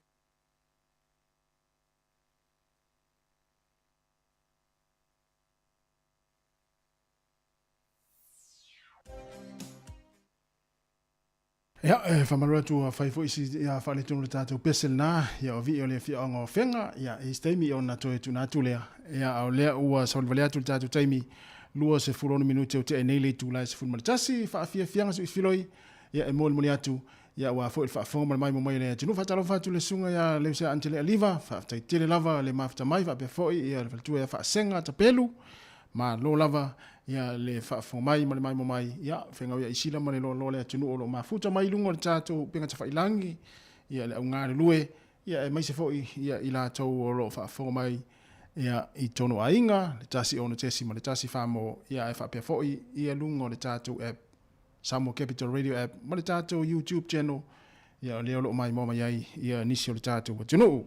Ia, e faamalo atu ua fai foi si ia faaletonu le tatou pese lena, ia o vii o le afioaga o Afega, ia e i ai se taimi ona toe tuuina atu lea. Ia, a o lea ua savalivali atu le tatou taimi, 26 minute ua tea ai nei le itula e 11, faafiafiaga suifiloi, ia e molimoli atu, ia aua foi le faafofoga ma le maimoa mai a le atunuu. Faatalofa atu i le susuga ia Leusa Angelea Liva, faafetai tele lava le mafuta mai, faapea foi ia le faletua ia Faasega Tapelu, Malo lava ia le faafofoga mai ma le maimoa mai, ia feagau ia Isila ma le loaloa o le atunuu o lo o mafuta mai i luga o le tatou upega tafailagi, ia le au galulue, ia aemaise foi ia i latou o lo o faafofoga mai ia i tonu aiga, le 106.1 Famo, ia ae faapea foi ia luga o le tatou app Samoa Capital Radio app ma le tatou YouTube channel, ia o lea o lo o maimoa mai ai ia nisi o le tatou atunuu.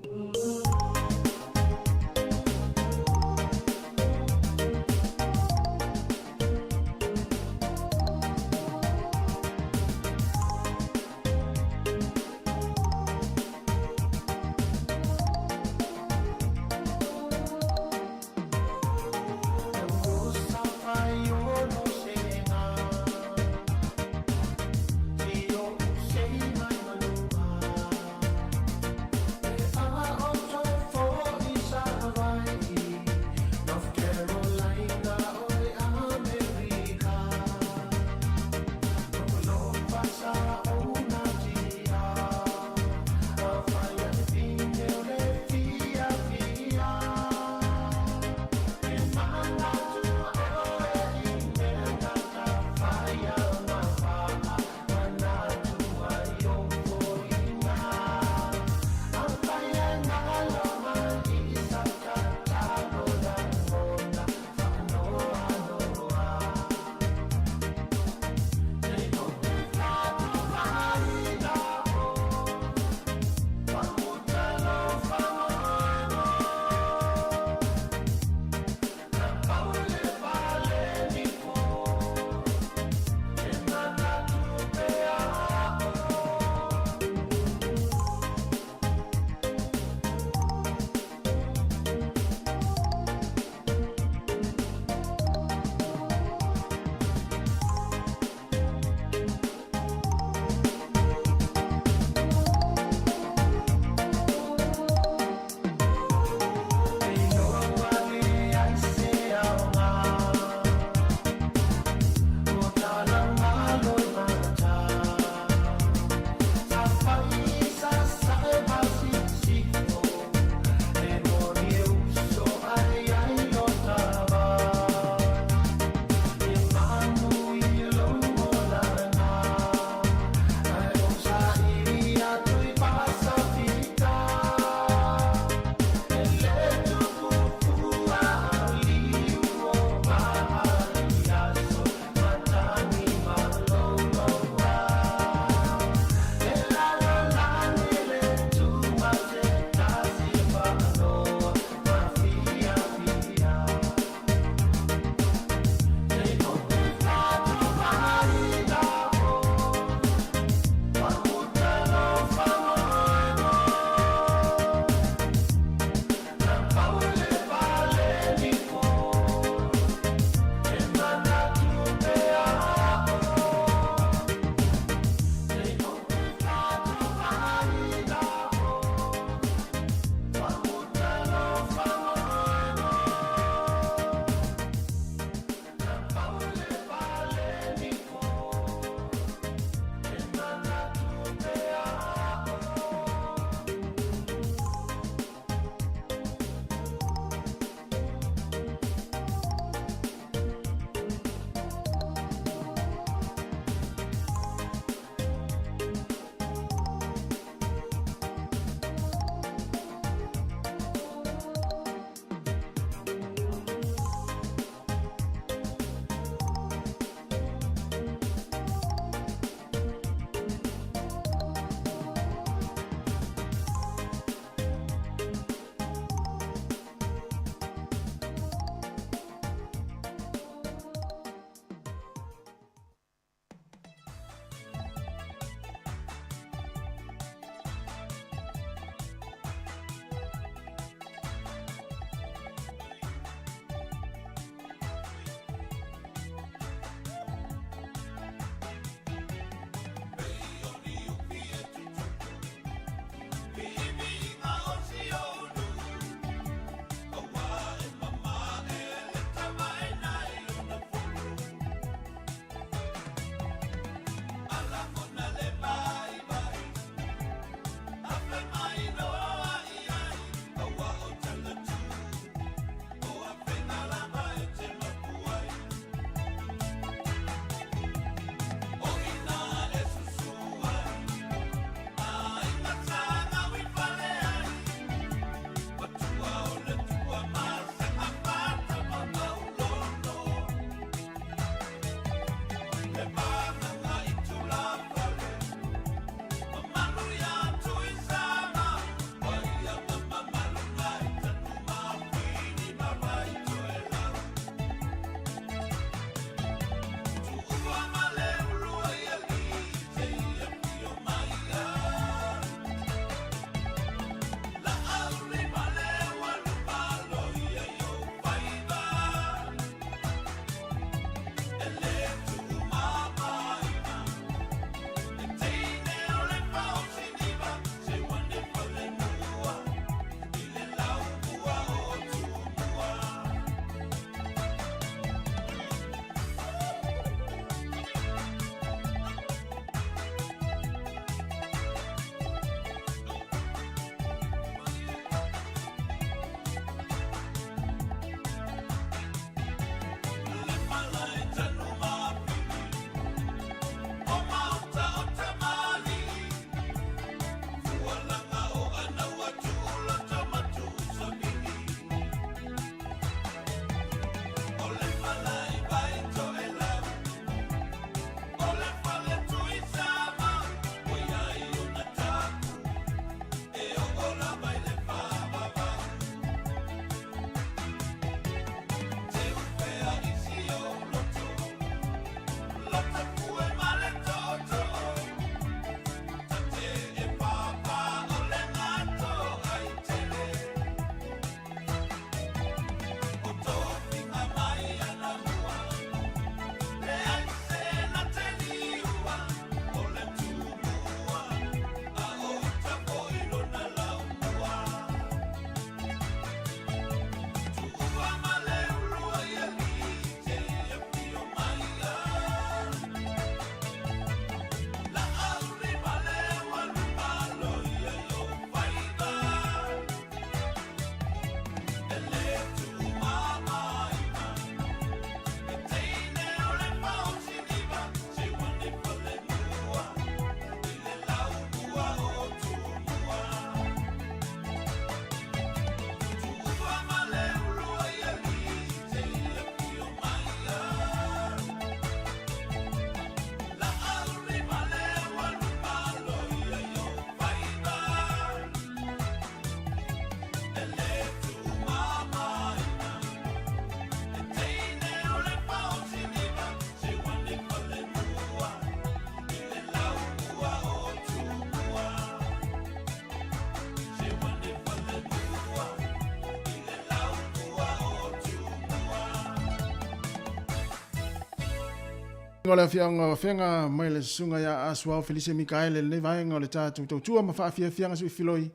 O le afioaga o Afega mai le Susuga ia Asuao Felise Mikaele lenei vaega o le tatou tautua ma faafiafiaga suifiloi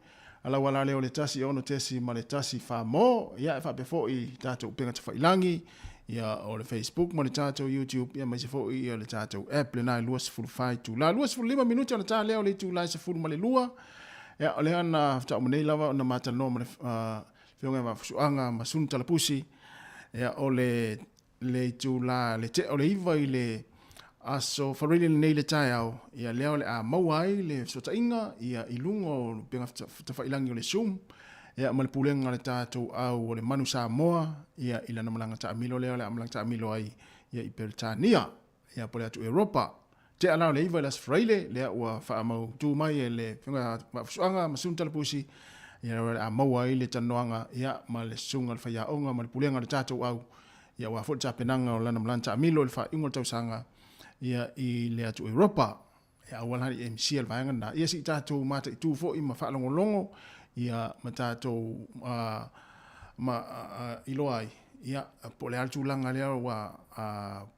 a lau ala lea o le 1 6 .1 famo ia e faapea foi tatou upega tafailagi ia o le Facebook ma le tatou YouTube ia aemaise foi ia le tatou app lena e 24 itula 25 minute ona ta lea o le itula e 12 ia o lea na faatoa uma nei lava ona ma talanoa ma le afioga ia Vaafusuaga ma Sunu Talapusi ia o le le itula le tea o le 9 i le aso Faraile lenei le taeao, ia lea o le a maua ai le fesootaiga ia i luga o upega tafailagi o le Zoom ia ma le pulega a le tatou au o le Manu Samoa ia i lana malaga taamilo lea o le a malaga taamilo ai ia i Peretania ia po o le atu Europa. Tea la o le 9 i le aso Faraile lea ua faamautu mai e le Afioga ia Vaafusuaga ma Sunu Talapusi ia o le a maua ai le talanoaga ia ma le susuga i le faiaoga ma le pulega o le tatou au ia aua foi le tapenaga o lana malaga taamilo i le faaiuga o le tausaga ia i le atu Europa. Ia aua la ne i e misia le vaega lena. Ia se i tatou mataitu foi ma faalogologo ia ma tatou ma iloa ai ia po o le a le tulaga lea ua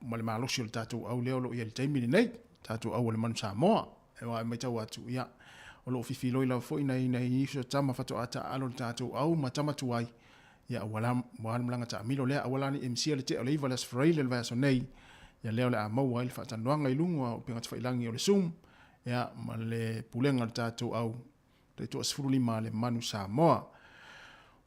ma le malosi o le tatou au lea o lo o i ai i le taimi lenei, tatou au o le Manu Samoa. Aua e matau atu, ia, o lo o fifiloi lava foi nai nisi o tama faatoa taaalo i le tatou au ma tama tuai, ia aua la aua le malaga taamilo lea, aua la ne i e misia le tea o le 9 i le Aso Faraile o le vaiaso nei, ia lea o le a maua ai le faatalanoaga i luga o upega tafailagi o le Zoom, ia, ma le pulega o le tatou au taitoa 15 a le Manu Samoa.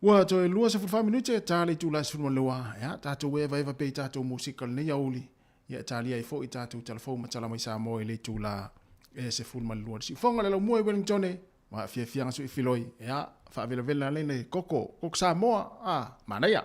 Ua toe 24 minute, ta le itula e 12, ia, tatou evaeva pea i tatou musika i lenei aoauli, ia e talia ai foi tatou talafou ma tala mai Samoa i le itula e 12. Le siufofoga o le Laumua i Wellingtone, ma afiafiaga suifiloi, ia, faavelavela lena i koko, koko Samoa, a, manaia.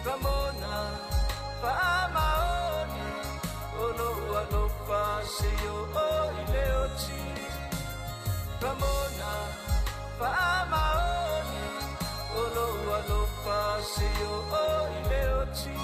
Ramona, Fa'amaoni, o lou alofa seia oo i le oti. Ramona, Fa'amaoni, o lou alofa seia oo i le oti.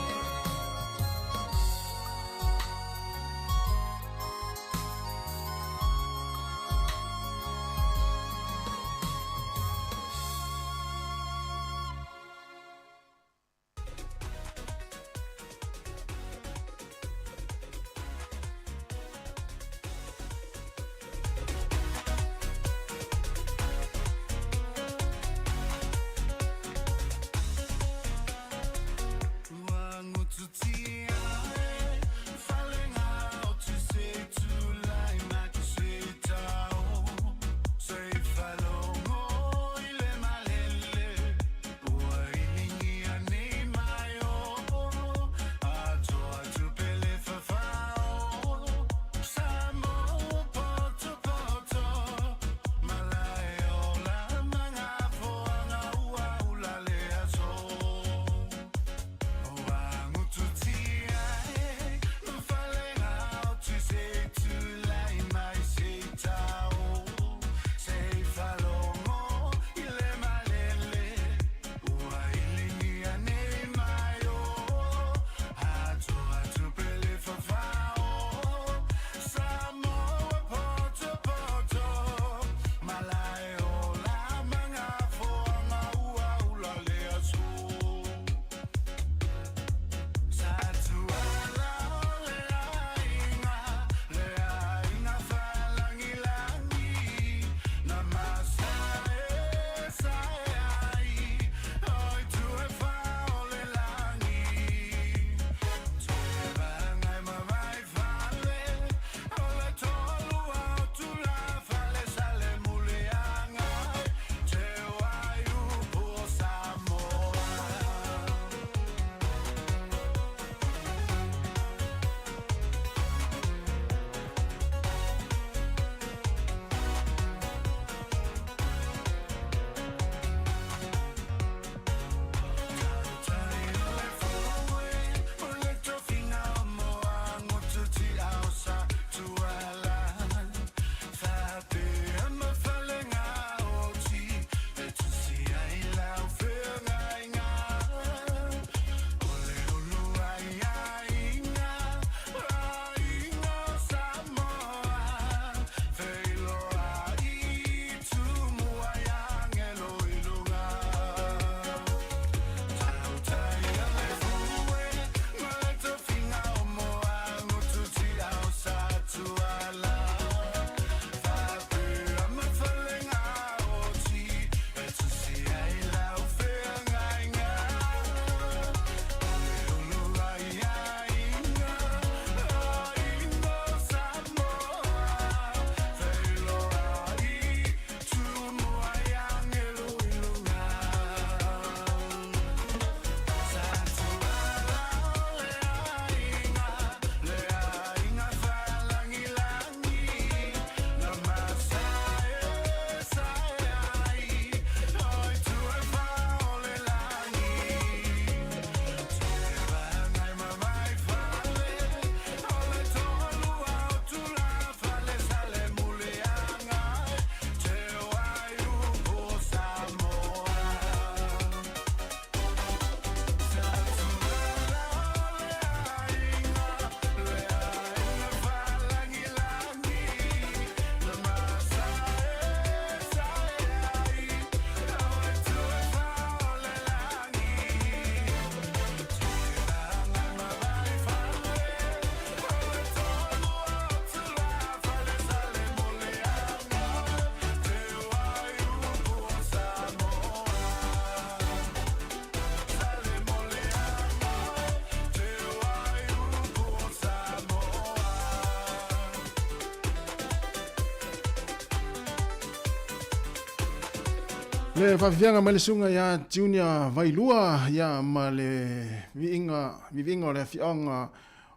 Le faafiafiaga mai le susuga ia Junior Vailua ia ma le viiga viviiga o le afioaga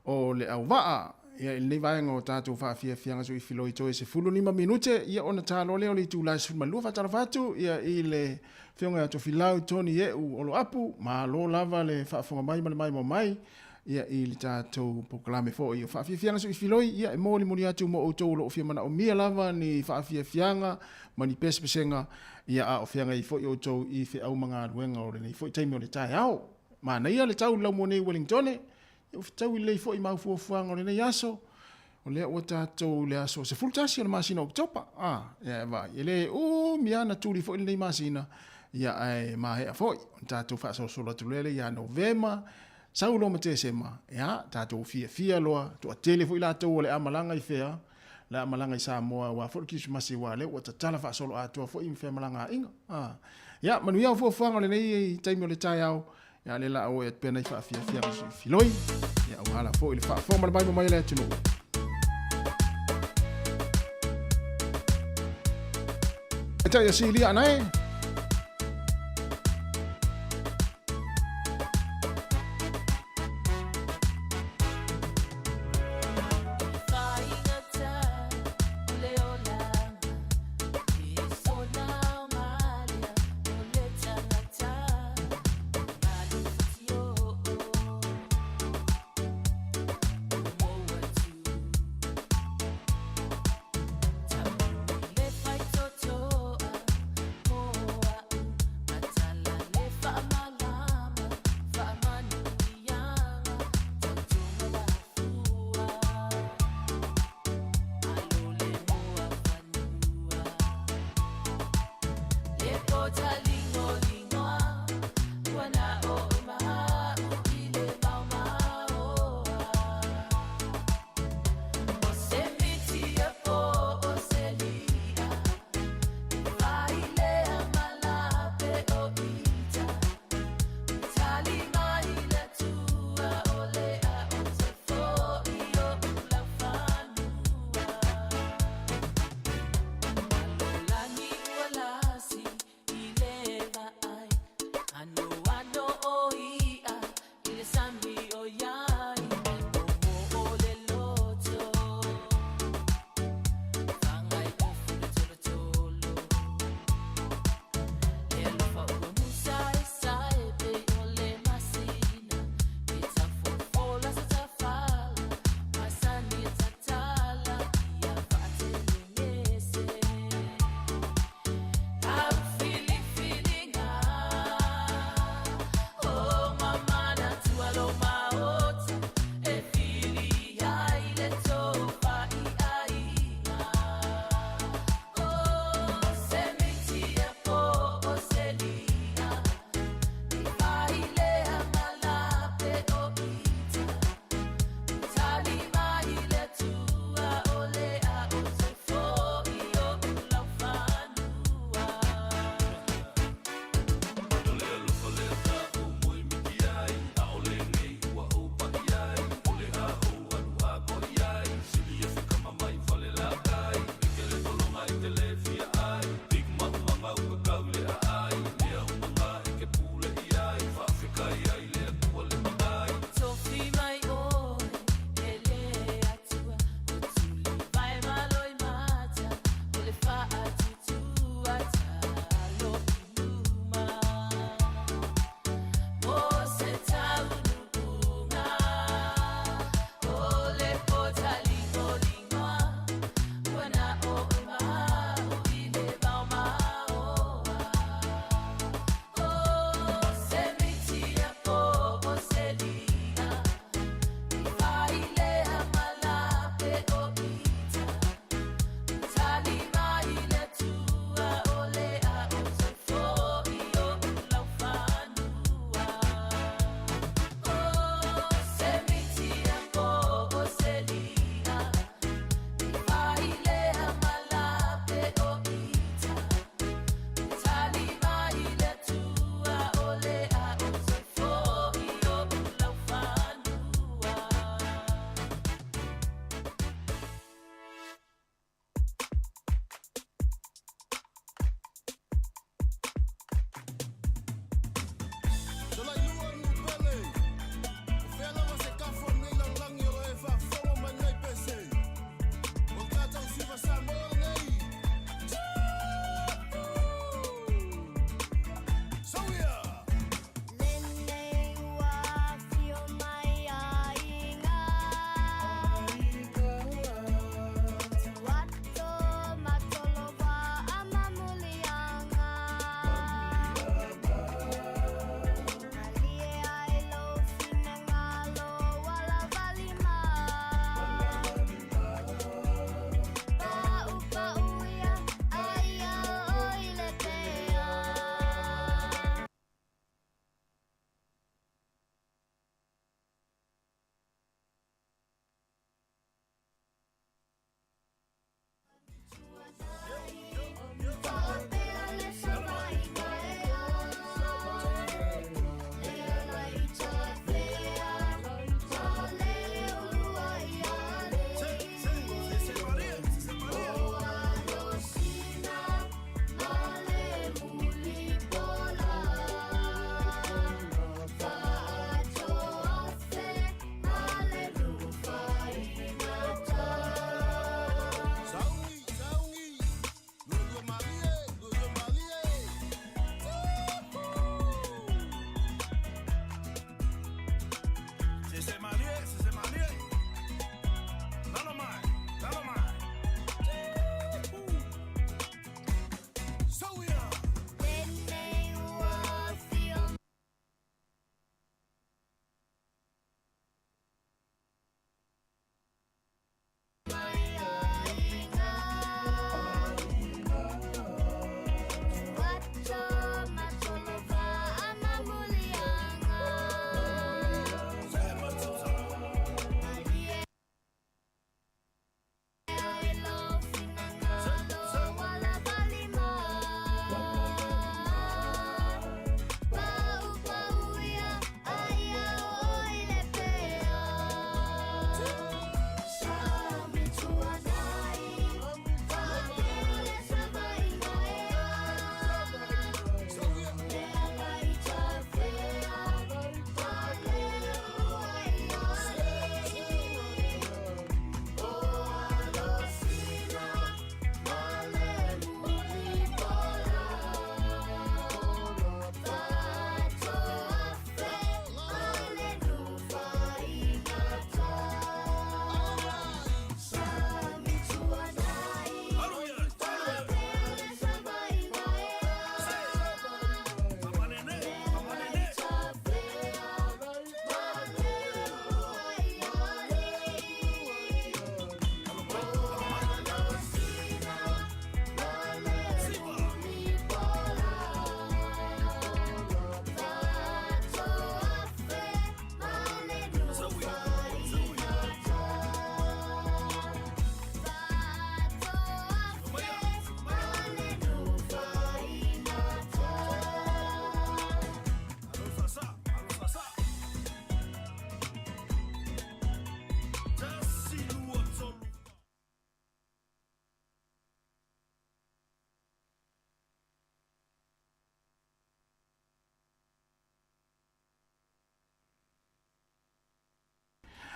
o Leauvaa ia i lenei vaega o tatou faafiafiaga suifiloi toe 15 minute ia ona ta loa lea o le itula e 12. Faatalofa atu ia i le afioga ia Tofilau Tony Ieu Oloapu, malo lava le faafofoga mai ma le maimoa mai ia i le tatou polokalame foi o faafiafiaga suifiloi ia e molimoli atu mo outou o lo o fia manaomia lava ni faafiafiaga ma ni pesepesega ia a o feagai foi outou i feau ma galuega o lenei foi taimi o le taeao. Manaia le tau i le laumua nei i Wellingtone, ia ua fetaui lelei foi ma au fuafuaga o lenei aso. O lea ua tatou i le aso 11 o le masina o Oketopa. A, ia e vaai, e le umi lava na tuli foi lenei masina, ia ae maea foi. Ona tatou faasolosolo atu lea ia Novema, sau loa ma Tesema, ia tatou fiafia loa, toatele foi latou o le a malaga i fea, le a malaga i Samoa aua foi le Kerisimasi aua o lea ua tatala faasoloatoa foi ma femalagaaiga. A, ia, manuia au fuafuaga o lenei taimi o le taeao, ia lea la o e atu pea nai faafiafiaga filoi, ia aua la foi le faafofoga ma le maimoa mai a le atunuu. E tai o Silia anae.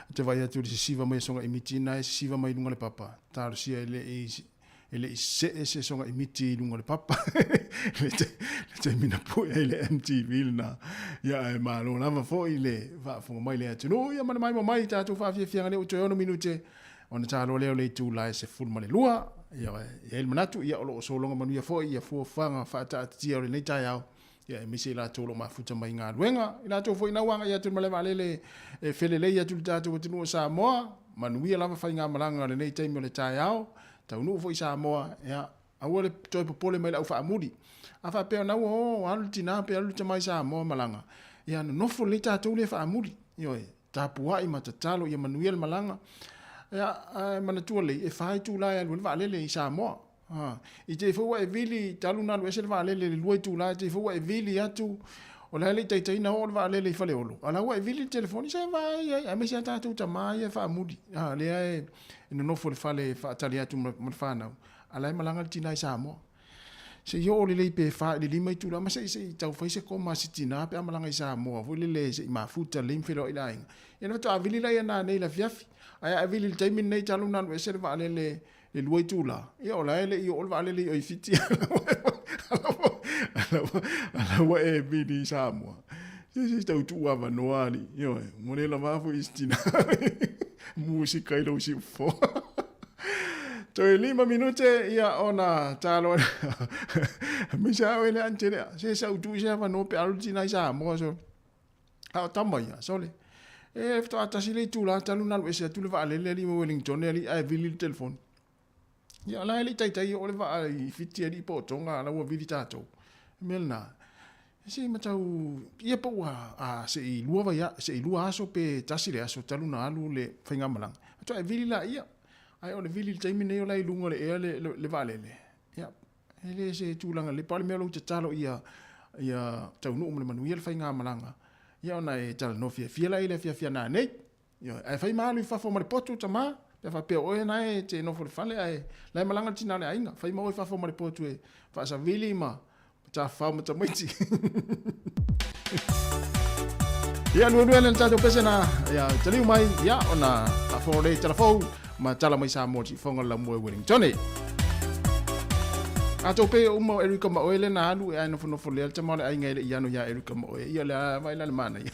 Ou te vaai atu i le sisiva mai o soga'i miti na e sisiva mai i luga o le papa, talosia e le i e le i see se soga'i miti i luga o le papa. Le taimi na pue ai le MTV lena. Ia ae malo lava foi le faafofoga mai le atunuu ia ma le maimoa mai i tatou faafiafiaga lea ua toe 6 minute ona taloa lea o le itula e 12. Ia e i ai le manatu ia o lo o sologa manuia foi ia fuafuaga faataatitia o lenei taeao ia aemaise i latou o lo o mafuta mai i galuega, i latou foi na ua agai atu i le malae vaalele e felelei atu i le tatou atunuu o Samoa, manuia lava faigamalaga o lenei taimi o le taeao, taunuu foi i Samoa, ia aua le toe popole mai i le au faamuli. A faapea o na ua o alu le tina pe alu le tama i Samoa malaga, ia nonofo lelei tatou lea faamuli, ioe, tapuai ma tatalo ia manuia le malaga. Ia, ae manatua lelei, e fa itula e alu ai le vaalele i Samoa. Ha, i te i foi ua e vili, talu ona alu ese le vaalele i le 2 itula, i te i foi ua e vili atu, o la e le i taitai ona oo le vaalele i Faleolo, a o la ua e vili le telefoni, se vaai ai, aemaise a tatou tama ia e faamuli, ha, lea e nonofo i le fale e faatali atu ma le fanau, a o la e malaga le tina i Samoa. Se i oo lelei pe 4 i le 5 itula, ma se i, se i tau fai se koma a si tina pe a malaga i Samoa foi lele se i mafuta lelei ma feiloai i le aiga. Ia ona faatoa vili lea nanei i le afiafi. Ae a e vili i le taimi lenei talu ona alu ese le vaalele le 2 itula, ia o la e le i oo le vaalele i o i Fiti, a la ua e vili i Samoa. Se se tau tuu avanoa alii, ioe, ua le lava foi i si tina. Musika i lou siufofoga. Toe 5 minute ia ona talo aemaise a oe le Angelea. Se sa u tuu i se avanoa pe alu le tina i Samoa so. A o tama ia, sole. E faatoa tasi le itula talu ona alu ese atu le vaalele alii ma Wellington alii ae vili le telefoni. Ia o la e le i taitai oo le vaa i Fiti alii po o Tonga a la ua vili tatou. O le mea lena, se i matau, ia po ua a, se i lua vaia, se i lua aso pe tasi le aso talu ona alu le faigamalaga, faatoa e vili laia. Ae o le vili i le taimi lenei o la e i luga o le ea le, le, le vaalele. Ia, e le se tulaga lelei, pau le mea o lou tatalo ia, ia taunuu ma le manuia le faigamalaga, ia ona e talanoa fiafia laia i le afiafi a nanei. Ioe, ae fai ma alu i fafo ma le potu tama, pe a faapea o oe na e te nofo i le fale ae la e malaga le tina o le aiga, fai ma oe i fafo ma le potu e faasavili ma tafafao ma tamaiti. Ia, nuenue le tatou pese na, ia, taliu mai, ia, ona faafofoga lea i tala fou, ma tala mai Samoa Siufofoga le Laumua i Wellington. A tou pe uma o Erika ma oe lea na alu e ae nofonofo lea le tama o le aiga e le i ano ia Erika ma oe. Ia le a vai la le manaia.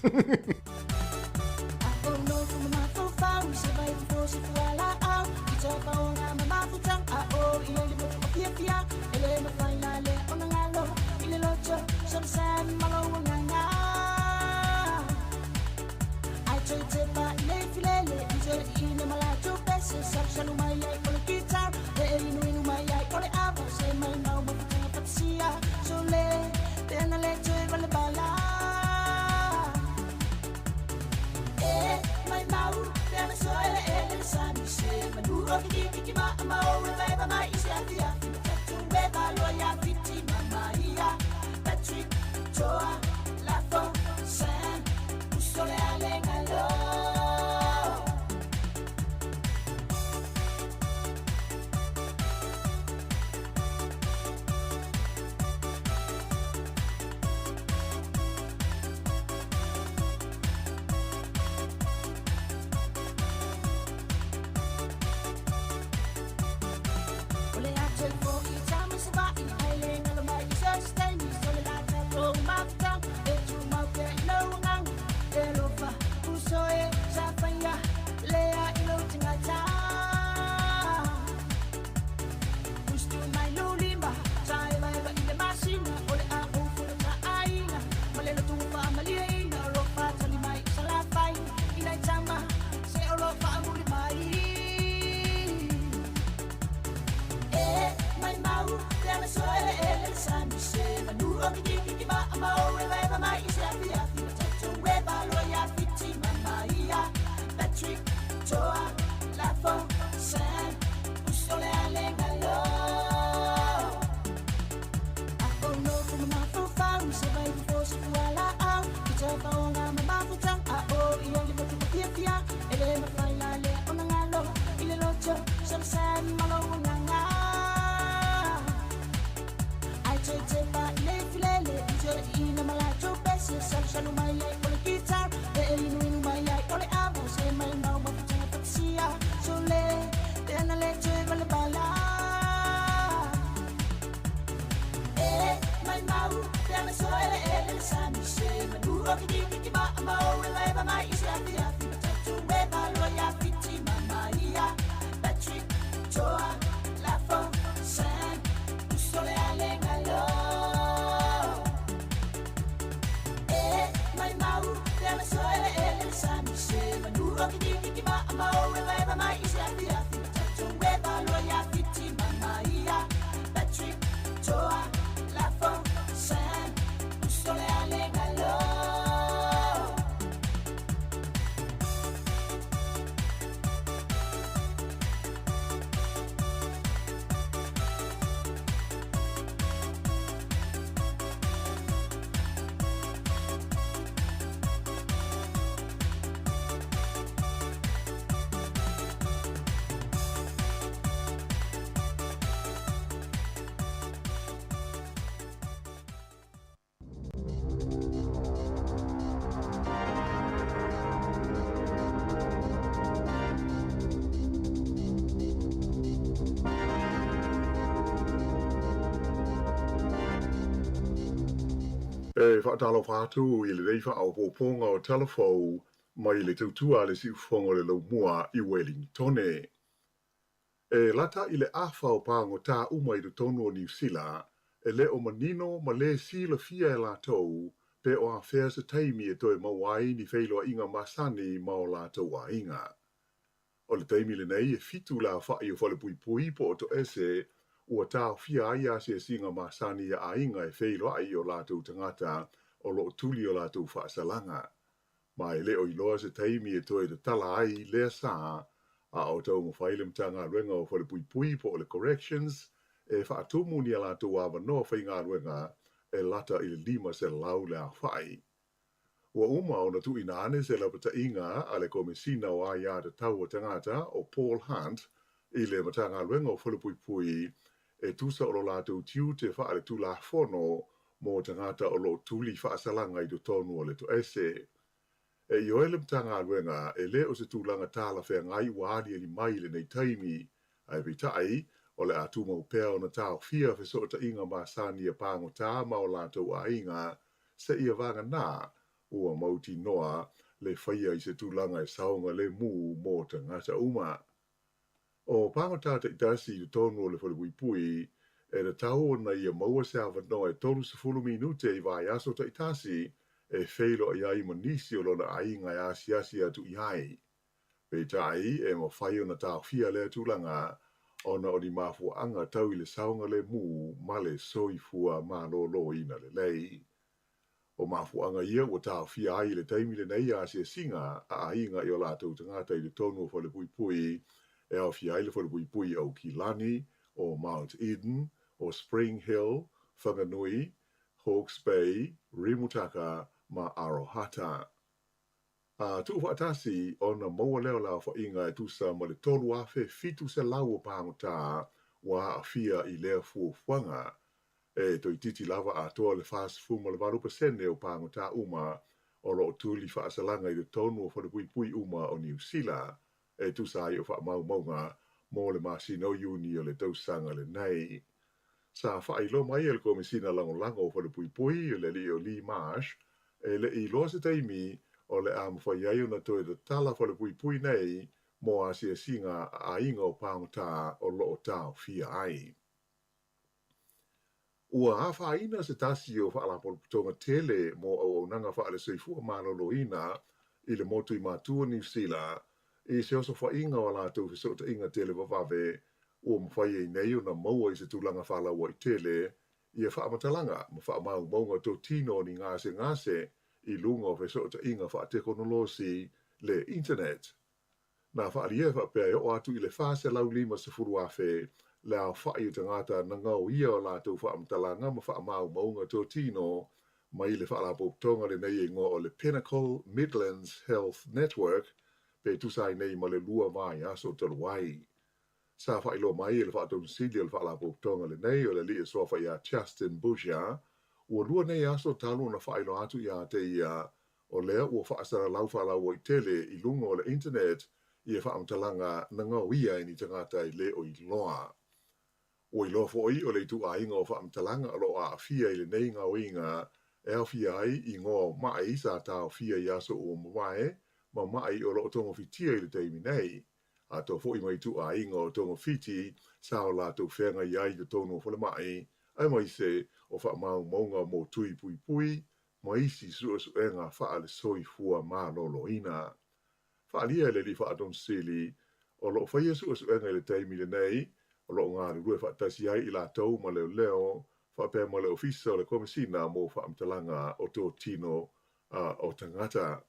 E faatalofa atu i lenei faaopoopoga o Tala Fou mai le tautua a le Siufofoga o le Laumua i Welingitone. E lata i le afa o pagota uma i totonu o Niu Sila e le o manino ma le silafia e latou pe o afea se taimi e toe maua ai ni feiloaiga masani ma o latou aiga. O le taimi lenei e fitu le aofaʻi o falepuipui po o toese ua taofia ai asiasiga masani a aiga e feiloaʻi i o latou tagata o lo o tuli o latou faasalaga. Ma e le o iloa se taimi e toe tatala ai lea sa a o taumafai le Matagaluega o Falepuipui po o le Corrections e faatumu ni a latou avanoa faigaluega e lata i le 500 le aofaʻi. Ua uma ona tuuina ane se lapataiga a le Komesina o Aia Tatau a Tagata o Paul Hunt i le Matagaluega o Falepuipui e tusa o lo latou tiute faaletulafono mo tagata o lo o tuli faasalaga i totonu o le toese. E ioe le Matagaluega e le o se tulaga talafeagai ua aliali mai i lenei taimi, ae peitai, o le a tumau pea ona taofia fesootaiga masani a pagota ma o latou aiga seia vagana ua mautinoa le faia i se tulaga e saogalemu mo tagata uma. O pagota taitasi i totonu o le falepuipui, e tatau ona ia maua se avanoa e 30 minute i vaiaso taitasi e feiloai ai ma nisi o lona aiga e asiasi atu i ai. Peitai, e mafai ona taofia lea tulaga ona o ni mafuaaga tau i le saogalemu ma le soifua maloloina lelei. O mafuaaga ia ua taofia ai i le taimi lenei asiasiga a aiga i o latou tagata i totonu o falepuipui e aofia ai le falepuipui o Aukilani, o Mount Eden, o Spring Hill, Whanganui, Hawke's Bay, Rimutaka ma Arohata. A tuufaatasi ona maua lea o le aofaiga e tusa ma le 3,700 o pagota ua aafia i lea fuafuaga. E toeitiiti lava atoa le 48% o pagota uma o lo o tuli faasalaga i totonu o falepuipui uma o Niu Sila, e tusa ai o faamaumauga mo le masina o Iuni o le tausaga lenei. Sa faailoa mai e le Komesina Lagolago o Falepuipui, le alii o Lee Marsh, e le i iloa se taimi o le a mafai ai ona toe tatala falepuipui nei mo asiasiga a aiga o pagota o lo o taofia ai. Ua afaina se tasi o faalapotopotoga tele mo auaunaga faale-soifua maloloina i le motu i Matua, Niu Sila, i se osofaiga o a latou fesootaiga televavave ua mafai ai nei ona maua i se tulaga faalauaitele ia faamatalaga ma faamaumauga totino o ni gasegase i luga o fesootaiga faatekonolosi le internet. Na faaalia e faapea e oo atu i le 450,000 le aofaʻi o tagata na gaoia o latou faamatalaga ma faamaumauga totino mai le faalapotopotoga lenei e igoa o le Pinnacle Midlands Health Network pe tusa ai nei ma le lua vaiaso talu ai. Sa faailoa mai e le Faatonusili o le Faalapotopotoga lenei o le alii e suafa ia Justin Boucher, ua lua nei aso talu ona faailoa atu ia te ia o lea ua faasalalau faalauaitele i luga o le internet ia faamatalaga na gaoia e ni tagata e le o iloa. Ua iloa foi o le ituaiga o faamatalaga o lo o aafia i lenei gaoiga e aofia ai igoa o maʻi sa taofia i aso ua mavae ma maʻi o lo o togofitia i le taimi nei, atoa foi ma ituaiga o togafiti sa o latou feagai ai i totonu o falemai, aemaise o faamaumauga mo tui puipui ma isi suesuega faale-soifua maloloina. Faaalia e le Alii Faatonusili, o lo o faia suesuega i le taimi lenei, o lo o galulue faatasi ai i latou ma leoleo faapea ma le Ofisa o le Komesina mo Faamatalaga o Totino o Tagata.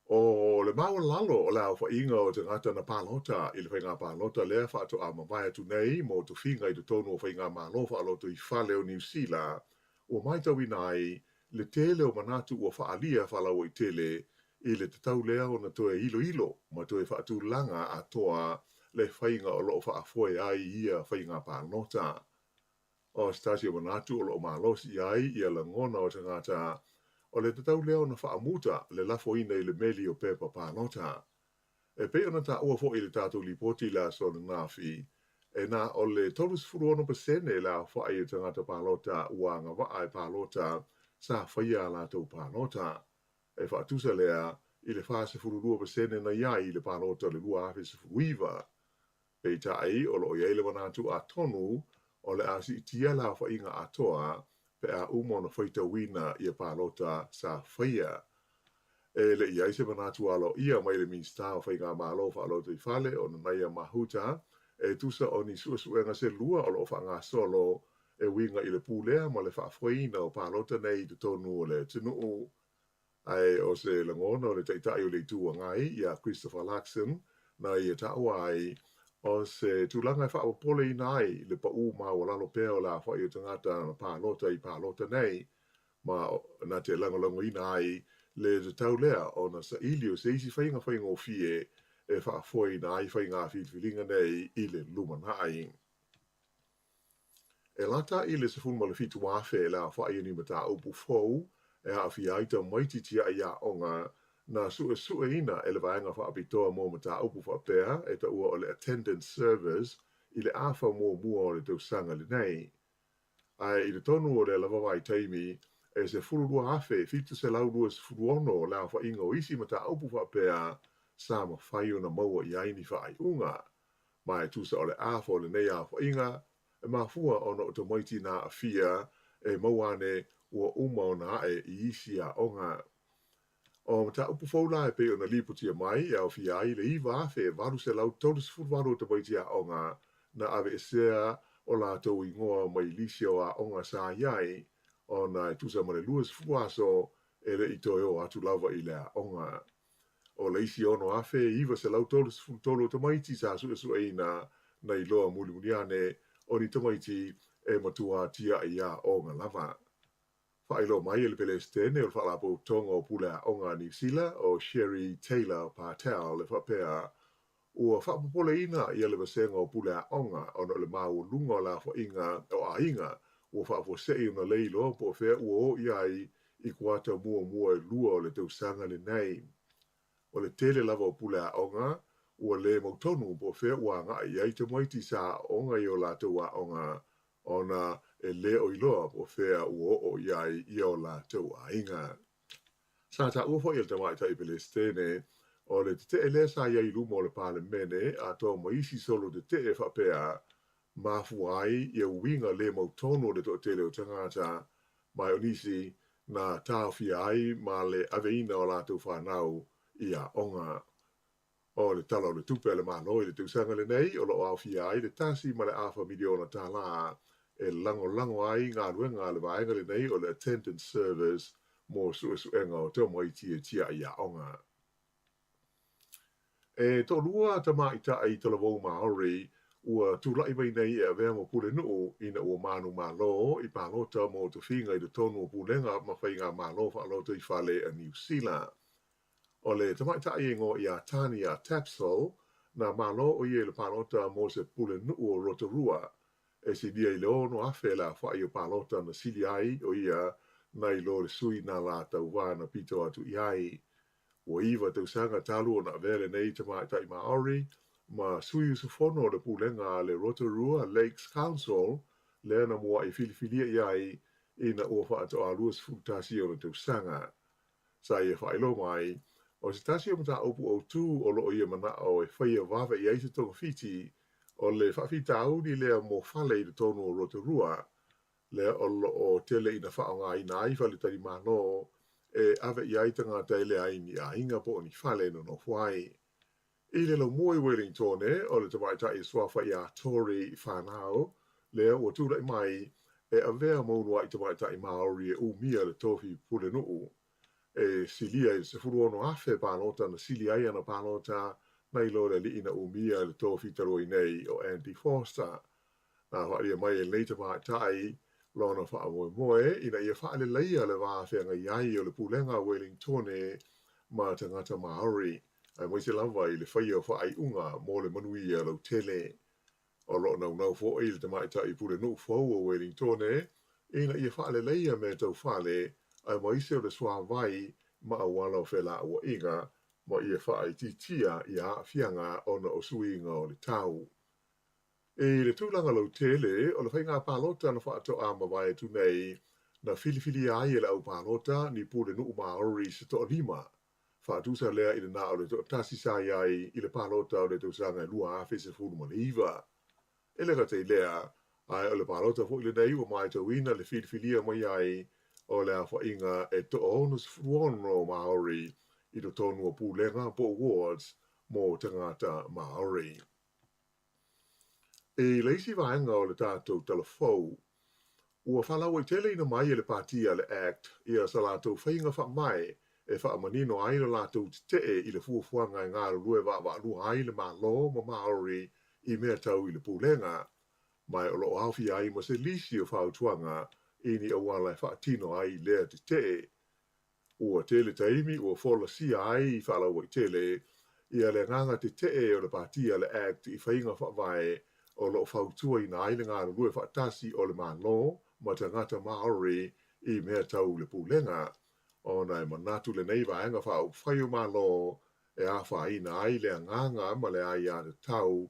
O le maualalo o le aofaiga o tagata na palota i le faiga palota lea faatoa mavae atu nei mo tofiga i totonu o faigamalo faalotoifale o Niu Sila, ua matauina ai le tele o manatu ua faaalia faalauaitele i le tatau lea ona toe iloilo ma toe faatulaga atoa le faiga o lo o faafoe ai ia faiga palota. O se tasi o manatu o lo o malosi i ai ia lagona o tagata, o le tatau lea ona faamuta le lafoina i le meli o pepa palota. E pei ona taua foi i le tatou lipoti i le aso ananafi, E na o le 36% le aofaʻi o tagata palota ua agavaʻa e palota sa faia a latou palota. E faatusa lea i le 42% na i ai i le palota o le 2019. Peitai, o lo o i ai le manatu atonu o le a siitia le aofaiga atoa pe a uma ona faitauina ia palota sa faia. E le i ai se manatu aloaia mai le Minisita o Faigamalo Faalotoifale o Nanaia Mahuta e tusa o ni suesuega se lua o lo o faagasolo e uiga i le pulea ma le faafoeina o palota nei i totonu o le atunuu. Ae o se lagona o le Taitai o le Itu Agai iā Christopher Luxon na ia taua ai o se tulaga e faapopoleina ai le paʻū maualalo pea o le aofaʻi o tagata na palota i palota nei ma na te lagolagoina ai le tatau lea ona saili o se isi faiga faigofie e faafoeina ai faiga filifiliga nei i le lumanai. E lata i le 17,000 le aofaʻi o ni mataupu fou e aafia ai tamaiti tiaʻi aoga na suesueina e le Vaega Faapitoa mo Mataupu Faapea e taua o le Attendance Service i le afa muamua o le tausaga lenei. Ae i totonu o lea lava vaitaimi, e 12,726 le aofaiga o isi mataupu faapea sa mafai ona maua i ai ni faaiuga. Ma e tusa o le afa o lenei aofaiga, e mafua ona o tamaiti na aafia e maua ane ua uma ona ae i isi aoga. O mataupu fou la e pei ona lipotia mai e aofia ai le 9,838 o tamaiti aoga na aveesea o latou igoa mai lisi o aoga sa i ai ona e tusa ma le 20 aso e le i toe o atu lava i le aoga. O le isi 6,933 o tamaiti sa suesueina na iloa mulimuli ane o ni tamaiti e matua tiaʻi aoga lava. Faailoa mai e le Pelesitene o le Faalapotopotoga o Pule Aoga a Niu Sila, o Sherry Taylor Patel, e faapea, ua faapopoleina ia le vasega o pule aoga ona o le maualuga o le aofaiga o aiga ua faafuasei ona le iloa po o fea ua o i ai i kuata muamua e lua o le tausaga lenei. O le tele lava o pule aoga ua le mautonu po o fea ua agai i ai tamaiti sa aooga i o latou aoga ona e le o iloa po o fea ua oo i ai i o latou aiga. Sa taua foi e le Tamaitai Pelesitene, o le tetee lea sa i ai i luma o le Palemene atoa ma isi solo tetee faapea, mafua ai ia uiga le mautonu o le toatele o tagata, ma o nisi na taofia ai ma le aveina o latou fanau i aoga. O le Tala o le Tupe a le Malo i le tausaga lenei o lo o aofia ai le $1.5 miliona e lagolago ai galuega a le vaega lenei o le Attendance Service mo suesuega o tamaiti e tiaʻi aoga. E toalua tamaitai talavou Māori ua tulai mai nei e avea ma pulenuu ina ua manumalo i palota mo tofiga i totonu o pulega ma faigamalo faalotoifale a Niu Sila. O le tamaitai e igoa ia Tania Tapsell, na malo ʻo ia i le palota mo se pulenuu o Rotorua. E silia i le 6,000 le aofaʻi o palota na sili ai ʻo ia nai lo le sui na la tauva na pito atu i ai. Ua 9 tausaga talu ona avea lenei tamaitai Maori ma sui usufono o le pulega a le Rotorua Lakes Council lea na muaʻi filifilia i ai ina ua faatoa 21 ona tausaga. Sa ia faailoa mai, o se tasi o mataupu autū o lo o ia manaʻo e faia vave i ai se togafiti, o le faafitauli lea mo fale i totonu o Rotorua, lea o lo o tele ina faaaogaina ai faletalimalo e ave i ai tagata e leai ni aiga po o ni fale e nonofo ai. I le laumua i Welingtone, o le tamaitai e suafa iā Tory Whanau, lea ua tulai mai e avea ma uluaʻi tamaitai Māori e umia le tofi pulenuu. E silia i le 16,000 palota na sili ai ana palota nai lo le alii na umia le tofi talu ai nei o Andy Foster. Na faaalia mai e lenei tamaitai lona faamoemoe ina ia faaleleia le va feagai ai o le pulega a Welingtone ma tagata Māori, aemaise lava i le faia o faaiuga mo le manuia lautele. O lo o naunau foi le tamaitai pulenuu fou o Welingtone ina ia faaleleia mea tau fale, aemaise o le suavai ma auala o felauaiga, ma ia faaitiitia ia aafiaga ona o suiga o le tau. I le tulaga lautele, o le faiga palota na faatoa mavae atu nei, na filifilia ai e le au palota ni pulenuu Māori se toalima, faatusa lea i le na o le toatasi sa i ai i le palota o le tausaga e 2019. E le gata i lea, ae o le palota foi lenei ua matauina le filifilia mai ai o le aofaiga e toa-66 o Māori i totonu o pulega po o wards mo tagata Māori. I le isi vaega o le tatou tala fou, ua faalauaiteleina mai e le pāti a le act ia sa latou faiga faavae e faamanino ai lo latou tetee i le fuafuaga e galulue vaavaalua ai le Malo ma Māori i mea tau i le pulega, ma o lo o aofia ai ma se lisi o fautuaga i ni auala e faatino ai lea tetee. Ua tele taimi ua folasia ai faalauaitele ia le agaga tetee o le pāti a le act i faiga faavae o lo o fautuaina ai le galulue faatasi o le Malo ma tagata Māori i mea tau le pulega, ona e manatu lenei vaega faaupufai o Malo e afaina ai le agaga ma le aiatatau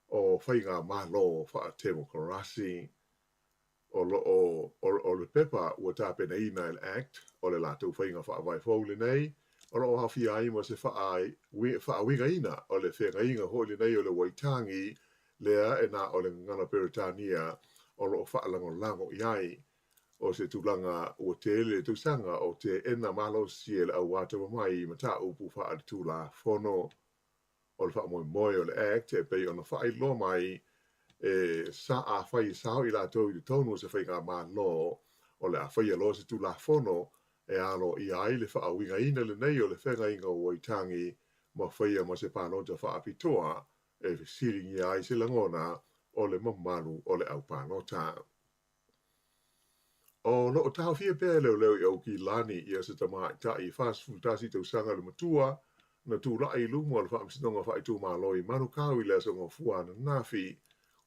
o faigamalo faatemokarasi. O lo o, o le pepa ua tapenaina e le act, o le latou faiga faavae fou lenei, o lo o aofia ai ma se faauigaina o le feagaiga foi lenei o le Waitangi lea e na o le gagana Peretania o lo o faalagolago i ai. O se tulaga ua tele le tausaga o teena malosi e le au atamamai i mataupu faaletulafono. O le faamoemoe o le Act e pei ona faailoa mai e sa afai e sao i latou i totonu o se faigamalo, o le a faia loa se Tulafono e aloaia ai le faauigaina lenei o le feagaiga o Waitangi ma faia ma se palota faapitoa e fesiligia ai se lagona o le mamalu o le au palota. O lo o taofia pea e leoleo i Aukilani ia se tamaitai 41 tausaga le matua na tulai i luma o le Faamasinoga Faaitumalo i Manukau i le Aso Gafua ananafi,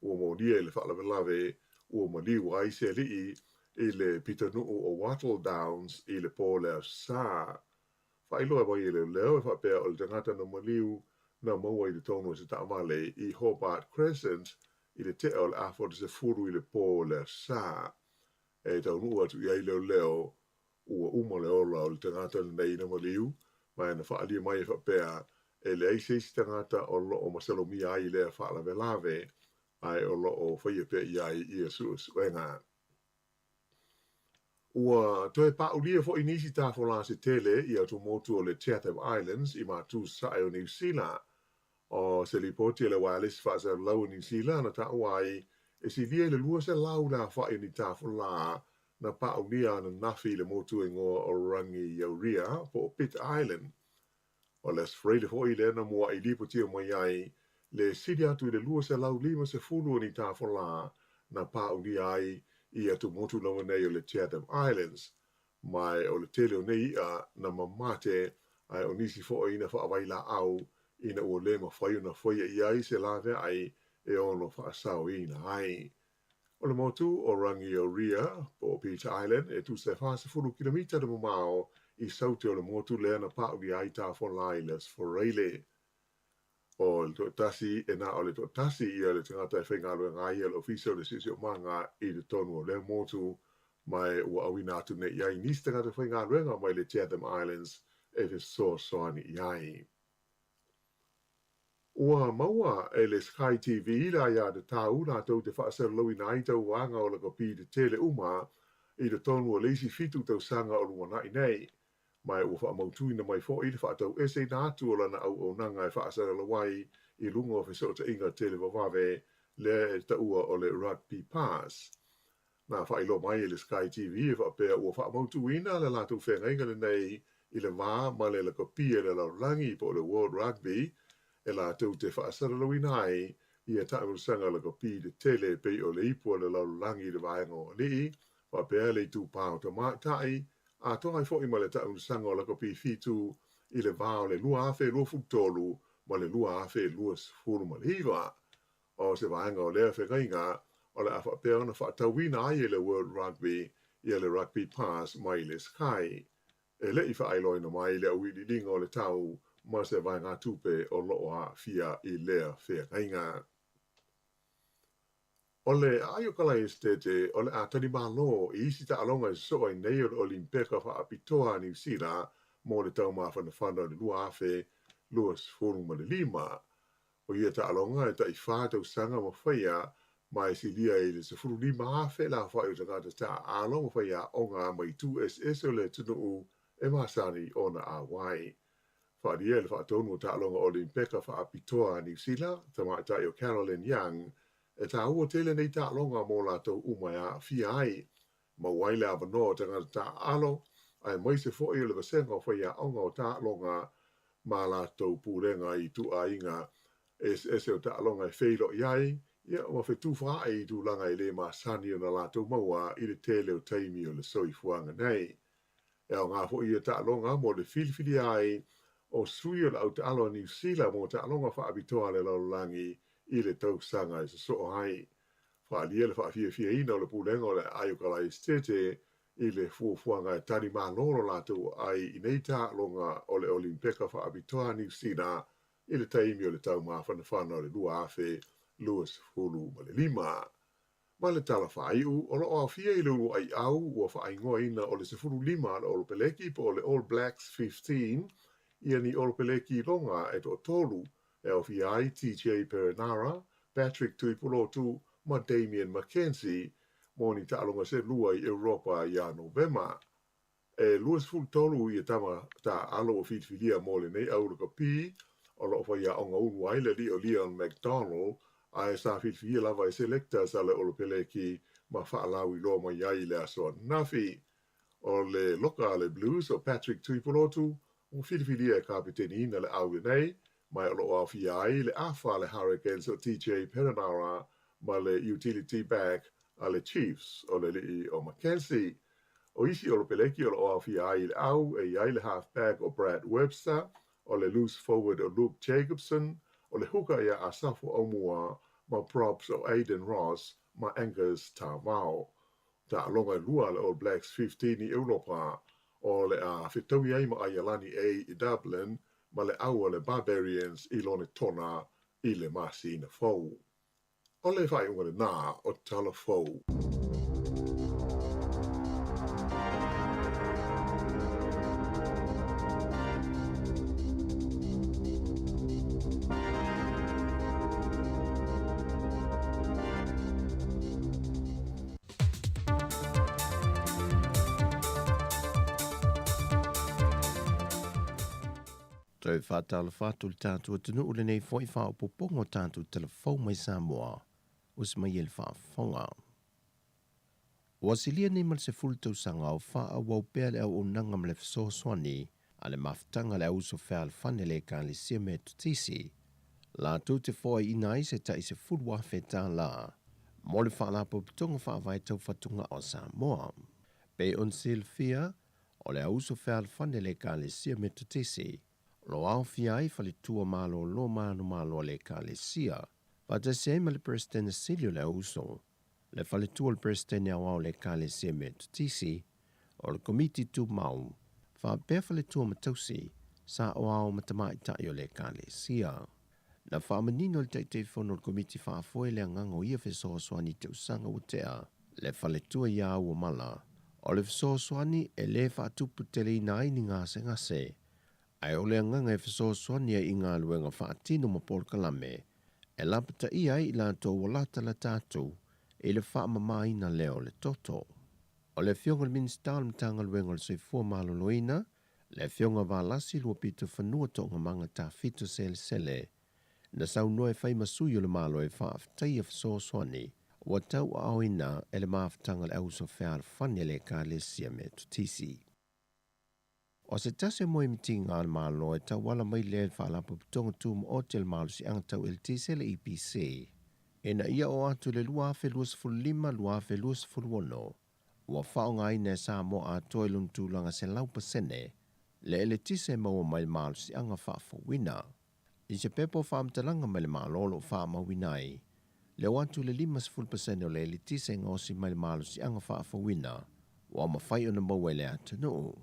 ua molia i le faalavelave ua maliu ai se alii i le pitonuu o Wattle Downs i le po o le Aso Sa. Faailoa mai e leoleo e faapea o le tagata na maliu na maua i totonu o se taavale i Hobart Crescent i le tea o le afa o le 10 i le po o le Aso Sa. E taunuu atu i ai leoleo ua uma le ola o le tagata lenei na maliu, ma na faaalia mai e faapea e leai se isi tagata o lo o masalomia ai i lea faalavelave, ae o lo o faia pea i ai ia suesuega. Ua toe paʻulia foi nisi tafolā se tele i atumotu o le Chatham Islands i matu sasae o Niu Sila. O se lipoti a le Uaealesi Faasalalau o Niu Sila na taua ai e silia i le 200 le aofai o ni tafolā na paʻulia ananafi i le motu e igoa o Rangiauria po o Pitt Island. O le Aso Faraile foi lea na muaʻi lipotia mai ai le sili atu i le 250 o ni tafolā na paʻulia ai i atumotu lava nei o le Chatham Islands, ma o le tele o nei iʻa na mamate ae o nisi foi na faavailaau ina ua le mafai ona faia i ai se laveai e ono faasaoina ai. O le motu o Rangiauria, po o Peter Island, e tusa e 40 kilomita le mamao i saute o le motu lea na paʻulia ai tafolā i le Aso Faraile. O le toatasi, e na o le toatasi ia le tagata e faigaluega ai a le Ofisa o le Siosiomaga i totonu o lea motu, ma e ua auina atu nei i ai nisi tagata faigaluega mai le Chatham Islands e fesoasoani i ai. Ua maua e le Sky TV le aiatatau latou te faasalalauina ai tauaga o lakapi tetele uma i totonu o le isi fitu tausaga o lumanai nei, ma ua faamautuina mai foi le faataueseina atu o lana auaunaga e faasalalau ai i luga o fesootaiga televavave lea e taua o le Rugby Pass. Na faailoa mai e le Sky TV e faapea ua faamautuina le latou feagaiga lenei i le va ma le lakapi a le lalolagi po o le World Rugby e latou te faasalalauina ai ia taamilosaga lakapi tetele e pei o le ipu a le lalolagi i le vaega o alii faapea le itupa o tamaitai atoa ai foi ma le taamilosaga o lakapi fitu i le va o le 2023 ma le 2029. O se vaega o lea feagaiga o le a faapea ona faatauina ai e le World Rugby ia le Rugby Pass mai le Sky. E le i faailoaina mai le auiliiliga o le tau ma se vaegatupe o lo o aafia i lea feagaiga. O le aai o Kalai Esetete o le a talimalo i isi taaloga e sosoo ai nei o le Olimpeka Faapitoa a Niu Sila mo le tau mafanafana o le 2025. O ia taaloga e tai fa tausaga ma faia ma e silia i le 15,000 le aofai o tagata taaalo ma faiaoga mai itu eseese o le atunuu e masani ona auai. Faaalia e le Faatonu o Taaloga Olimpeka Faapitoa a Niu Sila, tamaitai o Carolyn Young, e taua tele nei taaloga mo latou uma e aafia ai. Maua ai le avanoa o tagata taaalo, aemaise foi o le vasega o faiaoga o taaloga ma latou pulega i ituaiga eseese o taaloga e feiloai ai, ia, ma fetufaai i tulaga e le masani ona latou maua i le tele o taimi o le soifuaga nei. E aoga foi ia taaloga mo le filifilia ai o sui o le au taalo a Niu Sila mo taaloga faapitoa a le lalolagi i le tausaga e sosoo ai. Faaalia le faafiafiaina o le pulega o le aai o Kalaesetete i le fuafuaga e tali malo lo latou aai i nei taaloga o le Olimpeka faapitoa a Niu Sila i le taimi o le tau mafanafana o le 2025. Ma le tala faaiu, o lo o aofia i le uluai au ua faaigoaina o le 15 a le Olopeleki po o le All Blacks 15 ia ni Olopeleki loga e toatolu e aofia ai TJ Perenara, Patrick Tuipulotu ma Damian McKenzie mo ni taaloga se lua i Europa ia Novema. E 23 ia tama taaalo ua filifilia mo lenei au lakapi, o lo o faiaoga ulu ai le alii o Leon MacDonald, ae sa filifilia lava e selectors a le Olopeleki ma faalauiloa mai ai i le aso ananafi. O le loka a le Blues o Patrick Tuipulotu ua filifilia e kapeteniina le au lenei, ma o lo o aofia ai le afa a le Hurricanes o TJ Perenara ma le utility back a le Chiefs o le alii o McKenzie. O isi Olopeleki o lo o aofia ai i le au e i ai le halfback o Brad Webster, o le loose forward o Luke Jacobson, o le hooker ia Asafo Aumua ma props o Aidan Ross ma Angus Ta'avao. Taaloga e lua a le All Blacks 15 i Europa o le a fetaui ai ma Aialani A i Dublin ma le au a le Barbarians i Lonetona i le masina fou. O le faaiuga lenā o Tala Fou. Toe faatalofa atu i le tatou atunuu i lenei foi faaopoopoga o tatou tala fou mai Samoa, usi mai e le faafofoga. Ua silia nei ma le 10 tausaga o faaauau pea le auaunaga ma le fesoasoani a le mafutaga a le Auuso Fealofani a le Ekalesia Metotisi, latou te foaiina ai se tai $10,000 mo le Faalapotopotoga Faavae Tau Fatugao a Samoa. Pei ona silafia, o le Auuso Fealofani a le Ekalesia Metotisi, o lo o aofia ai faletua malolo manumalo a le Ekalesia, faatasi ai ma le Peresetene Sili o le Auuso, le faletua o le Peresetene Aoao o le Ekalesia Metotisi, o le Komiti Tumau, faapea faletua ma tausi, saoao ma tamaitai o le Ekalesia. Na faamanino e le Taitaifono o le Komiti Faafoe le agaga o ia fesoasoani i tausaga ua tea, le faletua ia Auamala, o le fesoasoani e le faatuputeleina ai ni gasegase, ae o le agaga e fesoasoani ai i galuega faatino ma polokalame e lapataia ai i latou ua latalata atu i le faamamaina lea o le toto. O le Afioga i le Minisita o le Matagaluega o le Soifua Maloloina, le Afioga Valasi Luapitofanua Toogamaga Tafito Selesele, na saunoa e fai ma sui o le Malo e faafetaia fesoasoani ua tauaaoina e le mafutaga a le Auuso Fealofani a le Ekalesia Metotisi. O se tasi o moemitiga a le Malo e tauala mai lea i le Faalapotopotoga Tumaoti a le Malosiaga Tau Eletise le EPC, ina ia oo atu i le 2025-2026, ua faaaogaina e Samoa atoa i lona tulaga 100% le eletise e maua mai le malosiaga faafouina. I se pepa o faamatalaga mai le Malo o lo o faamauina ai le o atu i le 50% o le eletise e gaosi mai le malosiaga faafouina ua mafai ona maua e le atunuu.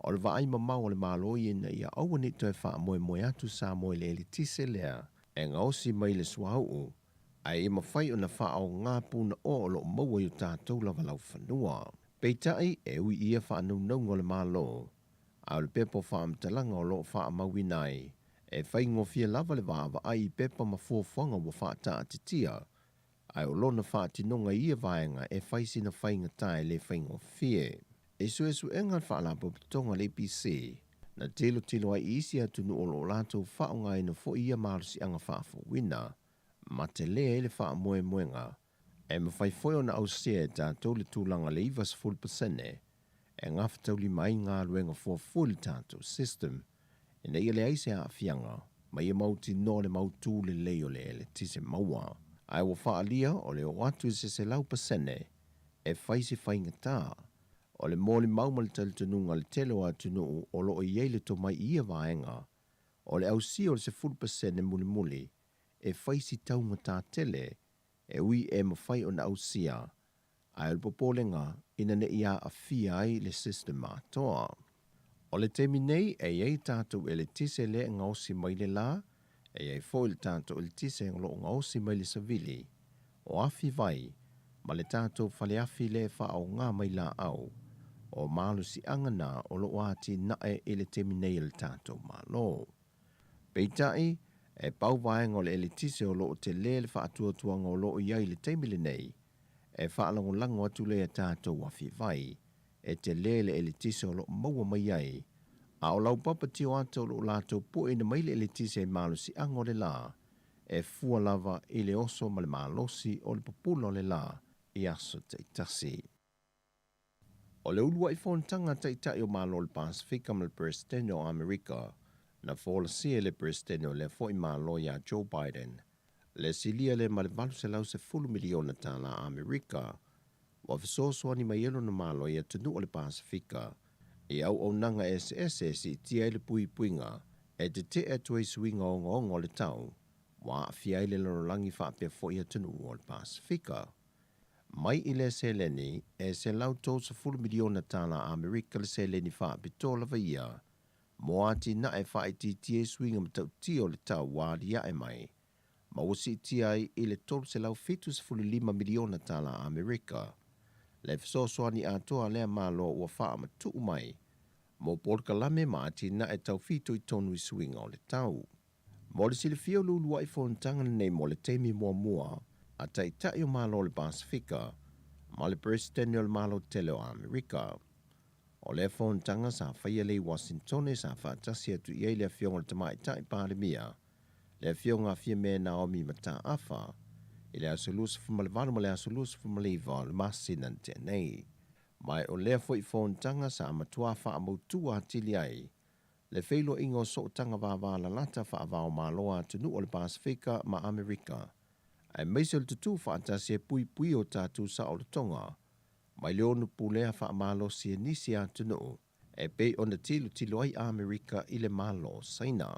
O le vaai mamao a le Malo ia ina ia aua ne i toe faamoemoe atu Samoa i le eletise lea e gaosi mai le suauu. Ae ia mafai ona faaaoga punaoa o lo o maua i o tatou lava laufanua. Peitai, e ui i ia faanaunauga o le Malo, a o le pepa o faamatalaga o lo o faamauina ai, e faigofie lava le vaavaai i pepa ma fuafuaga ua faataatitia, ae o lona faatinoga i ia vaega e fai sina faigata e le faigofie. I suesuega a le Faalapotopotoga a le ABC, na tilotilo ai i isi atunuu o lo o latou faaaogaina foi ia malosiaga faafouina, ma tele ai le faamoemoega e mafai foi ona ausia e tatou le tulaga le 90% e gafataulima ai galuega fuafua i le tatou system ina ia leai se aafiaga ma ia mautinoa le mautu lelei o le eletise maua. Ae ua faaalia o le oo atu i se 100% e fai se faigata. O le molimau ma le talitonuga a le tele o atunuu o lo o i ai le tomai i ia vaega, o le ausia o le 10% mulimuli e fai si taugata tele e ui e mafai ona ausia, ae o le popolega ina ne i aafia ai le system atoa. O le taimi nei e i ai tatou eletise lea e gaosi mai le la, e i ai foi le tatou eletise o lo o gaosi mai le savili, o afi vai, ma le tatou faleafi lea e faaaoga mai laau. O malosiaga na o lo o atinae i le taimi nei e le tatou Malo. Peitai, e pau vaega o le eletise o lo o tele le faatuatuaga o lo o i ai i le taimi lenei, e faalagolago atu lea tatou afi vai, e tele le eletise o lo o maua mai ai, a o laupapa tioata o lo o latou pueina mai le eletise i malosiaga o le la, e fua lava i le oso ma le malosi o le pupula o le la i aso taitasi. O le uluai fonotaga a Taitai o Malo o le Pasefika ma le Peresetene o Amerika, na folasia e le Peresetene o lea foi Malo ia Joe Biden, le silia lea ma le $810 miliona tala Amerika, ua fesoasoani mai ai lona Malo i atunuu o le Pasefika i auaunaga eseese e siitia ai le puipuiga e tetee atu ai suiga ogaoga o le tau ua aafia ai le lalolagi faapea foi atunuu o le Pasefika. Mai i lea seleni, e $130 miliona tala Amerika le seleni faapitoa lava ia mo atinae e faaitiitia ai suiga matautia o le tau ua aliae mai, ma ua siitia ai i le $375 miliona tala Amerika le fesoasoani atoa a lea Malo ua faamatuu mai mo polokalame ma atinae tau fitoitonu i suiga o le tau. Mo le silafia o le uluai fonotaga lenei mo le taimi muamua a Taitai o Malo o le Pasefika ma le Peresetene o le Malo tele o Amerika. O lea fonotaga sa faia lea i Uasinitone sa faatasi atu i ai le Afioga i le Tamaitai Palemia, le Afioga a Fiame Naomi Mataafa, i le aso 28 ma le aso 29 o le masina na tea nei. Ma o lea foi fonotaga sa matua faamautu atili ai le feiloaiga o sootaga vavalalata faava-o-Malo a atunuu o le Pasefika ma Amerika, aemaise o le tutū faatasi e puipui o tatou saolotoga mai le ono pulea faamalosi e nisi atunuu e pei ona tilotilo ai Amerika i le Malo o Saina.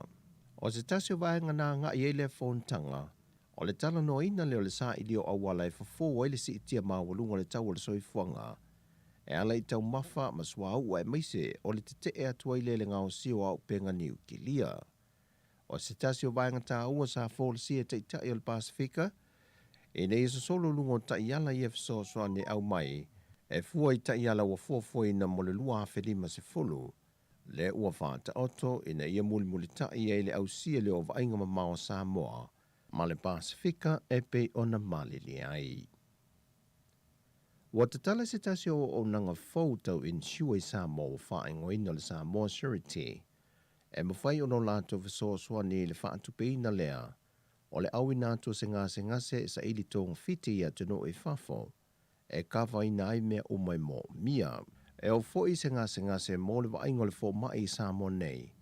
O se tasi o vaega na agai ai lea fonotaga, o le talanoaina lea o le saili o auala e fofo ai le siitia maualuga o le tau o le soifuaga e ala i taumafa ma suauu aemaise o le tetee atu ai lea i le gaosia o auupega niukilia. O se tasi o vaega taua sa folasia e Taitai o le Pasefika ina ia sosolo luga o taiala ia fesoasoani e aumai e fua i taiala ua fuafuaina mo le 2050, lea ua faataoto ina ia mulimulitai ai le ausia lea o vaaiga mamao a Samoa ma le Pasefika e pei ona malilie ai. Ua tatala se tasi o auaunaga fou tau insure i Samoa ua faaigoaina o le Samoa Surety e mafai ona o latou fesoasoani i le faatupeina lea o le auina atu o se gasegase e saili togafiti i atunuu i fafo e kavaina ai mea uma e moomia. E oo foi se gasegase mo le vaaiga o le fomai i Samoa nei,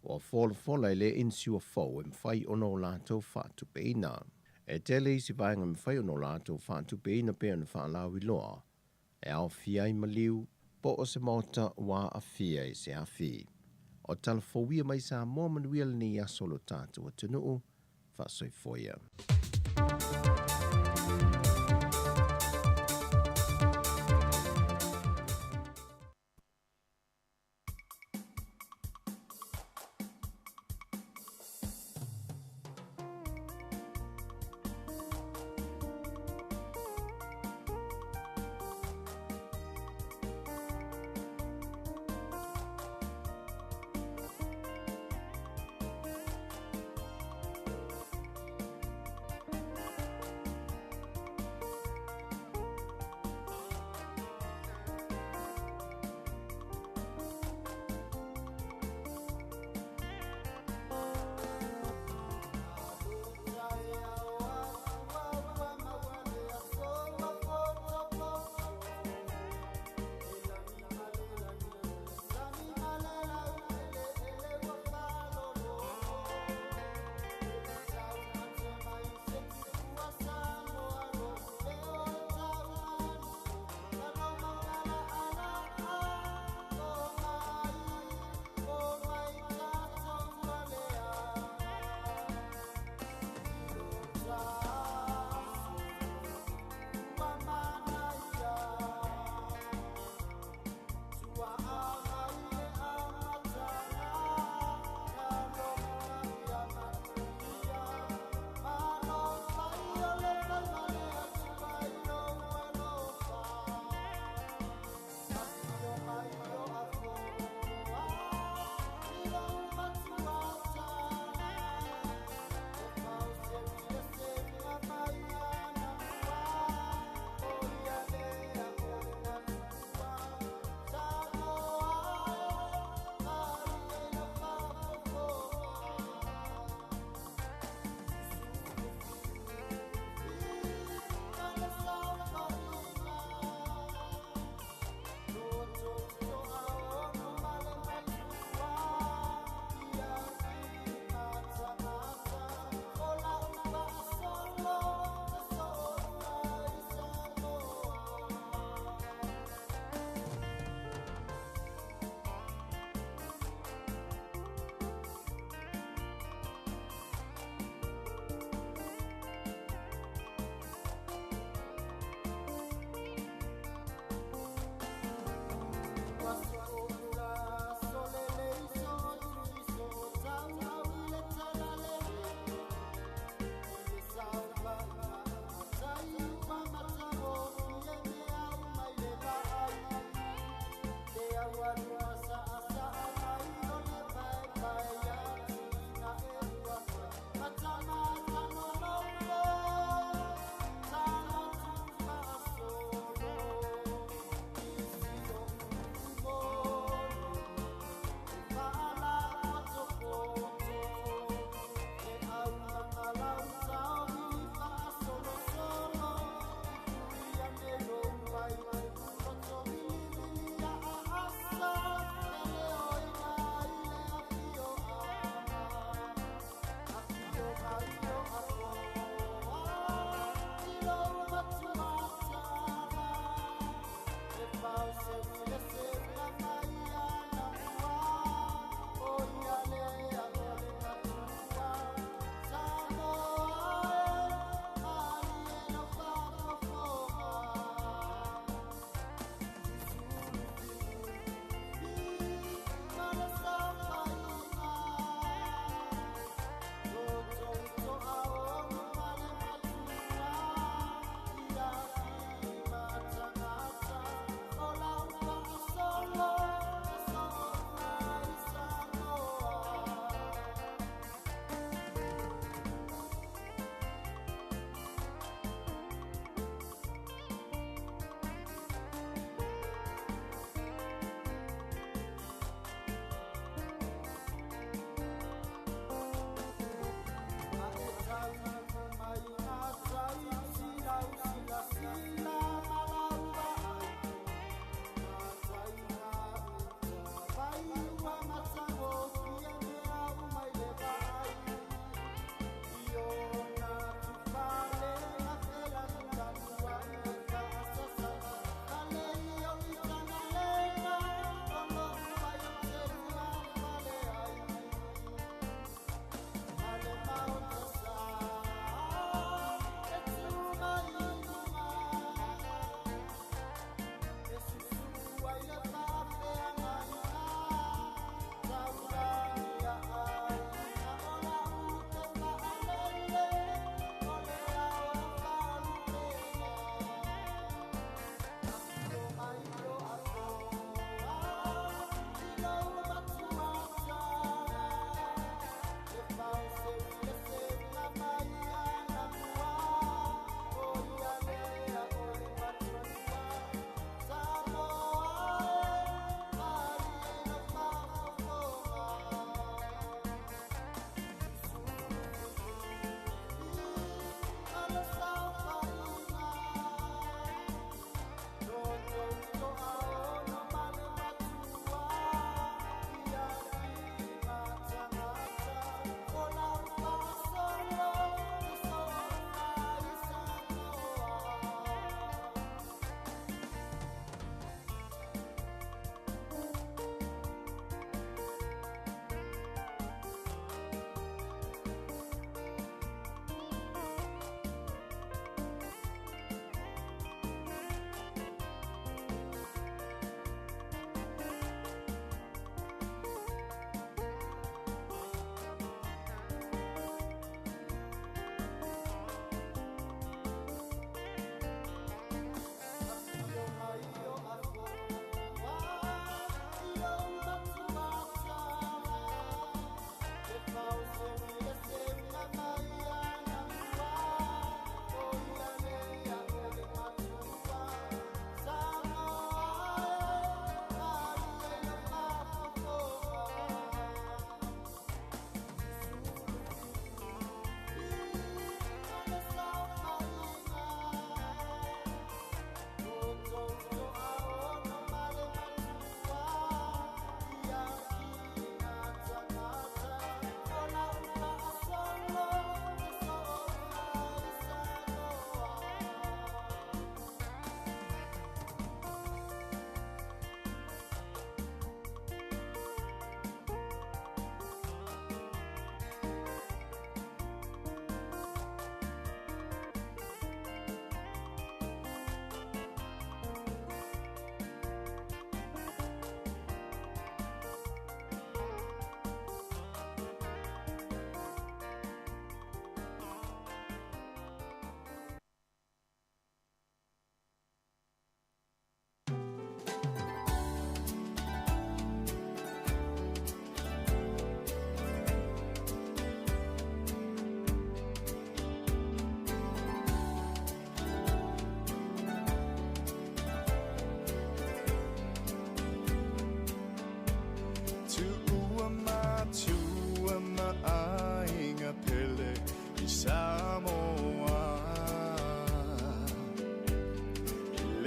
ua folafola e le insure fou e mafai ona o latou faatupeina. E tele isi vaega e mafai ona o latou faatupeina pei ona faalauiloa, e aofia ai maliu, po o se maota ua aafia i se afi. O tala fou ia mai Samoa manuia lenei aso o lo tatou atunuu, faasoifua ia.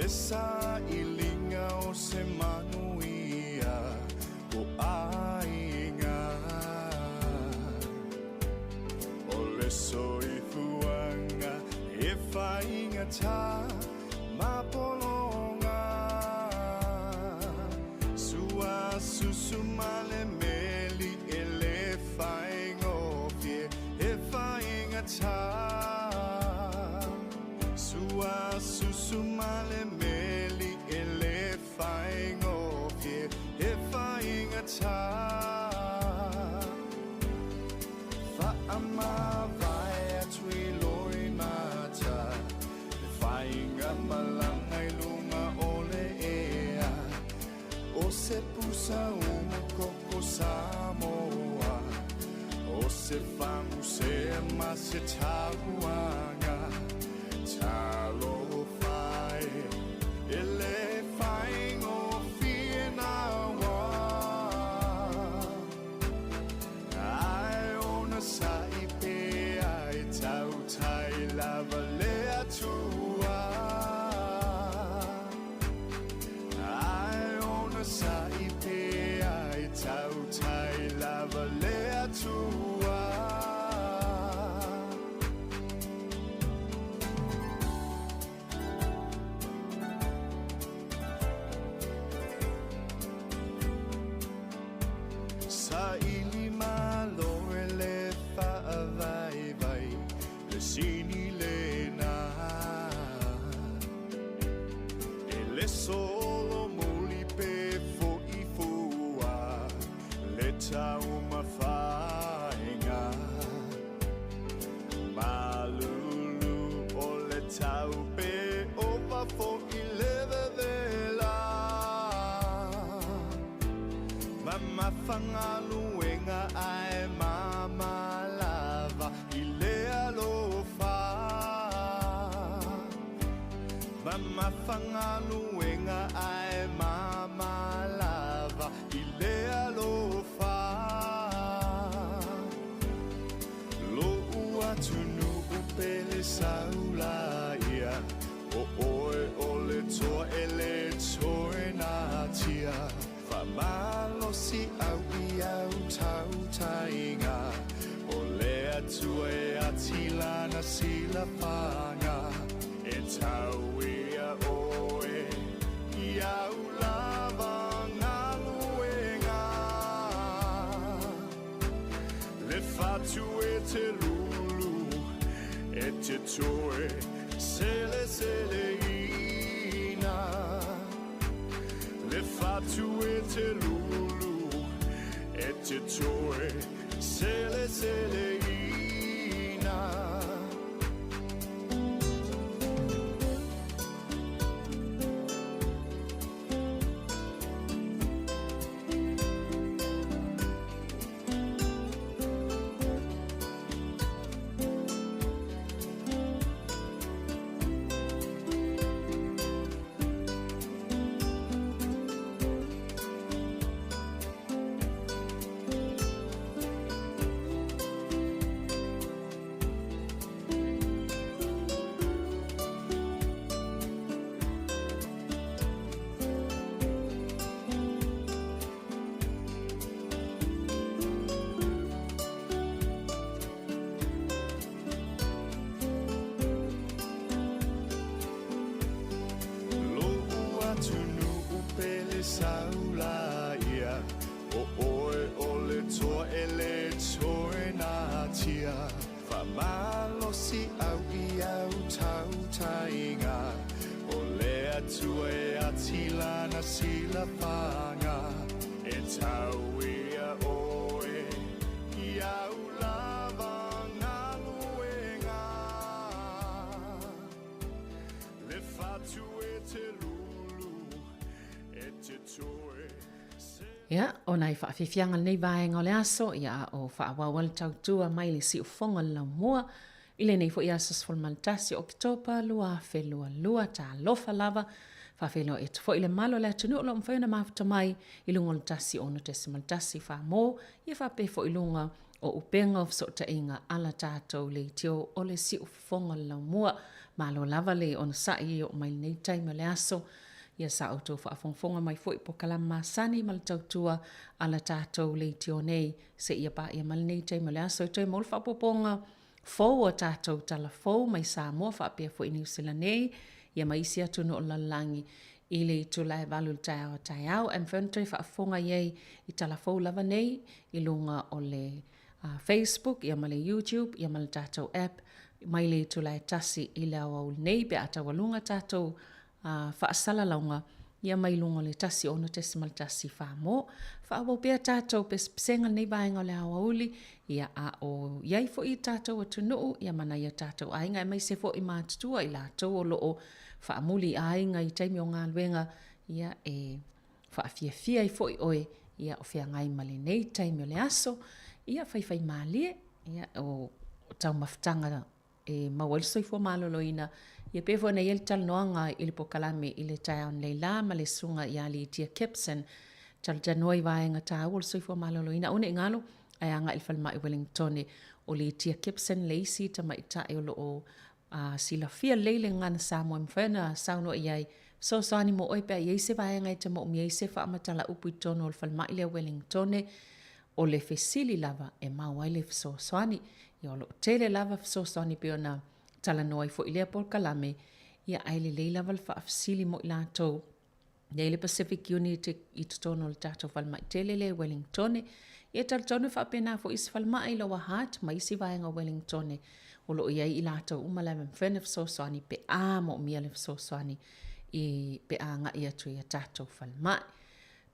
sailiga o se manuia o aiga. O le soifuaga e faigata ma pologa. Sua susu ma le meli e le faigofie e faigata. Sua susu ma le meli e le faigofie e faigata. Faamavae atu i loimata, le faiga malaga i luga o le ea. O se pusa umu koko Samoa, o se fagusea ma se tauaga. Talofa e, e le faigofie naua. Ae ona sa'i pea e tautai lava le Atua. Ae ona sa'i pea e tautai lava le Atua. Saili malo e le faavaivai le sini lena. E le solo muli pe fo'i fua le taumafaiga. Malulu o le taupe ova fo'i le vevela. Mamafa galuega ae mama lava i le alofa. Mamafa galuega ae mama lava i le alofa. Lo'u atunuu pele saula ia, o oe o le toa e le toe natia. Faamalosi au i au tautaiga, o le Atua e ati lana silafaga. E tau ia oe i au lava galuega. Le fatu e te lulu, e te toe seleseleina. Le fatu e te lulu, e te toe seleseleina. Lo'u atunuu pele saula ia, o oe o le toa e le toe natia. Faamalosi au i au tautaiga, o le Atua e ati lana silafaga. E tau ia oe i au lava galuega. Le fatu e te lulu, e te toe Ia, o nai faafiafiaga lenei vaega o le aso, ia a o faaauau ai le tautua mai le siufofoga o le laumua, i lenei foi aso 11 o Oketopa 2022. Talofa lava, faafeiloai atu foi i le malu o le atunuu o lo o mafai ona mafuta mai i luga o le 106.1 Famo, ia faapea foi i luga o upega o fesootaiga a la tatou leitio o le siufofoga o le laumua. Malo lava le onosai e oo mai lenei taimi o le aso. Ia sa outou faafogafoga mai foi i polokalame masani ma le tautua a la tatou leitio nei seia paia mai lenei taimi o le aso e toe maua le faaopoopoga fou o tatou tala fou mai Samoa faapea foi Niu Sila nei ia ma isi atunuu o le lalolagi i le itula e 8 i le taeao a taeao. Ae mafai ona toe faafofoga i ai i tala fou lava nei i luga o le Facebook ia ma le YouTube ia ma le tatou app mai le itula e 1 i le aoauli nei pe a taualuga tatou faasalalauga ia mai luga o le 106.1 mo. Faaauau pea tatou pesepesega i lenei vaega o le aoauli, ia a o i ai foi i tatou atunuu ia ma nai o tatou aiga aemaise foi matutua i latou o lo o faamuli i aiga i taimi o galuega, ia e faafiafia ai foi oe ia o feagai ma lenei taimi o le aso, ia faifaimalie, ia o taumafataga e maua ai le soifua maloloina. Ia pei foi ona i ai le talanoaga i le polokalame i le taeao nei la ma le susuga ia Litia Kipson, talatalanoa i vaega taua o le soifua maloloina. Aua ne i galo, ae agai i le falemai o Wellingtone. O Litia Kipson le isi tamaitai o lo o silafia lelei le gagana Samoa e mafai ona saunoa i ai, fesoasoani mo oe pe a i ai se vaega e te moomia ai se faamatala upu i totonu o le falemai lea o Wellingtone. O le fesili lava e mau ai le fesoasoani. Ia o lo o tele lava fesoasoani pei ona talanoa ai foi i lea polokalame, ia ae lelei lava le faafesili mo i latou. E i ai le Pacific Unit i totonu o le tatou falemai tele lea i Wellingtone. Ia e talitonu e faapena foi isi falemai i Lower Hutt ma isi vaega o Wellingtone o lo o i ai i latou uma lava e mafai ona fesoasoani pe a moomia le fesoasoani i pe a agai atu i a tatou falemai.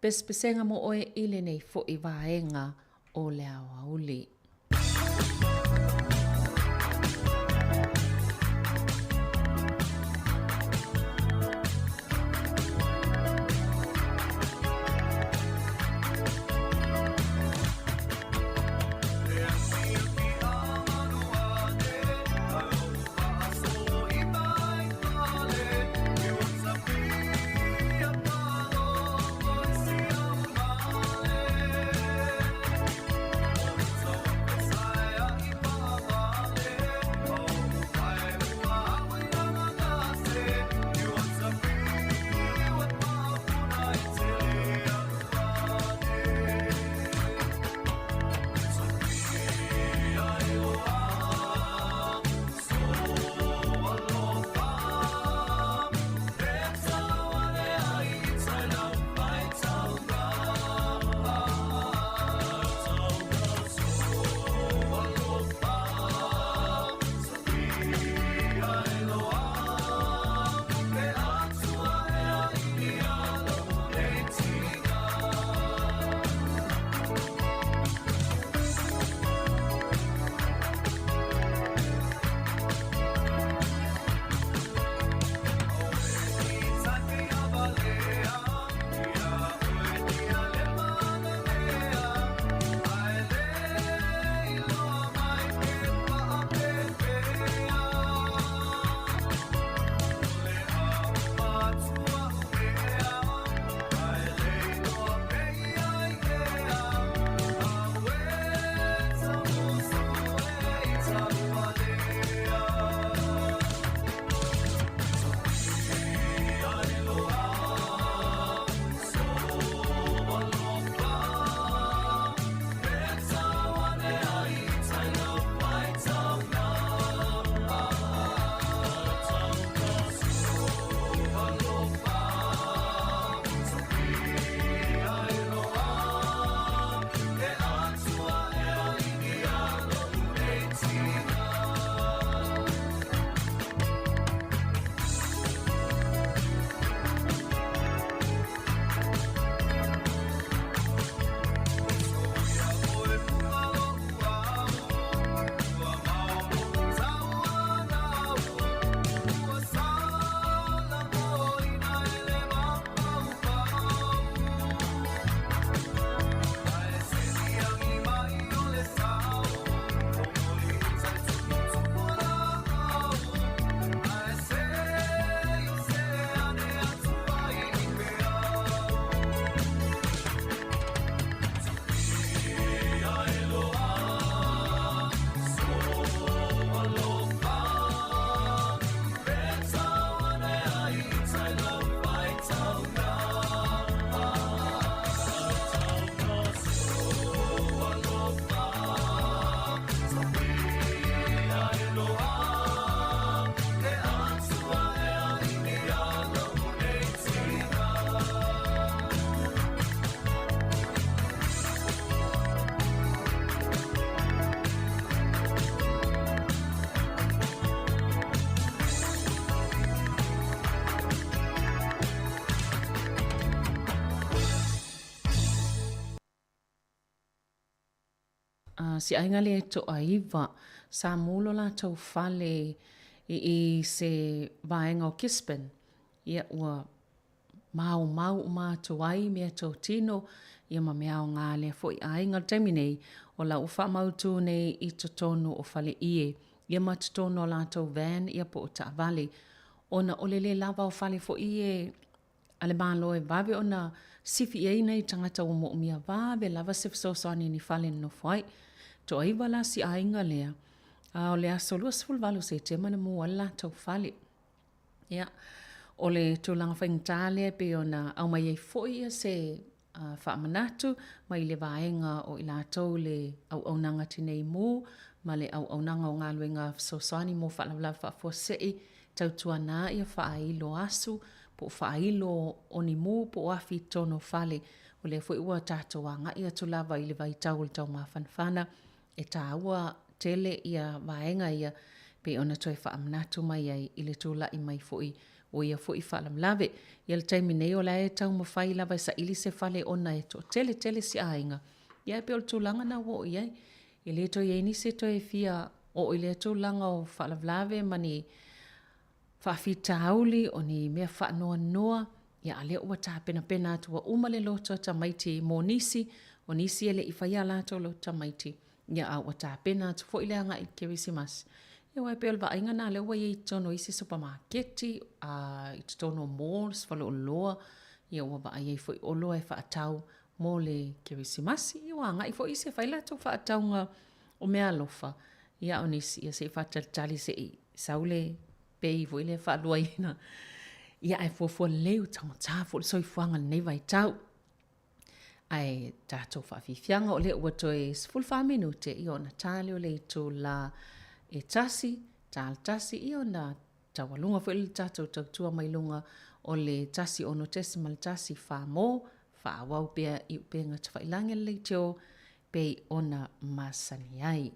Pesepesega mo oe i lenei foi vaega o le aoauli. si aiga lea e toaiva, sa mu lo latou fale i i se vaega o Gisborne, ia ua maumau uma atu ai meatotino ia ma mea aoga a lea foi aiga. O le taimi nei, o la ua faamautu nei i totonu o faleie ia ma totonu o latou van ia po o taavale, ona o le le lava o fale foi e a le Malo e vave ona sifi i ai nai tagata ua moomia vave lava se fesoasoani i ni fale e nonofo ai. Toaiva la si aiga lea, a o le aso 28 o Setema na mu ai le latou fale. Ia, o le tulaga faigata lea e pei ona aumai ai foi ia se faamanatu mai le vaega o i latou le Auaunaga Tinei Mu ma le Auaunaga o Galuega Fesoasoani mo Faalavelave Faafuasei, tautuana ia faailo asu po o faailo o ni mu po o afi i totonu o fale. O lea foi ua tatou agai atu lava i le vaitau o le taumafanafana, e taua tele ia vaega ia pei ona toe faamanatu mai ai i le tulai mai foi o ia foi faalavelave. Ia le taimi nei o la e taumafai lava e saili se fale ona e toatele tele si aiga, ia ae pei o le tulaga lena ua oo i ai. E le toe i ai nisi e toe fia oo i lea tulaga o faalavelave ma ni faafitauli, o ni mea faanoanoa, ia a o lea ua tapenapena atu ua uma le loto a tamaiti mo nisi, o nisi e le i faia a latou loto tamaiti, ia a ua tapena atu foi le agai i le Kerisimasi. Ia aua e pei o le vaaiga lena lea ua i ai i totonu o isi supamaketi, a i totonu o malls, faleoloa, ia ua vaai ai foi oloa e faatau mo le Kerisimasi. Ia ua agai foi isi e fai latou faatauga o meaalofa, ia a o nisi, ia se i faatalitali se i sau le pay foi lea e faaluaina. Ia ae fuafua lelei ua taugata foi le soifuaga i lenei vaitau. Ae tatou faafiafiaga o lea ua toe 14 minute ia ona ta lea o le itula e 1, ta le 1 ia ona taualuga foi lea o le tatou tautua mai luga o le 106.1 Farmall, faaauau pea i upega tafailagi a le leitio pei ona masani ai.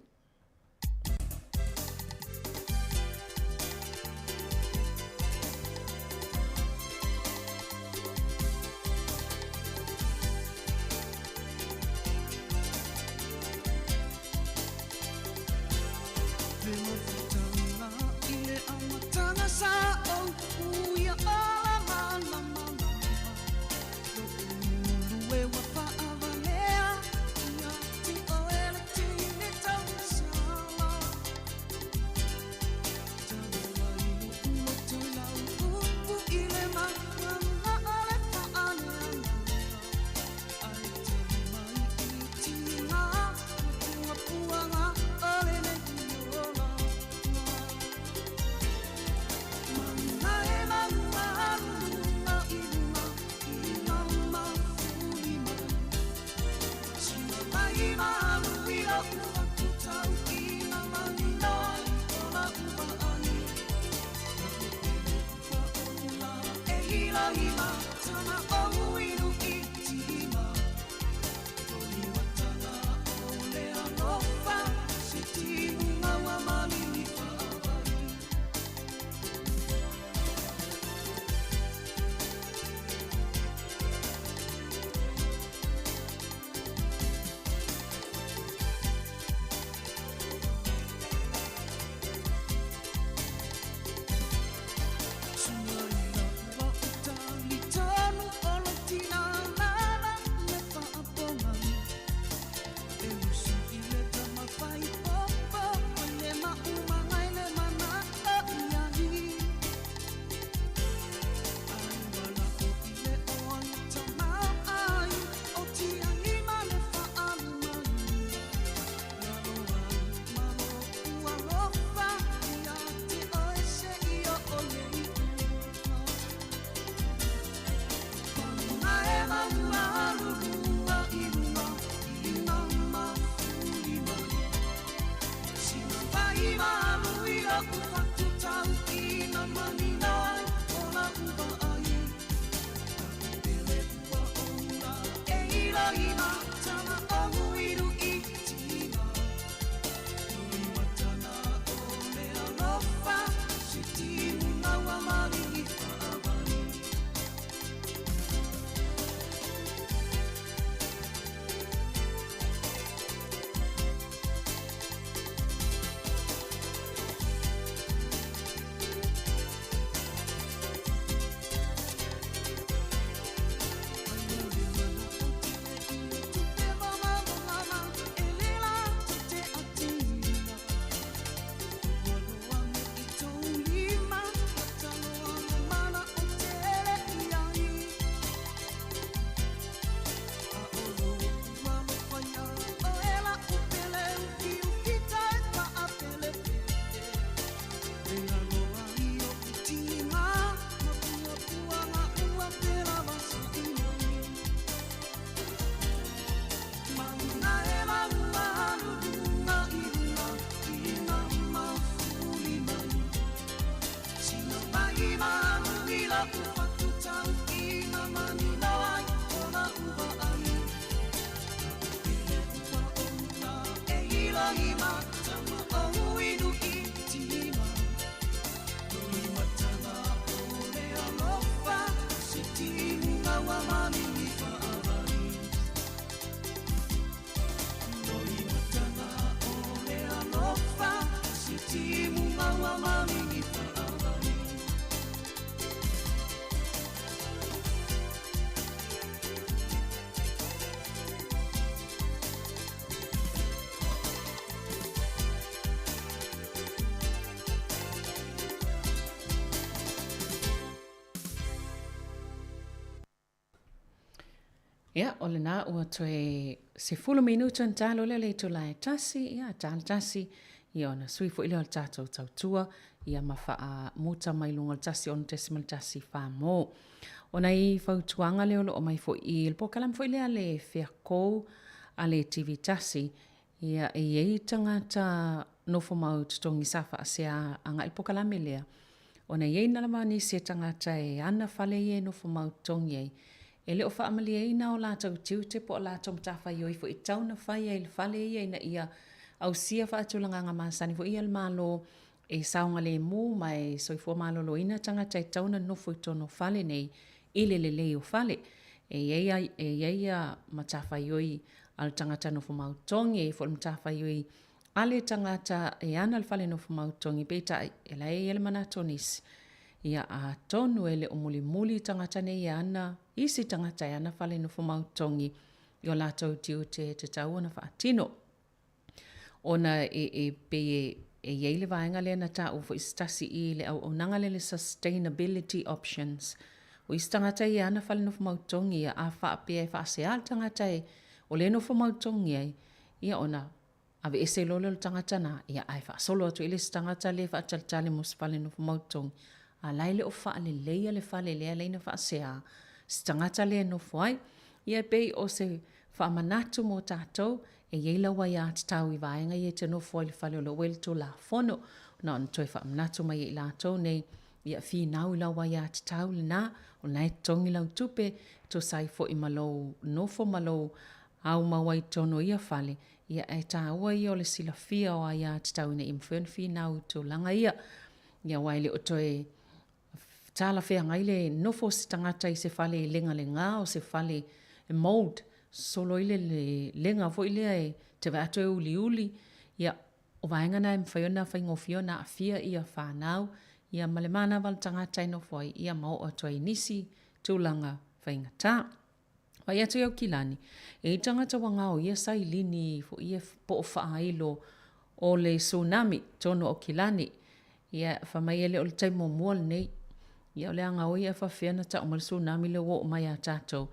Ia, o lena ua toe 10 minuta ona talo lea le itula e tasi, ia, talo tasi, ia ona sui foi lea o le tatou tautua, ia ma faamuta mai luga o le 1.1 fa mo. O nai fautuaga lea o lo o mai foi i le polokalame foi lea le Feakou a le TV tasi, ia e i ai tagata nofo mau totogi sa faasea agai le polokalame lea, ona e i ai lava nisi e tagata e ana fale ia e nofo mau totogi ai, e le o faamalieina o latou tiute po o latou matafaioi foi e tatau ona fai ai i le fale ia ina ia ausia faatulagaga masani foi ia a le Malo e saogalemu ma e soifua maloloina tagata e tatau ona nofo i totonu o fale nei i le lelei o fale. E i ai, e i ai ia matafaioi a le tagata nofo mau totogi, e i ai foi le matafaioi a le tagata e ana le fale nofo mau totogi, peitai, e la e i ai le manatu o nisi, ia atonu e le o mulimuli tagata nei e ana isi tagata e ana fale nofo mau totogi i o latou tiute e tatau ona faatino. Ona e, e pei e, e i ai le vaega lea na taua foi se tasi i le auaunaga lea le sustainability options. O isi tagata ia e ana fale nofo mau totogi ia, a faapea e faasea le tagata e o lea e nofo mau totogi ai, ia ona aveese loa lea o le tagata na, ia ae faasolo atu i le isi tagata lea e faatalitali mo se fale nofo mau totogi, a la e le o faaleleia le fale lea la ina faasea se tagata lea e nofo ai. Ia e pei o se faamanatu mo tatou, e i ai lau aiatatau i vaega ia e te nofo ai i le fale o lo o ua i le Tulafono. Na ona toe faamanatu mai e i latou nei, ia finau i lau aiatatau lena, o lena e totogi lau tupe, e tusa ai foi ma lou nofo ma lou aumau ai i totonu o ia fale, ia ae taua ia o le silafia o aiatatau ina ia mafai ona finau i tulaga ia. Ia aua e le o toe talafeagai le nofo o se tagata i se fale e legalega o se fale e mould, sosolo ai le lega foi lea e te vaai atu e uliuli. Ia, o vaega na e mafai ona faigofie ona aafia ia fanau ia ma le manava o le tagata e nofo ai, ia ma oo atu ai i nisi tulaga faigata. Vaai atu i Aukilani, e i ai tagata ua gaoia sailini foi ia po o faailo o le tsunami i totonu o Aukilani. Ia, fai mai e le o le taimi muamua lenei. Ia, o le a gaoi ae faapefea ona tau mai le tsunami lea ua oo mai ia tatou.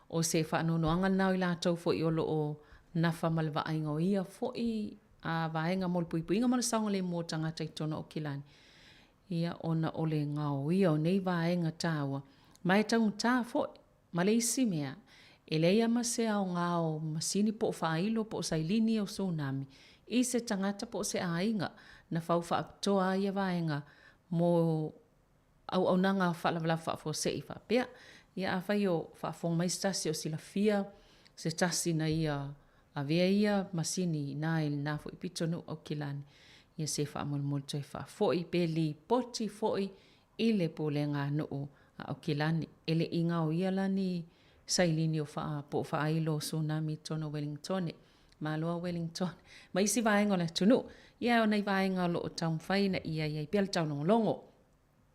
O se faanoanoaga lena o i latou foi o lo o nafa ma le vaaiga o ia foi vaega mo le puipuiga ma le saogalemu o tagata i totonu o Aukilani. Ia, ona o le gaoia o nei vaega taua, ma e taugata foi. Ma le isi mea, e leai lava ma se aoga o masini po o faailo po o sailini o tsunami i se tagata po o se aiga na fau faapitoa ai ia vaega mo auaunaga faalavelave faafuasei faapea. Ia afai o faafofoga mai se tasi o silafia se tasi na ia avea ia masini ina i lena foi pitonuu Aukilani, ia se faamolemole toe faafoi pe lipoti foi i le pulega a nuu a Aukilani. E le i gaoia la ni sailini o faa, po o faailo o tsunami i totonu o Wellingtone. Malo a Wellingtone. Ma isi vaega o le atunuu. Ia o nai vaega o lo o taumafai ina ia i ai pea le taulogologo.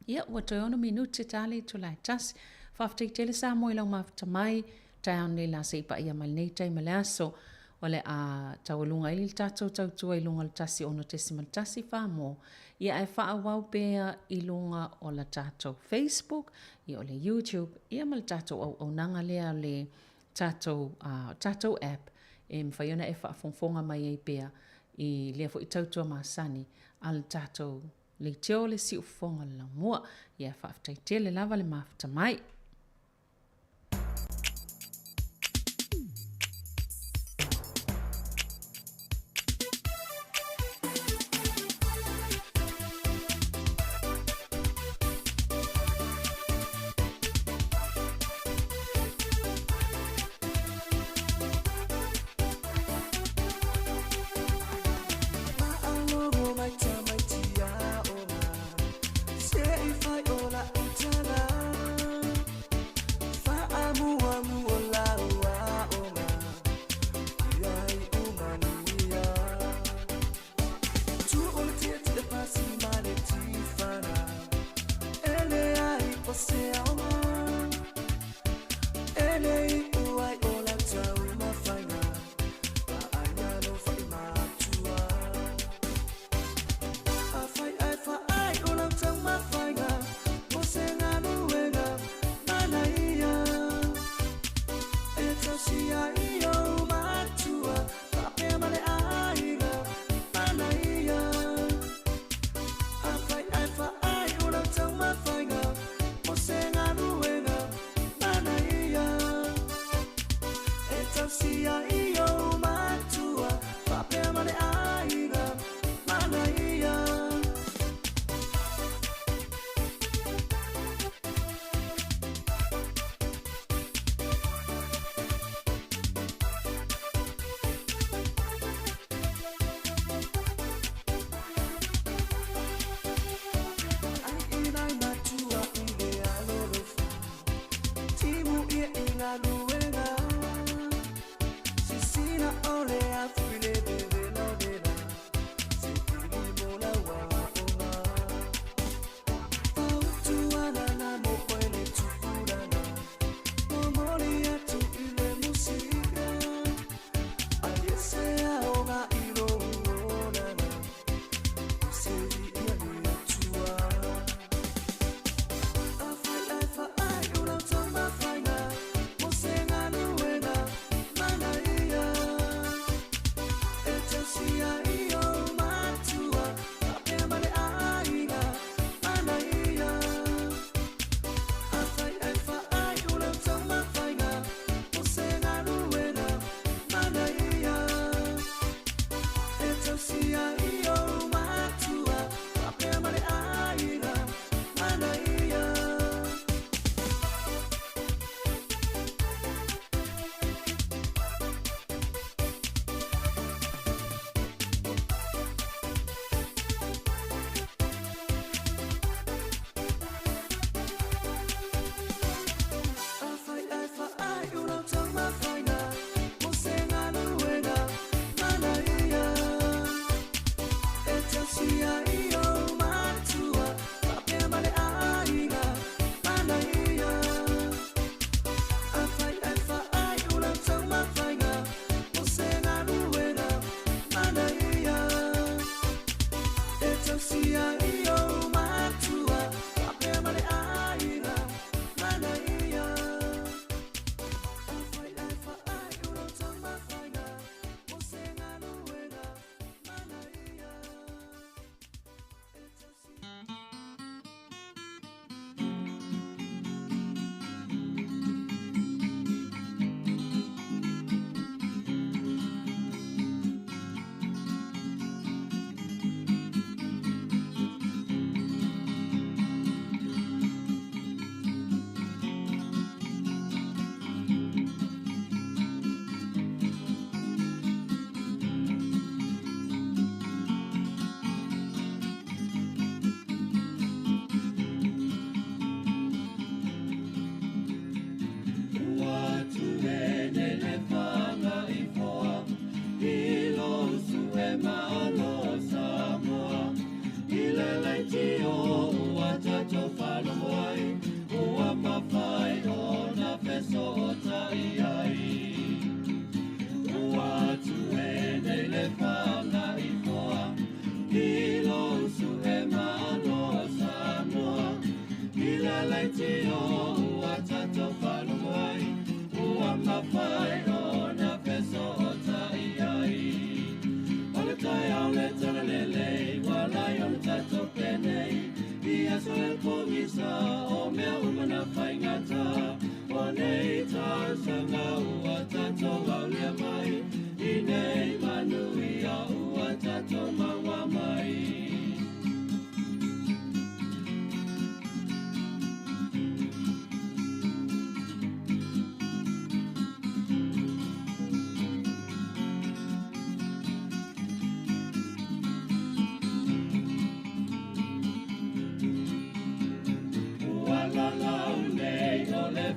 Ia, ua toe 6 minute ta le itula e tasi. Faafetai tele Samoa i lau mafuta mai. Taeao nei la se i paia mai lenei taimi o le aso. O le a taualuga ai le tatou tautua i luga o le 106.1 Samoa, ia ae faaauau pea i luga o la tatou Facebook, ia o le YouTube, ia ma le tatou auaunaga lea o le tatou, uh, tatou app e mafai ona e faafogafoga mai ai pea i lea foi tautua masani a le tatou leitio le siufofoga o le laumua. Ia faafetai tele lava le mafuta mai.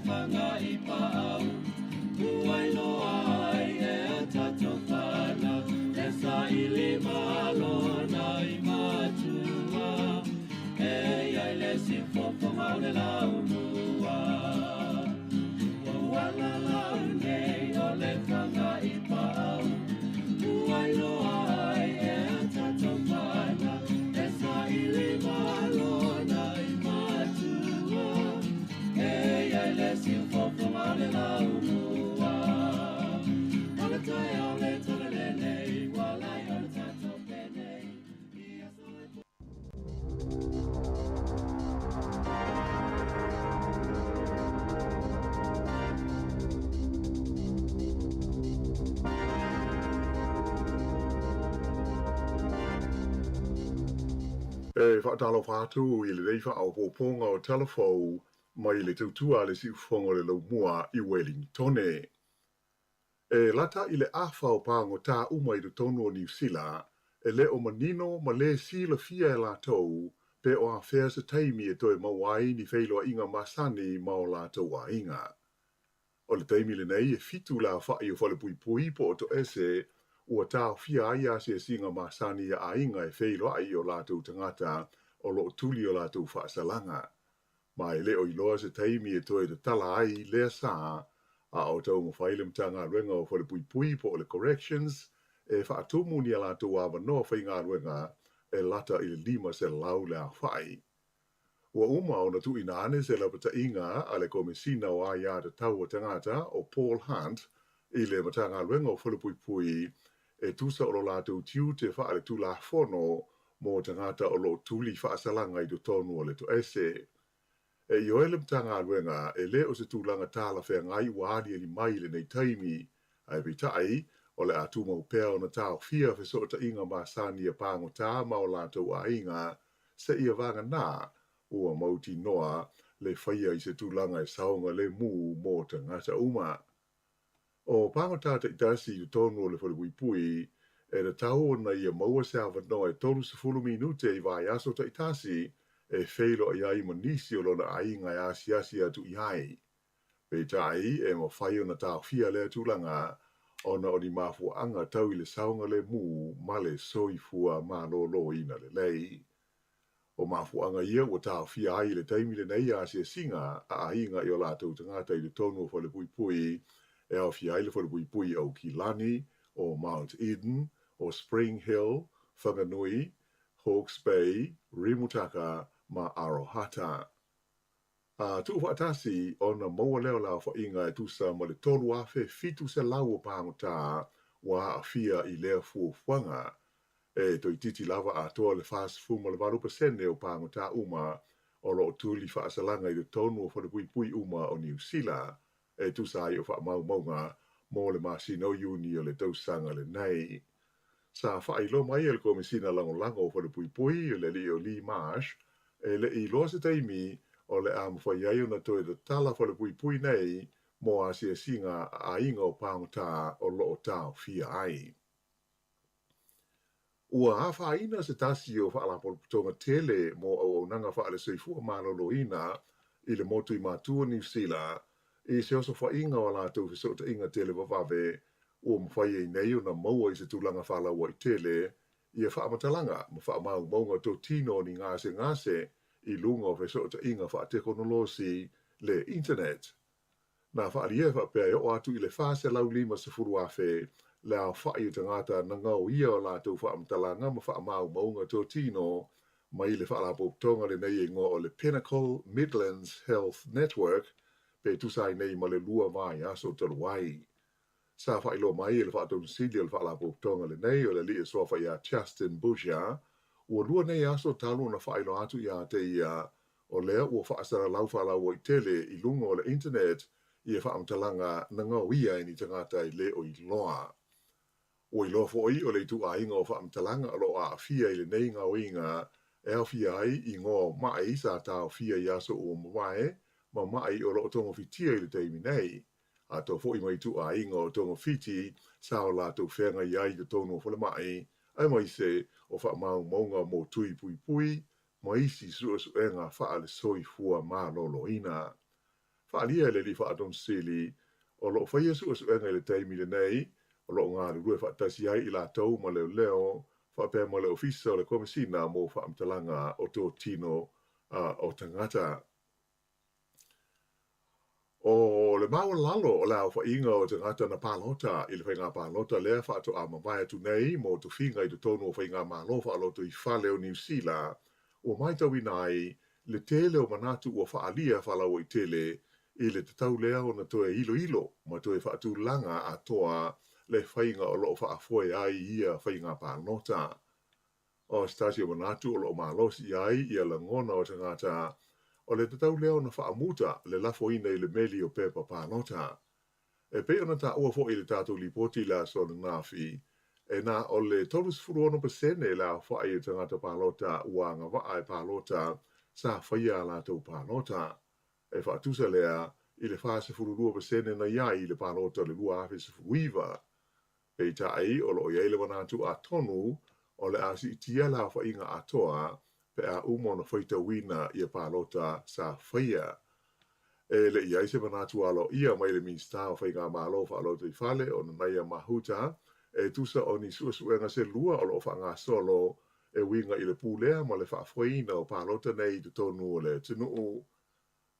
le faga i paau, ua iloa ai e a tatou fanau, le saili malo nai matua, e iai le siufofoga o le laumua. Ua uala lau nei o le faga i paau, ua iloa ai e a tatou fanau, le saili malo nai matua, e iai le siufofoga o le laumua. O le taeao le tala lenei, ua lai o le tatou penei, ia soifua. E faatalofa atu i lenei faaopoopoga o Talafou mai le tautua a le siufofoga o le laumua i Welingitone. E lata i le afa o pagota uma i totonu o Niu Sila, e le o manino ma le silafia e latou pe o afea se taimi e toe maua ai ni feiloaiga masani ma o latou aiga. O le taimi lenei e 7 le aofai o falepuipui po o toese ua taofia ai asiasiga masani a aiga e feiloai i o latou tagata o loo tuli o latou faasalaga. Ma e le o iloa se taimi e toe tatala ai lea sa a o taumafai le Matagaluega o Falepuipui po o le Corrections e faatumu ni a latou avanoa faigaluega e lata i le 500 le aofai. Ua uma ona tuuina ane se lapataiga a le Komesina o Aia Tatau a Tagata o Paul Hunt i le Matagaluega o Falepuipui e tusa o lo latou tiute faaletulafono mo tagata o loo tuli faasalaga i totonu o le toese. E ioe le Matagaluega e le o se tulaga talafeagai ua aliali mai i lenei taimi, ae peitai o le a tumau pea ona taofia fesootaiga masani a pagota ma o latou aiga seia vagana ua mautinoa le faia i se tulaga e saogalemu mo tagata uma. O pagota taitasi i totonu o le falepuipui e tatau ona ia maua se avanoa e 30 minute i vaiaso taitasi e feiloai ai ma nisi o lona aiga e asiasi atu i ai. Peitai e mafai ona taofia lea tulaga ona o ni mafuaaga tau i le saogalemu ma le soifua maloloina lelei. O mafuaaga ia ua taofia ai i le taimi lenei asiasiga a aiga i o latou tagata i totonu o falepuipui e aofia ai le falepuipui o Aukilani, o Mount Eden, o Spring Hill, Whanganui, Hawke's Bay, Rimutaka ma Arohata. A tuufaatasi ona maua lea o le aofaiga e tusa ma le 3,700 o pagota ua aafia i lea fuafuaga. E toeitiiti lava atoa le 48% o pagota uma o loo tuli faasalaga i totonu o falepuipui uma o Niu Sila e tusa ai o faamaumauga mo le masina o Iuni o le tausaga lenei. Sa faailoa mai e le Komesina Lagolago o Falepuipui o le alii o Lee Marsh e le i iloa se taimi o le a mafai ai ona toe tatala falepuipui nei mo asiasiga a aiga o pagota o loo taofia ai. Ua afaina se tasi o faalapotopotoga tele mo auaunaga faale-soifua maloloina i le motu i matua Niu Sila i se osofaiga o a latou fesootaiga televavave ua mafai ai nei ona maua i se tulaga faalauaitele ia faamatalaga ma faamaumauga totino o ni gasegase i luga o fesootaiga faatekonolosi le internet. Na faaalia e faapea e oo atu i le 450,000 le aofai o tagata na gaoia o latou faamatalaga ma faamaumauga totino mai le faalapotopotoga lenei e igoa o le Pinnacle Midlands Health Network pe tusa ai nei ma le 2 vaiaso talu ai. Sa faailoa mai e le faatonusili o le faalapotopotoga lenei o le alii e suafa ia Justin Boucher, ua 2 nei aso talu ona faailoa atu ia te ia o lea ua faasalalau faalauaitele i luga o le internet ia faamatalaga na gaoia e ni tagata e le o iloa. Ua iloa foi o le ituaiga o faamatalaga o loo aafia i lenei gaoiga e aofia ai igoa o mai sa taofia i aso ua mavae ma mai o loo togofitia i le taimi nei. Atoa foi ma ituaiga o togafiti sa o latou feagai ai i totonu o falemai, aemaise o faamaumauga mo tui puipui ma isi suesuega faale-soifua maloloina. Faaalia e le Alii Faatonu Sili, o lo o faia suesuega i le taimi lenei, o lo o galulue faatasi ai i latou ma leoleo faapea ma le Ofisa o le Komesina mo Faamatalaga o Totino o Tagata. O le maualalo o le aofaiga o tagata na palota i le faiga palota lea faatoa mavae atu nei mo tofiga i totonu o faigamalo faalotoifale o Niu Sila, ua matauina ai le tele o manatu ua faaalia faalauaitele i le tatau lea ona toe iloilo ma toe faatulaga atoa le faiga o lo o faafoe ai ia faiga palota. O se tasi o manatu o lo o malosi i ai ia lagona o tagata, o le tatau lea ona faamuta le lafoina i le meli o pepa palota. E pei ona taua foi i le tatou lipoti i le aso ananafi, e na o le 36% le aofai o tagata palota ua agavaa e palota sa faia a latou palota. E faatusa lea i le 42% na i ai i le palota o le 2019. Peitai, o lo o i ai le manatu atonu o le a siitia le aofaiga atoa pe a uma ona faitauina ia palota sa faia. E le i ai se manatu aloaia mai le Minisita o Faigamalo Faalotoifale o Nanaia Mahuta e tusa o ni suesuega se lua o lo o faagasolo e uiga i le pulea ma le faafoeina o palota nei i totonu o le atunuu.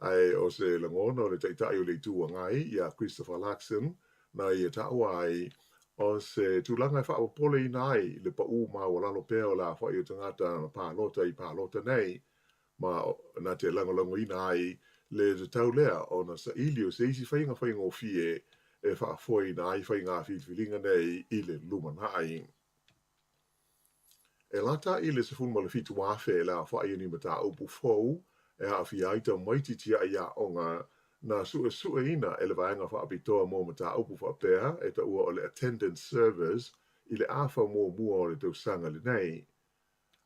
Ae o se lagona o le Taitai o le Itu Agai iā Christopher Luxon na ia taua ai, o se tulaga e faapopoleina ai le paū maualalo pea o le aofai o tagata na palota i palota nei, ma na te lagolagoina ai le tatau lea ona saili o se isi faiga faigofie e faafoeina ai faiga filifiliga nei i le lumanai. E lata i le 17,000 le aofai o ni mataupu fou e aafia ai tamaiti tiai aoga na suesueina e le Vaega Faapitoa mo Mataupu Faapea e taua o le Attendance Service i le afa muamua o le tausaga lenei.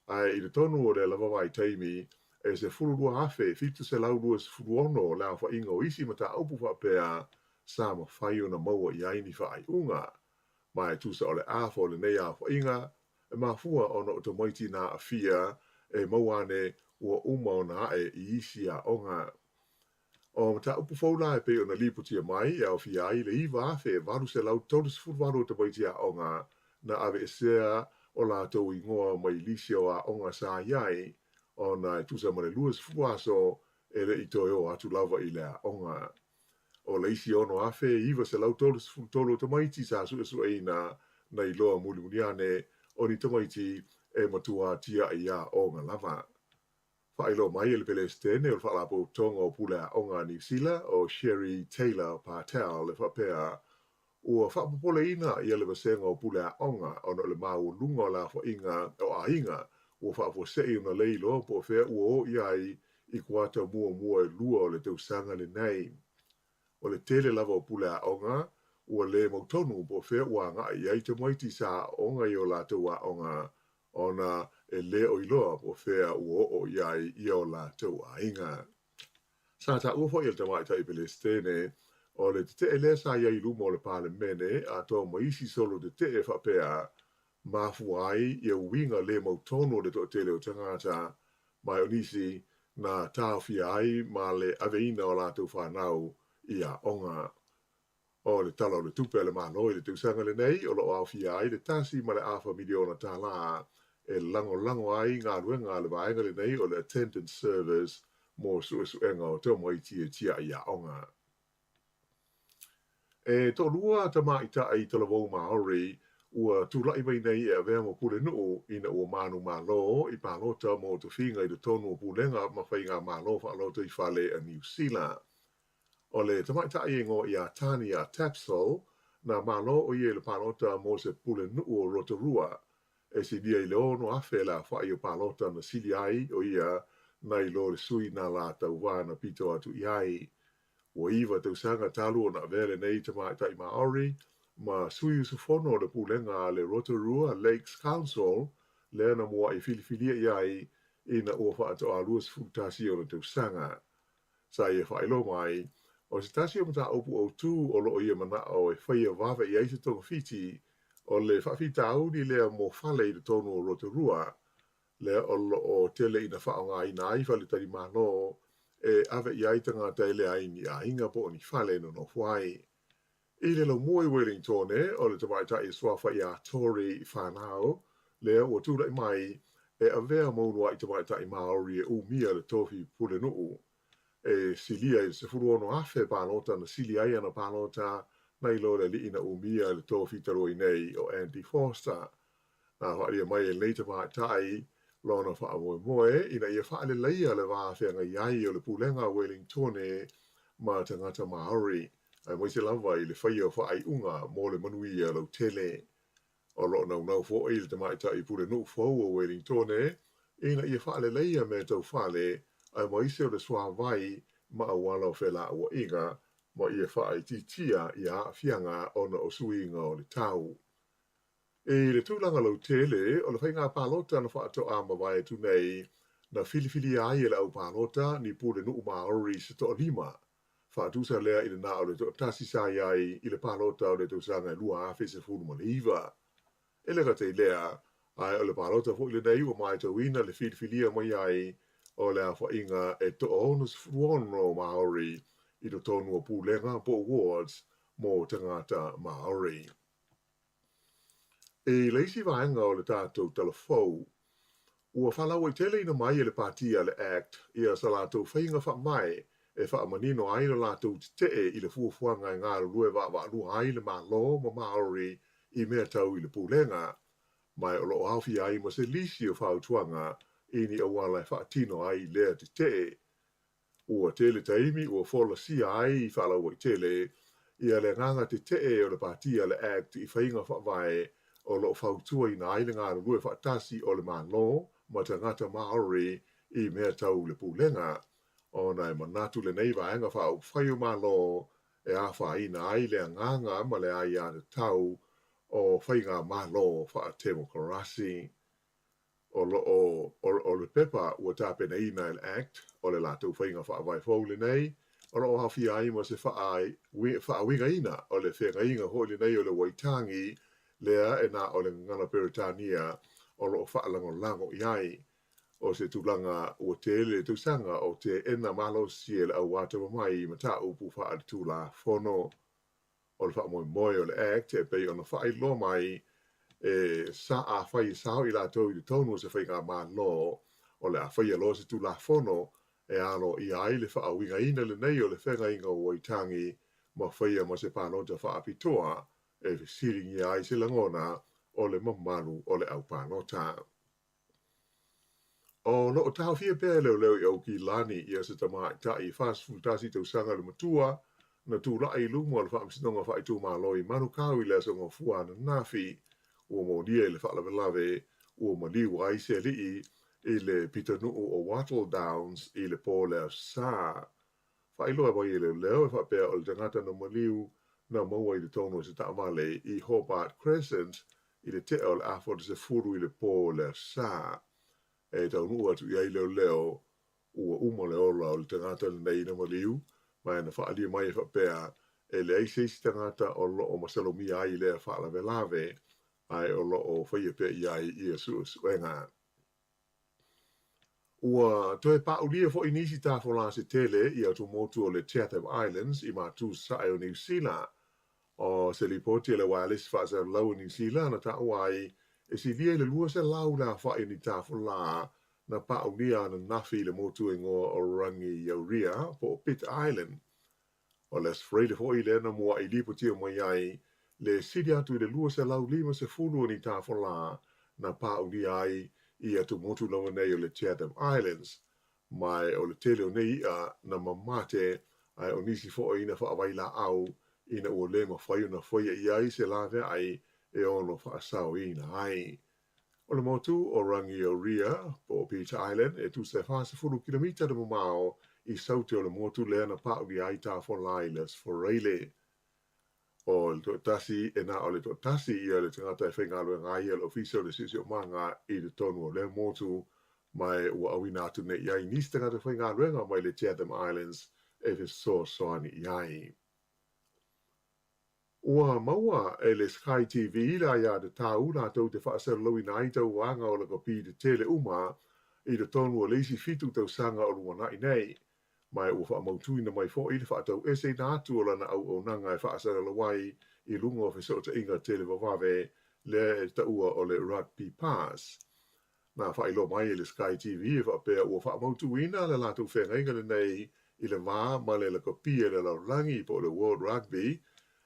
Ae i totonu o lea lava vaitaimi, e 12,726 le aofaiga o isi mataupu faapea sa mafai ona maua i ai ni faaiuga. Ma e tusa o le afa o lenei aofaiga, e mafua ona o tamaiti na aafia e maua ane ua uma ona ae i isi aoga. O mataupu fou la e pei ona lipotia mai e aofia ai le 9,838 o tamaiti aoga na aveesea o latou igoa mai lisi o aoga sa i ai, ona e tusa ma le 20 aso e le i toe o atu lava i le aoga. O le isi 6,933 o tamaiti sa suesueina na iloa mulimuli ane o ni tamaiti e matua tiai aoga lava. Faailoa mai e le Pelesitene o le Faalapotopotoga o Pule Aoga a Niu Sila o Sherry Taylor Patel e faapea, Ua faapopoleina ia le vasega o pule aoga ona o le maualuga o le aofaiga o aiga ua faafuasei ona le iloa po o fea ua o i ai i kuata muamua e lua o le tausaga lenei. O le tele lava o pule aoga ua le mautonu po o fea ua agai i ai tamaiti sa aooga i o latou aoga ona e le o iloa po o fea ua oo i ai i o latou aiga. Sa taua foi e le tamaitai Pelesitene, o le tetee lea sa i ai i luma o le Palemene atoa ma isi solo tetee faapea, mafua ai ia uiga le mautonu o le toatele o tagata, ma o nisi na taofia ai ma le aveina o latou fanau i aoga. O le Tala o le Tupe a le Malo i le tausaga lenei o lo o aofia ai le $1.5 miliona e lagolago ai galuega a le vaega lenei o le Attendance Service mo suesuega o tamaiti e tiai aoga. E toalua tamaitai talavou Māori ua tulai mai nei e avea ma pulenuu ina ua manumalo i palota mo tofiga i totonu o pulega ma faigamalo faalotoifale a Niu Sila. O le tamaitai e igoa ia Tania Tapsell, na malo ʻo ia i le palota mo se pulenuu o Rotorua. E silia i le 6,000 le aofai o palota na sili ai ʻo ia nai lo le sui na la tauva na pito atu i ai. Ua iva tausaga talu ona avea lenei tamaitai Maori ma sui usufono o le pulega a le Rotorua Lakes Council lea na muaʻi filifilia i ai ina ua faatoa 21 ona tausaga. Sa ia faailoa mai, o se tasi o mataupu autū o lo o ia manaʻo e faia vave i ai se togafiti, o le faafitauli lea mo fale i totonu o Rotorua, lea o lo o tele ina faaaogaina ai faletalimalo. e ave i ai tagata e leai ni aiga po o ni fale e nonofo ai. I le laumua i Welingtone, o le tamaitai e suafa ia Tory Whanau, lea ua tulai mai e avea ma uluai tamaitai Māori e umia le tofi pulenuu. E silia i le 16,000 palota na sili ai ana palota nai lo le alii na umia le tofi talu ai nei o Andy Foster. Na faaalia mai e lenei tamaitai lona faamoemoe ina ia faaleleia le va feagai ai o le pulega a Welingtone ma tagata Māori, aemaise lava i le faia o faaiuga mo le manuia lautele. O lo o naunau foi le tamaitai pulenuu fou o Welingtone ina ia faaleleia mea tau fale, aemaise o le suavai ma auala o felauaiga, ma ia faaitiitia ia aafiaga ona o suiga o le tau. I le tulaga lautele, o le faiga palota na faatoa mavae atu nei, na filifilia ai e le au palota ni pulenuu Māori se toalima, faatusa lea i le na o le toatasi sa i ai i le palota o le tausaga e 2019. E le gata i lea, ae o le palota foi lenei ua matauina le filifilia mai ai o le aofaiga e toa-66 Māori i totonu o pulega po o wards mo tagata Māori. I le isi vaega o le tatou tala fou, ua faalauaiteleina mai e le Pati a le act ia sa latou faiga faavae e faamanino ai lo latou tetee i le fuafuaga e galulue vaavaalua ai le Malo ma Māori i mea tau i le pulega, ma o lo o aofia ai ma se lisi o fautuaga i ni auala e faatino ai lea tetee. Ua tele taimi ua folasia ai faalauaitele ia le agaga tetee o le Pati a le act i faiga faavae o lo o fautuaina ai le galulue faatasi o le Malo ma tagata Māori i mea tau le pulega, ona e manatu lenei vaega faaupufai o Malo e afaina ai le agaga ma le aiatatau o faigamalo faatemokarasi. O lo o, o le pepa ua tapenaina e le act, o le latou faiga faavae fou lenei, o lo o aofia ai ma se faauigaina o le feagaiga foi lenei o le Waitangi, lea e na o le gagana Peretania o lo o faalagolago i ai. O se tulaga ua tele le tausaga o teena malosi e le au atamamai i mataupu faaletulafono. O le faamoemoe o le act e pei ona faailoa mai e sa afai e sao i latou i totonu o se faigamalo, o le a faia loa se tulafono e aloaia ai le faauigaina lenei o le feagaiga o Waitangi ma faia ma se palota faapitoa e fesiligia ai se lagona o le mamalu o le au palota. O lo o taofia pea e leoleo i Aukilani ia se tamaitai 41 tausaga le matua na tulai i luma o le Faamasinoga Faaitumalo i Manukau i le Aso Gafua ananafi, ua molia i le faalavelave ua maliu ai se alii i le pitonuu o Wattle Downs i le po o le Aso Sa. Faailoa mai e leoleo e faapea o le tagata na maliu na maua i totonu o se taavale i Hobart Crescent i le tea o le afa o le 10 i le po o le Aso Sa. E taunuu atu i ai leoleo ua uma le ola o le tagata lenei na maliu, ma na faaalia mai e faapea e leai se isi tagata o lo o masalomia ai i lea faalavelave, ae o lo o faia pea i ai ia suesuega. Ua toe paaulia foi nisi tafolā se tele i atumotu o le Chatham Islands i matu sasae o Niu Sila. O se lipoti a le uaealesi faasalalau o Niu Sila na taua ai e silia i le 200 le aofai o ni tafolā na paaulia ananafi i le motu e igoa o Rangiauria po o Pitt Island. O le Aso Faraile foi lea na muaʻi lipotia mai ai le sili atu i le 250 o ni tafolā na paaulia ai i atumotu lava nei o le Chatham Islands, ma o le tele o nei iʻa na mamate ae o nisi foi na faavailaau ina ua le mafai ona faia i ai se laveai e ono faasaoina ai. O le motu o Rangiauria, po o Peter Island, e tusa e 40 kilomita le mamao i saute o le motu lea na paaulia ai tafolā i le Aso Faraile. O le toatasi, e na o le toatasi ia le tagata e faigaluega ai a le Ofisa o le Siosiomaga i totonu o lea motu, ma ua auina atu nei i ai nisi tagata faigaluega mai le Chatham Islands e fesoasoani i ai. Ua maua e le Sky TV le aiatatau latou te faasalalauina ai tauaga o lakapi tetele uma i totonu o le isi 7 tausaga o lumanai nei. Ma ua faamautuina mai foi le faataueseina atu o lana auaunaga e faasalalau ai i luga o fesootaiga televavave lea e taua o le Rugby Pass. Na faailoa mai e le Sky TV e faapea ua faamautuina le latou feagaiga lenei i le va ma le lakapi a le lalolagi po o le World Rugby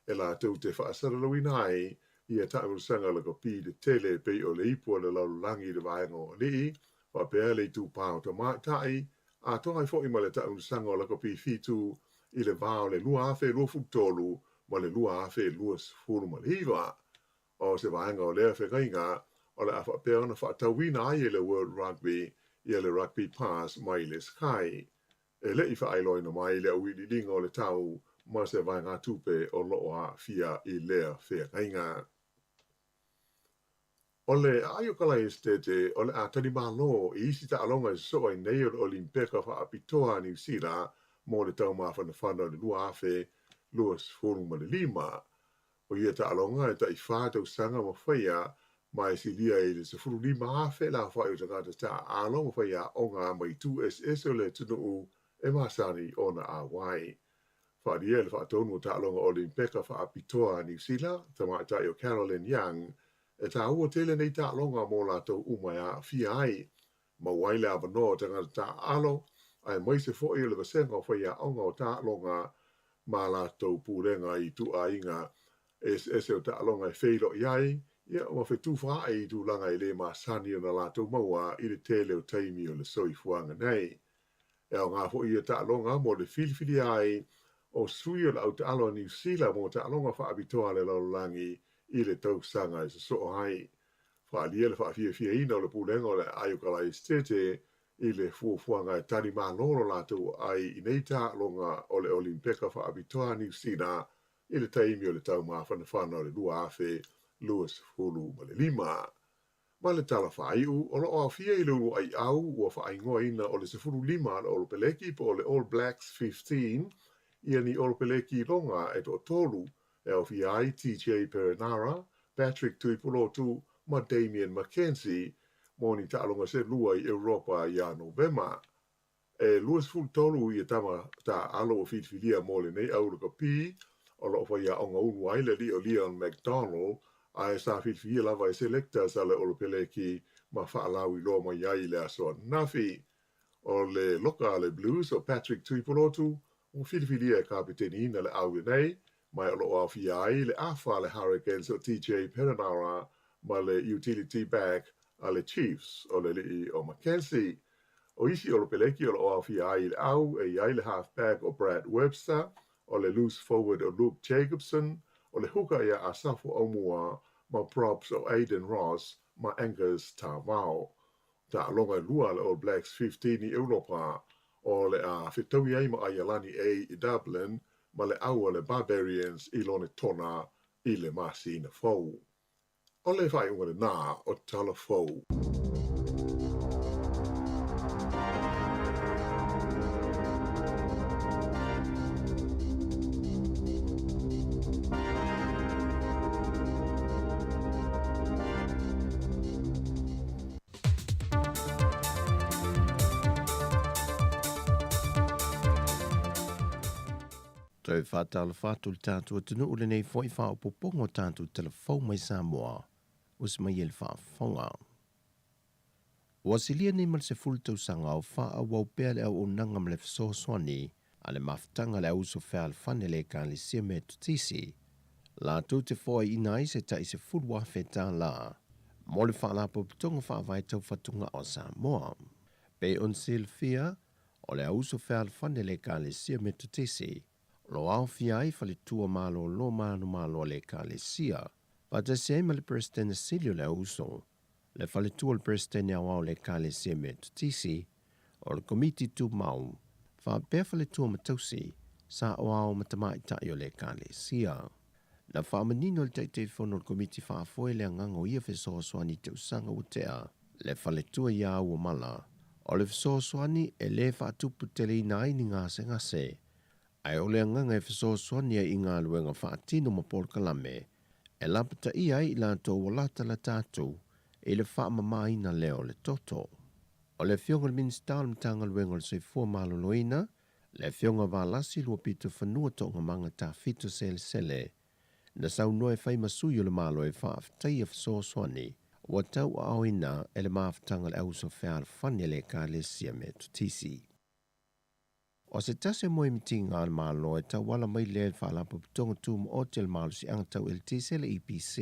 e latou te faasalalauina ai ia taamilosaga lakapi i le tele e pei o le ipu a le lalolagi i le vaega o alii faapea le itupa o tamaitai atoa ai foi ma le taamilosaga o lakapi fitu i le va o le 2023 ma le 2029. O se vaega o lea feagaiga o le a faapea ona faatauina ai e le World Rugby ia le Rugby Pass mai le Sky. E le i faailoaina mai le auiliiliga o le tau ma se vaegatupe o lo o aafia i lea feagaiga. O le aai o Kalaesetete o le a talimalo i isi taaloga e sosoo ai nei o le Olimpeka Faapitoa a Niu Sila mo le tau mafanafana o le 2025. O ia taaloga e tai fa tausaga ma faia ma e silia i le 15,000 le aofai o tagata taaalo ma faiaoga mai itu eseese o le atunuu e masani ona auai. Faaalia e le faatonu o taaloga Olimpeka Faapitoa a Niu Sila, tamaitai o Carolyn Young, e taua tele nei taaloga mo latou uma e aafia ai. Maua ai le avanoa o tagata taaalo, aemaise foi o le vasega o faiaoga o taaloga ma latou pulega i ituaiga eseese o taaloga e feiloai ai, ia, ma fetufaai i tulaga e le masani ona latou maua i le tele o taimi o le soifuaga nei. E aoga foi ia taaloga mo le filifilia ai o sui o le au taalo a Niu Sila mo taaloga faapitoa a le lalolagi i le tausaga e sosoo ai. Faaalia le faafiafiaina o le pulega o le aai o Kalaesetete i le fuafuaga e tali malo lo latou aai i nei taaloga o le Olimpeka Faapitoa a Niu Sila i le taimi o le tau mafanafana o le 2025. Ma le tala faaiu, o lo o aofia i le uluai au ua faaigoaina o le 15 a le Olopeleki po o le All Blacks 15 ia ni Olopeleki iloga e toatolu e aofia ai TJ Perenara, Patrick Tuipulotu ma Damian McKenzie mo ni taaloga se lua i Europa ia Novema. E 23 ia tama taaalo ua filifilia mo lenei au lakapi o lo o faiaoga ulu ai le alii o Leon MacDonald ae sa filifilia lava e selectors a le Olopeleki ma faalauiloa mai ai i le aso ananafi. O le loka a le Blues o Patrick Tuipulotu ua filifilia e kapiteniina le au lenei ma o lo o aofia ai le afa a le Hurricanes o TJ Perenara ma le utility back a le Chiefs o le alii o McKenzie. O isi Olopeleki o lo o aofia ai i le au e i ai le halfback o Brad Webster, o le loose forward o Luke Jacobson, o le hooker ia Asafo Aumua ma props o Aidan Ross ma Angus Ta'avao. Taaloga e lua a le All Blacks 15 i Europa o le a fetaui ai ma Aialani A i Dublin ma le au a le Barbarians i Lonetona i le masina fou. O le faaiuga lenā o Tala Fou. Toe faatalofa atu i le tatou atunuu lenei foi faaopoopoga o tatou tala fou mai Samoa ua se mai e le faafofoga. Ua silia nei ma le 10 tausaga o faaauau pea le auaunaga ma le fesoasoani a le mafutaga a le Auuso Fealofani a le Ekalesia Metotisi latou te foaiina ai se tai $10,000 mo le Faalapotopotoga Faavae Tau Fatugao a Samoa. Pei ona silafia, o le Auuso Fealofani a le Ekalesia Metotisi o lo o aofia ai faletua malolo manumalo a le Ekalesia, faatasi ai ma le Peresetene Sili o le Auuso, le faletua o le Peresetene Aoao o le Ekalesia Metotisi, o le Komiti Tumau, faapea faletua ma tausi, saoao ma tamaitai o le Ekalesia. Na faamanino e le Taitaifono o le Komiti Faafoe le agaga o ia fesoasoani i tausaga ua tea, le faletua ia Auamala, o le fesoasoani e le faatuputeleina ai ni gasegase, ae o le agaga e fesoasoani ai i galuega faatino ma polokalame e lapataia ai i latou ua latalata atu i le faamamaina lea o le toto. O le Afioga i le Minisita o le Matagaluega o le Soifua Maloloina, Le Afioga Valasi Luapitofanua Toogamaga Tafito Selesele, na saunoa e fai ma sui o le Malo e faafetaia fesoasoani ua tauaaoina e le mafutaga a le Auso Fealofani a le Ekalesia Metotisi. O se tasi o moemitiga a le Malo e tauala mai lea i le Faalapotopotoga Tumaoti a le Malosiaga Tau Eletise le EPC,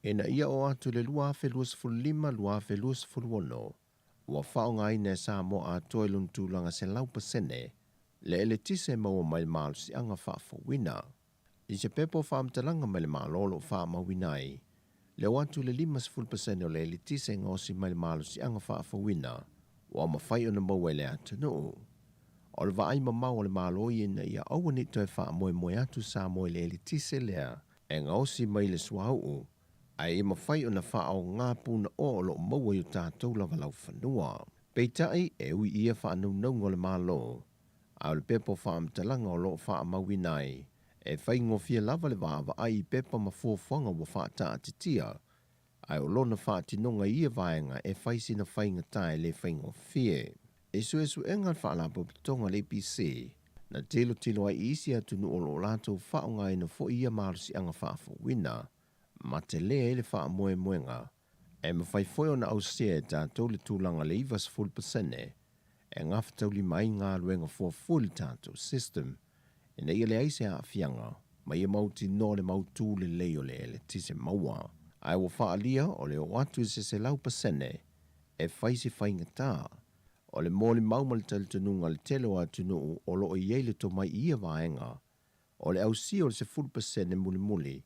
ina ia oo atu i le 2025-2026, ua faaaogaina e Samoa atoa i lona tulaga 100% le eletise e maua mai le malosiaga faafouina. I se pepa o faamatalaga mai le Malo o lo o faamauina ai le o atu i le 50% o le eletise e gaosi mai le malosiaga faafouina ua mafai ona maua e le atunuu. O le vaai mamao a le Malo ia ina ia aua ne i toe faamoemoe atu Samoa i le eletise lea e gaosi mai le suauu ae ia mafai ona faaaoga punaoa o lo o maua i o tatou lava laufanua. Peitai, e ui i ia faanaunauga o le Malo, a o le pepa o faamatalaga o lo o faamauina ai, e faigofie lava le vaavaai i pepa ma fuafuaga ua faataatitia, ae o lona faatinoga i ia vaega e fai sina faigata e le faigofie. I suesuega a le Faalapotopotoga a le EPC, na tilotilo ai i isi atunuu o lo o latou faaaogaina foi ia malosiaga faafouina, ma tele ai le faamoemoega e mafai foi ona ausia e tatou le tulaga le 90% e gafataulima ai galuega fuafua i le tatou system ina ia leai se aafiaga ma ia mautinoa le mautu lelei o le eletise maua. Ae ua faaalia o le oo atu i se 100% e fai se faigata. O le molimau ma le talitonuga a le tele o atunuu o lo o i ai le tomai i ia vaega, o le ausia o le 10% mulimuli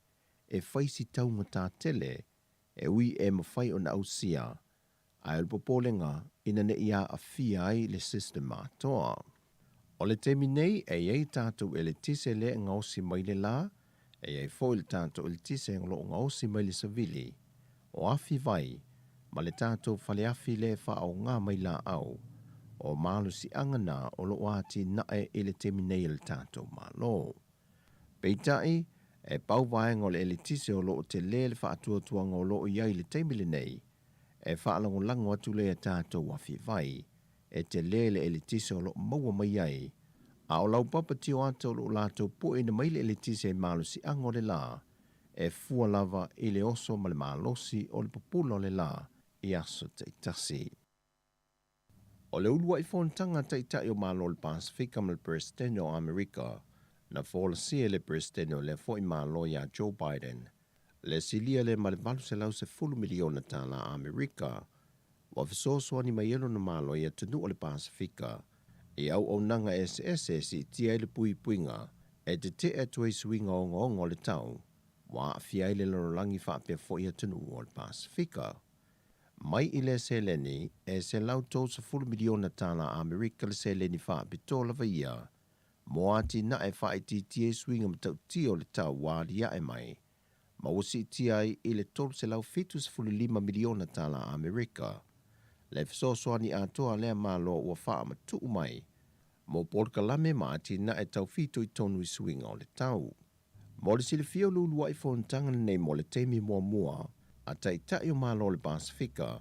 e fai si taugata tele e ui e mafai ona ausia, ae o le popolega ina ne i aafia ai le system atoa. O le taimi nei e i ai tatou eletise lea e gaosi mai le la, e i ai foi le tatou eletise o lo o gaosi mai le savili, o afi vai, ma le tatou faleafi lea e faaaoga mai laau, o malosiaga na o lo o atinae i le taimi nei e le tatou Malo. Peitai, e pau vaega o le eletise o lo o tele le faatuatuaga o lo o i ai i le taimi lenei, e faalagolago atu lea tatou afi vai, e tele le eletise o lo o maua mai ai, a o laupapa tioata o lo o latou pueina mai le eletise i malosiaga o le la, e fua lava i le oso ma le malosi o le pupula o le la i aso taitasi. O le uluai fonotaga a Taitai o Malo o le Pasefika ma le Peresetene o Amerika, na folasia e le Peresetene o lea foi Malo ia Joe Biden, le silia lea ma le $810 miliona tala Amerika, ua fesoasoani mai ai lona Malo i atunuu o le Pasefika i auaunaga eseese e siitia ai le puipuiga e tetee atu ai suiga ogaoga o le tau ua aafia ai le lalolagi faapea foi atunuu o le Pasefika. Mai i lea seleni, e $130 miliona tala Amerika le seleni faapitoa lava ia mo atinae e faaitiitia ai suiga matautia o le tau ua aliae mai, ma ua siitia ai i le $375 miliona tala Amerika le fesoasoani atoa a lea Malo ua faamatuu mai mo polokalame ma atinae tau fitoitonu i suiga o le tau. Mo le silafia o le uluai fonotaga lenei mo le taimi muamua a Taitai o Malo o le Pasefika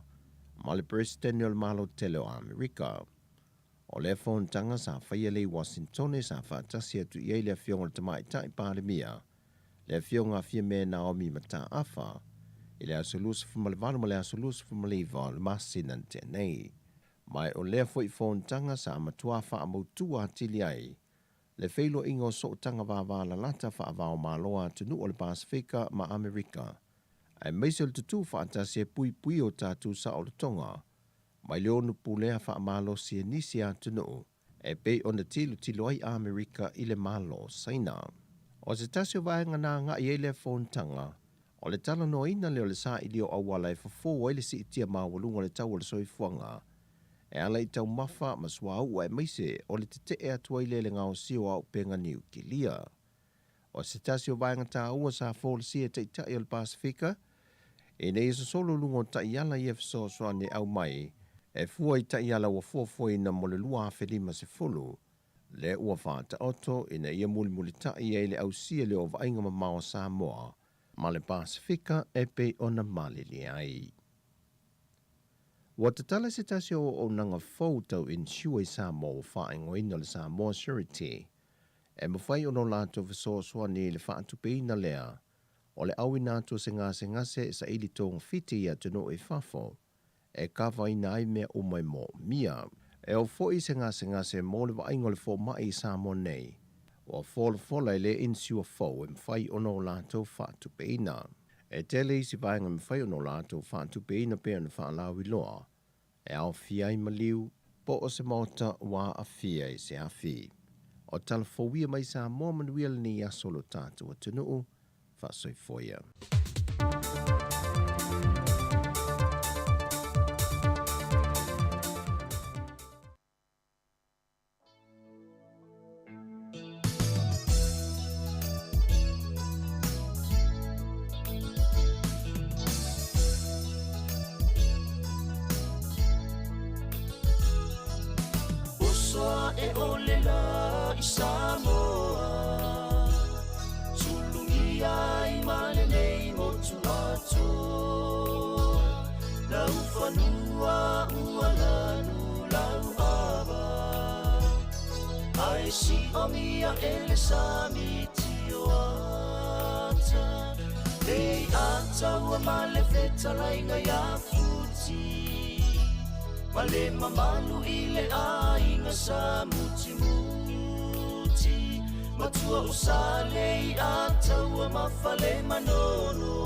ma le Peresetene o le Malo Tele o Amerika. O lea fonotaga sa faia lea i Uasinitone sa faatasi atu i ai le Afioga i le Tamaitai Palemia, le Afioga a Fiame Naomi Mataafa, i le aso 28 ma le aso 29 o le masina na tea nei. Ma o lea foi fonotaga sa matua faamautu atili ai le feiloaiga o sootaga vavalalata faava-o-Malo a atunuu o le Pasefika ma Amerika, aemaise o le tutū faatasi e puipui o tatou saolotoga mai le ono pulea faamalosi e nisi atunuu e pei ona tilotilo ai Amerika i le Malo o Saina. O se tasi o vaega na agai ai lea fonotaga, o le talanoaina lea o le saili o auala e fofo ai le siitia maualuga o le tau o le soifuaga e ala i taumafa ma suauu aemaise o le tetee atu ai lea i le gaosia o auupega niukilia. O se tasi o vaega taua sa folasia e Taitai o le Pasefika ina ia sosolo luga o taiala ia fesoasoani e aumai e fua i taiala ua fuafuaina mo le 2050, lea ua faataoto ina ia mulimulitai ai le ausia lea o vaaiga mamao a Samoa ma le Pasefika e pei ona malilie ai. Ua tatala se tasi o auaunaga fou tau insure i Samoa ua faaigoaina o le Samoa Surety e mafai ona o latou fesoasoani i le faatupeina lea o le auina atu o se gasegase e saili togafiti i atunuu i fafo e kavaina ai mea uma e moomia. E oo foi i se gasegase mo le vaaiga o le fomai i Samoa nei, ua folafola e le insure fou e mafai ona o latou faatupeina. E tele isi vaega e mafai ona o latou faatupeina pei ona faalauiloa, e aofia ai maliu, po o se maota ua aafia i se afi. O tala fou ia mai Samoa manuia lenei aso o lo tatou atunuu, faasoifua ia. Uso e ole la i Samoa Sulugia i ma lenei motu atoa Lau fanua ua lanu lau ava Ae siomia e le sami tio ata Lei ata ua ma le fetalaiga ia Futi Ma le mamalu i le aiga sa mutimuti Matua o Salei Ataua ma Falemanono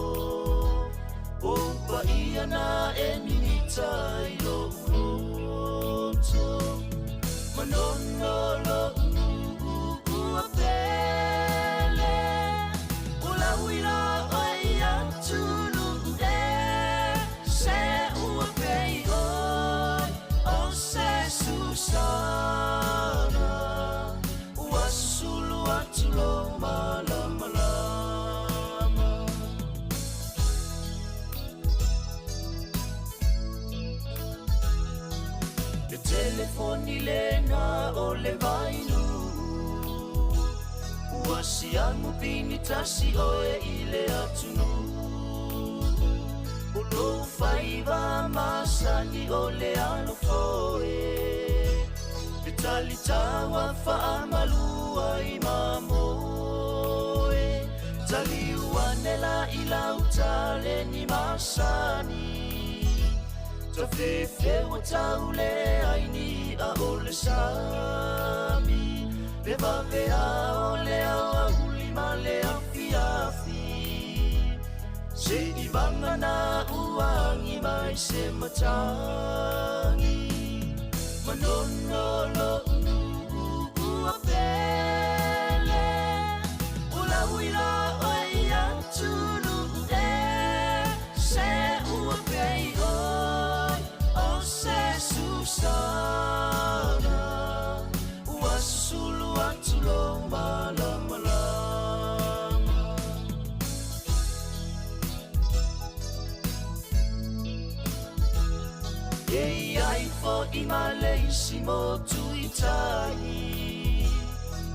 O paia na e mimita i lou loto Manono lou ua pele O lau ila oe i atunuu e Se ua pei oe o se susana Ua susulu atu lou malamalama Le telefoni lena o le vainuu Ua siamu pini tasi oe i le atunuu O lou faiva masani o le alofoe E talitaua faamalua i mamoe Taliu ane la i lau taleni masani Tafefeua tau leai ni i'a o le sami Le vavea o le aoauli ma le afiafi Se i vagana ua agi mai se matagi Manono lo'u nuu ua pele O lau ila oe i atunuu e Se ua pei oe o se susana Ua susulu atu lou malamalama E i ai fo'i ma le isi motu i tai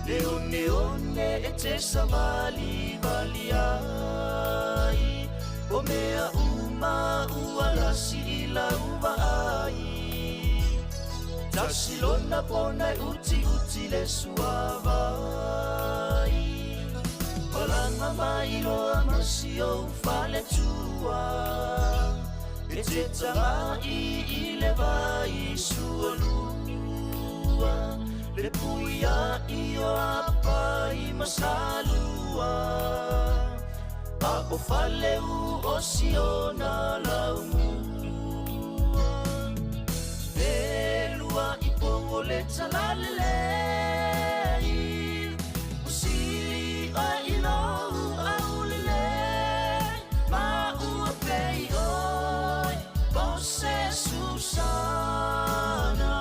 Le oneone e te savalivali ai O mea uma ua lasi i lau vaai Tasi lona pona e utiuti le suavai Malaga mai loa ma si ou faletua E te tagai i le vai sualua Le puia'i o Apai ma Salua A o Faleu o Siona laumua E lua i pou o le talalelei Ua sili oe i lou aulelei Ma ua pei oe o se susana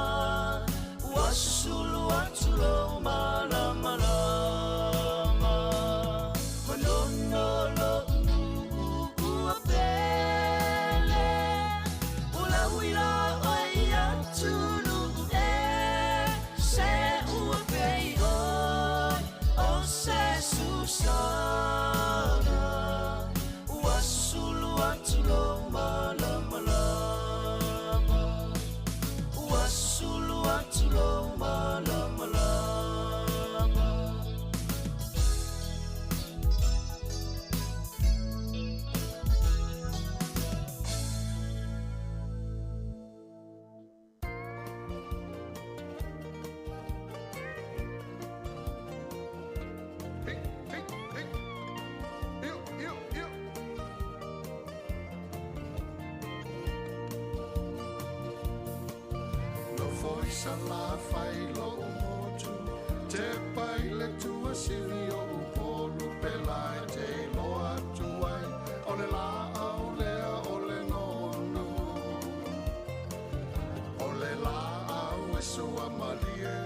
Ua susulu atu lou malamalama Manono lou nuu ua pele O lau ila oe i atunuu e Se ua nofo i Salafai lo'u motu Tepa i le tuasivi o Upolu Pela e te iloa atu ai O le lā'au lea o le nonu O le lā'au e suamalie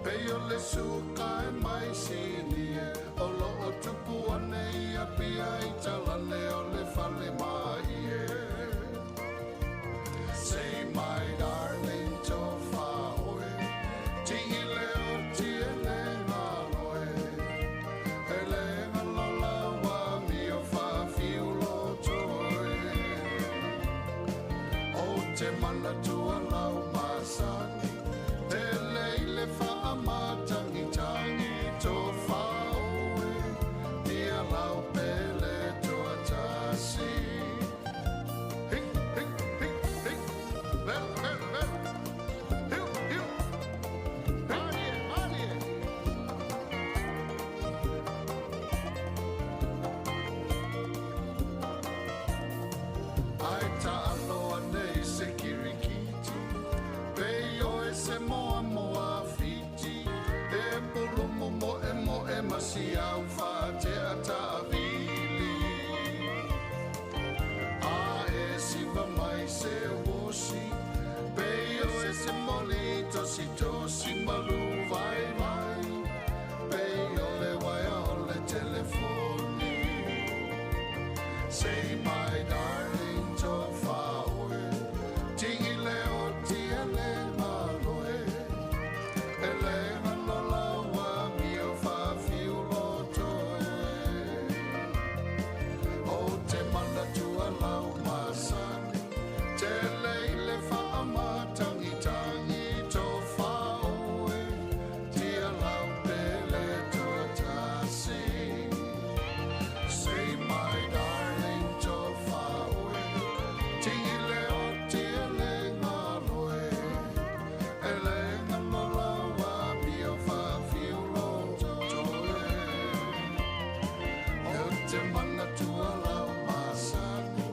Pei o le suka e mai Sinie O lo'o tupu ane i Apia i talane o le fale mā'ie Say my darling tofa oe Ti'i le oti e le galo e E le galo lau amio faafiu loto e Ou te manatua lau masani Pele i le faamatagitagi Tofa oe Ia lau pele toatasi Hi, hi, hi, hi Velo, velo, velo Hiu, hiu Malie, malie Ae taalo ane i se kirikiti Pei oe se moamoa a Fiti E pulumu moemoe ma siau faatea taavili A e siva mai se uosi Pei oe se moli tositosi malu vaivai Pei o le uaea o le telefoni Say my darling tofa oe Ti'i le oti e le galo e E le galo lau amio faafiu loto e Ou te manatua lau masani Tele i le faamatagitagi Tofa oe Tia lau pele toatasi Say my darling tofa oe Ti'i le oti e le galo e E le galo lau amio faafiu loto e Ou te manatua lau masani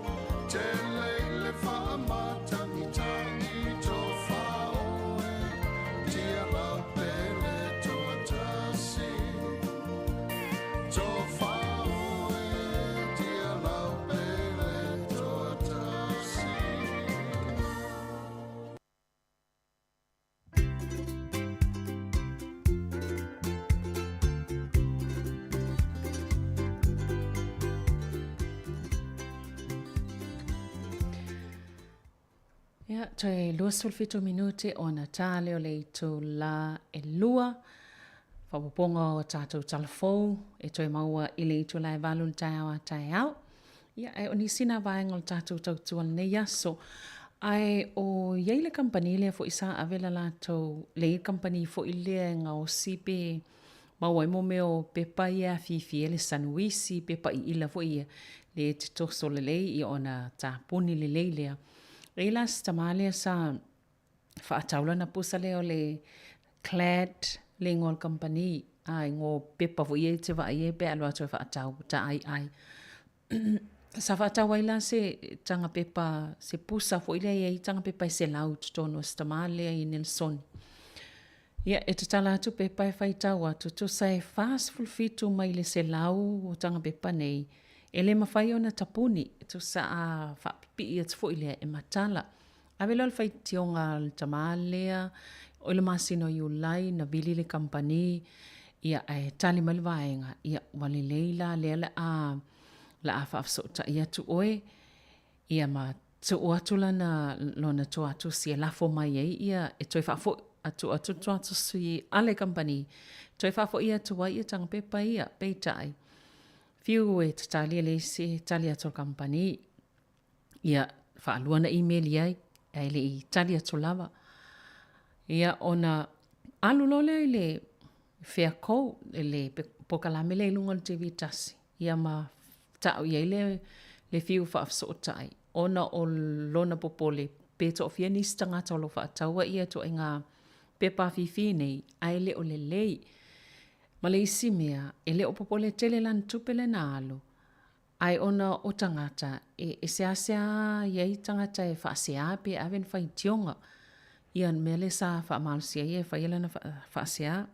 Tele i le faamatagitagi Tofa oe Tia lau pele toatasi Tofa oe Tia lau pele toatasi Ia, toe 27 minute ona tā lea o le itulā e lua. Faaopoopoga o tatou talafou e toe maua i le itulā e valu i le taeao a taeao. Ia, ae o nisi nā vaega o le tatou tautua i lenei aso. Ae o i ai le kamupani lea foi sa ave le latou, le i ai le kamupani foi lea e gaosi pe maua ai mo mea o pepa ia e afifi ai le sanuisi, pepa iila foi ia, lea e te toso lelei ia ona tapuni lelei lea. E i ai la si tamā lea sa faatau lana pusa lea o le Clad le igoa o le kamupani, a igoa o pepa foi ia e te vaai ai pe a alu atu e faatau taaiai. Sa faatau ai la se taga pepa, se pusa foi lea e i ai taga pepa e 100 i totonu o si tamā lea i Nelson. Ia, e tatala atu pepa e faitau atu, tusa e 47 mai le 100 o taga pepa nei, e le mafai ona tapuni, tusa a faapipii atu foi lea e matala. Ave loa le faitioga a le tamā lea, o le masina o Iulai na vili le kamupani, ia ae tali mai le vaega, ia ua lelei la lea le a la a faafesootai atu oe, ia ma tuu atu lana lona tuatusi e lafo mai ai ia e toe faafoi atu atu le tuatusi a le kamupani, toe faafoi atu ai ia taga pepa ia, peitai, fiu e tatali e leai se tali atu a le kamupani. Ia, faalua ona email i ai, ae le i tali atu lava. Ia, ona alu loa lea i le Fairco, i le polokalame lea i luga o le TV tasi, ia ma tau i ai le, le fiu faafesootai, ona o lona popole pe toafia nisi tagata o lo o faataua ia ituaiga pepa afifi nei, ae le o lelei. Ma le isi mea, e le o popole tele lana tupe lea na alu, Ae ona o tagata, e seasea i ai tagata e faasea pe ave ni faitioga. Ia, le mea lea sa faamalosia ai e fai ai lana faasea.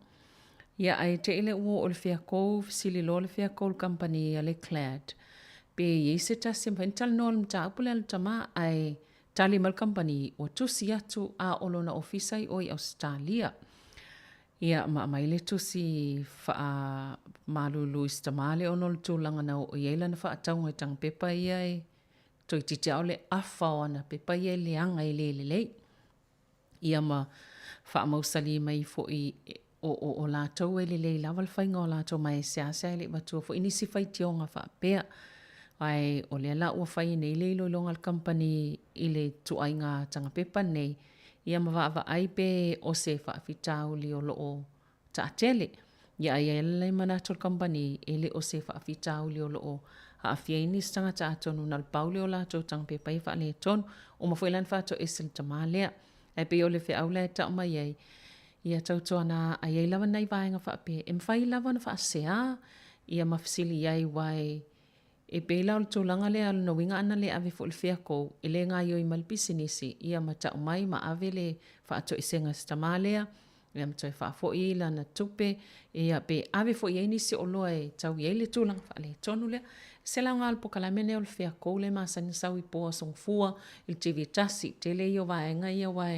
Ia, ae te i lea ua oo i le feakou, fesili loa le feakou i le kamupani a le CLAD, pe i ai se tasi e mafai ona talanoa i le mataupu lea a le tama, ae tali mai le kamupani, ua tusi atu a o lona ofisa i o i Ausetalia. Ia, ma aumai le tusi faamalulu i si tama lea ona o le tulaga na oo i ai lana faatauga i tana pepa ia e toeitiiti lava o le afa o ana pepa ia e leaga e le lelei. Ia ma faamausali mai foi o latou e lelei lava le faiga o latou ma e seasea e le i avatua foi nisi faitioga faapea. Ae o lea la ua fai nei le iloiloga a le kamupani i le ituaiga taga pepa nei, ia ma vaavaai pe o se faafitauli o lo o taatele. Ia ae i ai lava le manatu o le kamupani, e le o se faafitauli o lo o aafia ai nisi tagata atonu na o le pau lea o latou taga pepa ia e faaletonu. Uma foi la ona faatoese e le tama lea. Ae pei o le feau la e tau mai ai, ia tautuana a i ai lava nai vaega faapea, e mafai lava ona faasea ia ma fesili i ai aua e pei la o le tulaga lea, o lona uiga ana le ave foi i le feakou, e le gaoioi mai le pisinisi, ia ma tau mai ma ave le faatoesega i si tama lea, ia ma toe faafoi lana tupe, ia pe ave foi i ai nisi oloa e tau i ai le tulaga faaletonu lea. Se le aoga o le polokalame lenei o le feakou lea e masani ona sau i po o Aso Gafua i le TV 1, tele ia o vaega ia aua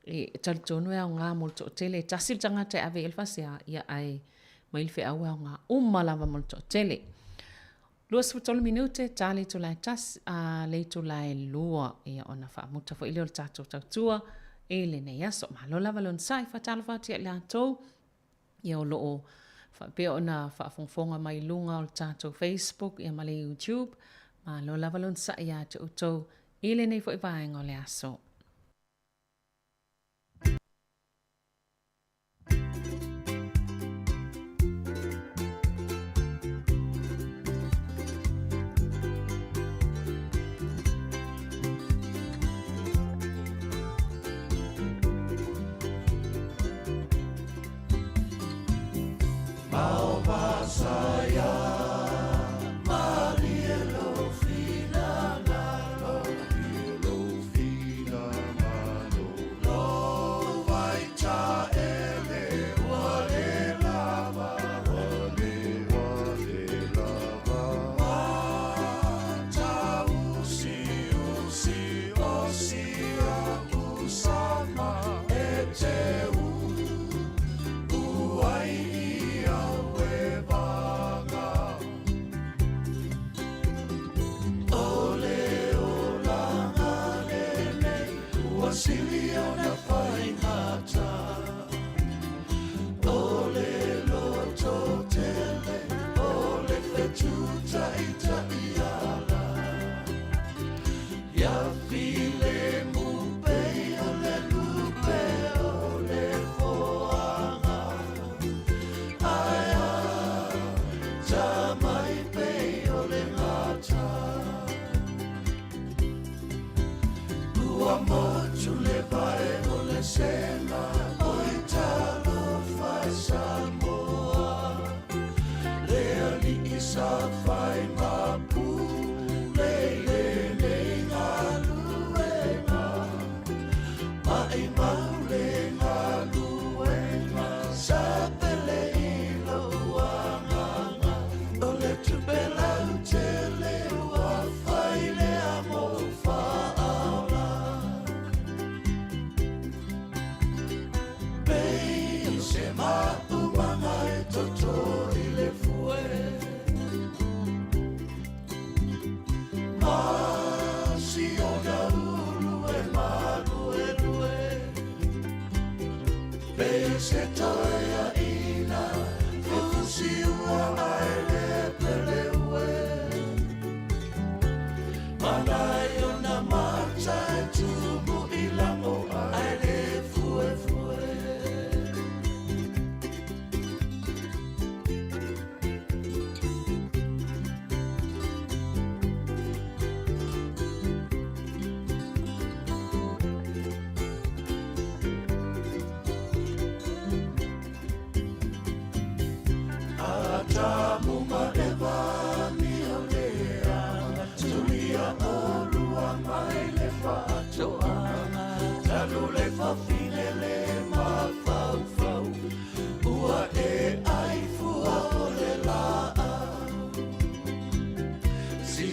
e talitonu e aoga mo le toatele. E tasi le tagata e ave i ai le faasea, ia ae mai le feau e aoga uma lava mo le toatele. 23 minute, ta le itula e tasi, a le itula e 2, ia ona faamuta foi lea o le tatou tautua i lenei aso. Malo lava le onosai, faatalofa atu ia i latou, ia o lo o faapea ona faafogafoga mai i luga o le tatou Facebook ia ma le YouTube. Malo lava le onosai ia te outou i lenei foi vaega o le aso.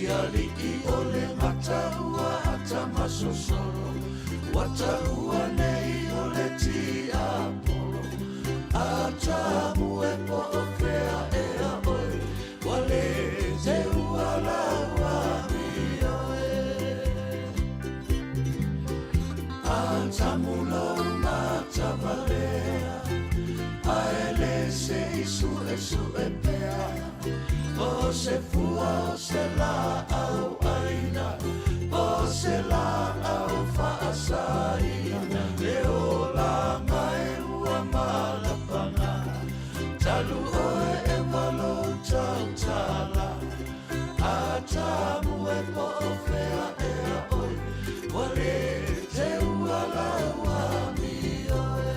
alii o le gata ua atamasosolo, ua taua nei o le tiapolo. Atamu e po o fea ea oe, ua le teua lau amio e. Atamu lou matavalea, ae le se i suesue pea. O se fua o se laau aina, o se laau faasaina, le olaga e ua malapaga. Talu oe e lou tautala, Atamu e po o fea ea oe, ua le teua lau amio e.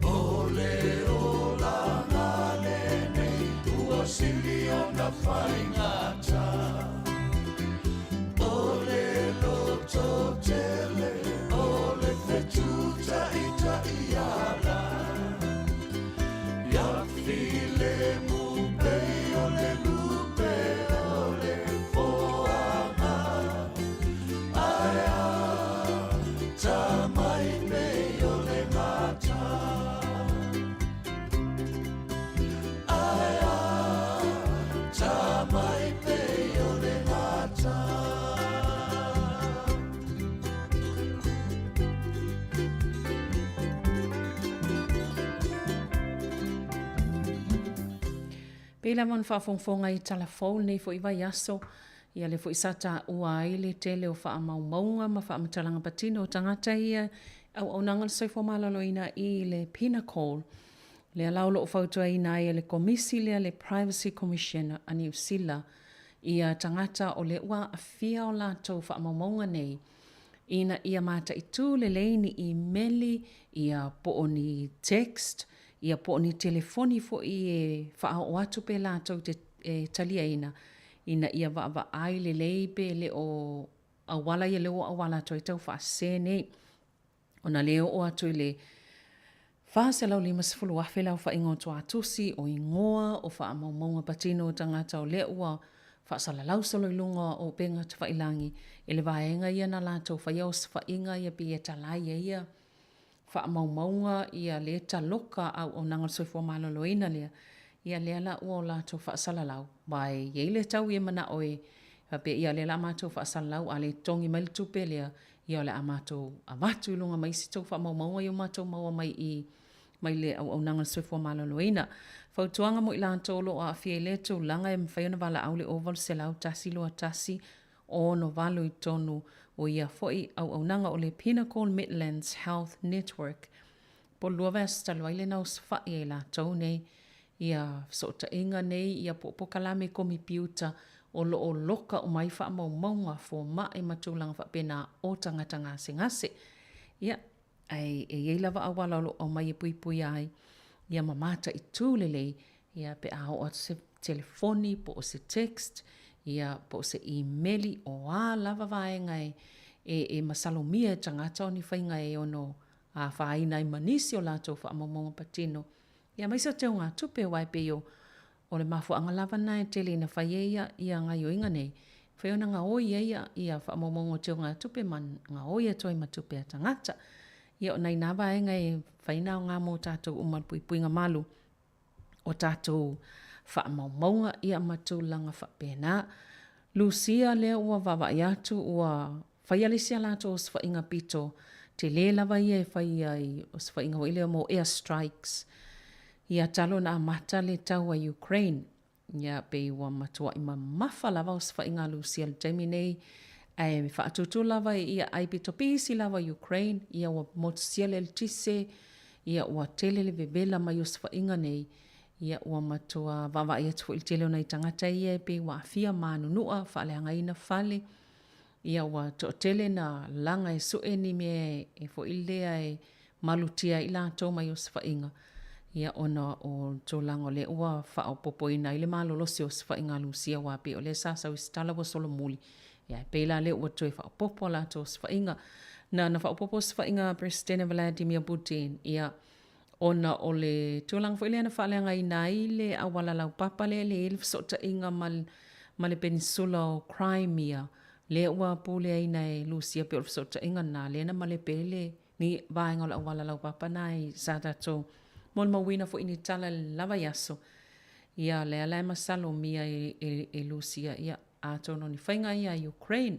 O le olaga lenei ua sili ona faigata, o le lototele, o le fetutaʻitaʻiala. Ia filemu pei o le lupe o le foaga, ae atamai pei o le gata. Ae atamai pei o le gata. Pei lava ona faafogafoga i tala fou lenei foi vaiaso, ia lea foi sa taua ai le tele o faamaumauga ma faamatalaga patino o tagata ia auaunaga o le soifua maloloina i le Pinnacle. Lea la o lo o fautuaina ai e le Komisi lea le Privacy Commission a Niu Sila ia tagata o lea ua aafia o latou faamaumauga nei ina ia mataitu lelei ni imeli, ia po o ni text, ia po o ni telefoni foi e faaoo atu pe latou te e taliaina, ina ia vaavaai lelei pe le o auala ia lea ua auala atu ai taufaasese nei. Ona lea e oo atu i le 450,000 le aofaiga o tuatusi, o igoa, o faamaumauga patino o tagata o lea ua faasalalau solo i luga o upega tafailagi e le vaega ia na latou faia osofaiga ia pei e talai ai ia faamaumauga ia le taloka a auaunaga o le soifua maloloina lea, ia lea la ua o latou faasalalau, aua e i ai le taui e manao e faapea, ia o lea o le a matou faasalalau, a le totogi mai le tupe lea, ia o le a matou avatu i luga ma isi tou faamaumauga ia ua matou maua mai i mai le auaunaga a le soifua maloloina. Fautuaga mo i latou o lo o aafia i lea tulaga e mafai ona valaau i le 0800 121 68 i totonu o ia foi auaunaga o le Pinnacle Midlands Health Network. Po o le lua vaiaso talu ai lea na osofai ai latou nei ia fesootaiga nei ia po o polokalame komipiuta o lo o loka uma ai faamaumauga, fomai ma tulaga faapena o tagata gasegase. Ia, ae e i ai lava auala o lo o aumai e puipuia ai ia ma mataitu lelei ia pe a oo atu se telefoni po o se text ia po o se imeli o a lava vaega e e, e masalomia e tagata o ni faiga e ono afaina ai ma nisi o latou faamaumauga patino ia aemaise o teugatupe aua e pei o O le mafuaaga lava lena e tele ina fai ai ia, ia gaioiga nei, fai ona gaoi ai ia, ia faamaumauga o teugatupe ma gaoi atu ai ma tupe a tagata. Ia o nai na vaega e fai na aoga mo tatou uma i le puipuiga malu o tatou faamaumauga ia ma tulaga faapena. Lusia lea ua vaavaai atu ua faia le isi a latou osofaiga pito tele lava ia e fai ai osofaiga foi lea mo air strikes ia talu ona amata le taua i Ukraine. Ia pei ua matuai mamafa lava osofaiga a Lusia i le taimi nei ae faatutu lava i ia ai pito pisi lava i Ukraine ia ua motusia le eletise ia ua tele le vevela mai osofaiga nei ia ua matua vaavaai atu foi i le tele o nai tagata ia e pei ua aafia ma anunua faaleagaina fale Ia ua toatele na laga e sue ni mea e foi lea e malutia ai i latou mai osofaiga, ia ona o le tulaga o lea ua faaopoopoina ai le malolosi o osofaiga a Lusia aua pei o lea sa sau i se tala ua solomuli, ia ae pei la lea ua toe faaopoopo a latou osofaiga. Na na faaopoopo osofaiga a Peresetene Vladimir Putin, ia. Ona o le tulaga foi lea na faaleagaina ai le auala laupapa lea e le i ai le fesootaiga ma ma le Penisula o Crimea, lea ua puleaina e Lusia pei o le fesootaiga lena lea na malepe ai le ni vaega o le auala laupapa lena i sa tatou molimauina foi i ni tala i le la vaiaso. Ia lea la e masalomia e, e, e Lusia, ia atonu o ni faiga ia a Ukraine.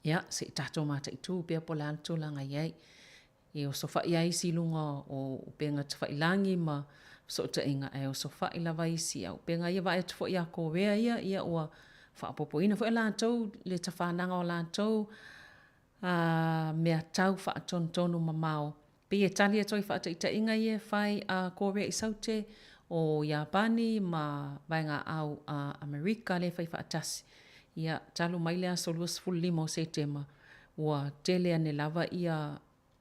Ia, se i tatou mataitu pea po o le a le tulaga i ai. E osofai lava isi i luga o upega tafailagi ma fesootaiga, ae osofai lava isi a upega ia. Vaai atu foi ia Korea ia, ia ua faaopoopoina foi e latou le tafanaga o latou mea tau faatonutonu mamao. Pei e tali atu ai i faataitaiga ia e fai a Korea i Saute, o Iapani ma Vaegaau a Amerika lea e fai faatasi. Ia, talu mai le aso 25 o Setema, ua tele ane lava ia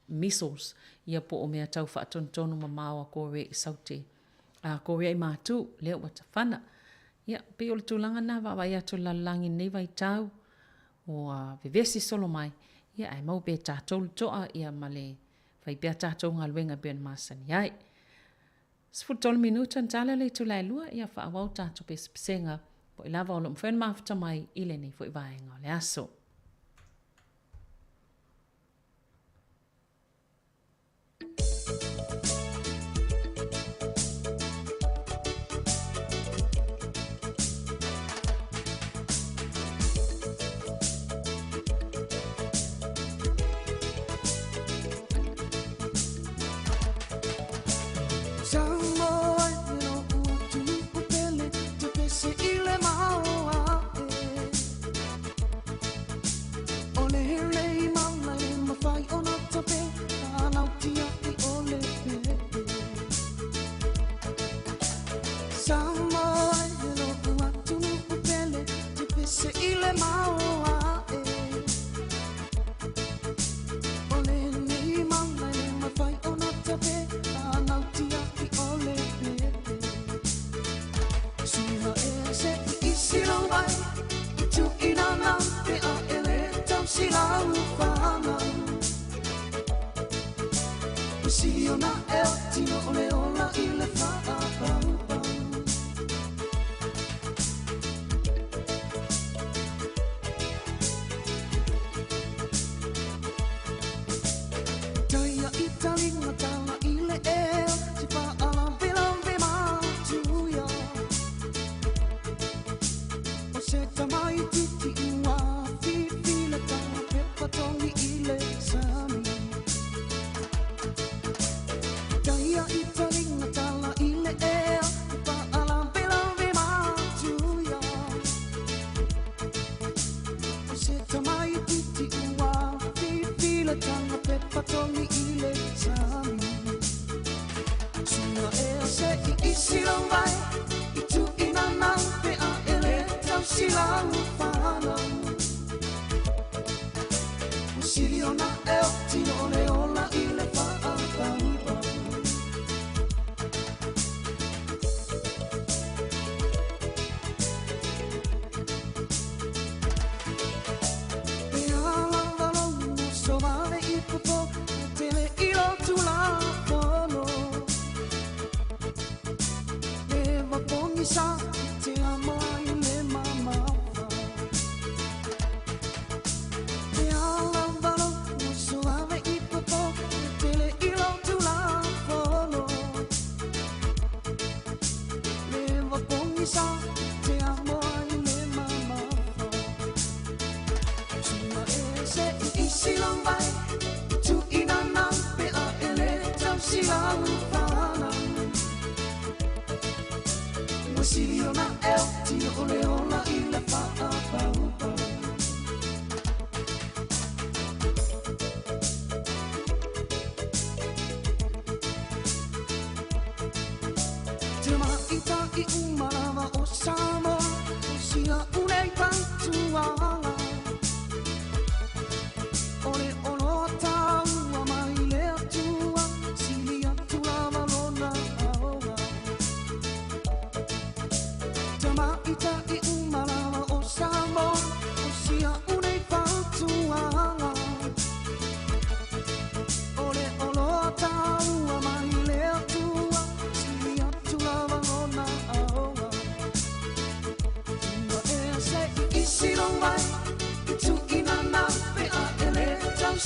missiles, ia po o mea tau faatonutonu mamao a Korea i Saute, a Korea i Matu, lea ua tafana. Ia, pei o le tulaga lena vaavaai atu i le lalolagi i lenei vaitau, ua vevesi solo mai, ia ae maua pea e tatou le toa ia ma le fai pea tatou galuega e pei ona masani ai. 13 minute ona tala le itula e 2, ia faaauau tatou pesepesega po i lava o lo o mafai ona mafuta mai i lenei foi vaega o le aso.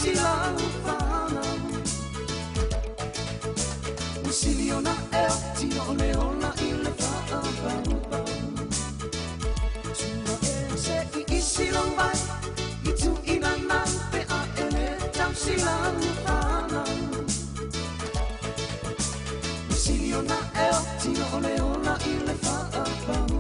tausi lau fanau. Ua sili ona e tino o le ola i le faapaupau. Tua e se i isi lou vai i tuuina mai pe a e lē tausi lau fanau. Ua sili ona e tino o le ola i le faapaupau.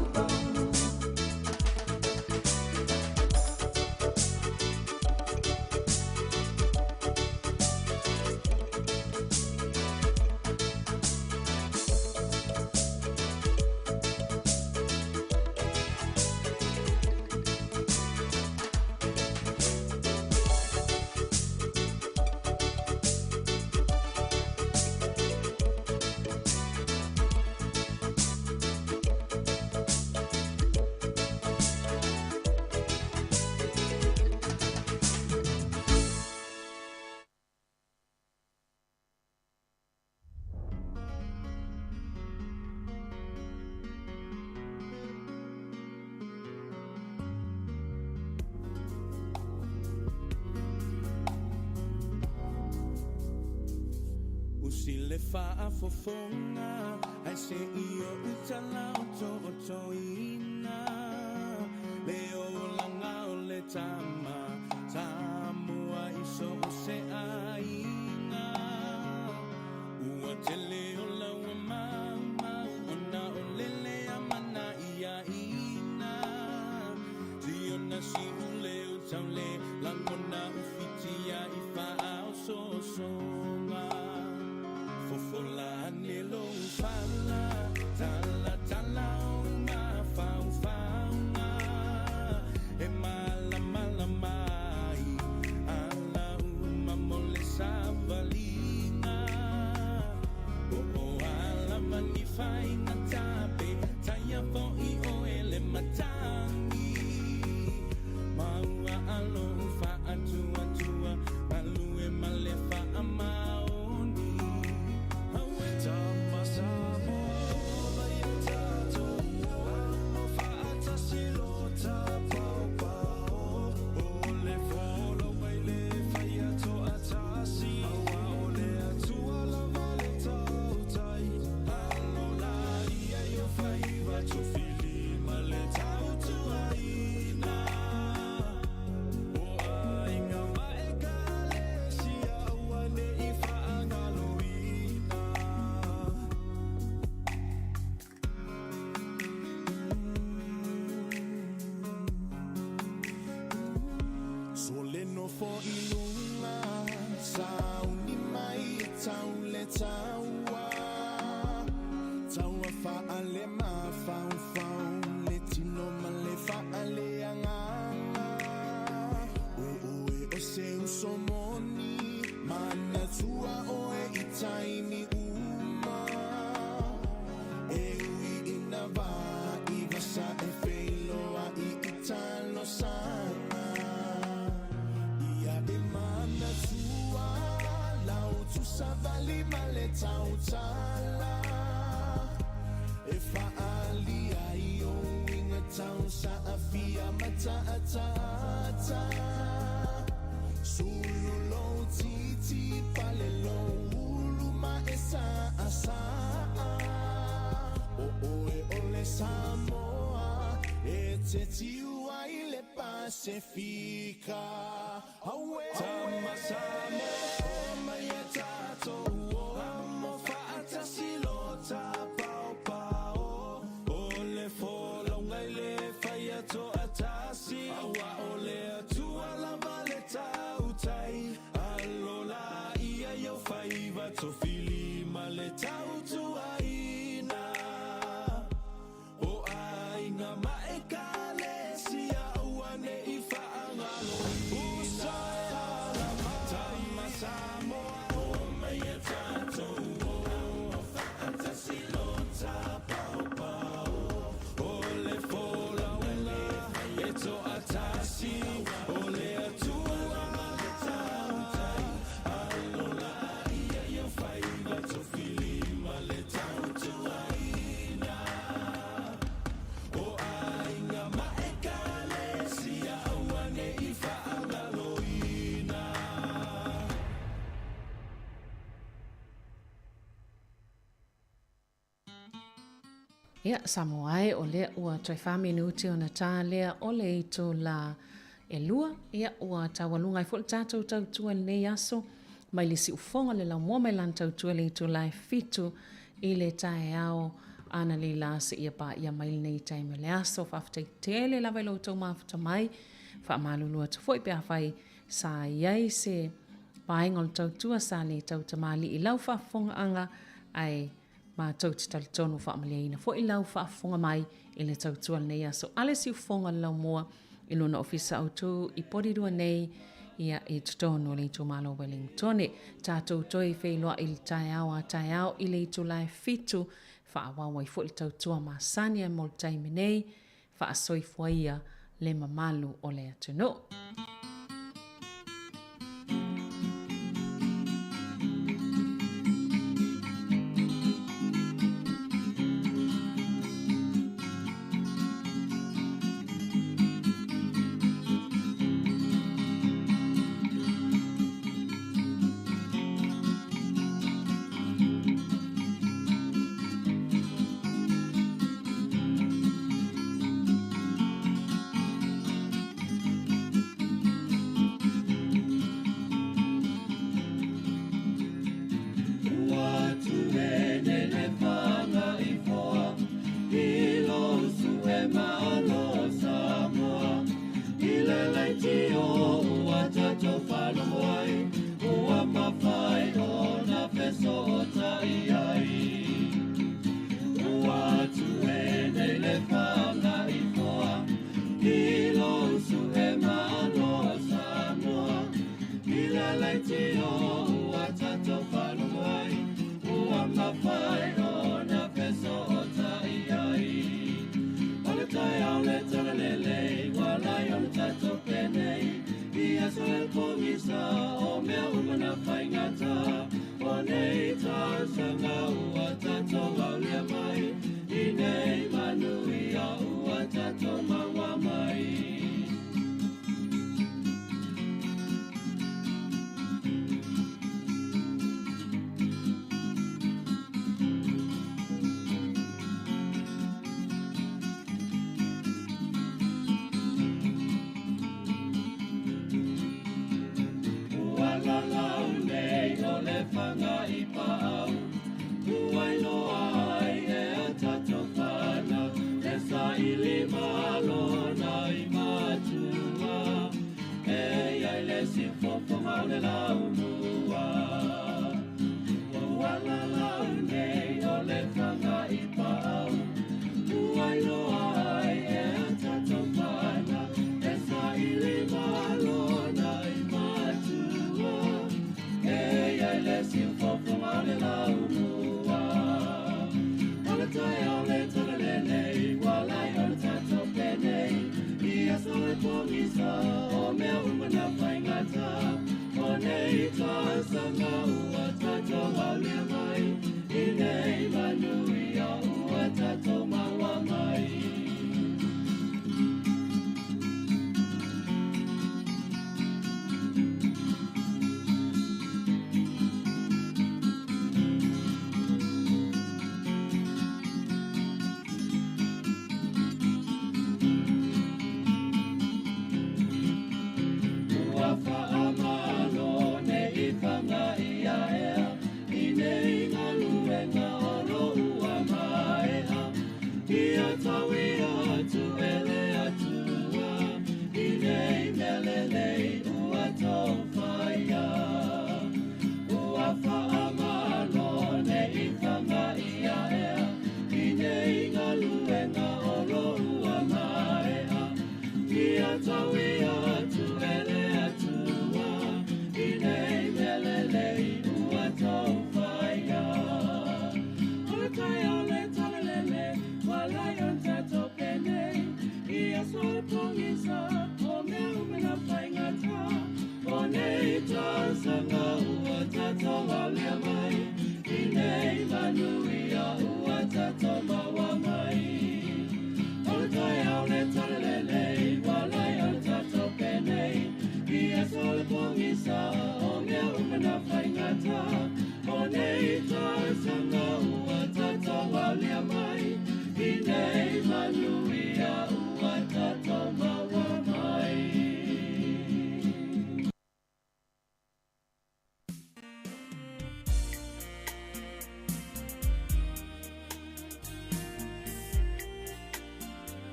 Usi le faafofoga ai se i o utala o to'otoina le olaga o le tama Samoa i so o se aiga. Ua tele o laua maumau ona o lele a mana iaina. Siona si'u le o taule lagona ufitia i faaososoga. Fofola ane lou fala, talatala o mafaufauga. E malamalama ai ala uma mo le savaliga. O o alava ni faigata pe taia fo'i oe le matagi. Ma ua alo faatuatua galue ma le faamaoni. Tama Samoa o mai e tatou o faatasi lo tapaopao. O le folau mai le faia toatasi aua o le Atua lava le tautai. Alo laia i o faiva tofili ma le tautuaina. O aiga ma ekalesia aua ne i faagaloina. So le nofo i luga sauni mai e tau le taua. Taua faale mafaufau le tino ma le faale agaga. O oe o se uso moni manatua oe i taimi uma. E ui ina vaai vasa e feiloai i talosaga. Ia e manatua lau tusavali ma le tautala. E faalia i o uiga tau saafia ma taataata. Sulu lou titi pale lou ulu ma e saasaa. O oe o le Samoa e te tiu ai le Pasefika. Aue. Tama Samoa o mai e tatou o amo faatasi lo tapaopao. O le folauga i le faia toatasi aua o le Atua lava le tautai. Alo laia i o faiva tofili ma le tautuaina. O aiga ma ekalesia aua ne i faagaloina. Uso e ala mai. Tama Samoa o mai e tatou o faatasi lo Ia, Samoa e, o lea ua toe 4 minute ona ta lea o le itula e 2. Ia, ua taualuga ai foi le tatou tautua i lenei aso mai le siufofoga o le laumua mai lana tautua i le itula e 7 i le taeao analeila seia paia mai lenei taimi o le aso. Faafetai tele lava i lo outou mafuta mai. Faamalulu atu foi pe afai sa i ai se vaega o le tautua sa le tau tamalii i lau faafofogaaga, ae matou te talitonu faamalieina foi lau faafofoga mai i le tautua lenei aso a le siufofoga o le laumua i lona ofisa autu i Porirua nei, ia i totonu o le itumalo Wellingtone. Tatou toe feiloai i le taeao a taeao i le itula e 7, faaauau ai foi le tautua masani ai mo le taimi nei, faasoifua ia le mamalu o le atunuu.